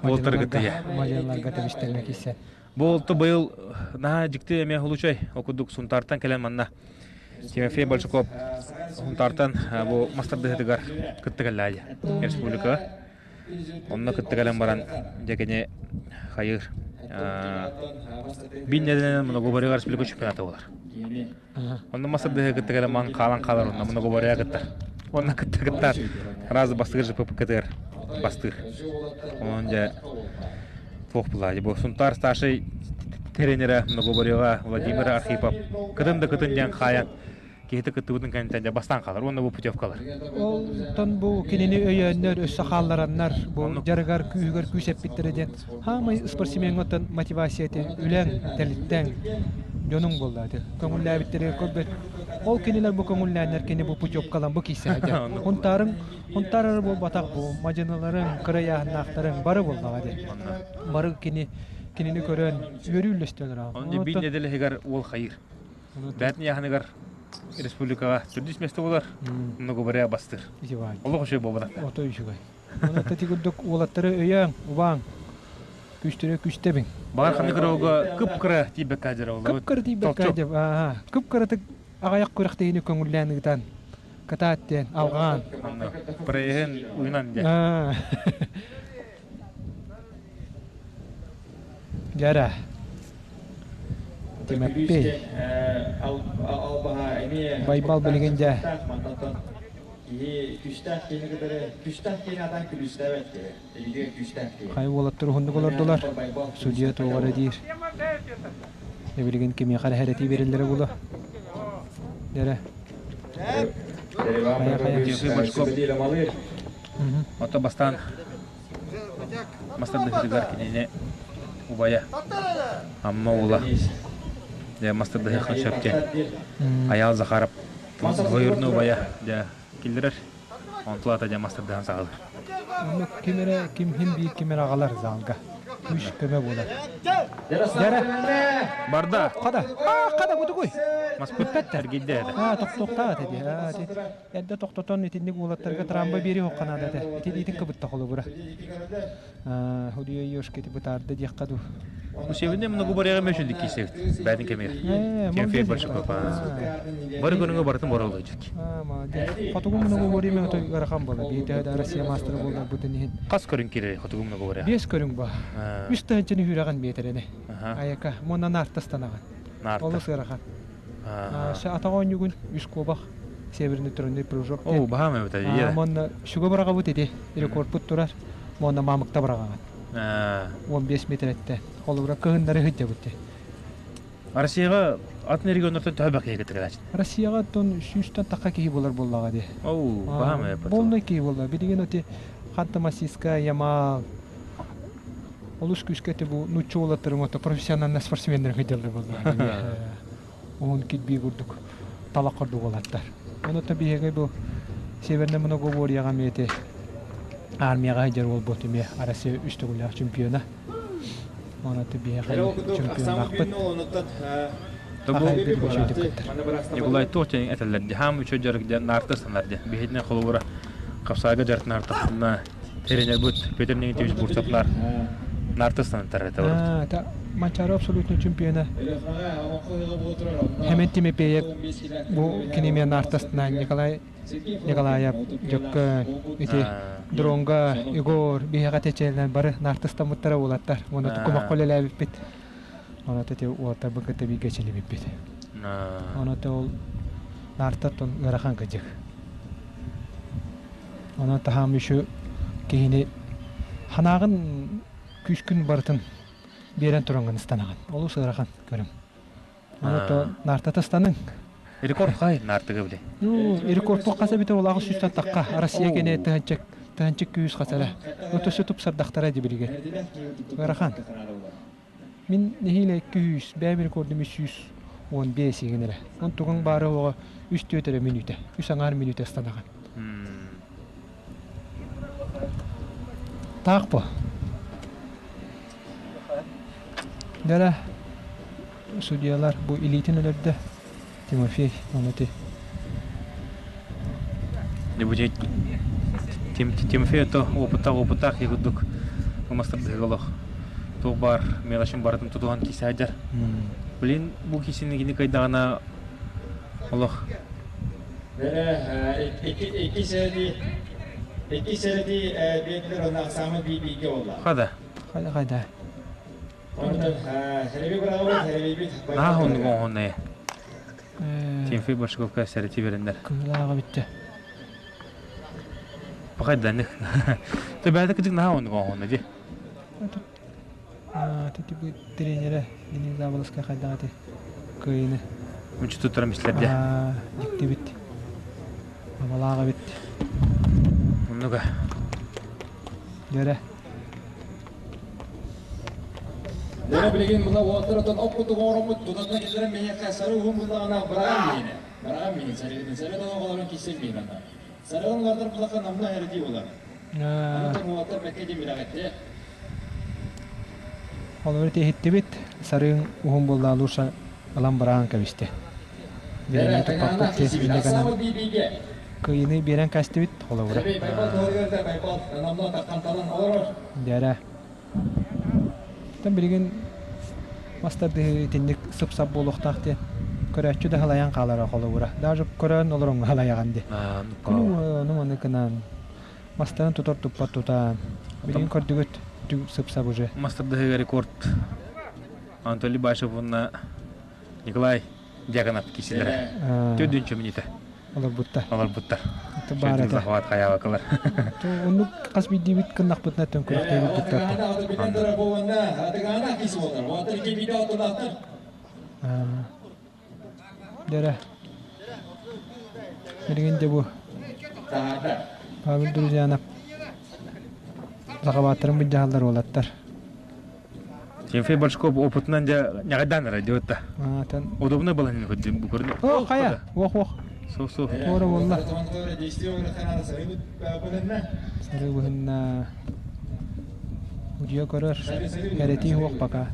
Буолтаргытыйа. мадьыаларга тэбистэрмэ киирсэн. Бу олту быйыл наһаа дьикти эмиэ случай окудук Сунтаартан кэлэн манна Тимофей Большаков Сунтаартан бу мастардыһытыгар кытта кэллээдьэ республикаҕа. Онно кытта кэлэн баран дьэ кини хайыр бин нэдэнэн многоборьега республика чемпионата буолар. Онно мастардыһы кытта кэлэн маҥ хаалан хаалар онно многоборьега кыттар. Онно кытта кыттар раз бастыыр ЖППК-тыгар бастыыр. Онон дьэ туох булаа бу Сунтаар старшай тренера многоборьега Владимир Архипов кытын да кытын диэн хаайан киһитэ кыттыбытын кэнниттэн дьэ бастаан хаалар уонна бу путевкалар. Олтон бу кинини өйөөннөр, өссө хааллараннар, бу дьарыгар күүһүгэр күүс эппиттэрэ диэн хаамай спортсмеҥҥа оттон мотивация ити үлэҥ, тэрилтэҥ, дьонуҥ буолла ити. Көҥүллээбиттэригэр көрбөт. Ол кинилэр бу көҥүллээннэр кини бу путевкалан бу киирсэ сылдьар. Хунтаарыҥ, хунтаар эрэ буолбатах бу мадьыныларыҥ, кыра ыйааһыннаахтарыҥ бары буоллаҕа дии. Бары кини кинини көрөн үөрүү үллэстэлэр. Онно биир нэдиэлэ уол хайыр. Бэт яһаныгар республикаҕа төрдүс место болар, многоборья бастыр. Олох үчүгэй буолбатах. Ото үчүгэй. Онон ити курдук уолаттары өйөөҥ, убааҥ, күстөрө күстэбиҥ. Баар ханнык ырыога кып-кыра тиийбэккэ дьара олобут. Кып-кыра тиийбэккэ дьэ, аа, кып-кыратык аҕайах күрэхтэһиини көҥүллээн ыытан, кытаат диэн, алҕаан. Проеһын уйунан дьэ. Дьара. Тимэппий. Байбал билигин дьэ. Хай уолаттар уһуннук олордулар. Судья туох эрэ диир. Билигин кимиэхэ эрэ хэрэтии бериллэрэ буолуо. Дьэрэ. Хайа хайа. Ото бастаан мастардыһытыгар кинини убайа Амма уола дьэ мастардыһыахха сөп диэн Айаал Захаров двоюродный убайа дьэ киллэрэр онтулаата дьэ мастардыһан саҕалыыр. Онно ким эрэ ким хин биир ким эрэ аҕалар залга. Күүс көмө буолар. Дьэрэ. Барда. Хада. Аа, хада бутугуй. Маспыт эргийдэ этэ. Аа, тохтуохтаах этэ дии. Аа, Эрдэ тохтотон итинник уолаттарга трамба биэри хоққа наада этэ. Ити илиитин кыбытта холобура. Худуя ёшка ити бытаарда диэххэ дуу. Сегодня много барыга мөшүлдүк кийсебит. Бәдин кемер. Тимофей Большаков. Бары көрүҥө барытын бороллойдук. Хотугу много бориме отой ыарахан буолар. Биир да Россия мастера буолар бутун иһин. Хас көрүҥ киирэр хотугу много бория? Биэс көрүҥ ба. Үс тыһынчаны хүрэгэн биэтэрэне. Аяка монна наартастанаҕын. Олус ыарахан. Атах оонньуугун үс куобах северный тройной прыжок. Оо, баһаам эбит ээ. Монна сүгэ быраҕабыт ити рекордпут турар. Монна маамыкта быраҕаҕын. 15 метреттен. Холобура кыһыннары сылдьабыт ти. Россияҕа атын регионнартан төһө бак киһи кытта Россияҕа оттон сүүстэн тахха киһи буолар буоллаҕа дии. Оу, баһаам эбит. Полный киһи буолла. Билигин оти Ханты-Мансийская, Ямал, олус күүскэ ити бу нуучча уолаттарын уонна профессиональный спортсменнар сылдьаллар буоллаҕа. Уһун кирбии курдук талах курдук уолаттар. Онуттан биһиги бу Северный многоборьеҕа эмиэ ити армияҕа сылдьар уолбут эмиэ Россия үс төгүллээх чемпиона. Онон биһиэхэ чемпионнаахпыт. Николай туох диэн этэллэр дии хаам үчүгэй дьарык диэн наартыс санар дии биһитинэ холобура хапсаага дьарытын артахтына Тренербут Петр Никитич Бурцевлар наартыстанар этэ Это Манчаары абсолютный чемпиона. Хэмэн Тимофеев бу киниме наартастынан Николай Николаев Дьөккөн ити Дронга Егор биһиэхэ тэчээлэн бары наартыстаммыттара уолаттар. Уонна туккумахха үлэлээбиппит. Онон ити уолаттарбын кытта бииргэ чилибиппит. Онон ол наартаттан ыарахан кыдьык. Онон таһаам еще киһини ханаҕын күүскүн барытын биэрэн тураҥҥын ыстанаҕын. Олус ыарахан көрүҥ. Онон то наартата ыстаныҥ. Рекорд хай наартыга биле. Ну, рекорд хаса бите олағы сүүстен таққа. Россия кене тыһанчык тыһанчык күүс хасара. Өтөсө тупсардахтара дибилиге. Ыарахан. Мин нэһиилэ 200, бэйэм рекордум 315 игин эрэ. Он тугуҥ баары оҕо үс түөрт эрэ мүнүүтэ, үс аҥаар мүнүүтэ ыстанаҕын. Таах бу. Дара судьялар бу илиитин өлөрдө. Тимофей, ону ти. Тимофей то опыттаах опыттаах киһи курдук мастардыһыга олох туох баар мелочын барытын тутуһан кисе сылдьар. Блин, бу кисини кини кыйдаҕына олох Икки сэрэтии биэрдилэр онно ахсааммыт биир-бииргэ буолла. Хада. Хайда хайда. Наһаа оннук оҥоһунна Тимофей Большаковка сэрэтии береннер. Кыһылааҕа бүттэ. Пахайданых. Төбөтө кыдык наһаа оннук оҥоһунна дии. Тити бу тренерэ Денис Заболоцкай хайдаҕа ити кыайыны. Мүччү туттаран бислэрде. Дьиктибит. Абалаах эбит. Оннуга. Дөрө. Дөрө билигин мына уолаттар отон оп кутук оҥороммут тутатына киллэрэн миэхэ сары уһун буллаҕына быраҕан миинэ. Быраҕан миин сарыытын сары оҕолорун киссен миин ана. Сарыгын улардар булаха намна хэрити болар. Онтон уолаттар бэккэ дим билэҕитте. Олору иһиттибит, сарыын уһун буоллаа лучше ылан быраҕан кэбисти. Бирэни туппаппыт инньэ гынан кыйыны биэрэн кэстибит холобура. Дьэрэ. Тан билигин мастардыһы итинник сып-сап буолуохтаах диэн көрөөччү да халайан хаалара холобура. Даже көрөн олороҥҥо халайаҕын ди. Күнү ону маны гынан мастарын тутар туппат тутаан. Билигин көрдүгүт сып-сап уже. Мастардыһыга рекорд Анатолий Башев уонна Николай Дьяконов киисилэрэ. Төрдүнчү минута. Олорбуттар. Олорбуттар. Баар этэ. Захват хаябакылар. Оннук хас биирдиибит кыннахпытына төҥкүрөхтөөбүт туттарта. Дэрэ. Билигин де бу Павел Друзьянов Захабаттарын быдьаһаллар уолаттар. Тимофей Большков опытынан дьэ ньаҕайдаан эрэ диэбит Удобно было не хоть бу көрүн. О, хайа, ох ох. Со со. Туора буолла. Сары быһынна. Удьуо көрөр. Кэрэтии хуох пока.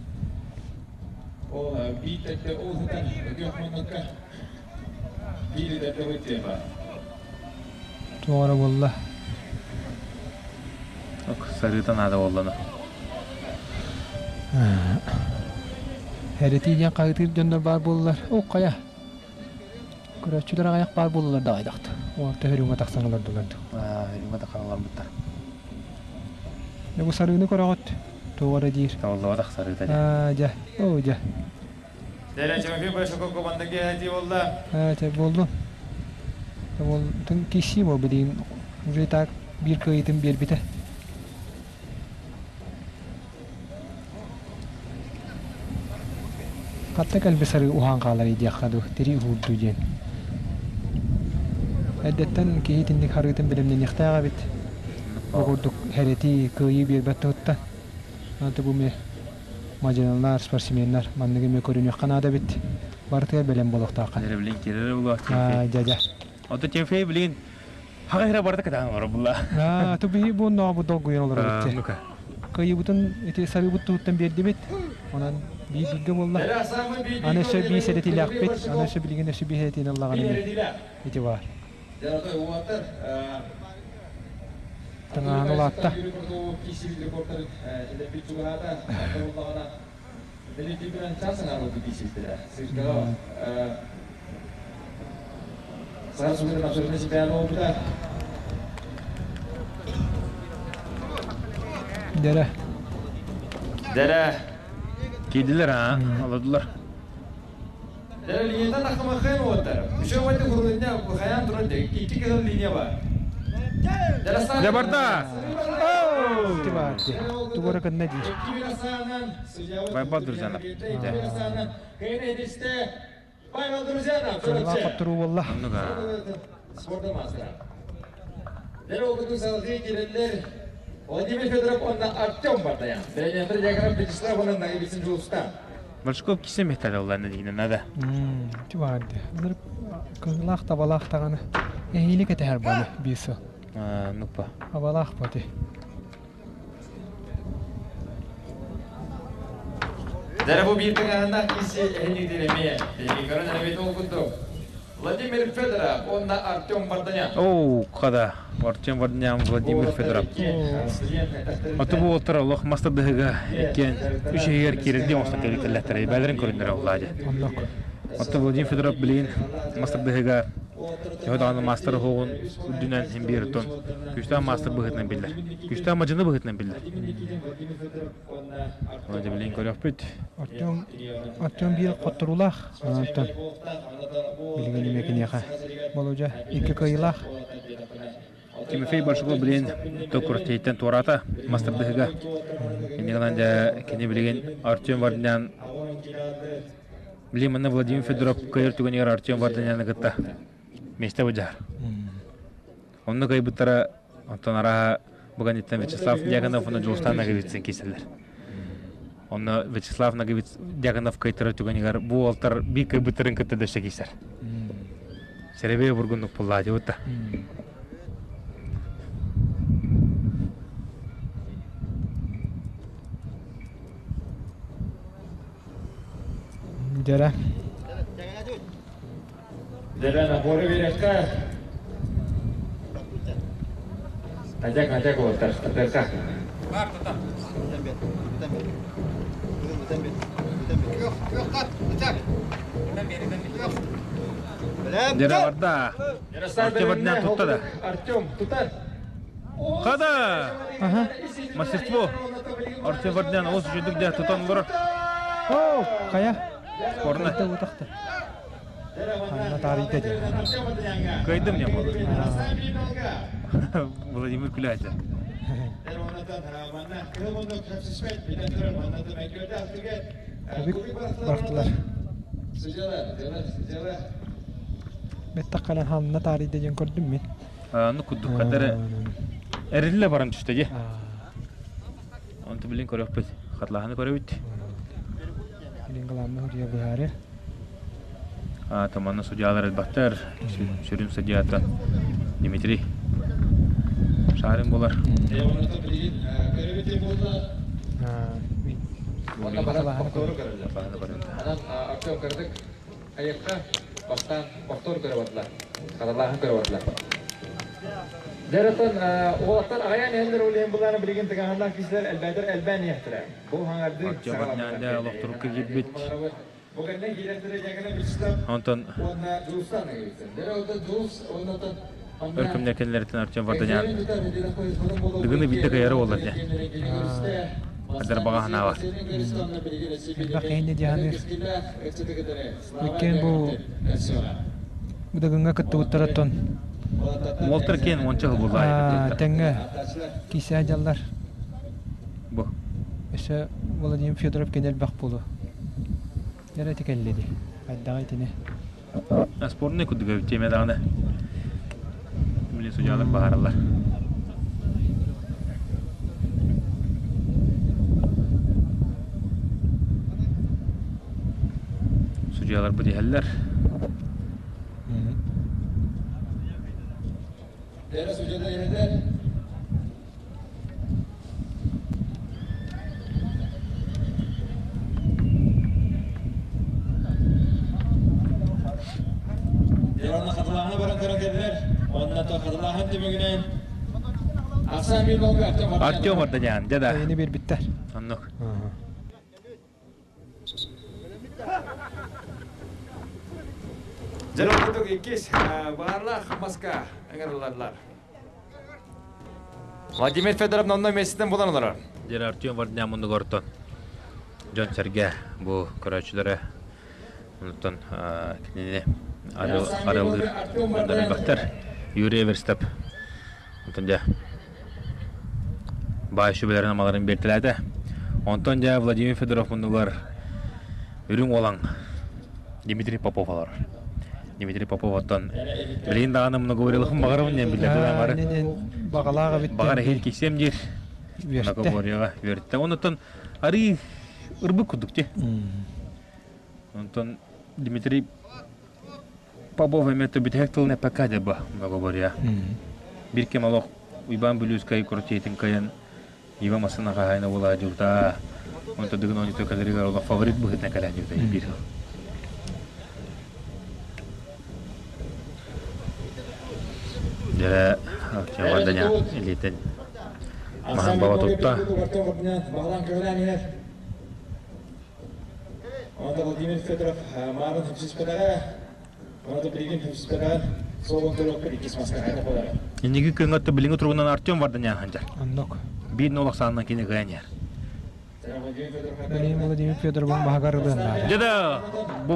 Туора буолла. Сарыыта наада буоллана. Эрэтии диэн хаһыытыыр дьоннор баар буоллар, о хайа, көрөөччүлэр аҕыйах баар буоллулар да аҕайдахт. Ол төһөрүҥҥэ тахсан олордулар дуу. Өрүҥҥэ тахсан олорбуттар. Дьэ бу сарыыны көрөҕүт, туох эрэ диир. Табыллыбатах сарыыта дьэ. Аа, дьэ, оо дьэ. Дэрэ Тимофей Большаков командаги этии буолла. Аа, чэ буоллун. Ол тын киси бо билигин уже так биир кыайыытын биэрбитэ. Хатта кэлби сарыы уһаан хаалар диэххэ дуу, тирии уһуурдуу диэн. Эрдэттэн киһи итинник харыытын бэлэмнэниэхтээх эбит. Бу курдук хэрэтии, кыайыы биэрбэт туһуттан. Аны бу эмиэ мадьыналар, спортсменнар манныгы эмиэ көрүнүөххэ наада эбит. Барытыгар бэлэм буолуохтаахха. Дьэ, билин киирэр буолуох Тимофей. Дьэ, дьэ. Ото Тимофей билин Хаҕа иһэрэ барыта кытаан олорор булла. Аа, ту биһи бу оннооҕу долгуйан олорор ити. Ну-ка. Кыайыбытын ити сарыыбыт туһуттан биэрдибит. Онон биир бииргэ буолла. Аны өссө биир сэрэтиилээхпит. Аны өссө билигин өссө биир сэрэтиини ыллаҕына ити баар. Тыҥааһын улаатта. Дэрэ. Дэрэ. Киирдилэр аа, олордулар. Дэрэ линиятан тахтамаххайын уоттар. Үчүгэй вайты хурулиння хайаан туран икки кыһыл линия бар. Дьэ барда! Ити баар дии. Тугу эрэ гынна диир. Байбал Друзьянов. Кыылаах хотторуу буолла. Спорта мастера. Дороогутун салгыы кирэллэр Владимир Федоров уонна Артем Бартаян. Тренер Дьяконов Вячеслав уонна Наибицын Жулустан. Большков кисе металл олланы дигинен надо. Тибарды. Кыылаах табалаах таҕаны эһиили кэтэһэр баны биир сыл. Нуппа. Абалаах боти. Дәрі бу биир тыҥааһыннаах киси эһиниктир эмиэ. Биһиги көрөн эрэбит ол курдук. Владимир Федоров уонна Артем Варданян. Оу, хада. Артем Варданян, Владимир Федоров. Оту бу уолтар олох мастардыһыга иккиэн үс иһигэр киирэрдии оҥостон кэлиттэллэхтэрэ. Бээлэрин көрүннэрэ улаадьа. Оттон Владимир Федоров билигин мастардыһыга Төһө даҕаны маастар оһоҕун үрдүнэн син биир оттон күүстээх маастар быһыытынан биллэр. Күүстээх мадьыны быһыытынан биллэр. Оны дьэ билигин көрүөхпүт. Артем, Артем биир хотторуулаах. Онтон билигин эмиэ киниэхэ Болудьа икки кыайыылаах. Тимофей Большаков билигин Токуртейтен туораата мастардыһыга. Инньэ гынан дьэ кини билигин Артем Варданян Билигин манна Владимир Федоров кыайар түгэнигэр Артем Варданяны кытта миэстэ быдьаар. Онно кыайбыттара оттон арааһа бу кэнниттэн Вячеслав Дьяконов уонна Дьулустаан Ноговицын киирсэллэр. Онно Вячеслав Ноговиц Дьяконов кыайтарар түгэнигэр бу уолтар биир кыайбыттарын кытта дөссө киирсэр. Сэрэбиэй бургуннук буллаатыбыт да. Дьэрэ. Дьэрэ наборы биэрэххэ. Натяк, натяк уолаттар, татыахха. Дьэрэ барда. Артем Варданян тутта да. Артем тутар. Хада! Мастерство! Артем Варданян олус үчүгдүк дэ тутан олорор. Оо, хайа? Спорно. Утахта. Ханна таарыйда диэн. Кыайдым диэн буолар. Владимир Күләче. Кубик бартылар. Беттах кэлэн ханна таарыйда диэн көрдүм мин. Ну курдук хатары эриллэ баран түстэ дии. Онту билин көрөкпүт. Хатлаһаны көрөбүт. Билин главный судья быһаары. Томанна судьялар элбэхтэр. Сүрүн судьята Дмитрий Шарин болар. Артем кырдык Айыкка бастаан повтор көрө бардылар. Хаталааһын көрө бардылар. Дьэ, уолаттар аҕайаан иһэллэр ол иһин былааны билигин тыгаһыннаах киһилэр элбээтэр элбээн иһэхтэрэ. Бу хаҥардыы Артем Атнянда олохторукка киирбит. Бу кэннэ киирэртэрэ Дьяконов Вячеслав Онтон уонна Дьулустан Дьулус өр кэмнэр кэннилэриттэн Артем Варданян Дыгыны биирдэ кыайара буоллар дьэ. Адар баҕа санаабар. Элбэх киһини дьаһаныыр. Иккиэн бу Дыгыҥҥа кыттыбыттарыттан Уолтар киэн уонча сыл буолла тэҥҥэ киисээ дьаллар. Бу. Өссө Владимир Федоров кини элбэх буолуо. Дьэ ити кэллэ дии. Хайдаҕа итини. Спорный курдук эбит тиэмэ даҕаны. Билин судьялар баһараллар. Судьялар бу диһэллэр. Дьэ, хатылааһына баран көрөн кэллэр. Онно хатылааһын түмүгүнэн Ахсаан биир балга Артем Артем Варданян, дьэ да. Эйини биэрбиттэр. Оннук. Дьэ, курдук иккис баарлаах маска ыҥырыллаллар. Владимир Федоров номно миэстэтин булан олорор. Дьэ, Артем Варданян муннугар ортон дьон-сэргэ бу көрөөччүлэрэ онтон кинини арыаллыыр дьоннор элбэхтэр. Юрий Эверстеп онтон дьэ баай сүбэлэрин амаларын биэртэлээтэ. Онтон дьэ Владимир Федоров муннугар үрүҥ уолаҥ. Дмитрий Попов олорор. Дмитрий Попов оттон билигин даҕаны многоворилыхын баҕарабын диэн биллэрдэ бары. Баҕалаах эбит. Баҕар эһиил кисиэм диир. Многоборьеҕа үөртэ. Онтон арыы ырбыт курдук ти. Онтон Дмитрий Попов эмиэ бүтэһик тылын эппэккэ дьаба многоборье. Бир кэм олох Уйбаан Бүлүүскэй крутейтин кыайан Ива массыына хаһаайына буолаа дьылта. Онто дыгын оонньута кэлэригэр олох фаворит быһыытынан кэлэн дьылта биир сыл. Дьэ, Артем илиитин маһын баба тутта. Онто Владимир Федоров маарын хөпсүспэтэҕэ, онто билигин хөпсүспэтэҕин суолун көрүөхпүт иккис маска хайда буолара. Инники күҥҥэ билиҥҥи туругунан Артем Варданян сылдьар. Оннук. Биир нолох саанынан кини кыайан иһэр. Билигин Владимир Федоровын баһыгар ылыан наада. Дьэ да, бу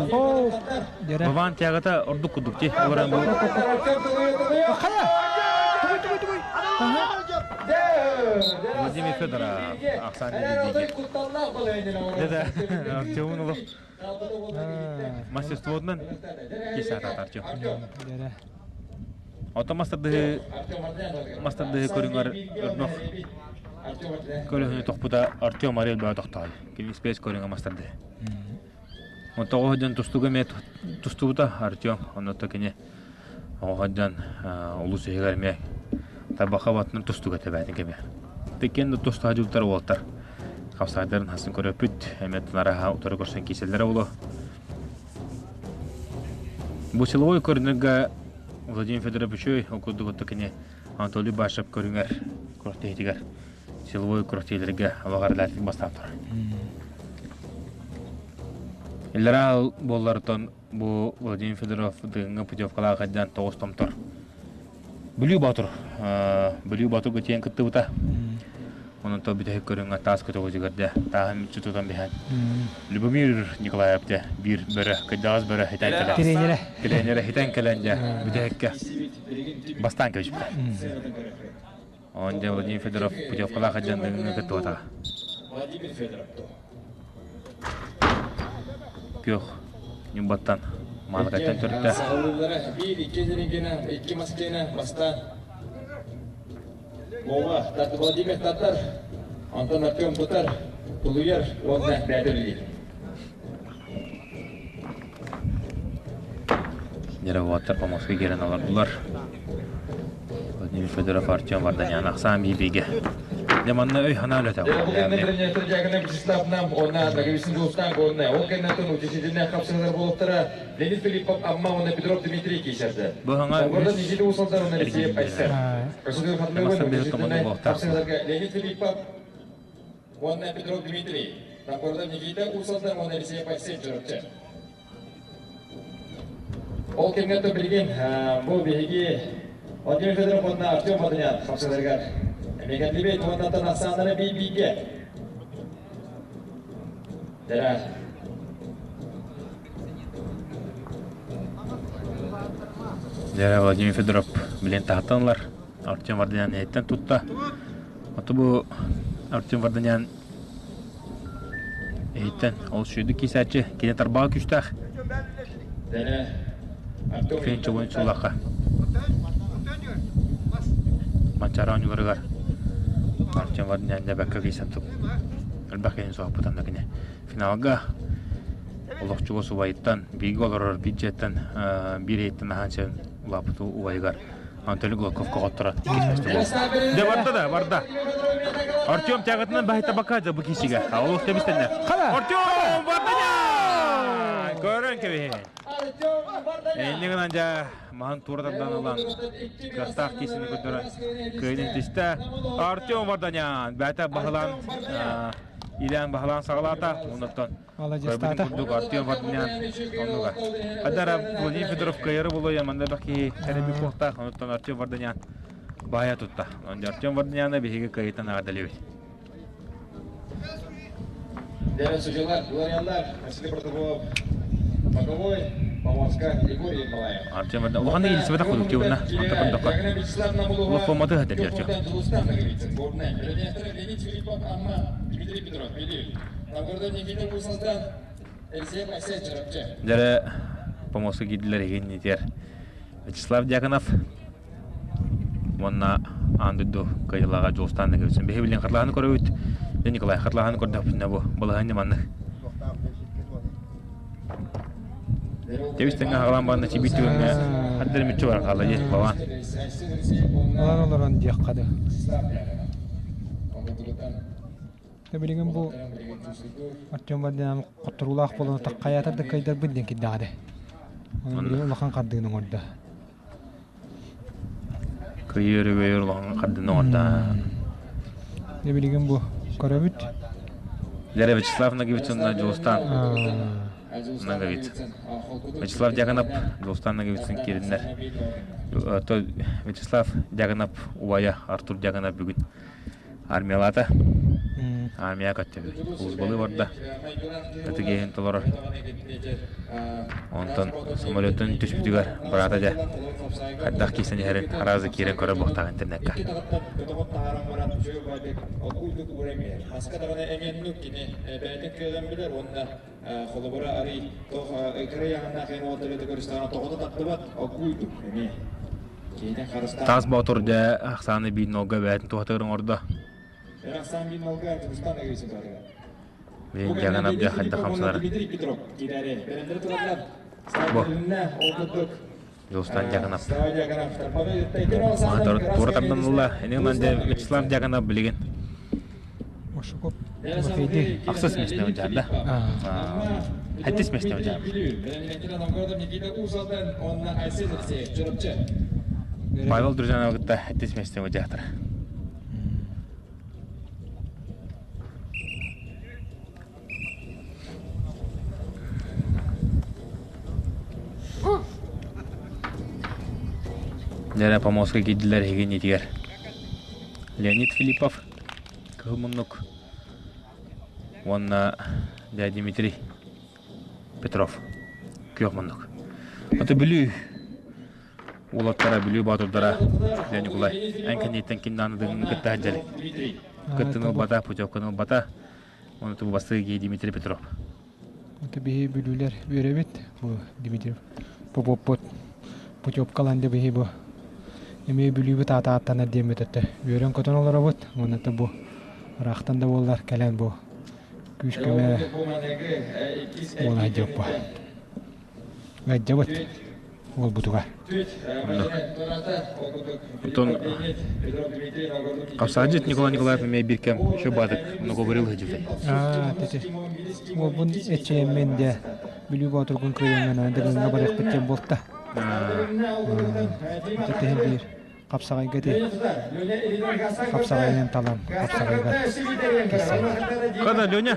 Вован тягата ордук курдук ти. Олорон бу. Хайа! Тугуй, тугуй, тугуй! Владимир Федоров ахсаан диэки. Да, Артемун олох мастерствотунан кисаатаат Артем. Ото мастардыһы мастардыһы көрүҥэр өрнөх көлөһүнү тохпута Артем Арел бөҕө тохтоой. Кини спец көрүҥэ мастардыһы. Онтоҕо дьон тустууга эмиэ тустубута Артем. Онно кини Оҕо дьон улуус иһигэр эмиэ тарбахха баттынан тустууга тэбээтин кэмэ. Тиккен да тустаах дьултар уолтар хапсаайдарын хасын көрөппүт, эмиэ танараһа утары көрсөн кииселлэрэ буолуо. Бу силовой көрүнэргэ Владимир Федорович ол курдук отто кини Анатолий Башев көрүҥэр күрэхтэһиитигэр силовой күрэхтэһиилэргэ алаҕарылаатык бастаан турар. Иллэрээ буоллартан Бу Владимир Федоров Дыгыҥҥа путевкалаах сылдьан тоҕус томтор Бүлүү Боотур Бүлүү Боотурга тиийэн кыттыбыта. Онон то бүтэһик көрүҥҥэ таас көтөҕүтүгэр дэ тааһын мүччү тутан биһэн Любомир Николаев дэ биир бөрө кырдьаҕас бөрө хитэн кэлэн Тренерэ. тренерэ хитэн кэлэн дьэ бүтэһиккэ бастаан кэбиспитэ. Он дьэ Владимир Федоров путевкалаах сылдьан Дыгыҥҥа кыттыбатаҕа. Владимир Федоров Күөх Ньурбаттан Маалыкайтан төрүттээх. Саҕалыыллара биир икки дьириҥкинэ, икки маскина бастаан Вова, Владимир Татар, Антон Артем Тутар, Тулуйар уонна Бэдэр Нервоттар помоска киирэн олордулар. Владимир Федоров Артем Варданян ахсаан бииргэ. Дьэ манна өй санаа үлэтэ. Леонид Филиппов Амма уонна Петров Дмитрий киирсэрдэ. Бу хаҥа Леонид Филиппов уонна Петров Дмитрий. Наборда Никита Усалдан уонна Алексей Алексеев Чурапчы. Ол кэмҥэ билигин бу биһиги Владимир Федоров уонна Артем Ваданян хапсаларыгар эмиэ уоннаттан ахсааннара бий-бийгэ. Дара. Дьэ, Владимир Федоров билин таһаттан ылар. Артем Варданян эһиттэн тутта. Ото бу Артем Варданян эһиттэн ол сүүрдүк киисээччи кини тарбаҕа күүстээх. Фин чугун суллахха. Манчаары оонньууларыгар Артем Варданян дьэбэккэ киисэн элбэх киһини соһуппутан да кини финалга олох чугас убайыттан бииргэ олорор биир дьиэттэн биир иһиттэн аһаан сиэн улааппыт убайыгар Анатолий Гладковка хотторон иккис миэстэ буолла. Дьэ барда да, барда. Артем тягатынан баһыта бакаадьа бу киисигэ. Олох тэбистэннэ. Артем Варданян! Көрөн кэбиһин. Энни гынан дьэ маһын туора тардан ылан кыахтаах киисини көрдөрөн кыайын тистэ. Артем Варданян бэйэтэ баһылаан илээн баһылаан саҕалаата. Оннуттан Маладьыстаата. Көрбүтүн курдук Артем Варданян оннуга. Хадара Владимир Федоров кыайары булуя манна бэх киһи кэрэби куохтаах, онуттан Артем Варданян баайа тутта. Онон Артем Варданяны биһиги кыайыттан эҕэрдэлиибит. Дәрә судьялар, Глориондар, Василий Протопопов, Боковой, Поморска, Егорий Николаев. Артем Варданян улахан Елизавета Худуктиевна, онто көрдөххө. Улахан хатыр Артем. Леонид Филиппов, Амма, Дмитрий Петров, Белив. Нагорда Никита Кусаздан, Дьэрэ помоска киирдилэр иһин Вячеслав Дьяконов уонна аан дойду кыайыылааҕа Дьулустаан Ноговицын. Биһи билин хатылаһаны көрөбүт. Дьэ Николай хатылаһаны көрдөхпүтүнэ бу балаһыанньа маннык. Тэбис тэҥҥэ хаҕалаан баранна чибит түгэҥҥэ хардары мүччү баран хаалла дии бабаан. Олорон олорон диэххэ да. Билигин бу Артем Владимирович хотторуулаах буолан хайаатар да кыайдарбын диэн кирдэҕэ Билигин улахан хардыыны оҥордо. Кыйыы өрөгөйөр улахан хардыыны оҥордо. Дьэ билигин бу көрөбүт. Лера Вячеслав Ноговицын Дьулустан Ноговицын. Вячеслав Дьяконов Дьулустан Ноговицын киириннэр. Вячеслав Дьяконов убайа Артур Дьяконов бүгүн Армиялаата. Армия көттөбүт. Улусбалыы барда. Ытык иэһин толорор. Онтон самолеттан түспүтүгэр быраата дьэ хайдах киирсэн иһэрин аразы киирэн көрөр буохтаах интернекка. Таас Боотур дьэ ахсааны биир нолга бэйэтин туһатыгар оҥордо. Билин дьаҥан абдьа хайдах хамсанар. Бу Дьулустан Дьяконов. Туора тарданылла. Эни ылан дьэ Вячеслав Дьяконов билигин. Ошуков Тимофейди. Ахсыс местне дьаарда. Хэттис местне дьаар. Павел Дружанов кытта хэттис местне дьаатар. Дьэрэ помостка киирдилэр эһигиннитигэр. Леонид Филиппов, Кыһыл Муннук уонна дядя Дмитрий Петров, Күөх Муннук. Ото Бүлүү уолаттара, Бүлүү боотурдара Леонид Николай эн кэнниттэн ким даҕаны дыгыҥҥы кытта сылдьар. Кыттыны ылбата, путевканы ылбата. Оны тубубастыы Дмитрий Петров. Это биһи бүлүүлэр үөрэбит. Бу Дмитрий Попоппут путевкалан да биһи бу эмиэ бүлүүбүт аата ааттанар диэммит өттө үөрэн-көтөн олоробут. Уонна бу ыраахтан да буоллар кэлэн бу күүс-көмө буола сылдьыппа. Ыалдьабыт уолбутугар. Оттон Хапсаадьыт Николай Николаев эмиэ биир кэм еще баатык многоборил сылдьыбыта. Аа, тете. Уолбун эчэйэммин дэ Бүлүү Боотургун кыайаммын Дыгыҥҥа барыахпыт диэн буолта. Тэтиһин биир хапсаҕайга ти хапсаҕайынан талан хапсаҕайга киирсэллэр. Когда Леня?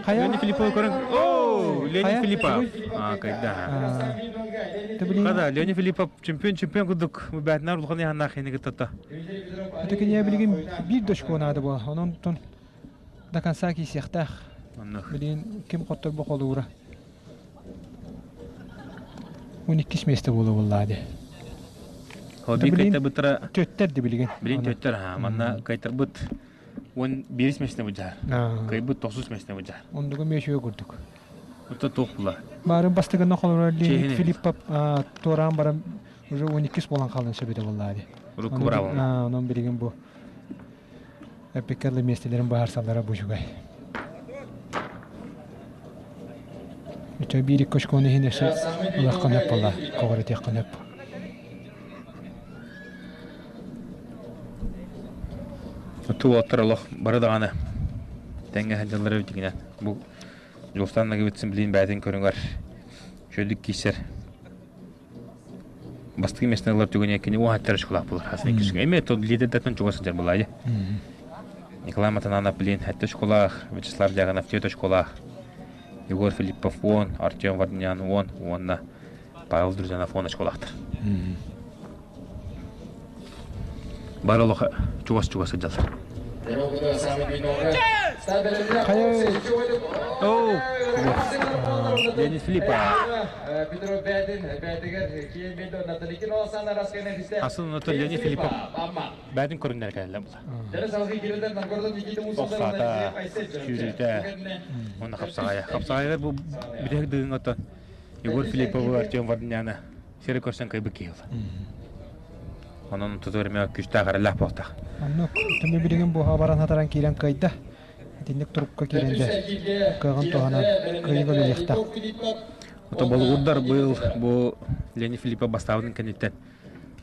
Леня Филиппова көрөн. О, Леня Филиппов. А, когда? Когда Леня Филиппов чемпион чемпион курдук бээтинэр улахан яһаннаах хини кыттата. Это кине билигин биир дочку наада була. Онон тон до конца киисиэхтээх. Билигин ким хотторбо холуура. 12 место буола буоллаа дии. Хобби кайтарбыттара төттөр ди билигин. Билин төттөр ха манна кайтарбыт 11 месте бужар. Кайбыт 9 месте бужар. Ондуга мешүө курдук. Ута туох була. Бары бастыгына холорор Леонид Филиппов туораан баран уже 12 болан қалын сөбүтэ боллаа ди. Урукку браво. Онон билигин бу эпикерлы местелерин баһарсаллара бу үчүгэй. Өтө биир икки очкону иһин өссө ылыахха сөп буолла, көҕүрэтиэххэ сөп. Ту уолаттар олох бары даҕаны тэҥҥэ сылдьаллара эбитигинэн бу Дьулустан Ноговицын билин бэйэтин көрүҥэр үчүгэйдик киирсэр бастакы миэстэни ылар түгэнэ кини уоһаттар очколаах буолар хас иккис эмиэ то лидердэртэн чугас сылдьар буолаайы Николай Матананов билин сэттэ очколаах Вячеслав Дьяконов түөрт очколаах Егор Филиппов 10 Артем Варданян 10 уонна Павел Друзьянов 10 очколаахтар бары олох чугас-чугас сылдьаллар. Хайа Оу! Денис Филиппов. Асын оното Леонид Филиппов бәдин көрүннэр кэллэ була. Охсаата, сүүрүүтэ, уонна хапсаҕайа. Хапсаҕайыгар бу бүтэһик дыгыҥ оттон Егор Филипповы Артем Варданяны сири көрсөн кыйбыт киһи була. Онон туту өрмө күстээх эрэллээх буолтах. Оннук түмү билигин буһа баран хатаран киирэн кыайда. Итинник турукка киирэн дэ кыаҕын туһанан кыайыыга үлэлиэхтээх. Ото болугурдар быйыл бу Леонид Филиппов бастаабытын кэнниттэн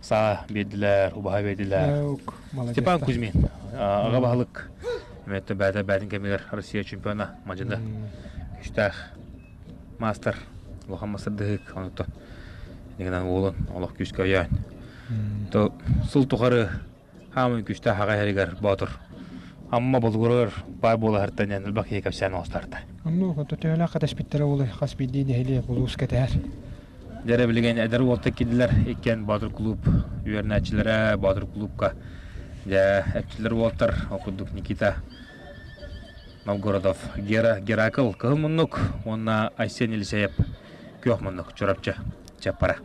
саа биэрдилэр, убаһа биэрдилэр. Степан Кузьмин аҕа баһылык эмиэ бээтэ бээтин кэмигэр Россия чемпиона мадьыны күстээх маастар улахан мастардыһык онуттан инигинэн уолун олох күүскэ өйөөн то сыл тухары хаамын күүстээх аҕа иһэригэр боотур Амма болугуругар баар буолаһартан эн элбэх киһи кэпсээн оҥостарта. Оннук ото төһөлөөх кэтэспиттэрэ буолуой хас биирдии нэһилиэк улуус кэтэһэр. Дьэрэ билигин эдэр уолта киирдилэр иккиэн Боотур клуб үөрэнээччилэрэ Боотур клубка дьэ эрчиллэр уолтар ол курдук Никита Новгородов, Гера Геракл Кыһыл муннук уонна Айсен Елисеев Күөх муннук Чурапчы Чаппара.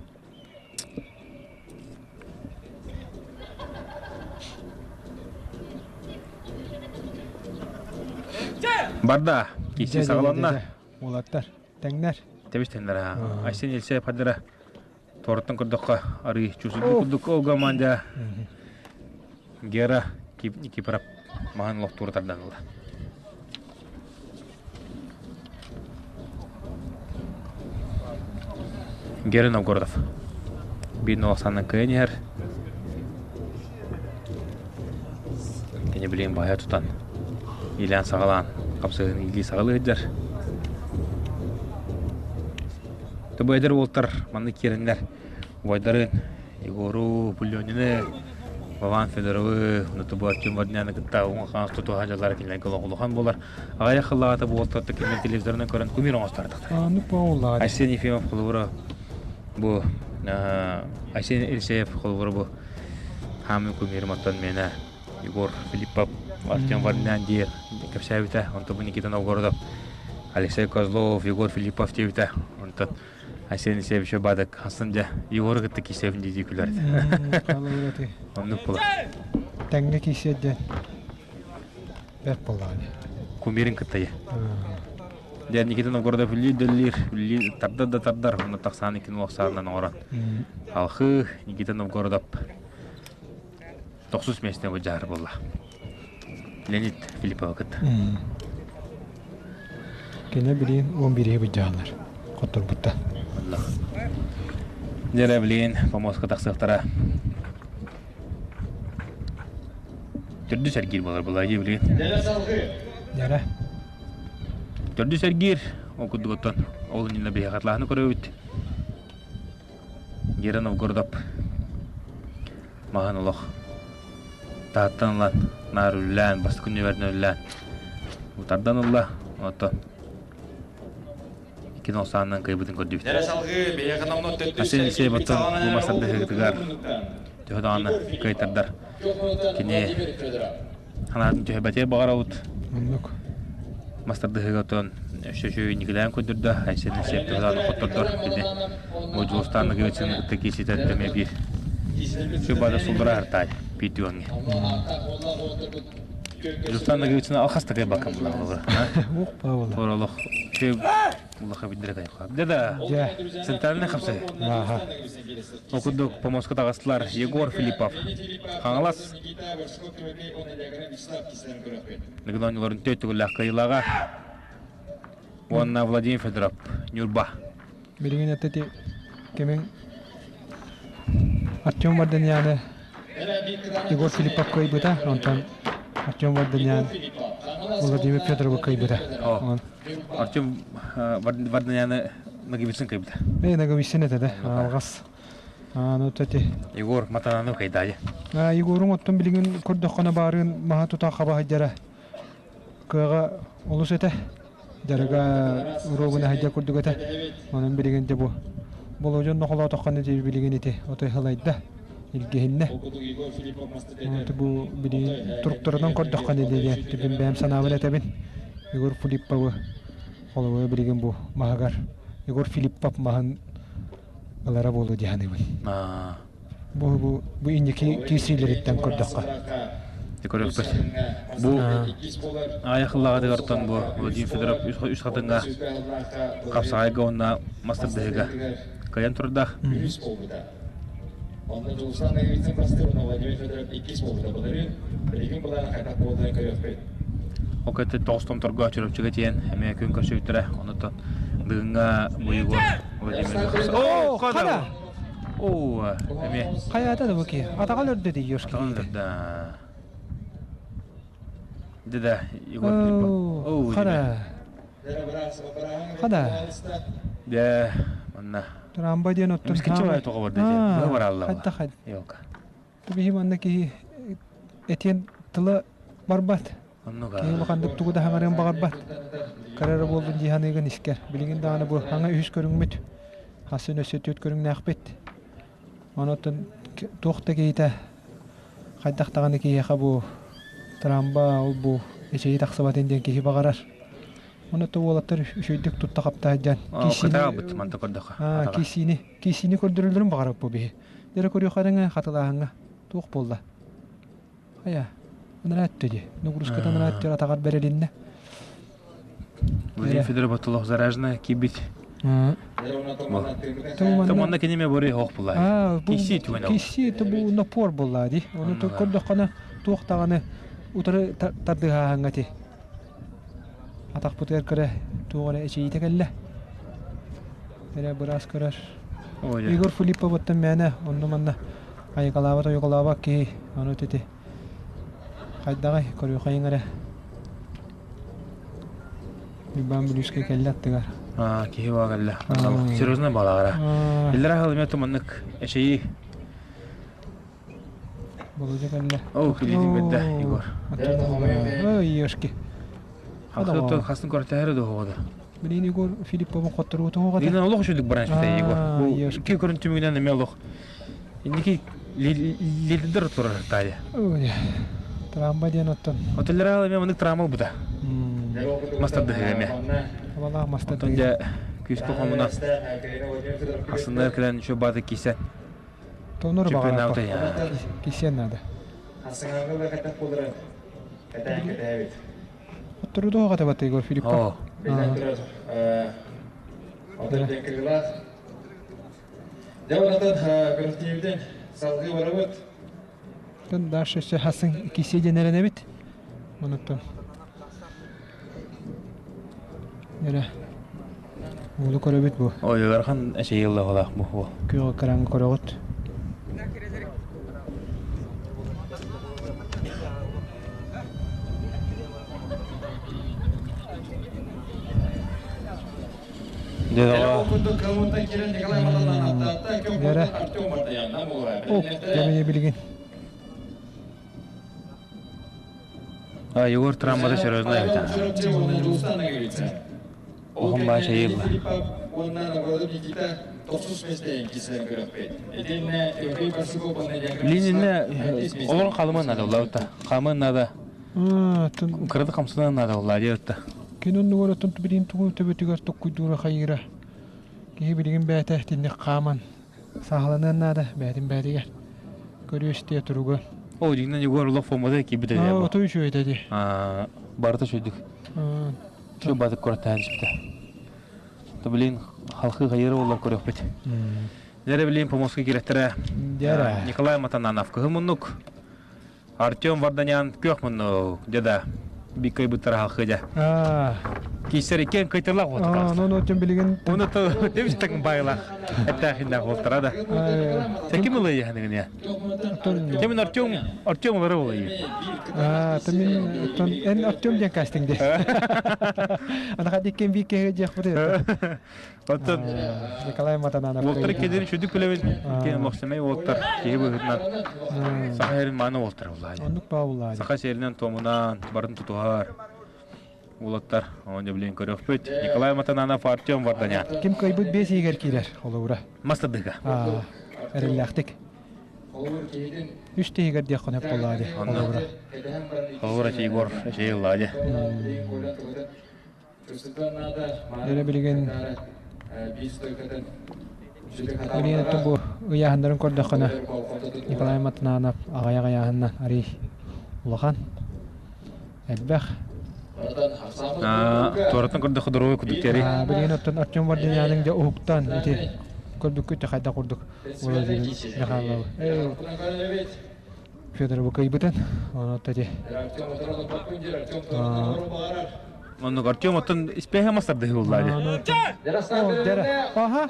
Барда, киси саҕаланна. Уолаттар, тэҥнэр. Тэбис тэҥнэр аа. Айсен Елисеев хадыра торттан көрдөххө арыы чусуйбут курдук ол команда Гера Никифоров маһын лохтуура тардан ылла. Гера Новгородов биир нолохсаанынан кыайан иһэр. Кини билигин баһа тутан иилээн саҕалаан хапсыһын иилии саҕалыы сылдьар. Тобу эдэр уолтар маннык киирэннэр убайдарын Егору, Пулёнины, Вован Федоровы, Нутубу Артем Варняны кытта уҥа-хаҥас тутуһан дьаллара кинилэргэ олох улахан буолар. Аҕыйах сыллааҕыта бу уолтарта кинилэр телевизорынан көрөн кумир оҥостортохтор. Айсен Ефимов холобура бу Айсен Елисеев холобура бу хаамыы кумирым оттон миэнэ Егор Филиппов Артем Варнян диир кэпсээбитэ. Онтон бу Никита Новгородов Алексей Козлов, Егор Филиппов диэбитэ. Онтон Айсен Алексеевич бадык хасын дьэ Егору кытта киисэбин дии күлэр. Оннук була. Тэҥҥэ киисиэ диэн бэрт буоллаҕа дии. Кумирин кытта я. Дьэ Никита Новгородов үллүү дөллүүр, үллүү тардар да тардар, онно тахсаан иккин олохсааннан оҥорон. Алхыы Никита Новгородов тохсус миэстэ бу дьаһар буолла. Леонид Филиппова кытта. Кини билигин 11 быдьаалар хотторбутта. Дьэрэ билигин помоска тахсыахтара. Төрдүс эргиир буолар буолла дии билигин. Дьэрэ. Төрдүс эргиир ол курдук оттон ол иннинэ биһиэхэ атлааһыны көрөбүт. Гера Новгородов маһын олох таһыттан ылан наар үллээн бастакы нүөмэринэн үллээн утардан ылла оттон икки нолсаанынан кыайбытын көрдүбүт. Арсен Алексеев оттон бу мастардыһыытыгар төһө даҕаны кыайтардар кини санаатын түһэрбэтигэр баҕарабыт. Оннук. Мастардыһыыга оттон өссө үчүгэй инникилээн көрдөрдө. Айсен Алексеев төһө даҕаны хоттордор кини бу Дьулустаан Ноговицыны кытта киирситэ эмиэ биир сүбада сулдара артаай биир түгэҥҥэ. Дьулустаан Ноговицыны алхас такай бакка булла. Ух, Павел. Олох улаха билдире кайха. Да да. Центральный хапсы. Ага. Ол курдук помоска таҕыстылар Егор Филиппов. Хаҥалас. Нагын оонньууларын төрт төгүллээх кыайыылааҕа. Уонна Владимир Федоров, Ньурба. Билигин этэти кэмин Артем Варданяны Егор Филиппов кыайбыта, онтон Артем Варданян Владимир Федоровы кыайбыта. Артем Варданяны Ноговицын кыайбыта. Э, Ноговицын этэ да, алҕас. Аны эти. Егор Матананы кыайдаайы. Егорун оттон билигин көрдөххөнө баарыын маһа тута хабаһайдара кыаҕа олус этэ. Дьарыга уруогун аһайдьа курдук этэ. Онон билигин де бу Болодьон нохолоотоххоно дии билигин ити отой халайда. Илгиһиннэ. Бу билигин туруктарынан көрдөххө диэн түбүн бэйэм санаабын этэбин. Егор Филипповы холобура билигин бу маһыгар Егор Филиппов маһын ылара буолуо дии саныыбын. Бу бу бу инники киирсиилэриттэн көрдөххө. Көрөкпүт. Бу аайах ыллаҕатыгартан бу Владимир Федоров үс хатыҥҥа хапсаҕайга уонна мастардыһыга кыайан турдаах. Онно Дьулустан Ноговицын бастыыр, Владимир Федоров иккис буолбута былырыын. Билигин былаана хайдах буоларын көрүөхпүт. Ол кэнниттэн тоҕус томторго Чурапчыга тиийэн эмиэ күн көрсүбүттэрэ. Онуттан Дыгыҥҥа Буйугур Владимир Оо, хана! Оо, эмиэ. Хайаата да бу киһи. Атаҕа өлөрдө дии Ёшки. Атаҕа өлөрдө. Да, Егор Филиппов. Оо, хана. Хана. Дэ, манна. Трамба диэн оттон Мискинчи бай тоҕо барда дии. Бу баралла. Хайда хайда. Биһи манна киһи этиэн тыла барбат. Киһи улаханнык тугу да хаҥарыан баҕарбат. Кыра эрэ буоллун дии саныыгын искэр. Билигин даҕаны бу хаҥа үһүс көрүҥмүт. Хасын өссө түөрт көрүҥнээхпит. Онон туох да киһитэ хайдах даҕаны киһиэхэ бу трамба ол бу эчэйии тахсыбатын диэн киһи баҕарар. Онон уолаттар үчүгэйдик тутта хапта сылдьан киисиини манта көрдөххө. Киисиини киисиини көрдөрөллөрүн баҕарар бу биһи. Дьэ көрүөххэ хатылааһыҥҥа туох буолла? Хайа, ыныраа өттө дии. Нагрузката ыныраа өттүгэр атаҕар бэрилиннэ. Владимир Федоров Батулов зараженная кибит. Туманна киниме бори хоох булла. Киси түгэн. Киси бу напор булла ди. Оны көрдөххөнө туох даҕаны утары тардыһааһыҥҥа ти. Атахпытыгар көрө туох эрэ эчэйиитэ кэллэ. Эрэ быраас көрөр. Егор Филипповыттан мээнэ онно-манна айыкалаабат ойукалаабат киһи ону ити хайдаҕай көрүөххэйиҥ эрэ. Уйбаан Бүлүүскэ кэллэ аттыгар. Аа, киһи баа кэллэ. Серьезно балаара. Иллэрэ хал эмиэ маннык эчэйии Болодьа кэллэ. Оо, килиитин бэрдэ, Егор. Ой, Ешки. Хастын хастын көртөһөрө дуоҕа. Билин Егор Филипповын хотторуу тоҕо. Дина олох үчүгдүк баран испитэ Егор. Бу икки көрүн түмүгүнэн эмиэ олох инники лидер турар таайа. Ой. Трамба диэн оттон. Отеллера эмиэ маннык травма ылбыта. Мастардыһы эмиэ. Абалаах мастардыһы. Оттон дьэ күүскэ хомуна. Хасыннар кэлэн еще баты кисе. Тонор баҕарар. Кисиэн наада. Отторудоо катабат Егор Филиппов. Тон дальше все хасын кисе денеренебит. Онуттан. Эрэ. Уулу көрөбүт бу. Ой, ыарахан эчэйиилээх бу. Күөх экраҥҥа көрөҕүт. Дьэрэ. О, дьэ билигин. А, Егор травмата серьезная эбит. Оһон баа чайылла. Лининне олорон халыман надо улаутта. Хамын надо. Кырды хамсынан надо улаа диэбитта. Кин оннугар оттон билигин тугу төбөтүгэр токкуйдуура хайыыра. Киһи билигин бэйэтэ итинник хааман Саҕаланыан наада бэйэтин бэйэтигэр. Көрүө-истиэ туругу. Оо, дьиҥинэн Егор олох фомада киирбит этэ. Оо, оту үчүгэй этэ дии. Барыта үчүгдүк. Үчүгэй баатык куораттаан испитэ. То блин, халхы хайыры олар көрөхпүт. Дәрі блин, помоска киреттері Николай Матананов кыһы муннук. Артем Варданян күөх муннук, деда. Биккай буттара халхы дя. Киссер иккен кыйтырлах болтара. Ну, ну, тем билигин. Уну то демистек байлах. Эттахинда болтара да. Ким ылы яхныгын я? Темин Артем, Артем ылары болайы. Томин тон эн Артем диэн кастинг де. Ана хадиккен бик кеhe диэх бу Оттон Николай Матананов. Уолтар кедерин шүдүк күлэбин кен лохсемей уолтар киһи быһытынан саха сирин мааны уолтар улаай. Оннук баа улаай. Саха сиринэн туомунан барын тутуһар уолаттар ону билин көрөхпүт. Николай Матананов Артем Варданян. Ким кыайбыт бес иһигэр киирэр холобура. Мастадыга. Эрэллээхтик. Үс тиһигэр диэххин сөп буоллаҕа дии, холобура. Холобура Егор эчэй ыллаа дии. Дьэ билигин билигин оттон бу ыйааһыннарын көрдөххүнэ Николай Матананов аҕыйах ыйааһынынан арый улахан элбэх. Туораттан көрдөххө доруобай курдук диэри. Билигин оттон Артем Вардинянын дьэ уһуктан ити көрбүккүт да хайдах курдук Владимир Михайлов Федорову кыйбытын ону ити Оннук Артем оттон испэһэ мастардыһы буллаа дии. Аха.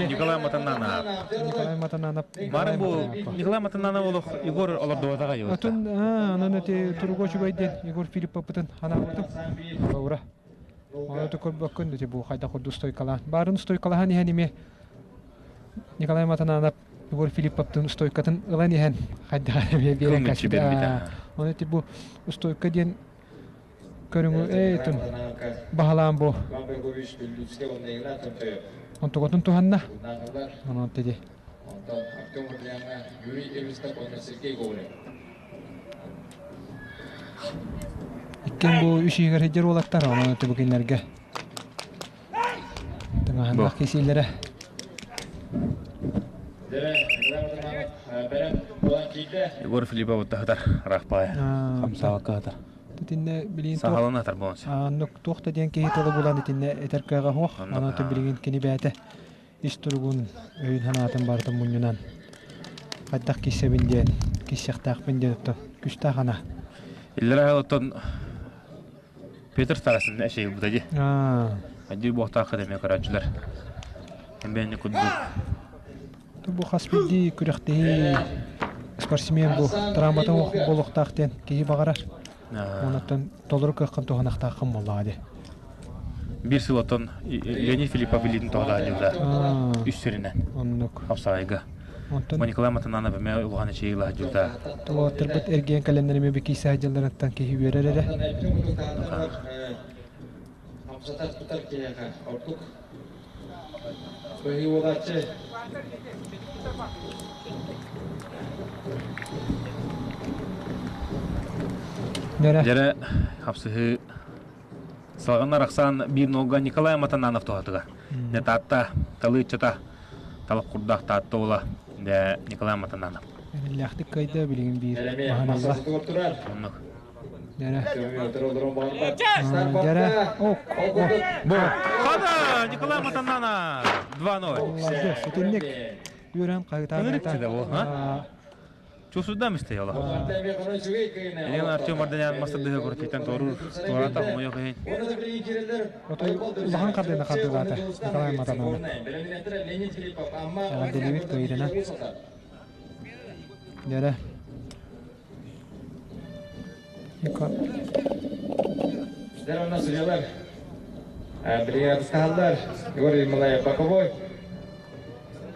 Николай Матананов. Николай Матананов. Бары бу Николай Матананов олох Егор олордубатаҕа юутта. Отун анан эти туруга үчүгэй диэн Егор Филипповпытын ханаабытым. Ура. Оны көрбөккүн ити бу хайдах курдук стойкалаан. Барын стойкалаһан иһэн ими Николай Матананов Егор Филипповтын стойкатын ылан иһэн хайдах эмиэ биэрэн каччыта. Оны ити бу стойка диэн көрүҥү эйтун баһалаан бу онтугутун туһанна. Онон теди. Иккин бу үс иһигэр сылдьар уолаттар, онон бу кинилэргэ Тыҥаһыннах кисиилэрэ. Егор Филиппов таһытар рахпая хамсаабакка сытар. Итиннэ билигин Сахалана атар буолан Аннык туох да диэн киһи тылы булан итиннэ этэр кыаҕа суох. Аны билигин кини бэйэтэ ис туругун, өйүн санаатын барытын мунньунан хайдах киссэбин диэн, киссэхтээхпин диэн оттон күстээх ана. Иллэрэ оттон Петр Тарасын эшейбута ди. Адьыр буохтаах эмиэ көрөөччүлэр. Эмбэни курдук. Бу хас биирдии күрэхтэһии спортсмен бу травматын буолуохтаах диэн киһи баҕарар. Онуттан толору кыаххын туһанахтааххын буоллаҕа дии. Биир сыл оттон Леонид Филиппов илиитин тоһолоодьута үс сиринэн. Оннук. Хапсаайга. Онтон Николай Матананов эмиэ улахан эчэйии ылаһдьыта. Туоттарбыт эргийэн кэлэннэр эмиэ бикиисэ сылдьалларыттан киһи үөрэр эрэ. Дьэрэ хапсыһыы Салҕанар ахсаан биир нолга Николай Матананов туһатыгар. Дьэ Таатта талыыччата талах курдаах Таатта уола дьэ Николай Матананов. Эрэллээхтик кыайда билигин биир маһын ылла. Оннук. Дьэрэ. Дьэрэ. Бу. Хада! Николай Матананов! 2-0. Ситинник үөрэн хаһытаан. Чусудам истэйола. Элен Артем Марданян мастардыһы көрүтүттэн торур туората хомойох иһин. Отой улахан хардыына хардыылаата Николай Матанова. Эҕэрдэлиибит кыайыытынан. Дьэрэ. Судьялар Бригадыстаһаллар Егор Ермолаев боковой,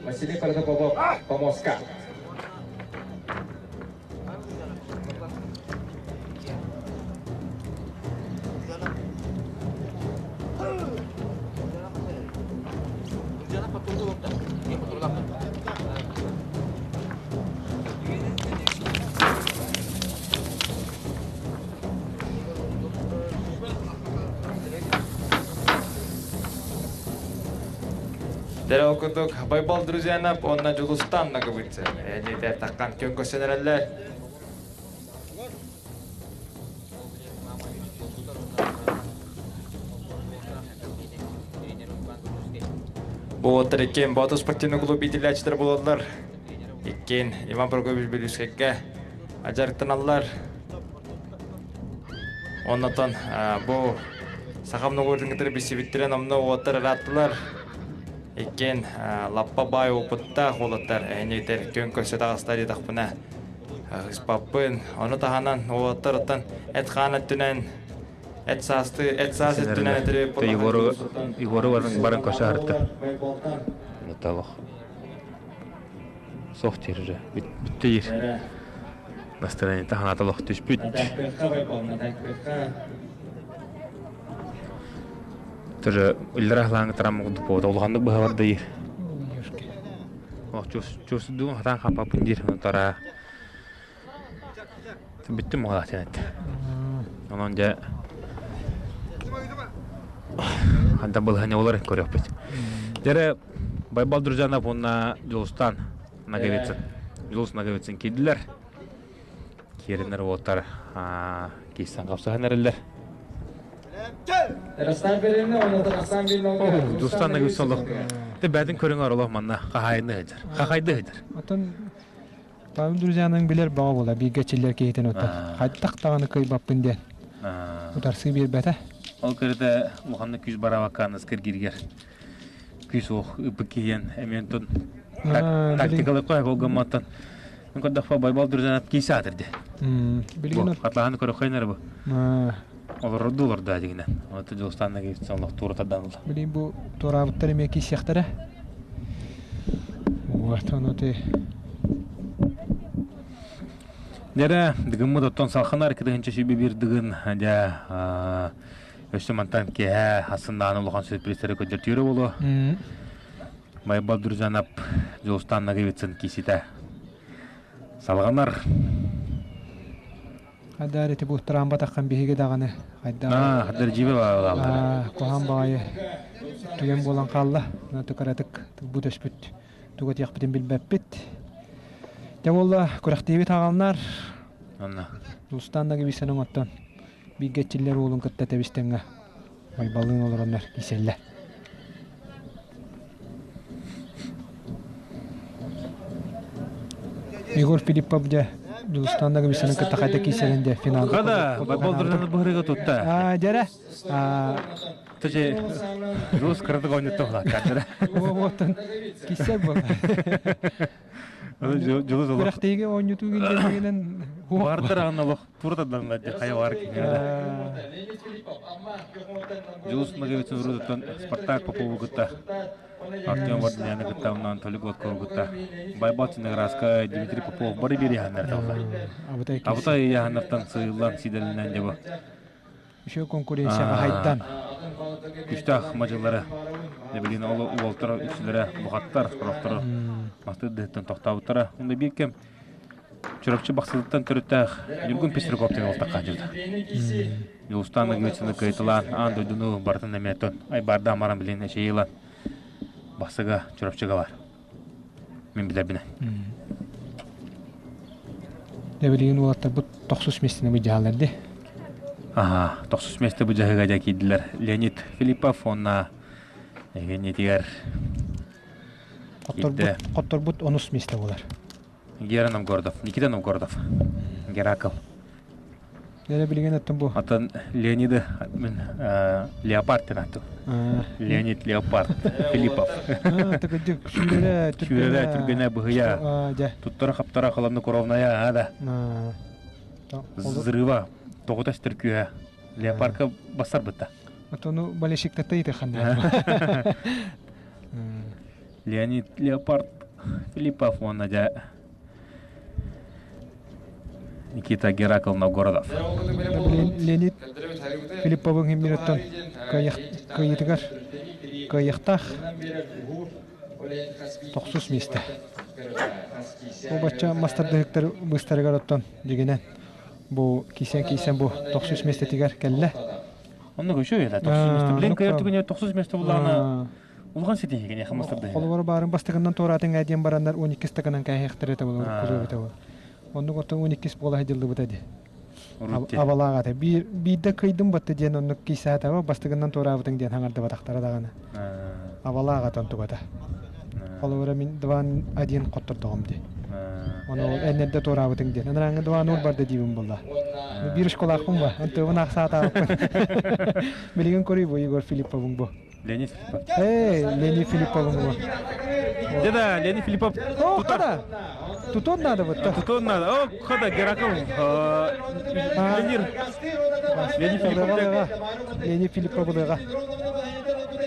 Василий Протопопов помостка. Дэрэ ол курдук Байбал Друзьянов уонна Дьулустан Ноговицын элитер таххан күн көрсөн эрэллэр. Бу уоттар иккиэн Боотур спортивный клуб иитиллээччилэр буолаллар. Иккиэн Иван Прокопьевич Белюскайга дьарыктаналлар. Оннотон бу сахам норуотун кытары билсибиттэрин онно уолаттар ырааттылар. Иккиэн лаппа баай опыттаах уолаттар эһинигитэр күн көрсө таҕыстар диэтэхпинэ ыспаппын. Ону таһынан уолаттар эт-хаан өттүнэн эт саасты эт саас өттүнэн этири Егору Егору баран баран көрсө арытта. Талах. Сох тиэрэ. Бүттэ ир. Настроение ханата олох түспүт. Тоже иллара лаҥ тарам курдук буолта улаханнык быһа барда ир. Чуус хатаан хаппаппын диир тара бүттүм оҕолоох этэ. Онон дьэ хантан былаһыанньа буолар көрүөхпүт. Дьэрэ Байбал Друзьянов уонна Дьулустан Ноговицын. Дьулус Ноговицын киирдилэр. Кииринэр уолаттар киирсэн хапсыһан эрэллэр. Дьулустан Ноговицын олох бэйэтин көрүҥэр олох манна хаһаайынныы сылдьар. Хахайды сылдьар. Оттон Павел Друзьяның билэр баҕа буола бииргэ чиллэр киһитин оттон хайдах даҕаны кыайбаппын диэн утарсыы биэрбэтэ. Ол кэрэтэ улаханнык күүс бараабакка аныскыр кииргэр күүс уох ыппыт киһиэн эмиэн тун тактикалык қой болгоммоттон көрдөхпө Байбал Друзьянат киисе атырды. Билигин Атлаһаны көрөххөйнөр бу. Олорорду олорду дигинен. Оты Дьулустанна киирсэн олох туора тардан ылла. Билигин бу туораабыттар эмиэ киисиэхтэрэ. Вот ону ти Дьэрэ, дыгыммыт оттон салханар кытыһынча сүүбэ биир дыгын дьэ өссө мантан киэһэ ассыннааны улахан сюрпризтары көрдөртүүрэ буолуо. Байбал Друзанап Дьулустан Ноговицын кииситэ салҕанар. Хайдаар ити буттараан батаххан биһиги даҕаны хайдаар. Аа, хайдаар дьиибэ баалааллар. Куһаан баҕайы түгэн буолан хаалла. Тыкаратык тылбыт өспүт тугу этиэхпитин билбэппит. Дьэ буолла күрэхтиибит аҕалнар. Онно. Дулустан да кибисен оҥоттон бииргэ иччиллэр уолун кытта тэбистэҥҥэ Байбалыын олороннор кииселлэр. Егор Филиппов дьэ Дьулустаан Ноговицыны кытта хайда киисэрин дьэ финалга Хада, Байбал быһырыга тутта. Аа, дьэрэ. Тожи Рус кыратык ойнотто булааттар. Оттон киссер буолла. Дьулус олох. Күрэхтэһиигэ оонньутуу киллэрдигинэн Баартар аҕын олох тура тарданна хайа бар киниэхэ. Дьулус Ноговицын урутуттан Спартак Попову кытта Артем Варданяны кытта оннан Толик Гладкову кытта Байбал Чинаграска Дмитрий Попов бары биир яһаннар талла. Абытай яһаннартан сыыллан сиидэлинэн дьэ бу. Еще конкуренцияға хайдан. Күстәэх мадьыллары билин ол уолтара үксүлэрэ бухаттар, сорохторо мастыр дыһыттан тохтообуттара. Онда биир кэм Чурапчы Бахсылыттан төрүттээх Ньургун Пестряков диэн уолтахха дьылда. Дьулустаан Ноговицыны кыайтылаан аан дойдуну барытын эмиэтон айбаардаан баран билин эчэйилан Бахсыга Чурапчыга бар. Мин билэрбинэ. Дьэ билигин уолаттарбыт тохсус миэстэни быдьаһаллар дии. Аха, тохсус миэстэ быдьаһыга дьэ киирдилэр. Леонид Филиппов уонна Евгений Хотторбут, хотторбут онус миэстэ буолар. Гера Новгородов, Никита Новгородов, Геракл. Дьэ билигин оттон бу. Атын Леониды мин Леопард диэн ааттым. Леонид Леопард Филиппов. Тыкыдык сүүрэрэ түргэнэ түргэнэ быһыйа. Туттара хаптара холонну кровная а да. Взрыва тоҕута өстөр күүһэ. Леопардка бассар бытта. Отону болельщиктата итеханна. Леонид Леопард Филиппов уонна дьэ Никита Геракл Новгородов. Леонид Филипповын химмироттон кыайытыгар кыайыахтаах тохсус миэстэ. Бу бачча мастардыһыктар быыстарыгар оттон дьигинэн бу кисэн-кисэн бу тохсус миэстэтигэр кэллэ. Онно көчө это тохсус миэстэ. Билин кыайар түгэнэ тохсус миэстэ буллаҕына Улахан ситиһии киниэхэ мастардыһыы. Холобура баарын бастакынан туораатын гээ диэн бараннар 12 стаканан кээһиэхтэрэ этэ буолар кулуо эбитэ буолар. Оннук оттон 12 буола сылдьыллыбыта дии. Абалаах ата. Биир биирдэ кыйдым батта диэн оннук киисээтэ бастыгынан туораабытыҥ диэн хаҥардыбатахтара даҕаны. Абалаах ата онтугата. Холобура мин 2-1 хоттордоҕум дии. Ону ол эннерде туораабытыҥ диэн. Анарааҥҥы 2-0 барда диибин буолла. Биир школаахпын ба. Антыбын ахсаатаабыппын. Билигин көрүй бу Егор Филипповуҥ бу. Леонид Филиппов. Эй, Леонид Филипповым его. Да-да, Леонид Филиппов. О, хада! Тутон надо вот так. Тутон надо. О, хада, Геракл. Леонид. Леонид Филиппов. Леонид Филиппов булыга.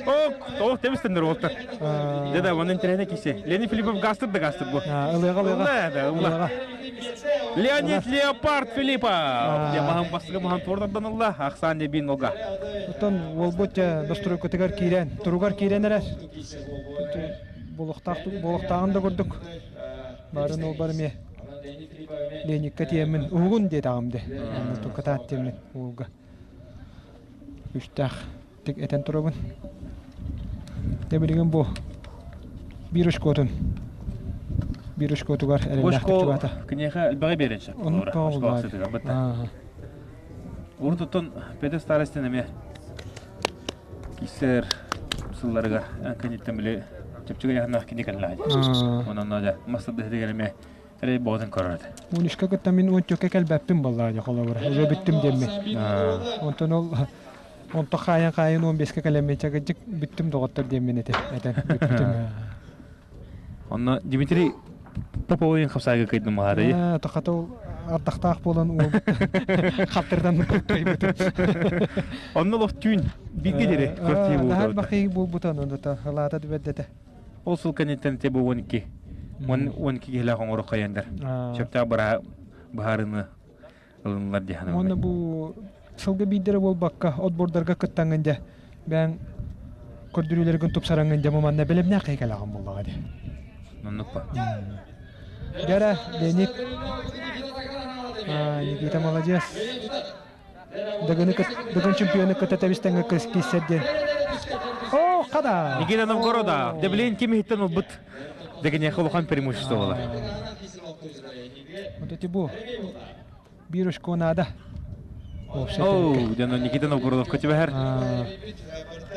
О, о, тебистендер болтар. Да-да, он интересно кисе. Леонид Филиппов гастыр да гастыр бу. Ылыга, ылыга. Да, да, ылыга. Леонид Леопард Филиппов. Маһан бастыгы маһан туордардан ылла. Ахсан Небин Ога. Оттон уолбут дьэ достройкатыгар киирэн, туругар киирэн эрэр. Буолуохтааҕын да курдук. Барын ол бар эмиэ Леникка тиэммин уһугун диэтэҕим де. Онно туккатаат диэммин уолга. Үстээх тик этэн турабын. Дэ билигин бу биир очкотун биир очкотугар эрэллээхтик чугаата. Киниэхэ элбэҕи биэрэн сөп. Оннук тоҕо Урут оттон Петр Старостин эмиэ киссер сылларыгар кэнниттэн били чэпчэки ыйааһыннаах кини кэллэҕэ. Онон дьэ мас тардыһытыгар эмиэ эрэй боҕотун көрөр этэ. Унишка кытта мин уончукка кэлбэппин буоллаҕа дьэ холобура. Уже бүттүм диэммин. Онтон ол онто хаайан-хаайан 15-ке кэлэммин чагыдьык бүттүм доҕоттор диэммин этэ этэн бүппүтүм. Онно Дмитрий Поповын хапсаайга кыйдым маһарый. Тохото ол ардахтаах буолан уол хаптырдан кыйбытым. Онно олох түүн бииргэ диэри квартира буолбута. Бахый буолбута онно ылаата түбэрдэтэ. Ол сыл кэнниттэн те бу 12 12 киһилээх оҥоро хайандар. Сөптөөх быһаарыны ылынылар дии саныыбын. Уонна бу сылга биирдэрэ буолбакка отбордарга кыттаҥҥын дьэ бэйэҥ көрдөрүүлэргин тупсараҥҥын дьэ манна бэлэмнээх киһи кэлэҕин буоллаҕа дии. Оннук ба. Дьэ Леонид Никита молодец. Дыгыны Дыгын чемпионы кытта тэбистэҥҥэ киссэр диэн. О, хада! Никита Новгорода. Дэ билин ким иһиттэн ылбыт дэгиньэхэ улахан преимущество буолар. Вот эти бу биир очко наада. Оу, дьоно Никита Новгородовка түбэһэр.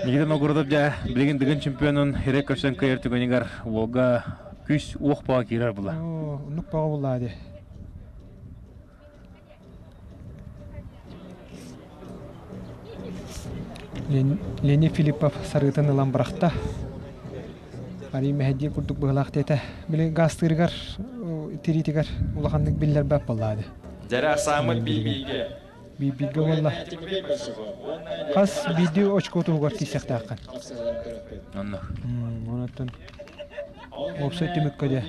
Никита Новгородов дьэ билигин Дыгын чемпионун хире көрсөн кыайар түгэнигэр уолга күүс уох баҕа киирэр була. Оннук баҕа буллаа дии. Леонид Филиппов сарыытын ылан бырахта. Арий мэһэйдиир курдук быһыылаах диэтэ. Били гаастыырыгар, тириитигэр улаханнык биллэрбэт буоллаа дии. Дьэрэ ахсааммыт биир-бииргэ. Биир-бииргэ буолла. Хас биирдии очко туһугар тиийсэхтээххин. Онно. Онон уопсай түмүккэ дьэ.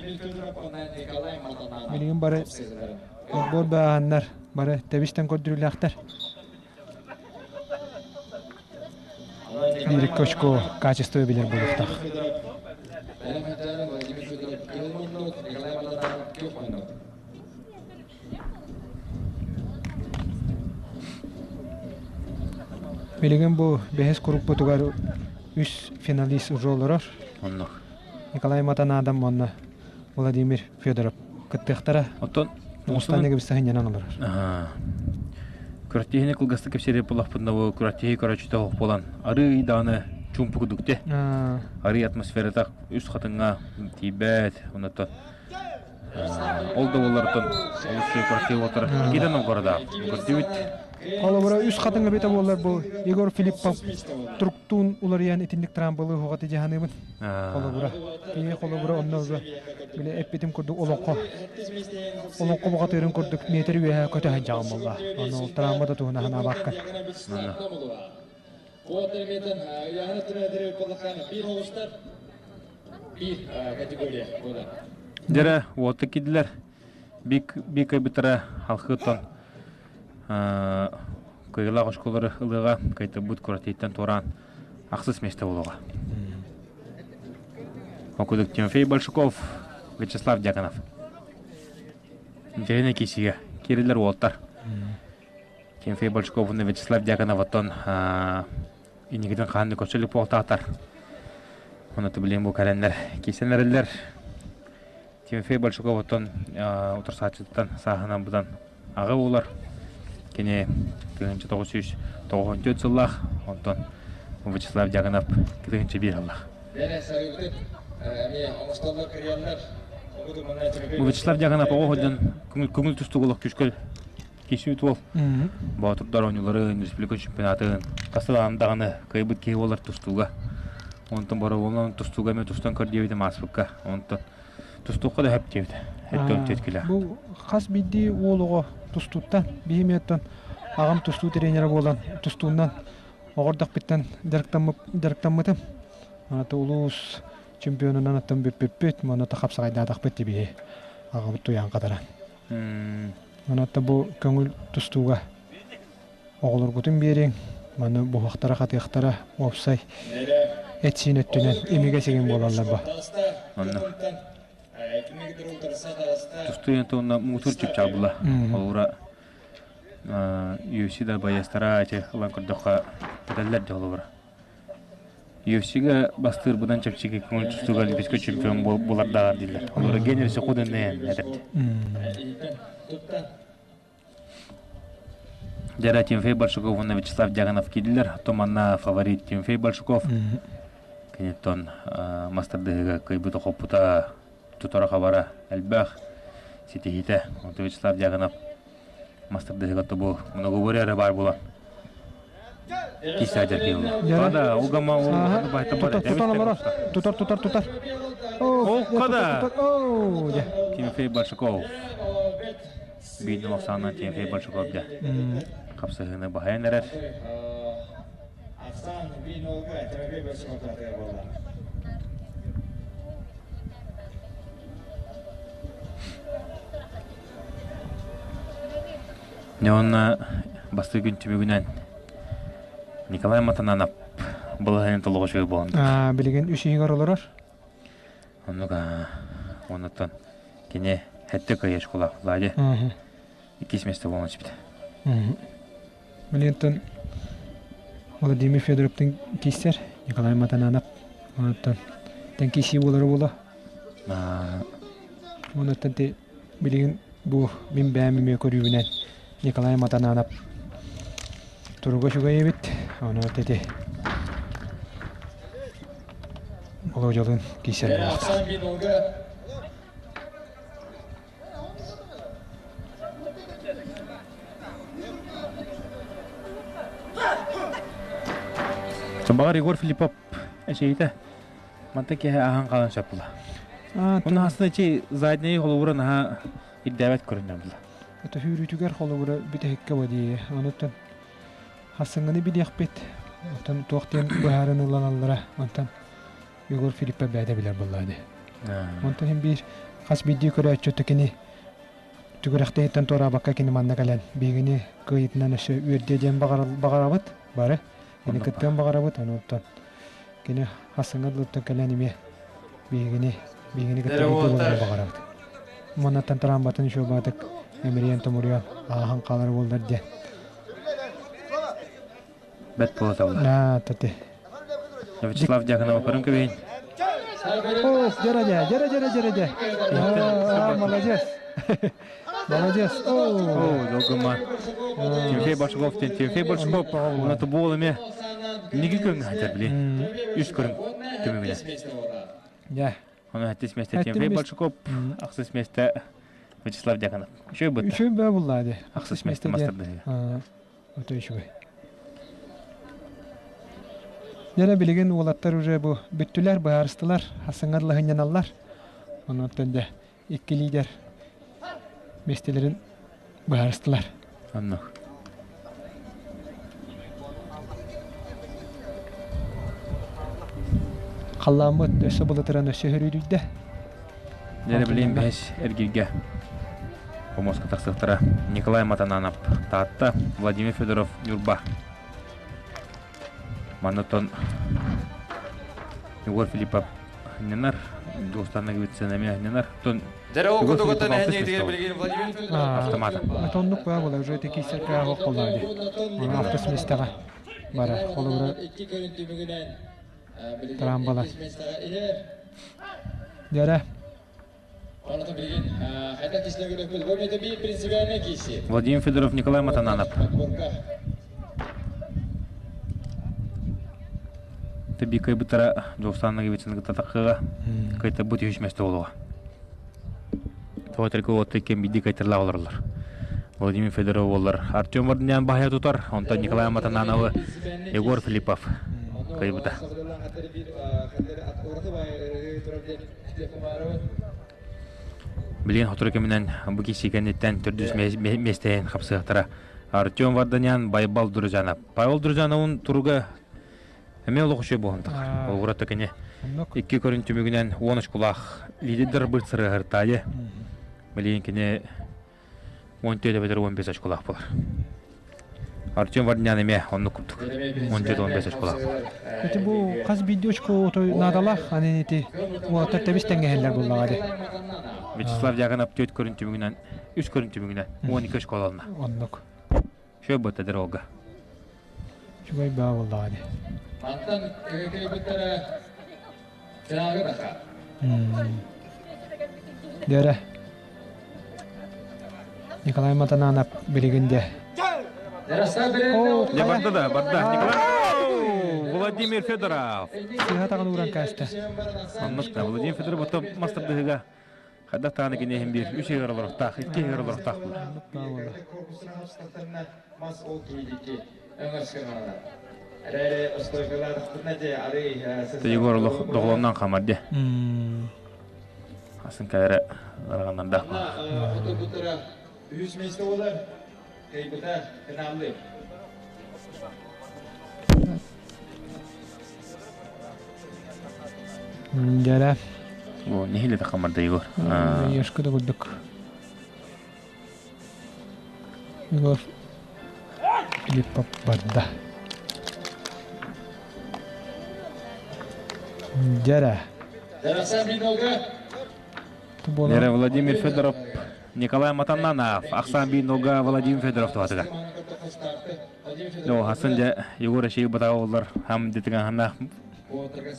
Билигин бары Отбор бааһаннар бары тэбистэн көрдөрүүлээхтэр. Биир очко качество билэр буолуохтаах. Билигин бу бэһис куруппутугар үс финалист уже олорор. Оннук. Николай Матанадам уонна Владимир Федоров кыттыахтара. Оттон Мустан эгибистэһинньэнэн олорор. Күрэхтэһиини кылгастык кэпсиир буоллахпытына бу күрэхтэһии көрөөччүтэ оһох буолан арыый даҕаны чуумпу курдук те. Арый атмосферата үс хатыҥҥа тиийбэт, оннуттан ол да буоллартан олус күрэхтэһии буолтара. Никита Новгородов көрдүбүт. Холобура үс хатыҥ эбитэ буоллар бу Егор Филиппов туруктуун уларыйан итинник трамбылыы уһуҕа тидьаһаныыбын. Холобура, киһи холобура онно били эппитим курдук олоҥхо олоҥхо бухатыырын курдук метр үөһэ көтө сылдьаҕын буолла. Ону ол трамба да туһуна санаабаккын. Дьэрэ уота кидилэр бик бик кыйбыттара халхыттан кыйылаах оскуолары ылыаҕа кыйтырбыт куратыйтан туораан ахсыс миэстэ буолуоҕа. Ол Тимофей Большаков, Вячеслав Дьяконов. Интэриэһинэй киисигэ киирэллэр уолаттар. Тимофей Большаков уонна Вячеслав Дьяконов оттон инникитин хаһан да көрсөлүк буолтаатар. Онно билигин бу кэлэннэр киирсэн эрэллэр. Тимофей Большаков оттон утарсааччытыттан сааһынан быдан аҕа буолар. Кини 1994 сыллаах, онтон Вячеслав Дьяконов 1001 сыллаах. Вячеслав Дьяконов оҕо сылдьан көҥүл тустууга олох күүскэ киирсибит уол. Боотурдар оонньууларын, республика чемпионатын хас даҕаны кыайбыт киһи буолар тустууга. Онтон боробуолунан тустууга эмиэ тустан көр диэбитим ааспыкка. Онтон Тустуохха да сөп диэбитэ. Эттон тиэткилээх. Бу хас биирдии уол оҕо тустууттан биһи оттон аҕам тустуу тренерэ буолан тустуунан оҕордохпуттан дьарыктаммытым. Ата улуус чемпионунан оттон бүппүппүт, манна хапсаҕайдаатахпыт тибиһи аҕабыт туйаан хатаран. Манна бу көҥүл тустууга оҕолоргутун биэриҥ, маны буһуохтара-хатыахтара уопсай. эт-сиин өттүнэн имигэ сигин буолаллар ба. Онно. Тустуу туонна муҥутуур чыпчаал була. Холобура UFC да байыастара ити ылан көрдөххө этэллэр дьэ холобура. UFC-га бастыырбынан чэпчэки көҥүл тустууга олимпийскай чемпион буолардааҕар дииллэр. Холобура Генри Сокуден этэрди. Дьара Тимофей Большаков уонна Вячеслав Дьяконов киирдилэр. Оттон манна фаворит Тимофей Большаков. Киниттэн мастардыһыыга кыайбыта-хоппута, тутара-хабара элбэх ситиһиитэ. Онтон Вячеслав Дьяконов мастардыһыыга тобу многоборье эрэ баар буолан киирсэ дьаркыйылла. Пада, угама ол Тутар олорор. Тутар, тутар, тутар. Ол када. Тимофей Большаков. Биир ахсаанынан Тимофей Большаков дьэ хапсыһыыны баһыйан эрэр. Дьэ уонна бастакы күн түмүгүнэн Николай Матананов балаһыанньа толоҕо үчүгэй буолан Билигин үс иһигэр олорор. Оннук оннуттан кини хэттэ кыайа школа Влади иккис место буолан испитэ. Билигин Владимир Федоровтын киистэр Николай Матананов онуттан тэн киисии буолары буола. Онуттан ти билигин бу мин бэйэм эмиэ көрүүбүнэн Николай Матананов туруга үчүгэй эбит. Ону тети Володялыын киирсэр буолуохтаах. Баҕар Егор Филиппов эчэйитэ манта киһи аһан хаалан сөп була. Уну хасына чи задний холобура наһаа ирдээбэт көрүннэ була. Это хүүрүүтүгэр холобура бүтэһиккэ бодии. Онуттан Хассыҥҥыны билиэхпит, оттон туох диэн быһааран ылланаллара, онтон Егор Филиппов бэйэтэ билэр буоллаҕа дии. Онтон иһин биир хас биирдии көрөөччү кини түгүрэхтэһиттэн туораабакка кини манна кэлэн биһигини кыайыытынан өссө үөрдүө диэн баҕарабыт бары. Кини кыттыан баҕарабыт, онуттан кини хассыҥҥа дылыттан кэлэн эмиэ биһигини биһигини кытта буоларын баҕарабыт. Маннаттан трамбатын үчүгэйдик эмирийэн-томуруйан ааһан хаалар буоллар диэн. Бэт буолаталлар. Аа, тати. Вячеслав Дьяконов көрүн көбейин. О, дьара дьэ, дьара дьара дьара дьэ. Аа, молодец. Молодец. О, долгума. Тимофей Большаков, Тимофей Большаков, уна тубуол эме. Ниги көрүҥ хатар били. Үс көрүҥ түмүгүнэ. Дьэ. Оны хаттис месте Тимофей Большаков, ахсыс месте Вячеслав Дьяконов. Үчүгэй бытта. Үчүгэй баа буллаа ди. Ахсыс месте мастардыһыга. Ото үчүгэй. Дьэ билигин уолаттар уже бу бүттүлэр, быһаарыстылар, хасыҥар лаһынньаналлар. Онон дьэ икки лидер миэстэлэрин быһаарыстылар. Онно. Халлааммыт өссө былытыран өссө хөрүүдүйдэ. Дьэ билигин бэһис эргиргэ помоска тахсыахтара Николай Матананов Таатта, Владимир Федоров Ньурба. Маннаттан Егор Филиппов ханнанар, Дьулустан Ноговицын эмиэ ханнанар. Тон Егор Филиппов алтыс месте Автомата. Тоннук баа була уже текисер кыаҕа холлаа ди. Оны алтыс местеҕэ бара. Холобура трамбалар. Дьэрэ. Владимир Федоров, Николай Матананов. Тэби кыйбыттара Дьулустан Ноговицын кытта таххыга кыйтарбыт үһүс месте буолуоҕа. Тоҕо тэргэ уотта иккиэн биирдии кыайтарлаах олороллор. Владимир Федоров буоллар Артем Варданян баһыйа тутар, онтон Николай Матанановы Егор Филиппов кыайбыта. Билигин сотору кэминэн бу киирсии кэнниттэн төрдүс миэстэһин хапсыахтара. Артем Варданян, Байбал Друзанов. Павел Друзановын туруга эмиэ олох үчүгэй буолан тахар. Олугура кини икки көрүн түмүгүнэн уон очкулаах лидердэр быт сырыһыртаайы. Билигин кини 14 эбэтэр 15 очкулаах болар. Артем Варнян эмиэ оннук курдук. 17-15 очколаах. Ити бу хас биирдии очко наадалаах, аны ити уолаттар тэбис тэҥҥэһэллэр буоллаҕа дии. Вячеслав Дьяконов түөрт көрүн түмүгүнэн, үс көрүн түмүгүнэн 12 очко ылла. Оннук. Шөй бытта дорога. Үчүгэй баа буоллаҕа дии. Мантан кыайбыттара Финалга тахха. Дөрө. Николай Матананов билигин де. Дьэ барда да, барда. Николай Владимир Федоров. Сыһа таҕын ууран кээстэ. Оннук да, Владимир Федоров ото мастардыһыга хайдах даҕаны киниэһин биир үс ыгар олорохтаах, икки ыгар олорохтаах буолар. Егор олох доҕолоннон хамар де. Асын кайра ыраҕаннардаах. Үһүс месте болар. Кайбыта финаллы. Дьэрэ. О, нэһилэ да хамарда Егор. Ешка да курдук. Егор Филиппов барда. Дьэрэ. Дьэрэ Владимир Федоров, Николай Матаннанов, Ахсан Бинога Владимир Федоров туһатыгар. Хасын дьэ Егор Эшеев батаҕа оллар хам дитигаһаннаах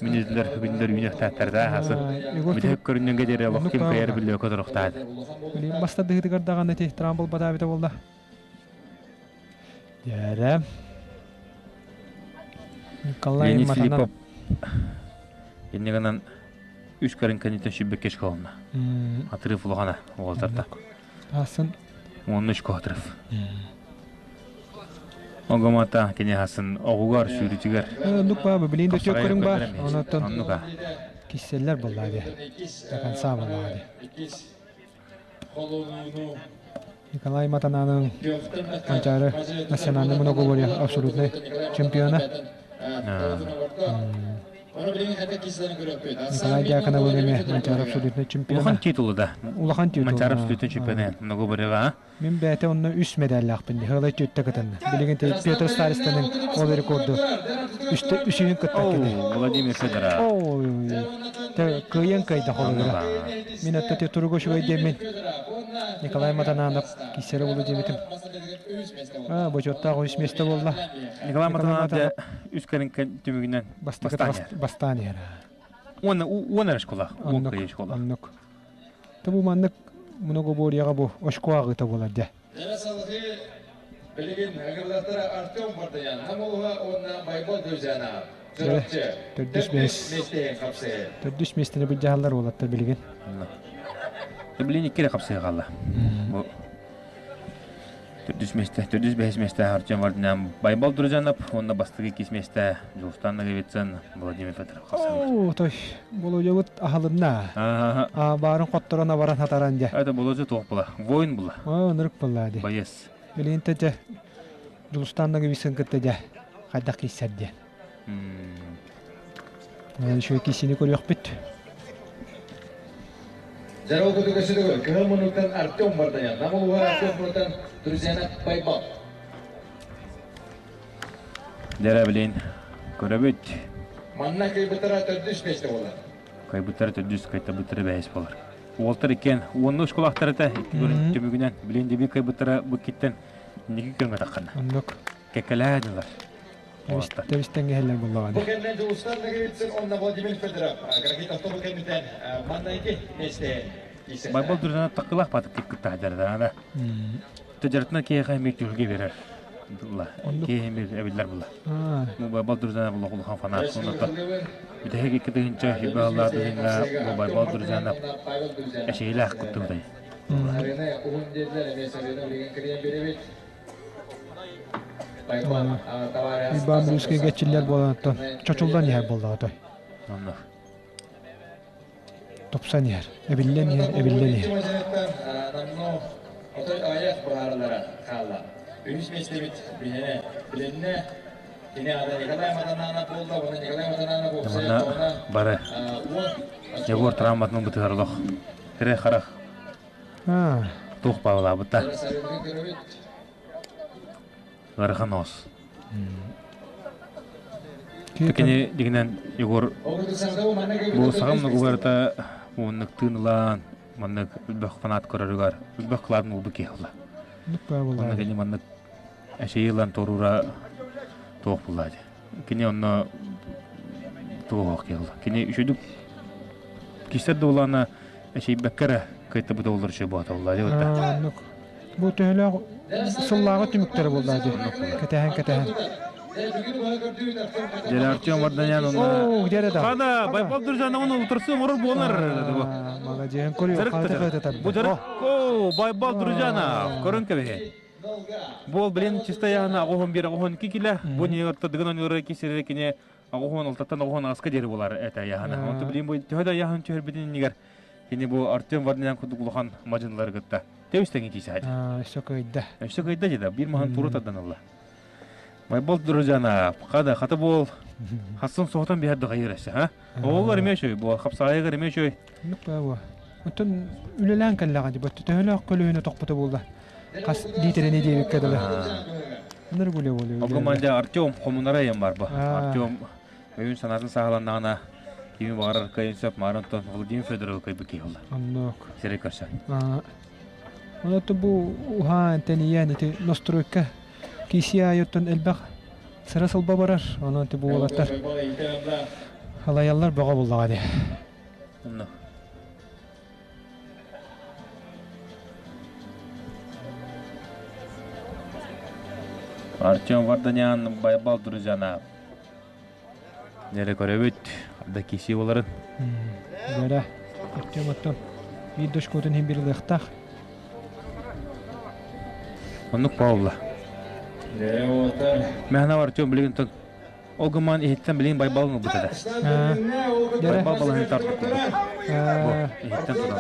минүтүлэр күндэр үүнүөхтээттэр да хасын. Бүтэһик көрүннүнгэ диэри олох ким кыайар биллиэ көтөрөхтаады. Баста дыһытыгар даҕаны ти трамбл батаабыта болла. Дьэрэ. Николай Леонид Филиппов иннигынан үс көрүн кэнниттэн сүббэккэ школна. Отрыв улахана уолтарда. Асын. Уонна үч отрыв. Огомата кини хасын оҕугар сүүрүтүгэр. Оннук баа, билин да төк көрүҥ бар. Онотон кисселлер боллаа ди. До конца боллаа ди. Николай Матананың Манчаары национальный многоборье абсолютный чемпиона. Николай Дьяконов эмиэ Манчаары абсолютный чемпиона. Улахан титулу да. Улахан титул. Манчаары абсолютный чемпиона многоборьеға. Мин бэйэтэ онно үс медаллаахпын дии, Хылай түөттэ кытынна. Билигин Петр Старистанын ол рекорду үстэ үсүһүн кытта кини. Владимир Федоров. Ой, кыайан кыайда холугура. Мин атта те туруга үчүгэй диэммин. Николай Матананов киссere болу диэбитим. А, бочуоттаах үс месте болла. Николай Матананов үс кэлин түмүгүнэн бастаан иһэр. Уонна уон эрэ школа. Уон кыайы школа. Оннук. Бу маннык многоборьеҕа бу очко ааҕыыта буолар дьэ. Дьэ салгыы билигин ыҥырыллахтара Артем Бардаян Намулуһа уонна Байбал Друзьяна Чурапчы Төрдүс миэс. Төрдүс миэстэни былдьаһаллар уолаттар билигин. Билигин икки эрэ хапсыга хаалла. Бу Төрдүс миэстэ, төрдүс бэһис миэстэ Артем Вардинян Байбал Друзьянов уонна бастакы иккис миэстэ Дьулустан Ноговицын Владимир Федоров Оо, той, Болодьабыт аһылынна. Аа, баарын хотторон абаран хатаран дьэ. Это Болодья туох була? Воин була. Оо, ынырык буолла дии. Боец. Билигин дьэ Дьулустан Ноговицын кытта дьэ хайдах киирсэр диэн. Үчүгэй киисини көрүөхпүт. Здорово, көтүгөсүдүгөр. Кыһыл муннуктан Артем Бардаян. Намылуга Артем Бардаян, Друзьяна Байбал. Дэрэ билин көрөбүт. Манна кыйбытара төрдүс месте болар. Кыйбытара төрдүс, кайтабытара бэһис болар. Уолтар иккен уонну школахтарыта икки көрүн түмүгүнэн билин деби кыйбытара бу киттен ники көрмө таххана. Оннук. Кекелээдилар. Тэбистэн кэһэллэр буоллаҕа Бу кэннэ Дьулустан Ноговицын уонна Владимир Федоров Графит автобус кэнниттэн маннайгы миэстэ Байбал Дуржана такылах батып кыттаһдардана. Тажартына киэхэ эмиэ түһүлгэ берер. Киэхэ эбиллер була. Бу Байбал Дуржана була улахан фанат соната. Бүтэһик икки тыһынча хибалла тыһынга бу Байбал Дуржана эшейлах куттубутай. Арена уһун диэдилэр эмиэ Сарина билигин кириэн беребит. Уйбаан Брюскайга чиллэр буолан оттон чочуллан иһэр буоллаҕа той. Тупсан иһэр, эбиллэн иһэр, эбиллэн иһэр. Отой аҕыйах быһаарылара хаалла. Үһүс миэстэбит билинэ билиннэ. Кини аата Николай Матананов буолла. Уонна Николай Матананов уопсайа бары Егор травматын бытыгар олох. Тире харах. Туох баалаабыта. Ыарахан оос. Кини дигинэн Егор бу саҕам нугугарата уоннык тыынылаан маннык элбэх фанат көрөрүгэр элбэх кылаатын улбу киһи ылла. Онно кини маннык эшеyi ылан торура туох булла Кини онно туох киһи ылла. Кини үчүдүк кистер да улаана эшейбекке эрэ кыйтыбыт олор үчү буоталла Оннук. Бу төһөлөөх сыллааҕы түмүктэрэ буолла дии. Кэтэһэн кэтэһэн. Дьэ Артем Варданян онно Оо, где да? Хана Байбал Друзьяна он утарсы оҥорор буолар. Молодец. Көрүө, хаата хаата тарда. Бу дьарык О, Байбал Друзьяна көрөн кэбиһэ. Буол билин чистая оҕоһун биэр оҕоһун кикилэ. Бу не ортодыгын онура кисерэ кине оҕоһун алтаттан оҕоһун аска диэри булар этэ яһана. Онто билин бу төһө да яһын түһэрбитин иннигэр кини бу Артем Варданян курдук улахан мадьынлары кытта тэбис тэҥи киисэ Өссө кыйда. Өссө кыйда деді. Бир маһын туру тардан ылла. Байбол друзьяна, хада хата бол хассын соһутан биһэр дагайыр эссе, ha? Оҕолор эмиэ үчүгэй буол, хапсаайыгар эмиэ үчүгэй. Бу. Оттон үлэлээн кэллэҕэ дии, төһөлөөх көлөһүнэ тохпута буолла. Хас литерини диэбиккэ дылы. Ныр гуле болу. Ол гыман Артем хомунара ем бар бу. Артем өйүн санаатын саһаланнаҕына кими баҕарар кыайын сөп маарын тон Владимир Федоров кыайбы киһи буолла. Оннук. Сири көрсө. Онотто бу уһаан тэнийэн ити настройка киси айыттан элбэх сыра сылба барар. Онон ти бу уолаттар халаяллар бөҕө буллаҕа дии. Онно. Артем Варданян Байбал друзьяна. Нere көрөбүт, да киси боларын. Дөрө, Артем оттон биир дошкотун хин бир ылыахтаах. Оннук Павла. Мэхна Артем билигин тон Ол гымаан иһиттэн билигин Байбалын ылбыт этэ. Байбал балаһын тартык курдук. Бу, иһиттэн туран.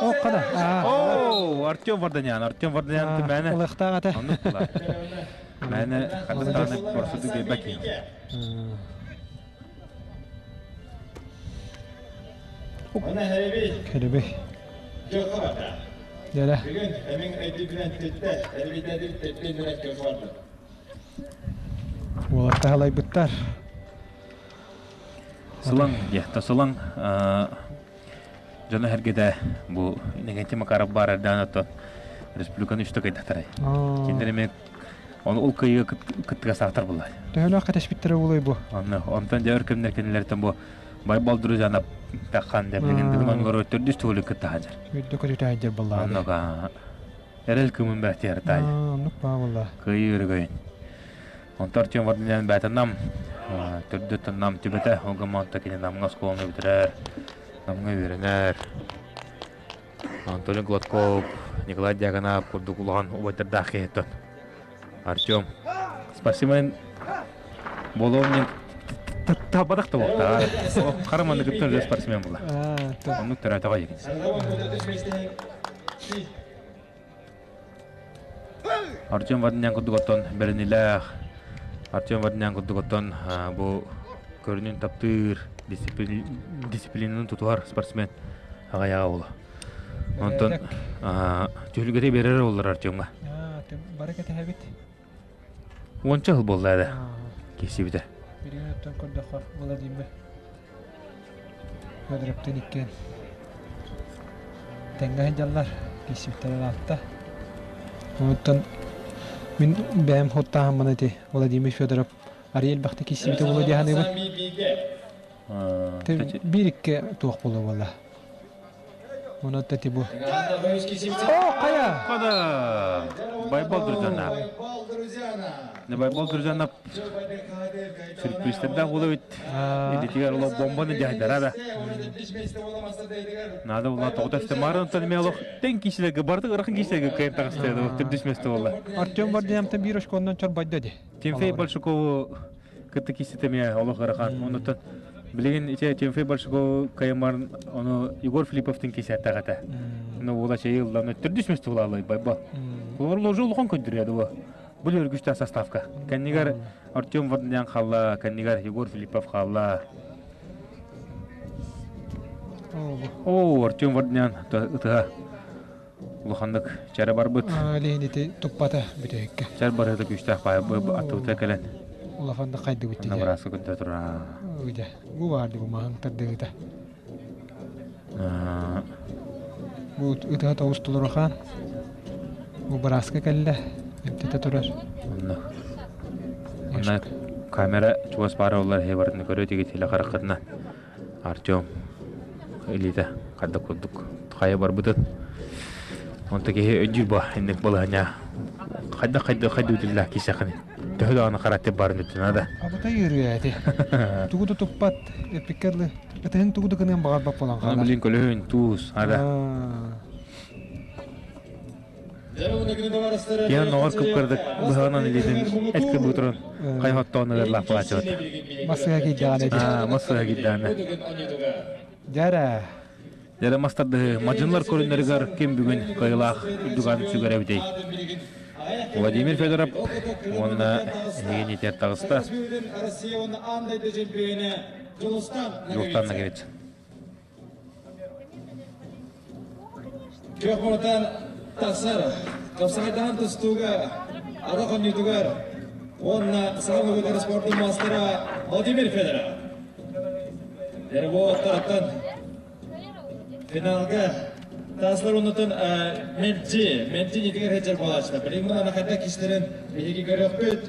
О, қана. О, Артем Варданян, Артем Варданян түмәне. Ылыктаах ата. Оннук була. Мәне хардыстааны борсуду биэрбэк Кэлэбэй. Дьэрэ. Уолаттар халайбыттар. Сылаҥ диэхтэ сылаҥ дьоно эргэтэ бу Иннокентий Макаров баар эрдээн оттон республиканы үстэ кыйдахтарай. Кинилэр эмиэ ол ол кыайыыга кыттыгастаахтар булла. Төһөлөөх кэтэспиттэрэ буолуой бу? Онно онтон дьэ өр кэмнэр кинилэртэн бу Байбал друзьяна таххан деп билигин бүгүн оннугар төрдүс төгүлүк кытта сылдьар. Үрдүк көтүтэ сылдьар буоллаҕа. Оннук Эрэл кымын бэртиэр таай. Оннук баа буолла. Кыайыы өрөгөйүн. Онтон Артем Варданян бээтэ нам төрдүттэн нам түбэтэ, ол гыммаанта кини намҥа оскуоланы бүтэрэр, намҥа үөрэнэр. Антоний Гладков, Николай Дьяконов курдук улахан убайдардаах киһиттэн. Артем, спасибо Боловнин табадах да буолта. Хара маннык кыттар спортсмен була. Оннук төрөөтөҕө дьигин. Артем Варданян курдук оттон бэринилээх, Артем Варданян курдук оттон бу көрүнүн таптыыр, дисциплинаны тутуһар спортсмен аҕайаҕа буолла. Онтон түһүлгэтэ биэрэр оллар Артемҥа. Бары кэтэһэбит. Уонча сыл буолла эрэ киирсибитэ. Билигин оттон көрдөххө Владимир Федоровтыын иккиэн тэҥҥэ сылдьаллар, киирсибиттэрэ ыраатта. Оттон мин бэйэм хуттааһыммын ити Владимир Федоров арый элбэхтик киирсибитэ буолуо дии саныыбын. Биир икки туох буолуо буолла. Онон ти бу. О, хайа! Хада! Байбал друзьяна. Не Байбал друзьяна сюрпризтердаах буола эбит. Идэтигэр олох бомбаны дьаһайдара да. Надо була тоҕута истэ марын онтон эмиэ олох тэҥ киисилэргэ бардык ырахан киисилэргэ кыайан таҕыстыа төрдүс место буолла. Артем Вардиямтан биир очконнан чорбойдо ди. Тимофей Большакову кытта кииситэ эмиэ олох ыарахан. Онуттан билигин ити Тимофей Большакову кыайымарын ону Егор Филипповтын киисэттээх этэ. Ну буола чэйи ылла, төрдүс место буолаалай байба. Олор ложу улахан көндүрүө дуо. Бу өргүстээх составка. Кэннигэр Артем Варданян хаалла, кэннигэр Егор Филиппов хаалла. О, Артем Варданян ытыһа. Улаханнык чара барбыт. Лиһинити туппата бүтэһиккэ. Чар барыта күүстээх баай аттыбыта кэлэн. Улаханнык хайдыбыт дии. Бырааска көрдө турар. Ыйда. Бу баарды бу маһын тардыгыта. Бу ытыһа тоҕус толорухан. Бу бырааска кэллэ. Эмтэтэ турар. Онно. Онно камера чугас баара олар хе барытын көрө тигит илэ хараххытына. Артем илиитэ хайдах курдук хайа барбытын. Онто киһи өйдүүр ба инник балаһыня хайдах хайдах хайдыытылла кисэхини. Төһө даҕаны характер барын үттүнэ да. Абытай ыарыы эти. Тугу да туппат, эппиккэ ытыһын тугу да гыныан баҕарбат буолан хаалар. Билин көлөһүн, туус, ада. Киһи ноҕор кып-кырдык быһаҕынан илиитин эт кыбыы туран хайа хоттоон ыгырлаах буолааччыбыт. Массыга киирдэҕинэ Аа, массыга киирдэҕинэ. Дьэрэ. Дьэрэ мастардыһы мадьынлар көрүннэригэр ким бүгүн кыайыылаах үрдүган сүгэр эбитий? Владимир Федоров уонна эһигини итэр таҕыста. Дьулустан Наговицын. Күөх муҥутаан тахсар хапсаҕайдаһан тустууга атах оонньуутугар уонна саха муҥутуур спордун маастара Владимир Федоров. Эрбо оттарыттан финалга таслар оннутун мэлдьи, мэлдьи нитигэр сылдьар буолааччылар. Билигин мунана хайдах киһилэрин биһиги көрүөхпүт.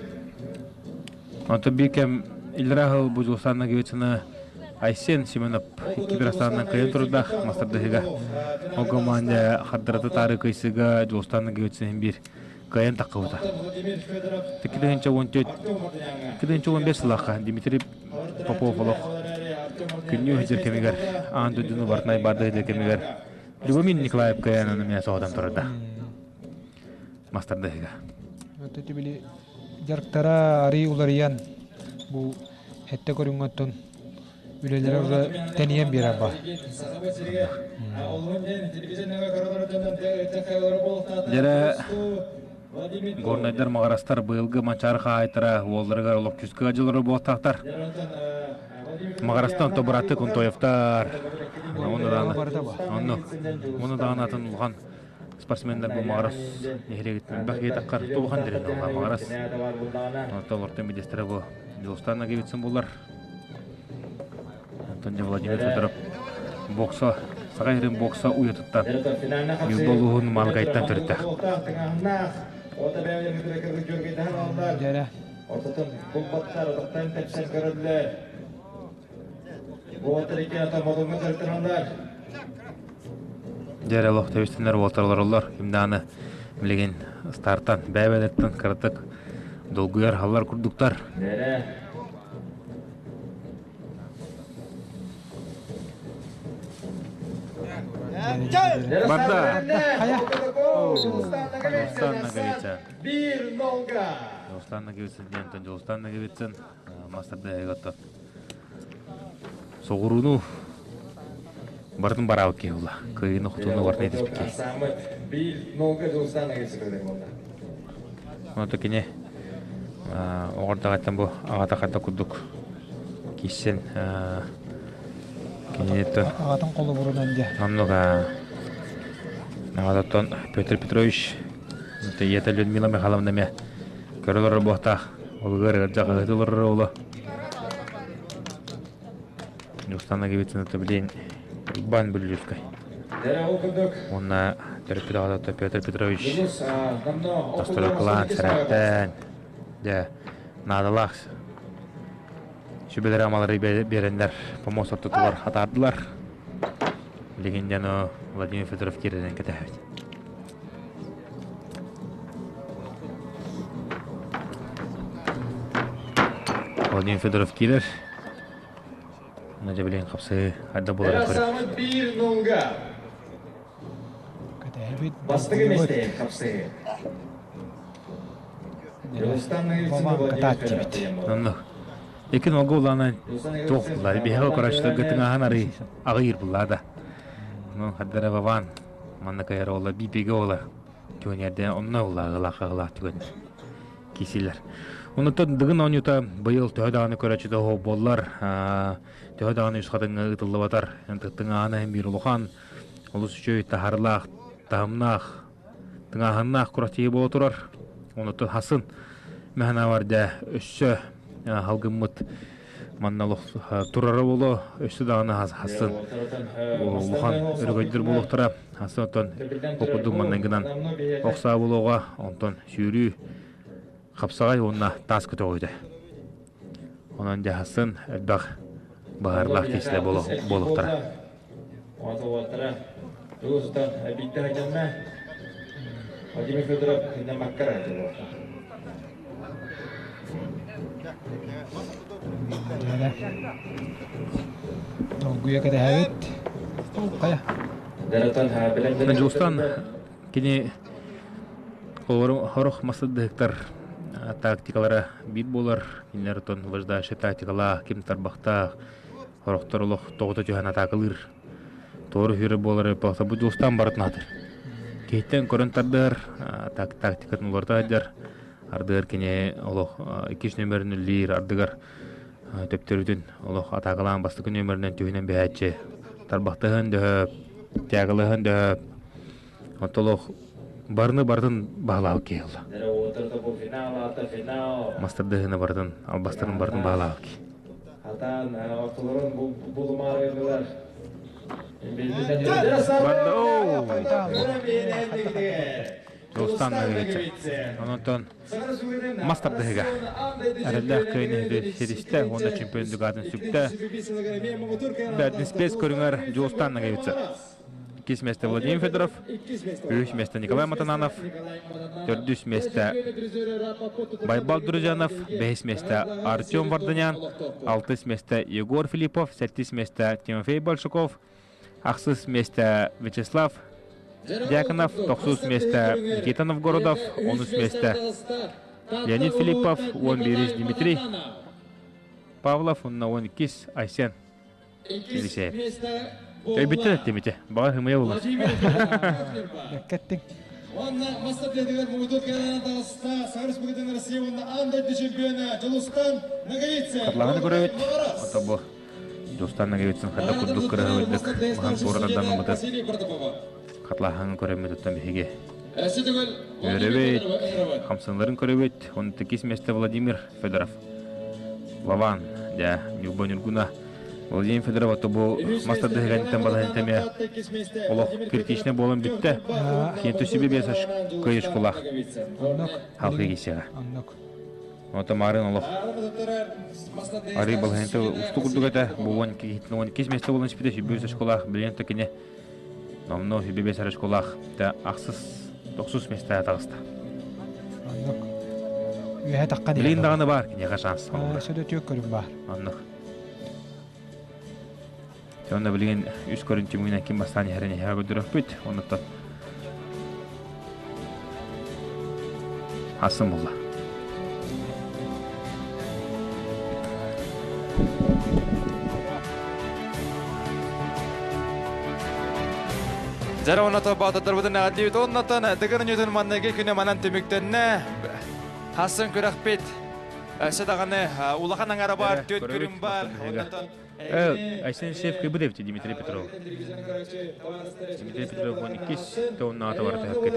Онтон биир кэм иллэрээ сыл бу Дьулустаан Ноговицыны Айсен Семенов икки бирастаанынан кыайан турардаах мастардыһыга. Ол команда хардарата таары кыйсыга Дьулустаан Ноговицын биир кыайан таххыбыта. 2014 сыллаахха Дмитрий Попов олох күннүү сылдьар кэмигэр аан дойдуну барытын айбаардыы сылдьар кэмигэр Любомир Николаев кыайан эмиэ соһутан турарда мастардыһыга. Били дьарыктара арыый уларыйан бу сэттэ көрүҥҥэ оттон үлэлэрэ уже тэнийэн биэрэр ба. Дьэрэ горнайдар маҕарастар быйылгы Манчаары хаһаайыттара уолларыгар олох күүскэ дьыллары буолтаахтар. Маҕарастан тобуратты Кунтоевтар. Онно даҕаны онно онно даҕаны атын улахан спортсменнар бу Маҕарас нэһилиэгиттэн элбэх киһи таххар тулухан дирин олла Маҕарас. Онтон олортон бидестэрэ бу Дьулустан Ноговицын булар. Антон Владимир Федоров бокса Саха сирин бокса уйатыттан Ньурба улууһун Маалыкайыттан төрүттээх. Ортотун булбаттар, отохтон тэпсэн көрөллөр. Уолаттар икки ата модуҥҥа дьарыктаналлар. Дьэ эрэ олох тэбистиннэр уолаттар олороллор. Ким даҕаны билигин стартан, бэйэ-бэйэлэриттэн кыратык долгуйар, халлар курдуктар. Дьэрэ. Барда! Дьулустан Ноговицын. Дьулустан Ноговицын диэн Дьулустан Ноговицын мастер Соҕурууну барытын бараабыт киһи буолла. Кыайыыны хотууну барытын этиспит киһи. Онто кини оҕордаҕыттан бу аҕата хата курдук киирсэн киниттэн Аҕатын холобурунан дьэ. Оннук аҕатыттан Петр Петрович ийэтэ Людмила Михайловна эмиэ көрө олорор буолтаах. Олугар ыалдьа хаһыаты олорор уолу. Дьулустан Ноговицын билин Уйбаан Бүллүүскэй. Уонна төрөппүт аҕата Петр Петрович Тостолокулаан сэрээттэн дьэ наадалаах сүбэлэри амалары биэрэннэр помост ортотугар атаардылар. Билигин дьону Владимир Федоров киирэрин кэтэһэбит. Владимир Федоров киирэр. Надя билигин хапсыы хайда буоларын көрөр. Биир нолга. Бастакы миэстэ хапсыы. Онно. Икки нолга улаана туох буллаа. Биһиэхэ көрөөччүлэргэ тыҥааһын арый аҕыйыр буллаа да. Ну, хардара Вован манна кайар ола биипигэ ола түгэнэрдэ онно улааҕылаах аҕылаах түгэн кисилэр. Онуттан Дыгын оонньуута быйыл төһө даҕаны көрөөччүтэ оһох буоллар, төһө даҕаны үс хатыҥҥа ыытыллыбатар, тыҥааһына иһин биир улахан, олус үчүгэй таһарылаах, таһымнаах. Тыҥааһыннаах күрэхтэһии буола турар. Онуттан хасын мэһэнавар дьэ өссө халгыммыт манна турара буолуо өссө даҕаны хасын улахан өрөгөйдөр буолуохтара хасын оттон ол курдук манныгынан охсаа буолуоҕа онтон сүүрүү хапсаҕай уонна таас көтөҕүүтэ онон дьэ хасын элбэх баһаарлаах киһилэр буолуохтара Владимир Федоров Маккара Долгуйа кэтэһэбит. Хайа. Дьулустан кини хорох масыдыһыктар тактикалара биир буолар. Кинилэр отон вождающий тактикалаах, ким тарбахтаах, хорохтор олох тоҕута түһэн атаакалыыр. Туору хүрэ буолары бу Дьулустан барытын атыр. Киһиттэн көрөн тардыһар, тактикатын уларыта сылдьар. Ардыгар кини олох иккис нөмерин үллиир, ардыгар төптөрүтүн олох атаакалаан бастакы нөмеринэн түһүнэн биһээччи. Тарбахтаһан дөһөп, тягалаһан дөһөп. Онто олох барыны барытын баһылаабыт киһи ылла. Мастардыһыны барытын, албастарын барытын баһылаабыт киһи. Хатаан ортолорун булумаарыгылар. Дьулустан Наговицын. Онтон мас тардыһыга эрэллээх кыайыны сиристэ уонна чемпион дугатын сүктэ. Бэрдин спец көрүҥэр Дьулустан Наговицын. Иккис место Владимир Федоров, үһүс место Николай Матананов, төрдүс место Байбал Друзьянов, бэһис место Артем Варданян, алтыс место Егор Филиппов, сэттис место Тимофей Большаков, ахсыс место Вячеслав Дьяконов, тохсус место Никита Новгородов, онус место Леонид Филиппов, он биирис Дмитрий Павлов, онно он иккис Айсен Елисеев. Өйбүттэн эттимите, баҕар хымыйа булар. Кэттиҥ. Уонна мастер-тренер Мугутур Кэлэн таҕыста Саха Республикатын Россия уонна аан дойду чемпиона Дьулустан Наговицын. Хатылаһаны көрөбүт. Ото бу Дьулустан Наговицын хайдах курдук кыраһыбайдык маһын туора тардан ылбытын хатылаһан көрөммүт оттон биһиги үөрэбит, хамсаныыларын көрөбүт. Он иккис месте Владимир Федоров. Вован, дьэ, Ньурба Ньургуна Владимир Федоров ото бу мас тардыһыганитан балаһын эмиэ олох критичнэй буолан бүттэ. Киэн түсүбү биэс кыайышкулах халқы кисеҕэ. Ото марын олох арыы балаһынта усту курдук этэ. Бу 12 месте болон испите сүбүс школах билен токине номно сүбү бес школах та ахсыс тохсус месте таҕыста. Үөһэ таххан Билин даҕаны бар киниэхэ шанс. Сөдө түөк көрүм бар. Оннук. Онно билигин үс көрүн түмүгүнэн ким бастаан иһэрин иһэҕэ көрдөрөхпүт. Оннуттан Асын булла. Дьара онното баатырдарбытын эҕэрдиибит. Оннотон Дыгын Ньютун манныгы күнэ манан түмүктэннэ. Хасын күрэхпит өссө даҕаны улахан аҥара бар, түөрт күрүм бар. Оннотон Айсен Алексеев кыйбыт эбит Дмитрий Петров. Дмитрий Петров 12 тоннаата барыта хөккө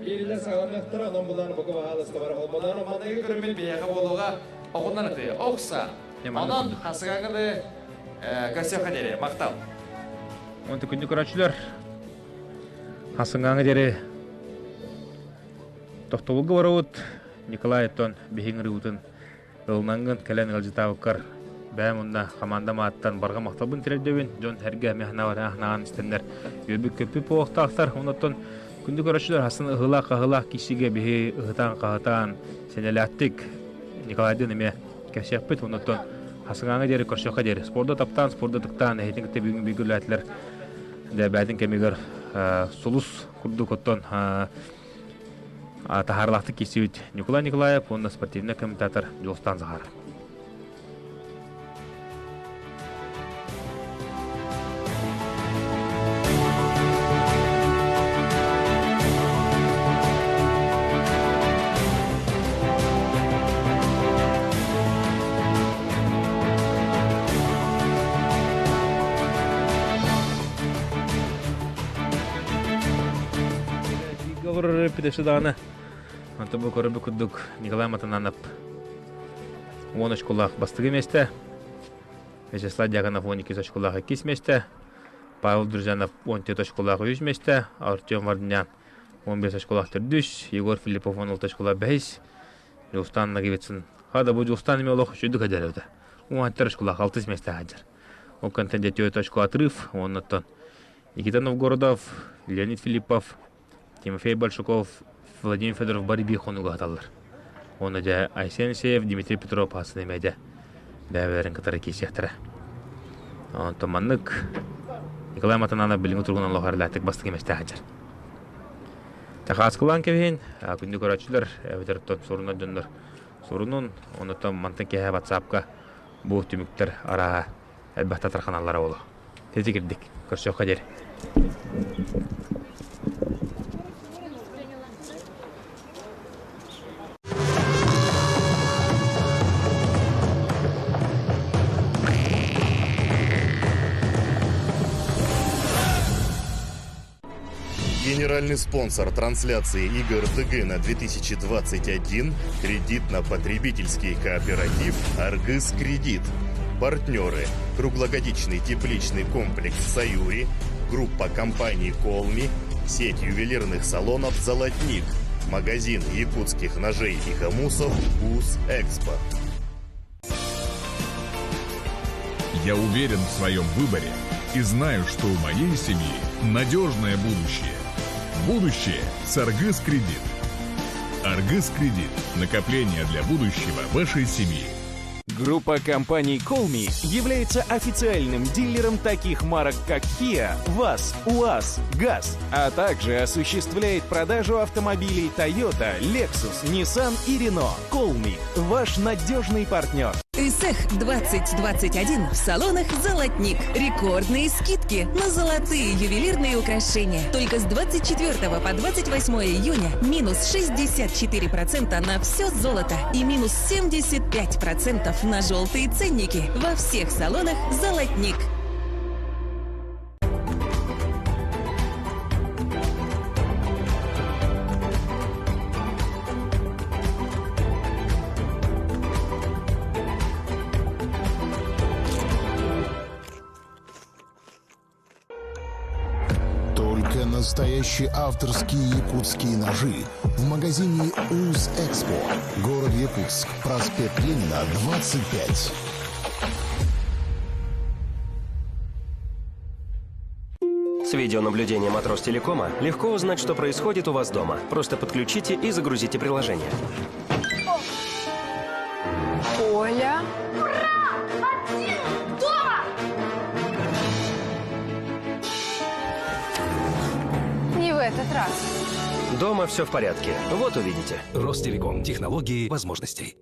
Биирилэр саҕаланыахтара, онон булаан бука баһаалыста бар. Холбоноон манныгы көрүммүт биһиэхэ буолуоҕа оҕунан ытыы. Охса. Онон хасыгаңылы көрсүөххэ диэри. Махтал. Онто күндү көрөөччүлэр хасыҥааҥы диэри тохтобулга барабыт. Николай оттон биһиҥ ырыыбытын ылынангын кэлэн ыалдьытаабыккар бэйэм уонна хамаандам ааттан барҕа махталбын тириэрдэбин. Дьон эргэ эмиэ анаан истэннэр үөрбүт-көппүт буолуохтаахтар. Онон күндү көрөөччүлэр хасын ыһыылаах-хаһыылаах киисигэ биһи ыһытаан-хаһытаан сэнэлээхтик Николайдыын эмиэ кэпсиэхпит. Онон хасыҥааҥы диэри көрсүөххэ диэри спорду таптаан, спорду ытыктаан эһитин кытта бүгүн бүгүлээтилэр. Дэ бээтин кэмигэр сулус курдук оттон таһаарылаахтык киирсибит Николай Николаев уонна спортивнай комментатор Дьулустан Захаров. турар эппит өссө даҕаны. Онтон бу көрөрбүт курдук Николай Матананов 10 очколаах бастакы миэстэ. Вячеслав Дьяконов 12 очколаах иккис миэстэ. Павел Друзьянов 14 очколаах үһүс миэстэ. Артем Вардинян 15 очколаах төрдүс. Егор Филиппов 16 очколаах бэһис. Дьулустаан Ноговицын. Хада бу Дьулустаан эмиэ олох үчүгдүк сылдьар эбитэ. 17 очколаах алтыс миэстэ сылдьар. Ол кэнтэн дьэ 4 очко отрыв, оннуттан Никита Новгородов, Леонид Филиппов, Тимофей Большаков, Владимир Федоров бары биир хонууга сыталлар. Уонна дьэ Айсен Алексеев, Дмитрий Петров асын эмиэ дьэ бэйэ-бэйэлэрин кытары киирсиэхтэрэ. Онтон маннык Николай Матананов билиҥҥи туругунан олох эрэлээхтик бастакы миэстэҕэ сылдьар. Чахааскылаан кэбиһин, күндү көрөөччүлэр, эбэтэр оттон сурунар дьоннор сурунун, оннуттан мантан киэһэ ватсапка бу түмүктэр арааһа элбэх татарханаллара буолуо. Ити кирдик. Көрсүөххэ диэри. Генеральный спонсор трансляции игр ТГ на 2021 – кредитно-потребительский кооператив «Аргыс Кредит». Партнеры – круглогодичный тепличный комплекс «Саюри», группа компаний «Колми», сеть ювелирных салонов «Золотник», магазин якутских ножей и хомусов «Уз Экспо». Я уверен в своем выборе и знаю, что у моей семьи надежное будущее. Будущее с Аргыс Кредит. Аргыс Кредит. Накопление для будущего вашей семьи. Группа компаний Colmi является официальным дилером таких марок, как Kia, ВАЗ, УАЗ, ГАЗ, а также осуществляет продажу автомобилей Toyota, Lexus, Nissan и Renault. Colmi – ваш надежный партнер. Исэх 2021 в салонах «Золотник». Рекордные скидки на золотые ювелирные украшения. Только с 24 по 28 июня минус 64% на все золото и минус 75% на желтые ценники во всех салонах «Золотник». Только настоящие авторские якутские ножи в магазине УЗ Экспо. Город Якутск, проспект Ленина, 25. С видеонаблюдением от Ростелекома легко узнать, что происходит у вас дома. Просто подключите и загрузите приложение. Оля! Ура! Один дома! Не в этот раз. Дома все в порядке. Вот увидите. Ростелеком. Технологии возможностей.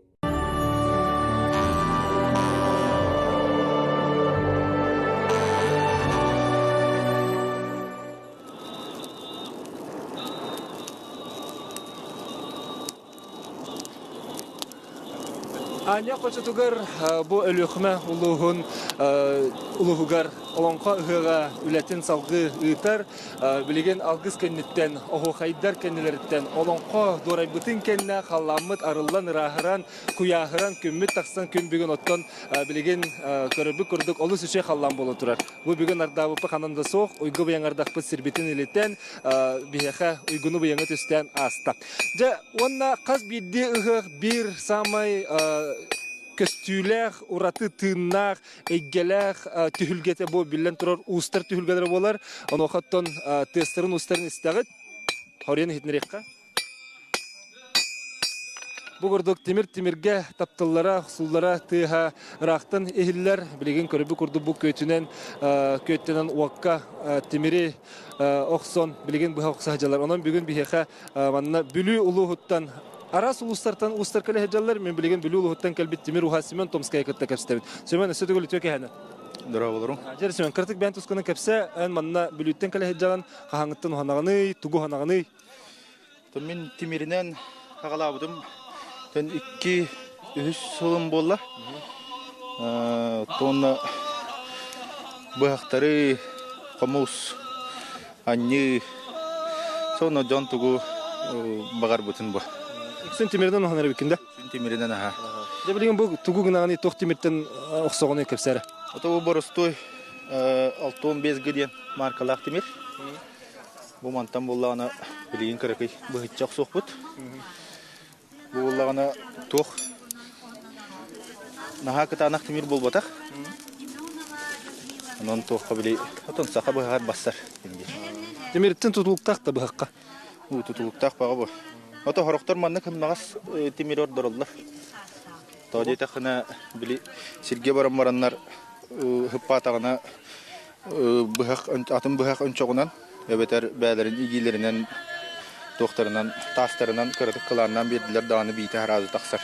Аня хочотугар бу Өлүөхүмэ улууһун улууһугар Олоҥхо ыһыаҕа үлэтин салгыы ыытар. Билигин алгыс кэнниттэн, оһуохайдар кэннилэриттэн олоҥхо дуорайбытын кэннэ халлааммыт арыллан ырааһыран, куйааһыран күммүт тахсан күн бүгүн оттон билигин көрөрбүт курдук олус үчүгэй халлаан буола турар. Бу бүгүн ардаабыппыт ханан да суох, уйгу быйаҥардахпыт сирбитин илитэн, биһиэхэ уйгуну быйаҥы түстээн ааста. Дьэ, уонна хас биирдии ыһыах биир саамай көстүүлээх, ураты тыыннаах, эйгэлээх түһүлгэтэ бу биллэн турар уустар түһүлгэлэрэ буолар. Онуоха оттон тыастарын уустарын истэҕит. Хоруйан иһитинэриэххэ. Бу курдук тимир тимиргэ тапталлара, охсуллара тыаһа ыраахтан иһиллэр. Билигин көрбүт курдук бу күөтүнэн күөттэнэн уокка тимири охсон билигин быһа охсо сылдьаллар. Онон бүгүн биһиэхэ манна Бүлүү улууһуттан араас улуустартан уустар кэлэ сылдьаллар. Мин билигин Бүлүү улууһуттан кэлбит тимир уһа Семен Томская кытта кэпсэтэбит. Семен, өссө төгүл үтүө кэһэни. Здорово, Дьэр, Семен, кыратык бэйэн тускунан кэпсэ. Эн манна Бүлүүттэн кэлэ сылдьаҕын, хаһааҥҥыттан уһанаҕыный, тугу уһанаҕыный? Мин тимиринэн аҕалаабытым тэн икки үһүс сылым буолла. Уонна быһахтары, хомус, анньыы, сонно дьон тугу Баҕарбытын бу. Үксүн тимиринэн уһанар эбиккин да? Үксүн тимиринэн аха. Дьэ билигин бу тугу гынаҕыный, туох тимиртэн охсоҕунуй кэпсээрэ. Ото бу боростуой 65 г диэн маркалаах тимир. Бу мантан буоллаҕына билигин кыракый быһычча охсуохпут. Бу буоллаҕына туох наһаа кытаанах тимир буолбатах. Онон туохха били отон саха быһаҕар бассар Тимиртэн тутулуктаах да быһахха. Уу тутулуктаах баҕа бу. Ото хорохтор манна кымнаҕас тимири ордороллор. Тоҕо диэтэххинэ били сиргэ баран бараннар ыһыппаатаҕына быһах атын быһах өнчөҕүнэн эбэтэр бээлэрин игиилэринэн туохтарынан таастарынан кыратык кылааннаан биэрдилэр даҕаны биитэ араазы тахсар.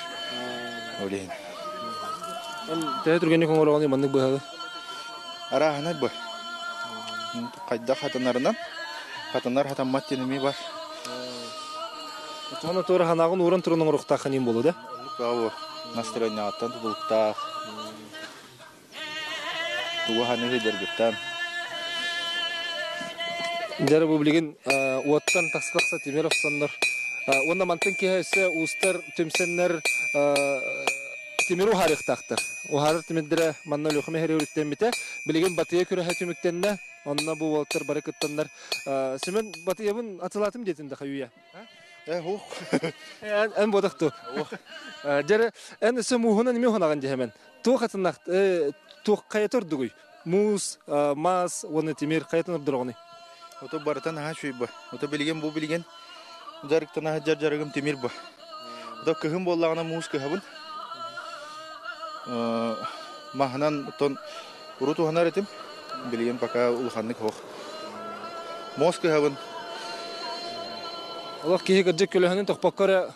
Ол иһин. Төһө түргэнник оҥороҕуный маннык быһаҕы? Арааһынай бу. Хайдах хатанарынан хатанар хатаммат диэн эмиэ бар. Оччоҕуна туора ханаҕын ууран туран оҥоруохтааххын иин буолуо да? Оннук баҕа бу. Настырыанньаҕыттан тутулуктаах. Тугу ханыһы дьаргыттан. Дьэ бу билигин уоттан тахса-тахса тимир охсоннор уонна мантан киһи өссө уустар түмсэннэр тимир уһаарыахтаахтар. Уһаарар тимирдэрэ манна Өлүөхүмэ иһэр өрүттэммитэ. Билигин Батыйа күрэһэ түмүктэннэ. Онно бу уолаттар бары кыттаннар. Семен Батыйабын атылаатым диэтин да хайуя. Э, ух. Эн бодохту. Дьэрэ, эн өссө мууһунан эмиэ уһанаҕын диһэмэн. Туох атыннах туох хайа ордугуй? Муус, маас уонна тимир хайатын ордороҕуный? Ото барытан аһа үчүгэй бу. Ото билигин бу билигин дьарыктана сылдьар дьарыгым тимир бу. Ото кыһын буоллаҕына муус кыһабын. Маһынан оттон урут уһанар этим. Билигин пока улаханнык суох. Муос кыһабын. Олох киһи кырдьык көлөһөнүн тохпокко эрэ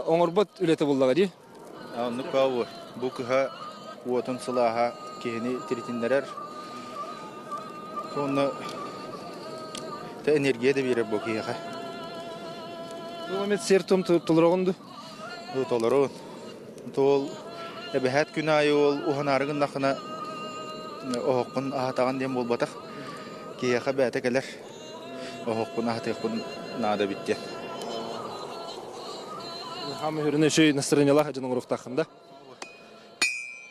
оҥорбот үлэтэ буллаҕа дии. Оннук баа бу кыһа уотун сылааһа киһини тиритиннэрэр. Уонна энергия да биэрэр бу киһиэхэ. Бу эмит сиэр-туом толороҕун дуу? Толорун. Туол эбэһээт күн аайы ол уһанаары гыннаххына оһоххун аһатаҕын диэн буолбатах. Киһиэхэ бэйэтэ кэлэр. Оһохпун аһатыахпын наада эбит диэн. Хаама хүрүнэ үчүгэй настроениялаах дьон оҥоруохтааххын да?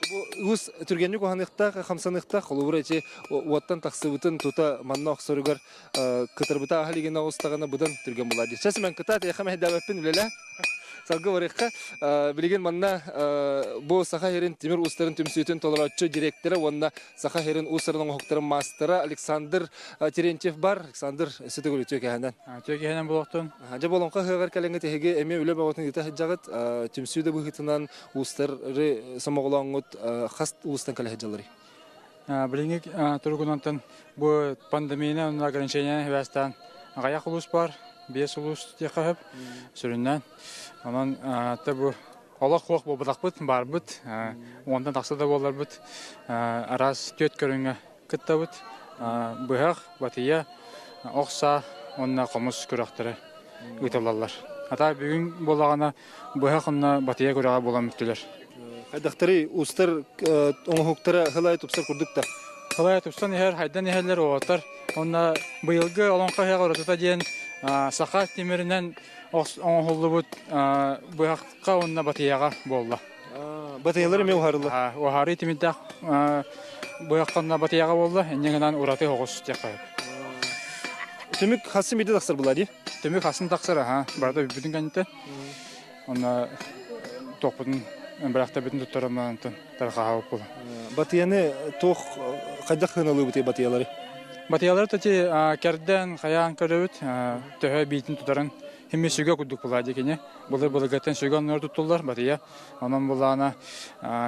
Бу уус түргэнник уһаныахтаах, хамсаныахтаах. Холобура ити уоттан тахсыбытын тута манна охсоругар кытарбыта аһа илигинэ оҕустаҕына быдан түргэн буолаа дии. Чэ, Семен, кытаат, эйиэхэ мэһэйдээбэппин үлэлээ. Салгы барыахха. Билигин манна бу Саха сирин тимир уустарын түмсүүтүн толорооччу директора уонна Саха сирин уустарын оҥоһуктарын маастара Александр Терентьев бар. Александр, өссө төгүл үтүө кэһэнэн. Үтүө кэһэнэн буолуохтун. Дьэ болоҥхо ыһыаҕар кэлэҥҥит эһиги эмиэ үлэ бөҕөтүн ыыта сылдьаҕыт. Түмсүү да быһыытынан уустары сомоҕолооҥҥут хас улуустан кэлэ сылдьалларый? Билиҥҥи туругунан бу пандемияны уонна ограничениены сибээстээн аҕыйах улуус баар, биэс улуус диэххэ сөп сүрүннээн. Онон бу олох суох буолбатахпыт, баарбыт. Уонтан тахса да буолларбыт араас түөрт көрүҥҥэ кыттабыт. Быһах, батыйа, ох саа уонна хомус күрэхтэрэ ыытыллаллар. Ата бүгүн буоллаҕына быһах уонна батыйа күрэҕэ буолан бүттүлэр. Хайдахтарый уустар оҥоһуктара хылай тупсар курдук да? Хылай тупсан иһэр, хайдан иһэллэр уолаттар. Уонна быйылгы Олоҥхо ыһыаҕа уратыта диэн саха тимиринэн оҥоһуллубут быһахха уонна батыйаҕа буолла. Батыйалар эмиэ уһаарыллар. Уһаарыы тимирдээх быһахха уонна батыйаҕа буолла. Инньэ гынан ураты оҕус диэххэ сөп. Түмүк хассын биирдэ тахсар буолла дии? Түмүк хассын тахсар, аха. Барыта бүппүтүн кэнниттэн. Онно туохпутун бырахтарбытын туттаран онтон тарҕаһабыт буолла. Батыйаны туох хайдах сыаналыыбытый батыйалары? Батыйалары тати кэрдэн, хайаан көрөбүт, төһө биитин тутарын химми сүгэ курдук буолаа дии кини. Былыр былыргаттан сүгэ оннугар туттуллар батыйа. Онон буллаана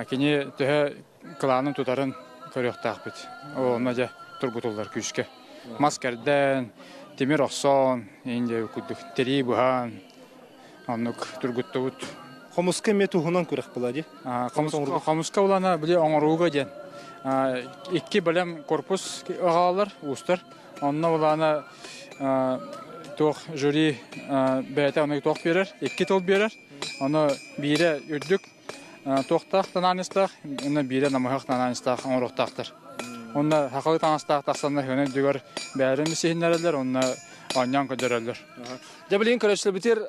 кини төһө кылаанын тутарын көрүөхтээхпит. Онно дьэ тургутуллар күүскэ. Мас кэрдэн, тимир охсон, индия курдук тирии быһан, оннук тургуттубут. Хомуска эмиэ туһунан күрэх буолаа дии? Хомуска булана били оҥорууга диэн. Икки бэлэм корпус аҕалалар, уустар. Онно булана туох жюри бэйэтэ ону туох биэрэр, икки тыл биэрэр. Ону биирэ үрдүк туохтаах танааныстаах, онно биирэ намыһах танааныстаах оҥоруохтаахтар. Онно сахалыы таҥастаах тахсаннар хөнө үрдүгэр бэйэлэрин сиһиннэрэллэр, онно оонньоон көрдөрөллөр. Дьэ билигин көрөөччүлэрбитигэр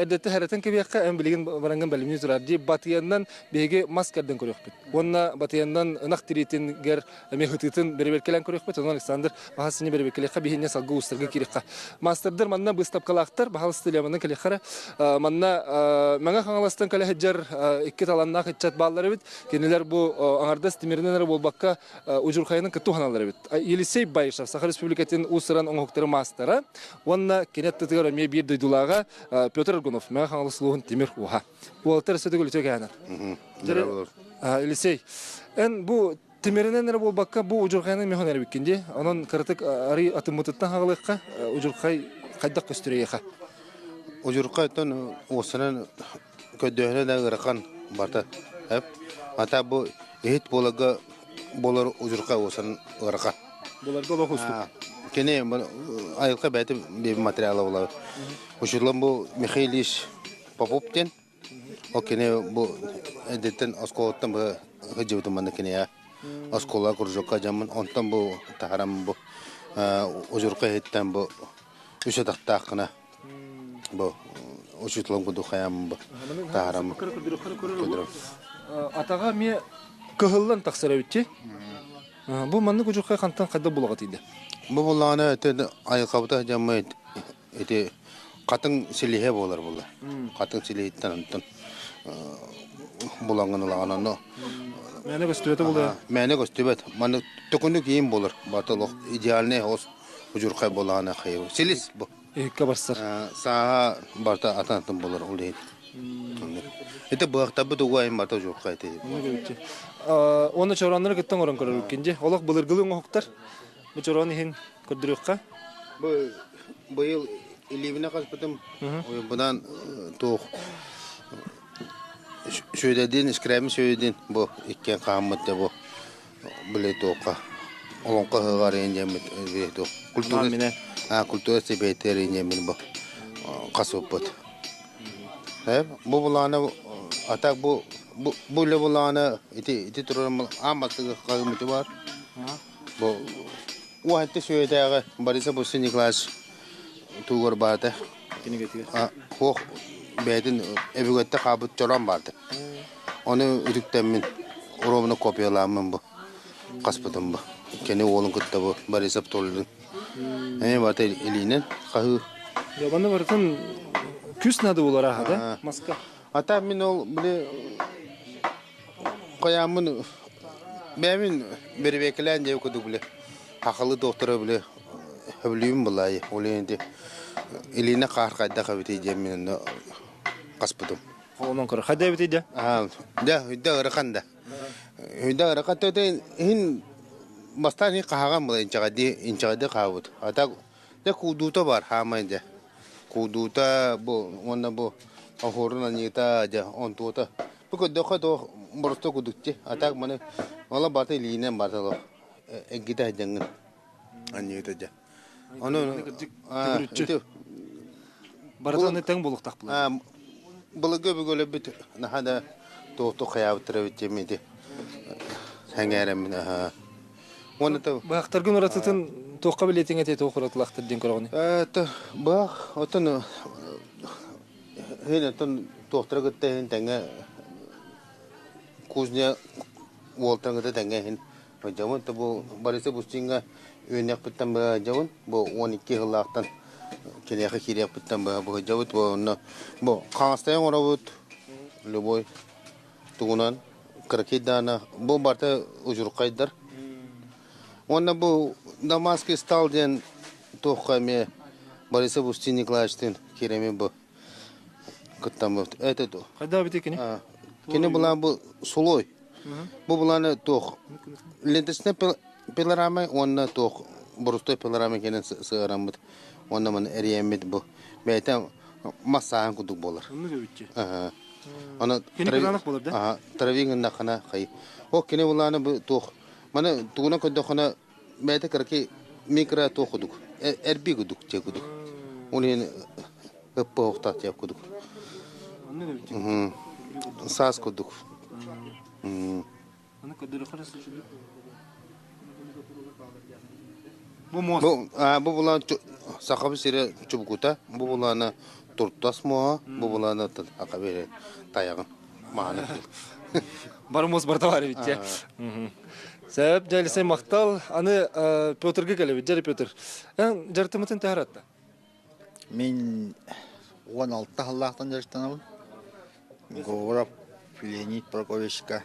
эрдэттэн хэрэтэн кэбиэххэ эн билигин бараҥҥын бэлэмнии турар дии батыйаннан биһиги мас кэрдэн көрүөхпүт. Уонна батыйаннан ынах тириитингэр эмиэ хытыытын бэрэбиэркэлээн көрүөхпүт. Онон Александр баһа синэ бэрэбиэркэлиэххэ биһиэннэ салгыы уустарга киириэххэ. Маастардар манна быыстапкалаахтар, баһалысты манна кэлиэххэ эрэ. Манна Мэҥэ Хаҥаластан кэлэ сылдьар икки талааннаах ыччат бааллар эбит. Кинилэр бу аҥардас тимиринэн эрэ буолбакка удьурхайынан кытта уһаналлар эбит. Елисей Баишев, Саха Республикатын уус-уран оҥоһуктарын маастара уонна кини аттытыгар эмиэ биир дойдулааҕа Петр Аргунов, Мэҥэ Хаҥалас улууһун тимир ууһа. Уолаттар өссө төгүл үтүө кэһэнэр. Елисей, эн бу тимиринэн эрэ буолбакка бу удьурхайынан эмиэ уһанар эбиккин дии. Онон кыратык арый атыммытыттан хаҕылыахха, удьурхай хайдах көстөр эйиэхэ? Удьурхайтан уоссанан көрдөһүнэ да ыарахан барта. Ата бу иһит буоларга болор удьурхай уосан ыарахан. Буларга олох устук. Кини айылҕа бэйэтэ биир материала буолар. Учутлан бу Михаил Ильич Попов диэн. Ол кини бу эдиттен оскуолаттан бу сылдьыбытым манна кинигэ оскуола кружокка дьаммын онтон бу таһарам бу удьурхай иһиттэн бу үс атахтаах гына бу учууталым курдук хайааммын бу таһарам Атаҕа эмиэ кыһыллан тахсар эбит Бу маннык удьурхай хантан хайда булаҕыт иде? Бу буллаҕына ити айылҕабыта дьаммыт ити хатыҥ силиһэ буолар буолла. Хатыҥ силиһиттэн онтон булаҥҥын ылаҕын ону Мээнэ көстүбэтэ буолуо. Мээнэ көстүбэт. Маннык төкүнүк иин буолар. Бата олох идеальный ос удьурхай буолаҕына хайы. Силис бу. Иһиккэ барсар. Сааһа барта атын атын буолар ол иһин. Ити быһахтарбыт угайын барта удьурхай ити. Уонна чорооннору кытта оҥорон көрөрүккүн дии. Олох былыргылыы оҥоһуктар. Бу чороон иһин көрдөрүөххэ. Бу быйыл илиибинэ хаспытым. Будан туох сүөдэдин, искрээми сүөдэдин бу иккиэн хааммыт да бу били туохха олоҥхо ыһыаҕар диэммит туох культура культура сэбиэтигэр диэммит бу хасыппыт. Бу булаана а так бу бу үлэ булаана ити ити турар аан бастакы хаһыымыты бар. Бу уһанты сүөтээҕи Бориса Бусин Николаевич тугар баата. Хуох бэйэтин өбүгэттэ хаабыт чорон баарды. Ону үтүктэммин уруобуна копиялааммын бу хаспытым бу. Кини уолун кытта бу Борисов Толлин. Эми бата илиинен хаһыы. Ябаны барытын күс надо булар аха да маска. Ата мин ол били Хайааммын бэйэбин бэрэбиэркэлээн диэбит курдук били хахалы доктора били сөбүлүүбүн былаайы ол иһин ити илиинэ хаар хайдах эбитий диэн мин онно хаспытым. Холонон көрөр. Хайда эбитий дьэ? Дьэ, үйдэ ыарахан да. Үйдэ ыарахан төтө иһин бастаан иһин хаһаҕан была инчэҕэйдии инчэҕэйдии хаабыт. А так дьэ куудуута бар хаамай дьэ. Куудуута бу уонна бу оһуорун аньыыта дьэ онтуота Бу көрдөххө туох боростуой курдук дии. А так маны ола барыта илиинэн барыта олох эргитэ сылдьаҥҥын анньыыта дьэ. Ону төгүрүччү барыта аны тэҥ буолуохтаах былыргы. Былыргы өбүгэлэрбит наһаа да туох хайаабыттар эбит диэммин ити сэҥээрэммин аһаа. Уонна Быһахтаргын уратытын туохха билиэтиҥ этэй туох уратылаахтар диэн көрөҕүнүй? Быһах оттон Иһин оттон туохтара кытта иһин тэҥҥэ кузня уолтан кытта тэҥҥэ иһин сылдьабын. То бу Бориса Бустиҥҥа үөннэхпиттэн быһа сылдьабын. Бу 12 сыллаахтан киниэхэ киириэхпиттэн быһа бу сылдьабыт. Бу онно бу хаҥастайан оҥоробут любой тугунан кыракый даана бу барыта удьурхайдар. Уонна бу Дамасский стал диэн туохха эмиэ Борисов Устин Николаевичтыын киирэми бу кыттаммыт. Это Хайда бити кини? Кини булаан бу сулой. Бу булааны туох ленточная пилорама уонна туох борустой пилорама кенен сыараммыт уонна маны эрийэммит бу бэйэтэ массааһын курдук буолар. Аны Кини кытаанах буолар да? Травиҥ хай. О кини булааны бу туох маны тугунан көрдөххүнэ бэйэтэ кыракый микро туох кудук эрби кудук дьэ кудук ол иһин ыппы оһохтоох дьэ кудук саас кудук Бу муос. Бу булан Сахабыт сирэ чубукута, бу булаана туртас муоһа, бу булаана ака бере тайаҕын мааны. Бар муос барта бар эбит дьэ. Сәп дьэлисэй махтал. Аны Петрга кэлэбит. Дьэри Петр. Эн дьартымытын төһөр Мин 16 сыллаахтан дьарыктанабын. Говоров Леонид Прокопьевичка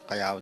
хайаабыт.